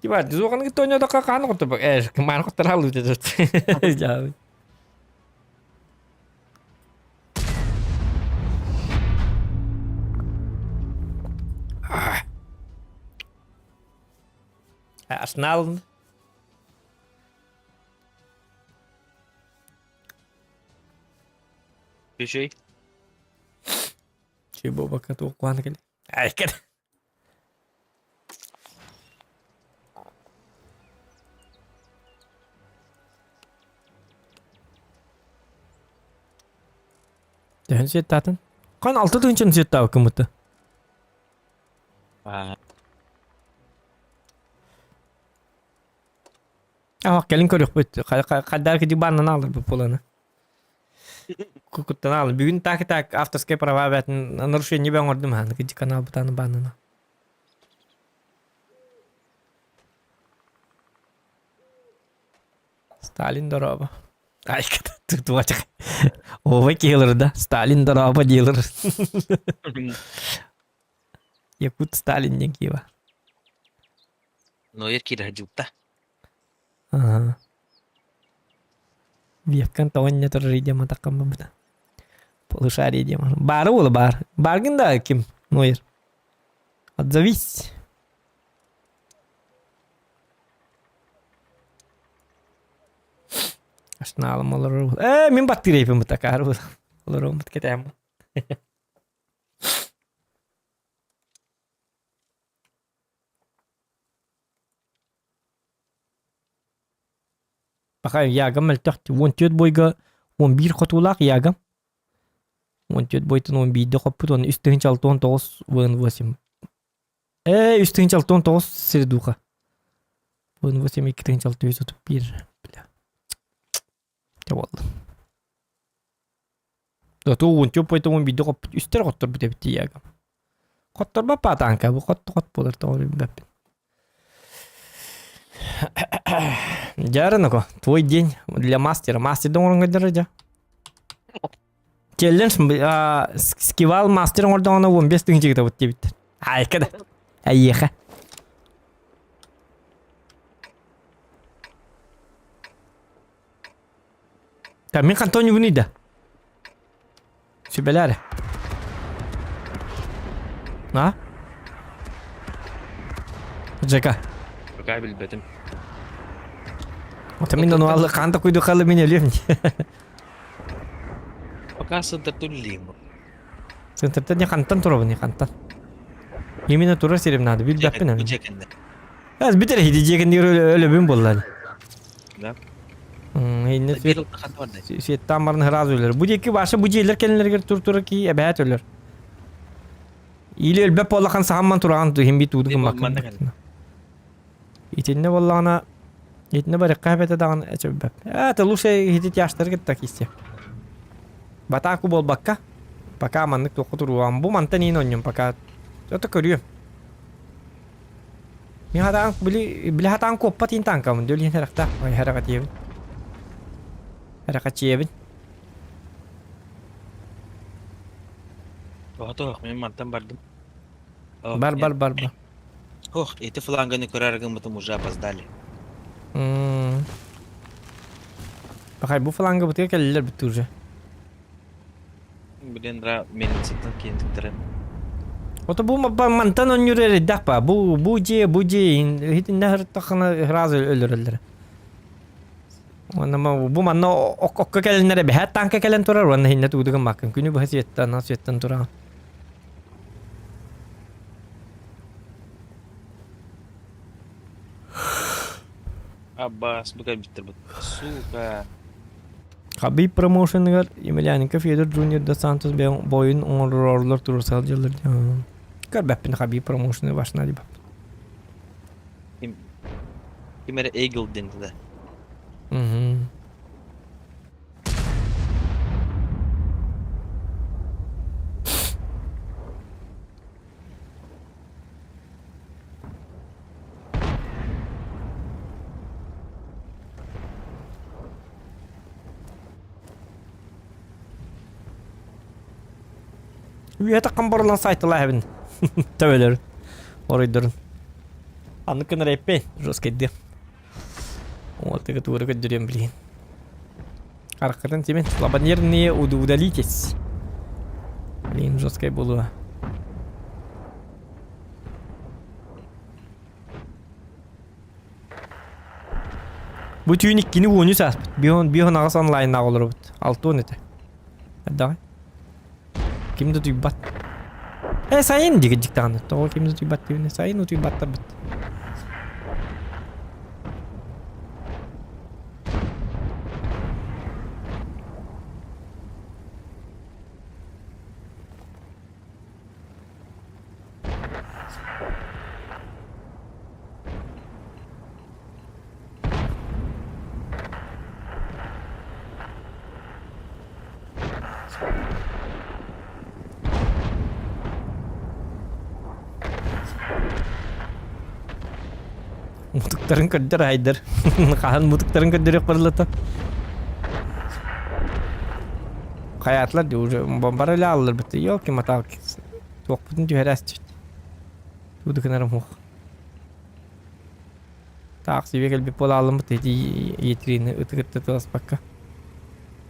Типа, зухан тоня да какан хоту э ман хотарал тут. Арсенал Үчүгэй. Чүй буолбакка туох куһаҕана кэлиэ. Айкар. Төһөн сыаттаатын? Хан алта тыһыынчаны сыаттаабыккын бытта. Аа, Ах, кэлин көрүөхпүт. Хайдах киди бааннан ааларбыт буолана. Куттан аал. Бүгүн так и так авторское права бэтин нарушение бе оҥордум хааны киди канал бутаны бааннана. Сталин дороба. Ай, тутуачак. Ова киһилэр да. Сталин дороба диилэр. Якут Сталин диэн киһи бар. Ноер киирэ сылдьыбыта. Аха. Вебкан тоҕо инньэ турарый диэн матаххам барбыта. Полушарие диэн Баары уола баар. Бааргын да ким Нойер? Отзовись. Ашнаалым олорор. Ээ, мин баттыыр бутакаар олоруоммут кэтээн. Пахай ягам мөлтөх 14 бойга 11 хотуулаах ягам. 14 бойтон 11-де хоппут, он 3 69 ВН8. Э, 3 69 средуха. ВН8 2631. Бля. Те буолла. Ту 14 бойтон 11-де хоппут, үстер хотторбут эбит ягам. Хотторбат паатаанка бу хот хот буолар тоҕо билбэппин. Дьэ, твой день для мастера. Мастер оҥорон дьэ. Челлендж скивал мастер оҥордоҕуна 15 тыһыынча кытабыт диэбиттэр. Айка да. Айыаха. Та мин хантан да. Сүбэлээр. А? Жека. Пока билбэтим. Ото мин ону аллы хаан да куйду халы мин өлүөм. Пока сынтар түллиим. Центртен не хантан турабын не хантан. Именно турар сирим надо, билбэппин Бу ами. дьэкэннэ. Аз битер хиди жекендир өлөбүн боллар. Да. Инне Бир хат бар да. светтан барын сразу өлөр. Бу диэки баша бу жээлер кенилеригер тур-тура ки эбэт өлөр. Или өлбөп боллахан саамман тураган хим бит уудугун баккын. Итинне боллаҕына итинне барыкка эбэтэ даҕаны эчэбэп. Это лучше хити тяжтары кытта кисте. Батааку буолбакка пока маннык туохха туруам. Бу мантан иин онньум пока. Это көрүөм. Мин хатаан били били хатаан куоппат иин танкамын дөл иин харахта. Ой харахатиебин. Харахатиебин. Тоҕо мин мантан бардым. Бар бар бар бар. Ох, эти фланганы көрөр гыммытым уже опоздали. Пахай бу фланга бытыга кэллилэр бүттү уже. Блин, ра мельницаттан киинтиктэрин. Ото бу мантан онньур эрдээх ба. Бу бу дьиэ бу дьиэ хитиннэ хыртахына сразу өлөрөллөр. Уонна бу манна окко кэлиннэр эбэһээт танка кэлэн турар уонна хиннэ туудугун маккын күнү быһа светтан светтан туран. Аббас, бу кэлбиттэр бу. Сука. Хабиб промоушеныгар Емельяненко Федор Джуниор да Сантос бойун оҥоророллор туруорса сылдьаллар. Көрбөппүн Хабиб промоушены башына дип. Ким ким эрэ Эгил диэн да. Мгм. Үйэ таххан барылан сайтылаһабын. Төбөлөрүн. Оройдорун. Аннык гынар эппей. Жестко дем. Вот туора көрдөрүөм билигин. Аркатын тимин. Лабанерные удалитесь. Блин, жесткая буолуо. Бу түүн иккини уонү сааспыт. Бион бион аҕыс онлайннаах олоробут. Алтуон этэ. Даҕай. Ким да утуйбат. Э, сайын дигидик даҕаны. Тоҕо ким да утуйбат диэбинэ. Сайын утуйбаттарбыт. Мутуктарын көрдөр айдар. Хаһан мутуктарын көрдөрүөх барылата. Хайаатылар дии уже бомбар эле аллар бит. Ёлки-моталки. Туохпутун түһэрээсчит. Туудукунарым хуох. Таах сибиэ кэлбит буолаалыммыт ити етрини ытыгытта тыласпакка.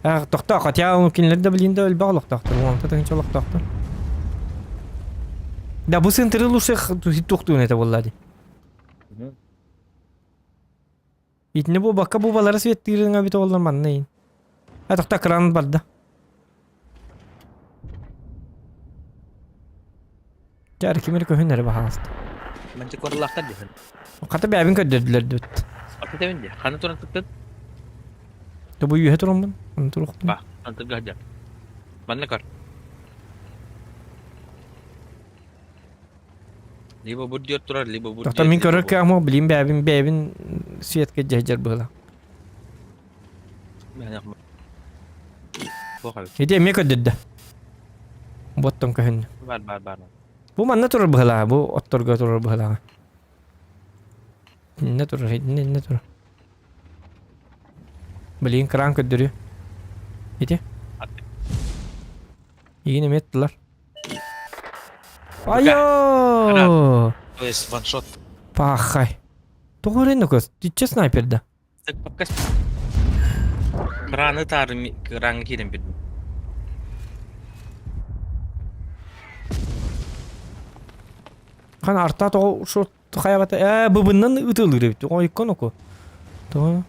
Ах, тохтоо, хотя кинилэр да билин да өлбөх олохтоохтор, уонта тыһынча олохтоохтор. Да бу сынтыры лучше туохтуун этэ буолла дии. Итини буолбакка бубалары светтыырыҥа эбит буоллар манна иин. А тохтоо кран барда. Дьэ ким эрэ көһүн эрэ баһаалыста. Мантикорлаахтар диһин. Хата бэйэбин көрдөрдүлэр дебит. Аты дии. Ханы туран тыктын? Тобу үөһэ тураммын. Аны туруохпун. Ба, антырга сылдьар. Манна көр. Либо бу диэр турар, либо бу Тохтон мин көрөр кыаҕым билим бэйэбин бэйэбин светка дьэһдьэр быһыла. Ити эмиэ көрдөрдө. Боттон көһүннэ. Бар бар бар. Бу манна турар быһылааҕа, бу отторго турар быһылааҕа. Иннэ турар, иннэ иннэ турар. Билигин кран көрдөрүө. Ити. Игин эмиэ аттылар. Айо! То есть ваншот. Пахай. Тоҕо эрэ көс, иччэ снайперда. Краны таары краҥҥа киирэн биэрдим. Хан арта тоҕо шот хайабата ээ быбыннан ытылыр эбит. Ойкон оку. Тоҕо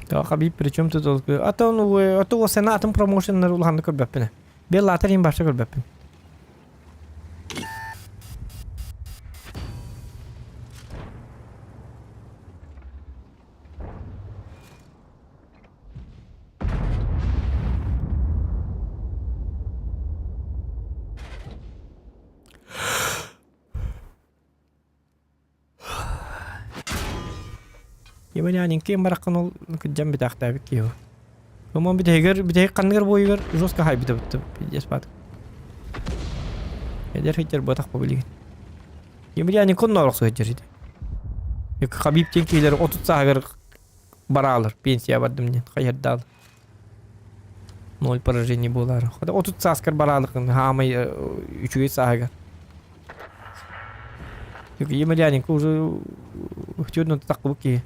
Хабиб причем тут ол атын аты сена атын промоушеннар улаханнык көрбөппүн. Беллатор иһин барса көрбөппүн. Емельяненко бараххан ол кырдьан бүтээхтээбит киһи. Омон бүтэһигэр бүтэһик ханныгар буойугар жестко хайбыта бутта пиздец баат. Эдэр хиттер ботах по билигин. Емельяненко онноорох сылдьар ити. Хабиб диэн киһилэр 30 сааһыгар бараалар пенсия бардым диэн хайырдаал. Ноль поражений буолаар. 30 сааскар бараалыкын хаамай үчүгэй сааһыгар. Емельяненко уже үтүөннэн таххыбыт киһи.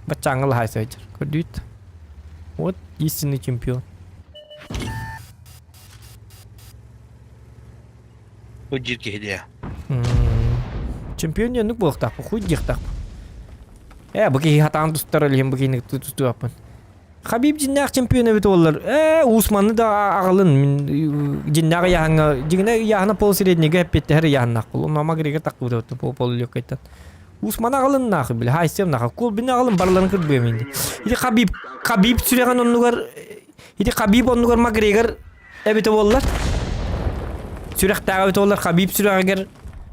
Баччааҥҥа лаһай сылдьар. Көрдүүт. Вот истинный чемпион. Бу диир киһи диэ. Чемпион диэнник буолуохтаахпын, хуй диэхтаахпын. Ээ, бу киһи хатаан тустар илиһин бу киһини тустуохпун. Хабиб дьиннээх чемпион эбит буоллар, ээ, Усманы да аҕалын мин дьиннээх ыйааһыҥҥа, дьиҥинэ ыйааһына полусреднийгэ эппиэттэһэр ыйааһыннаах буолуо. Мама Григор таххыбыт пол полулегкайтан. Усманы аҕалын нахуй, били, хайсыам нахуй, Колбины аҕалын барыларын кырбыам инди. Ити Хабиб, Хабиб сүрэҕин оннугар, ити Хабиб оннугар Макгрегор эбитэ буоллар, сүрэхтээх эбитэ буоллар, Хабиб сүрэҕигэр,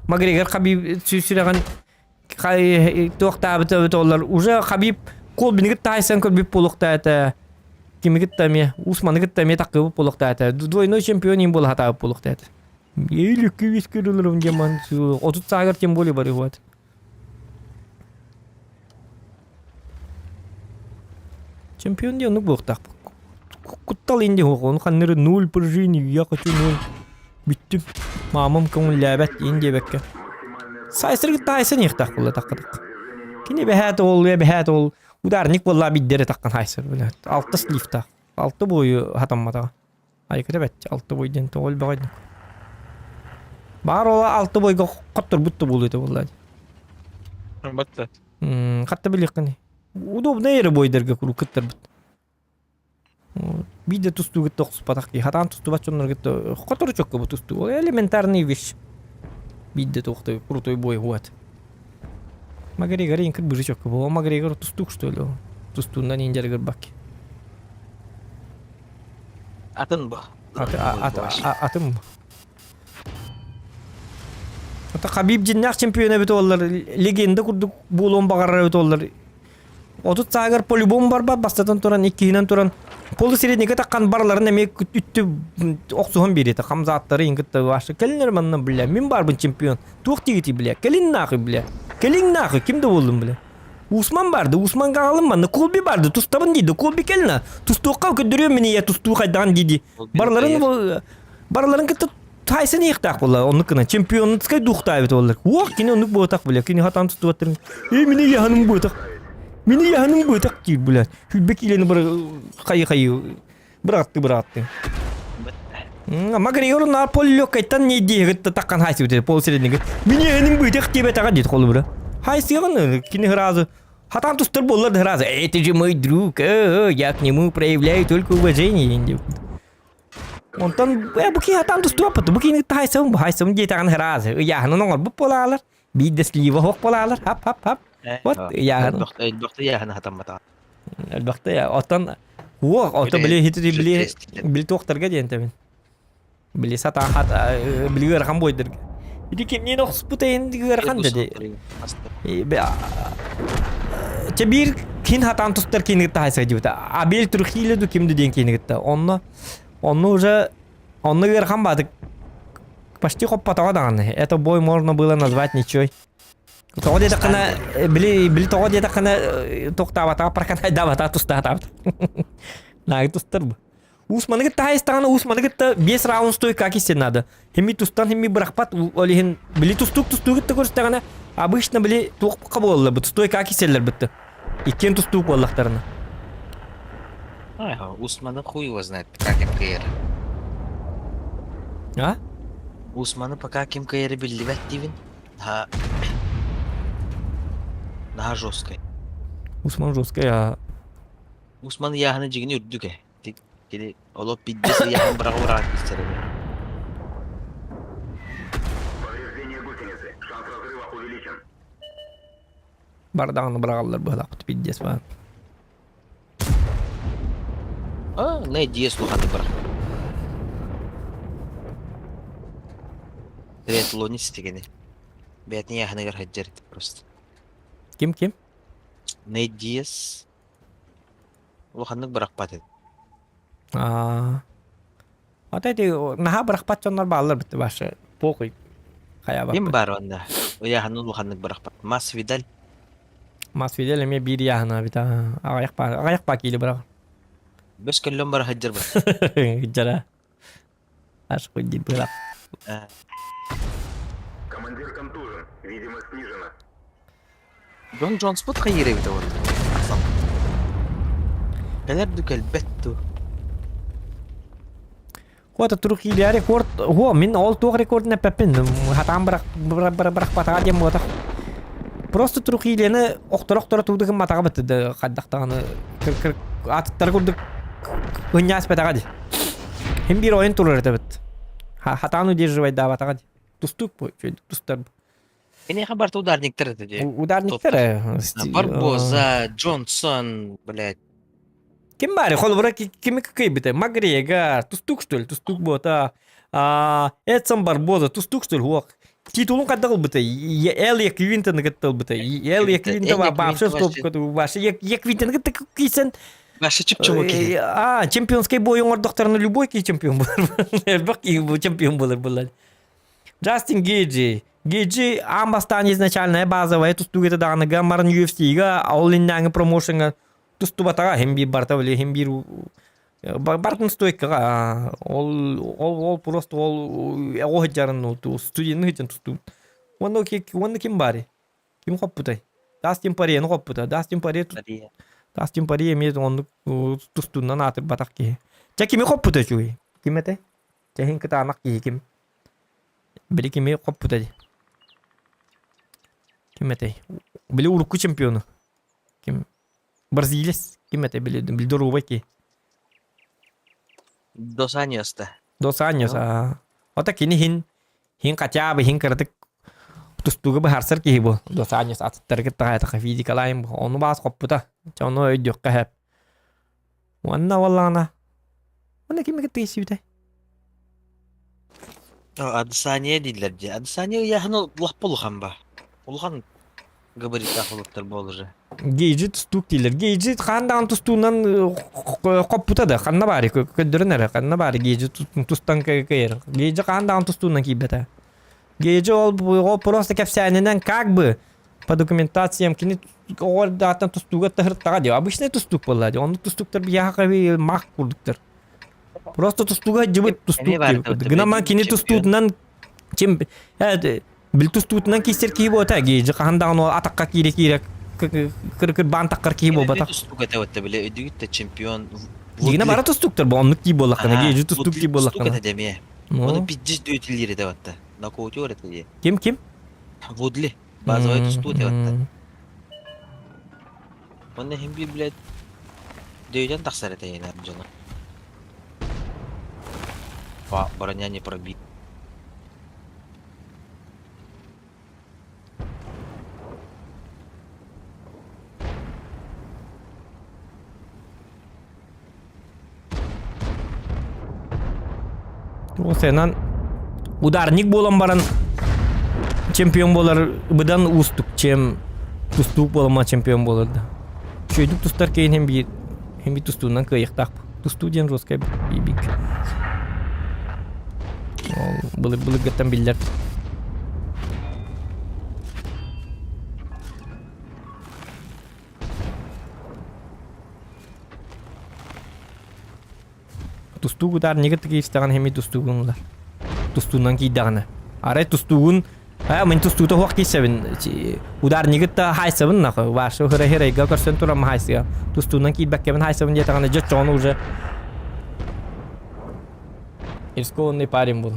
Макгрегор Хабиб сүрэҕин туохтаабыт эбит оллар уже Хабиб Колбины кытта хайсан көрбүт буолуохтаата кими кытта эмиэ Усманы кытта эмиэ таккыбыт буолуохтаата двойной чемпион им буола сатаабыт буолуохтаата Елүккү вискүрүлүрүм диэн 30 саагар тем более бары вот Чемпион диэн оннук буолуохтаах. Куттал инди суох. Ону ханныры нуль пружин, я хочу ноль. Бүттүм. Маамам көҥүллээбэт иин диэбэккэ. Сайсыргыт таайсан иэхтээх буолла такка Кини бэһээт ол, бэһээт ол ударник буолла биддere таккан хайсыр бile. Алты слифтаах. Алты бойу хатамматаҕа. Айкыта бэт алты бой диэн тоҕо элбэҕэй Баар ола алты бойга хотторбут да буолуо этэ буолла. Батта. Хатта билиэххиний. Удобно эрэ бойдарга куруук кыттарбыт. Биирдэ тустуу кытта охсуспатах киһи. Хатаан тустубат дьоннор кытта хотору чокко бу тустуу. Ол элементарный вещь. Биирдэ туохтой крутой бой вот. Макгрегор инкыр быжы чокко бу. Макгрегор тустуук что ли? Тустуунан иин дьарыгырбак. Атын бу. Атын бу. Ата Хабиб дьиннээх чемпион эбит оллар, легенда курдук буолуон баҕарар эбит оллар. 30 саагар по-любому барбат, бастатан туран, иккиһинэн туран, полусредника таккан барыларын эмиэ үттү охсуһан биэрите. Хамзааттары иҥ кытта башы. Кэлинер манна, бля, мин барбын чемпион. Туох тигити, бля, кэлин нахуй, бля. Кэлин нахуй, ким да буоллун, бля. Усман барды, Усманга аҕалым манна, Колби барды, тустабын диди, Колби кэлна. Тустуохха көрдөрүөм мин ийэ тустуу хайдаҕын диди. Барыларын барыларын кытта Тайсон иэхтээх буолла, оннук гына чемпионскай духтаабыт буоллар. Уох, кини оннук буотах бля, кини хатан тустубаттарын. Э, мини яһаным буотах. Мини яһаным буотах диир бля. Хүлбэ киилени быр хайы-хайы быраатты быраатты. Макгрегор на пол легкайтан не диэхит таккан хайсыбыт пол среднеги. Мини яһаным буотах диэбэтэҕэ диэт холобура. Хайсыгын кини сразу Хатан тустар буоллар да сразу это же мой друг, я к нему проявляю только уважение диэбит. Онтон бу киһи хатан тустубаппыт, бу киһини таайсабын, бу хайсабын диэтэҕин сразу ыйааһынын оҥорбут буолаалар, биирдэ слива суох буолаалар, хап-хап-хап. Вот ыйааһын. Элбэхтэ ыйааһын хатамматаҕа. Элбэхтэ оттон уох, ото били хити били били туохтарга диэн тэбин. Били сатаан хат били ыарахан буойдарга. Ити кимниин охсуппут эйин ыарахан да ди. Чэ биир кин хатаан тустар киини кытта хайса дьыбыта. Абель Трухиле ду ким диэн киини кытта. Онно онно уже онно ыарахан баатык почти хоппотоҕо даҕаны. Это бой можно было назвать ничей. Тоҕо диэтэххинэ били били тоҕо диэтэххинэ тохтаабатаҕа проканайдаабатаҕа тустаатаабыт. Наагы тустар бу. Усманы кытта хайыстаҕына Усманы кытта 5 раунд стойка киссен надо. Хими тустан хими бырахпат ол иһин били тустуук тустуу кытта көрүстэҕинэ обычно били туохха буолла бут стойка кисселлер бытты. Иккиэн тустуук буоллахтарына. Усманы хуй его знает, пока ким кыйар. А? Усманы пока ким кыйары биллибэт диибин. Наһаа наһаа жесткай. Усман жесткай, а. Усман ыйааһына дьигини үрдүк ээ. Кини олох пиздец ыйааһын быраҕа-быраҕа киирсэр эбит. Повреждение гусеницы. Шанс разрыва увеличен. Бардаҕаны быраҕаллар быһалаахпыт пиздец баар. А, не диэс улаханнык бырах. Триатлонист дигини. Бэйэтин ыйааһыныгар сылдьар просто. Ким ким? Нейт Диас улаханнык бырахпат этэ. Аа. Ата ити наһаа бырахпат дьоннор бааллар битти башы похуй Ким хайаабаппыт. баар онно? Ыйааһынын улаханнык бырахпат. Масвидаль. Масвидаль эмиэ биир ыйааһына эбит аа. Аҕыйах баа аҕыйах баа киили быраҕар. Бөс көллөн бара сылдьар быт. Дьара. Аш хуйди бырах. Командир контужен. Видимо, снижена. Дон Джонспут хайыыр эбитэ уонна. Кэлэр ду кэлбэт ду. Хуата Трухилия рекорд, хо, мин ол туох рекордун эппэппин, хатаан бырах бырах диэн буотах. Просто Трухилияны охторо-охторо туудыгын матаҕа бытты хайдахтаҕаны атыттары курдук ынньаас бэтаҕа ди. Хим биир ойун турар этебит. Хатаан удерживайдаабатаҕа ди. Тустук бу, тустар. Киниэхэ барыта ударниктар этэ дии. Ударниктар э. Барбоза, Джонсон, блядь. Ким баары? Холобура кими кыйбыта? Макгрегор, тустук что ли? Тустук буота. Эдсон Барбоза, тустук что ли? Хуох. Титулун хайдах ылбыта? Эл Квинтоны кытта ылбыта. Эл Квинтон вообще вообще Квинтоны кытта кийсэн Вообще чуп-чуму киһи. А, чемпионский бой оҥордохторуна любой киһи чемпион буолар. Элбэх киһи чемпион буолар буолар. Джастин Гейджи. Гейджи аан бастаан изначальная базовая тустууга даҕаны гаммарын UFC-га ол иннээҥи промоушеҥҥа тустубатаҕа иһин биир барыта били иһин биир бартын стойкаҕа ол ол ол просто ол оҕо сылдьарын студенны сылдьан тустубут. Уонна уонна ким баарый? Ким хоппутай? Дастин Порьены хоппута. Дастин Порье Дастин Порье эмиэ оннук тустуунан аатырбатах киһи. Чэ кими хоппута үчүгэй? Ким этэй? Чэһин кытаанах киһи ким? Били кими хоппута дии? Ким этэй? Били урукку чемпиону. Ким? Бразилец. Ким этэй? Били, били доруобай киһи. Dos años да. Dos años. Аа. Ото кини хин хин хотя бы хин кыратык тустууга быһаарсар киһи бу. Dos años атыттары кытта хайатаха физикалайым бу. Ону баас хоппута. Чэ ону өйдүөххэ сөп. Уонна буоллаҕына уонна кими кытта киирсибитэй? Адесанья дииллэр дии. Адесанья ыйааһына лаппа улахан ба. Улахан габариттаах улуттар буолар же. Гейджи тустуук дииллэр. Гейджи хаан даҕаны тустуунан хоппута да ханна баары көрдөрөн эрэ ханна баары Гейджи тустан кыайар. Гейджи хаан даҕаны тустуунан киирбэтэ. Гейджи ол ол просто кэпсээнинэн как бы по документациям кини оҕо эрдэҕиттэн тустууга таһыртаҕа дии. Обычный тустуук буолла дии. Оннук тустууктар биһиэхэ мах курдуктар. Просто тустууга дьыбыт тустуук диэбит. Гынан кини тустуутунан чем бил тустуутунан киирсэр киһи буота гейджи хаһан даҕаны ол атахха киирэ киирэ кырбаан таххар киһи буолбатах. Тустуук этэ вот били өйдүгүт да чемпион Дигинэ бара тустууктар бу оннук кии буоллаххына гейджи тустуук кии буоллаххына. Тустуук этэ демиэ. Оны пиздец дөйтүллиир этэ батта. Нокаутер этэ дии. Ким ким? Вудли. Базовый тустуу этэ батта. Уонна иһин биир блядь дөйүтэн тахсар этэ ийэлэр дьоно. Па, броня не пробит. Ол ударник буолан баран чемпион буолар быдан уустук, чем тустуук буолама чемпион буолар да. Үчүгэйдик тустар киһин һин биир һин биир тустуунан кыайыахтаах. Тустуу диэн жесткай бик. Ол былыр былыргыттан биллэр. Тустуук ударнигы киирстэҕин хэмий тустуугун ылар. Тустуунан киирдэҕинэ. Арай тустуугун аа мин тустуута суох киирсэбин ударнигы да хаайсабын нахуй вашу хырай-хырайга көрсөн туран хаайсыга тустуунан киирбэккэбин хаайсабын диэтэҕинэ дьэ оччоҕуна уже рискованный парень был.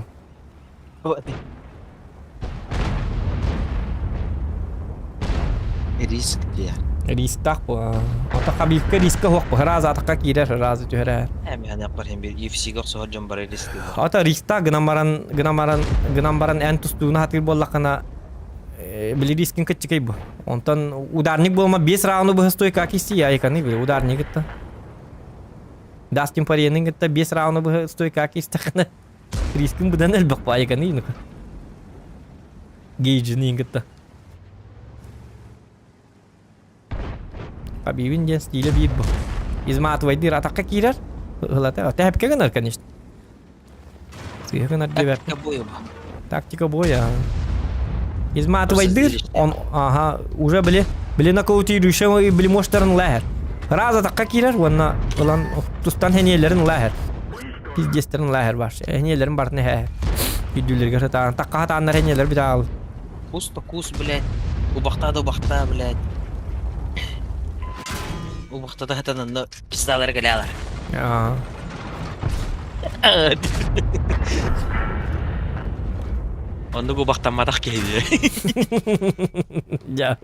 Риск диэ. Ристаах бу. Ото Хабибка риска суох бу. Ыраас атахха киирэр, ыраас түһэрэр. Эмиэ бар hem bir UFC-ге охсуһар дьон бары ристыыллар. Ото риста гынан баран, гынан баран, гынан баран эн тустууну хатыыр буоллаххына били рискин кыччыкай бу. Онтон ударник буолма 5 раунду быһа стойка кисти айканы били ударник кытта. Дастин Порьенин кытта 5 раунду быһа стойка кистэххинэ рискин быдан элбэх бу айканы Гейджини кытта. Хабибин диэн стилэ биир бу. Изматывайдыыр атахха киирэр. Ылата. Тэһэпкэ гынар, конечно. Сыыһа гынар диэбэппин. Тактика боя бу. Тактика боя. Изматывайдыыр, он, ага, уже били, били нокаутирующий били мощтарын лаһэр. Раз атахха киирэр уонна ылан тустан хэниэлэрин лаһэр. Пиздестерин лаһэр бар. Хэниэлэрин бартын эһэ. Үйдүүлэргэ сатаан, такка хатааннар хэниэлэр битаал. Кус да кус, блядь. Убахтаа да убахтаа, блядь. Убахтата хатананна пиздалар гэлээлэр. Аа. Оннук убахтамматах киһи дии. Дьа.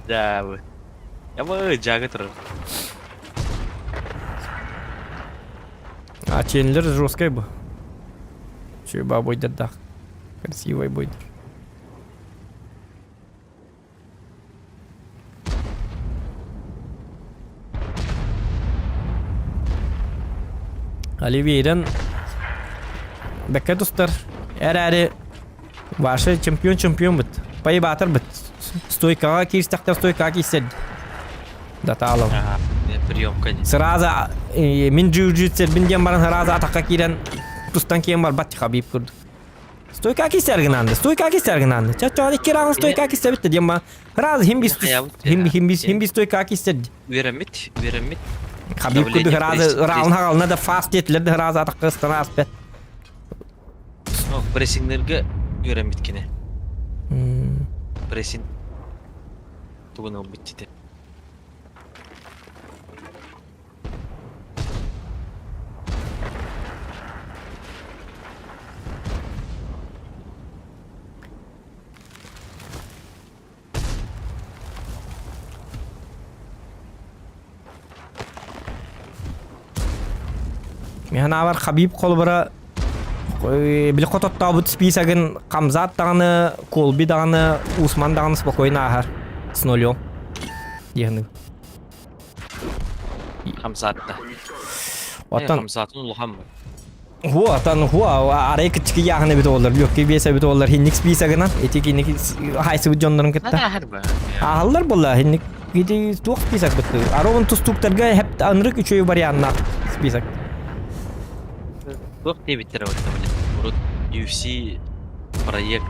Дьаабы. Ябы дьаага турар. А Чендлер жесткий был. Чуйба бойдердах. Красивый бойдер. Оливейрен бэккэ тустар. Эрээри Ваша чемпион чемпион быт. Поебатор быт. Стойкаҕа киирстэхтэр стойкаҕа киирсэр. Датаалов. Приемка. Сразу мин джиу-джитсербин диэн баран сразу атахха киирэн тустан киэн барбат Хабиб курдук. Стойка кисер гынанды, стойка кисер гынанды. Чача икки раунд стойка кисер битте диэн ба. Раз хим бис хим хим бис хим бис стойка кисер. Үөрэммит, үөрэммит. Хабиб курдук сразу раунд хагалына да фаст диэтилер да сразу атахха ыстана аспет. Прессингнерге үөрэммит кини. Прессинг тугун ылбыт дите. Мин санаабар Хабиб холобура били хототтообут списогын Хамзат даҕаны, Колби даҕаны, Усман даҕаны спокойно ааһар с нулем диэхин. Хамзатта. Оттон Хамзатын улахан бу. Хуа, тан хуа, арай кыччыки яхын эбит олар, легкий вес эбит олар, хинник списогынан, эти киник хайсыбыт дьоннорун кытта. Ааһар ба. Ааһаллар буолла, хинник ити туох список бытты. Аровын тустууктарга хеп анырык үчүгэй варианнаах список. Туох диэбиттэрэ вот Урут UFC проект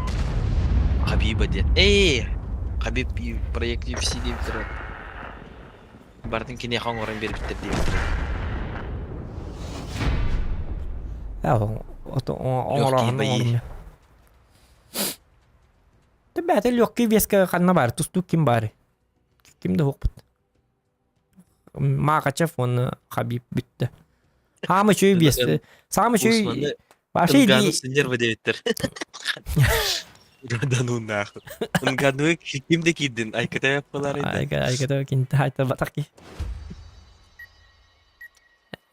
Хабиба диэн. Эй, Хабиб проект UFC диэбиттэрэ. Бартын киниэхэ оҥорон биэрбиттэр диэбиттэрэ. Оҥороһун Бээтэ легкий веска ханна баар, тустуук ким баар? Ким да суохпут. Махачев уонна Хабиб бүттэ. Хаама үчүгэй вес. Саама үчүгэй Вообще Нгану синнер диэбиттэр. Нгану нахуй. Нгану ким да киирдин айката yapпалар Айка айката кинти хайта батаки.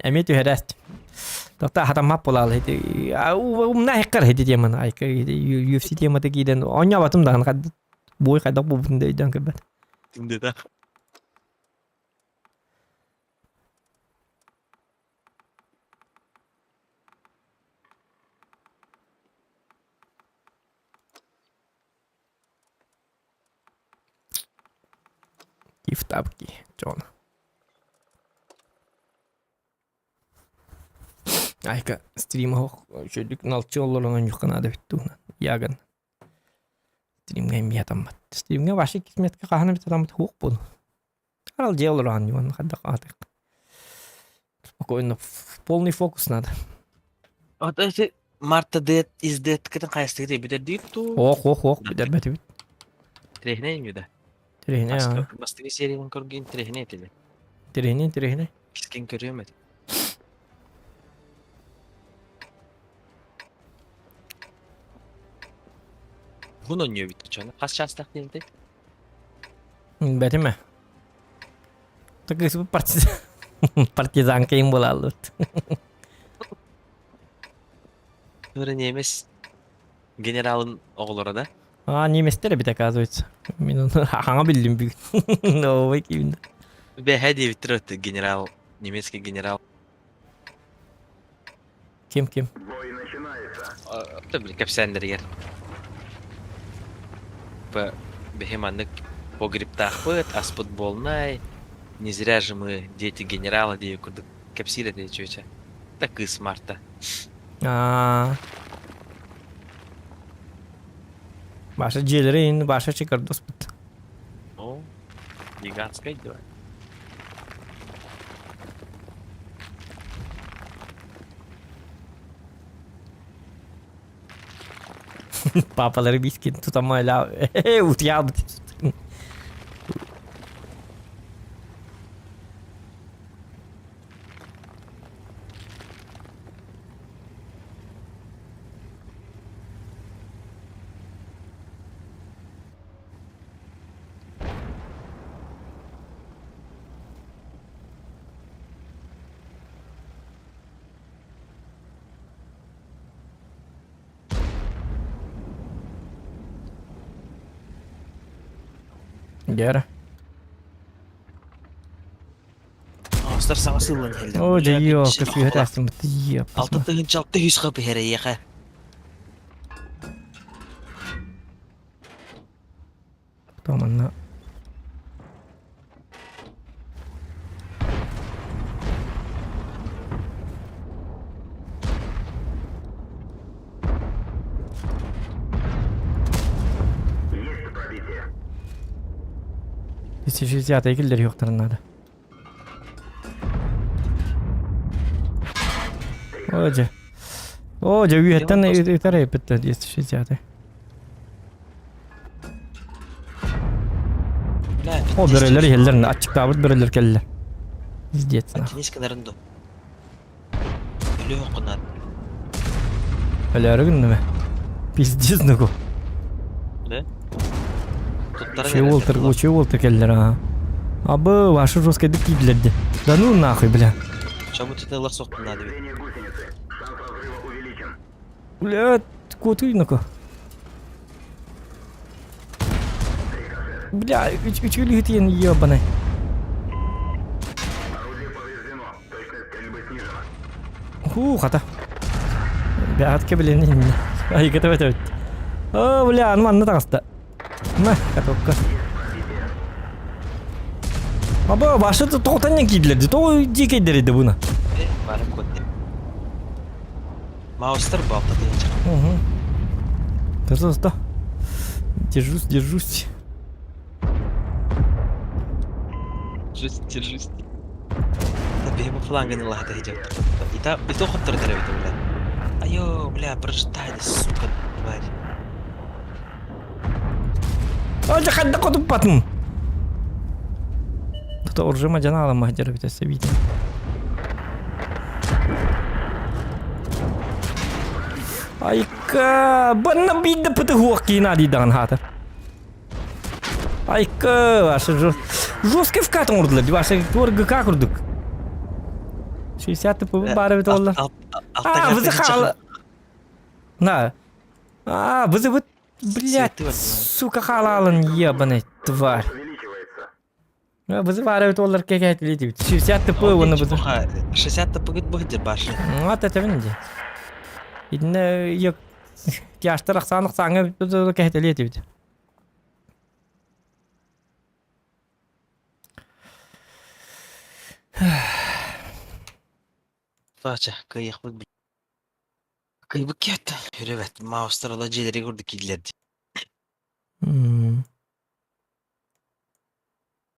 Эмиэ түһэрээт. Тоқта хатаммат буолаал ити умна хеккар хити теманы айка UFC темата киирэн оонньообатым даҕаны бой хайдах буолбутун да өйдөөн көрбөт. Түмдэтэх. Киф тапки, Джон. Айка стрим оһох үчүгдүк налчы олорон онньукка наада эбит туһунан яган стримҥэ эмиэ хатаммат стримҥэ вообще кисметка хаһан эбит хатаммат суох буолу арал дьиэ олорон онньугун хайдах аатык спокойно в полный фокус надо Вот эти Марта Дед из Дед кытын хайастыгы бүтэрдиир туу. Ох ох ох бүтэрбэтибит Трехне имюда. Трехне Бастыгы сериялын көргөн трехне этили. Трехне трехне Кискен көрүөм эти. Бун онньуо бүттэ чоно. Хас чаастаах диэнтэй? Бэтимэ. Такыс партизан партизанка им буолаллыбыт. Бары немец генералын оҕолоро да? А, немецтер эбит, оказывается. Мин оны хаҥа биллим бүгүн. Новый киин. Бэһэ диэбиттэр өттө генерал, немецкий генерал. Ким ким? Бой начинается. Өттө били кэпсээннэригэр. Б биһи маннык погребтаахпыт, аспыт буолнай, не зря же мы дети генерала диye курдук кэпсиир этэ чүөчэ. Да кыыс Марта. Аа. Баша дьиэлэри ин Баша чикардоспут. О, гигантская дела. Папалары бискин тутамайла утуйаабыт. Гера. Оҕустар саҥа сыыллан иһэллэр. Оо, дьэ, ёлка, сыыһа таастыммыт. Алта 1006 хап иһэрэйиэхэ. Потом манна Есть пробитие. 260 киллэриэхтэрин наада. Оо дьэ. Оо дьэ үөһэттэн ыытар эппиттэ 260. О бөрөлөр иһэллэр аччыктаабыт бөрөлөр кэллэ. Пиздец нахуй. Тенис гынарын ду. Өлүөх гынан. Өлөөрү гынным Пиздец нахуй. Да? Туттаран Чего уолтар, чего уолтар кэллэр аа. Абы, ваши жесткайдык киирдилэр дии. Да ну нахуй, бля. Чабыт ытылар соқтун надо бит. Повреждение гусеницы. Шанс разрыва увеличен. Бля, куотуй нахуй. Бля, үчүгүлүһүтүйэн ебаный. Орудие повреждено. Точность стрельбы снижена. Хуу, хата. Бэҕэтке билин инне. Айгата бөтөбүт. О, бля, аны манна таҕыста. На, катокка. Аба, башы тоғытаннан киирдилер. Тоҕо дикейдер edi буна. Бары кот. Маустар балта тыгынча. Угу. Пожалуйста. Держусь, держусь. Держусь, держусь. Бэйэм флангын ылаата сидел. И та и то хоттор эбит бля. Айо, бля, прочитай, сука, тварь. Ожа хадда хотуппатын. Тута оружима жана аламах дьара битэ сэбиитин. Айка, банна биирдэ пытыһуох киина диiдаҕын хаата. Айка, ваша жесткий вкат оҥордулар, ваша туор ГК курдук. 60 тп баар эбит олла. А, вызы хаала. На. А, вызы вот, блядь, сука хаалаалын ебаный тварь. Вызы баар эбит оллар кекет билетибит. 60 тп уонна бызы. 60 тп быһдыр башы. Вот это бин ди. Итинне йок тяштар ахсаан ахсааҥа кэһэтэлиэтибит. Бача, кыайыахпыт Кыйбыт киэттэ. Үрөбөт. Маустар ола дьиэлэригэр курдук киирдилэр дии.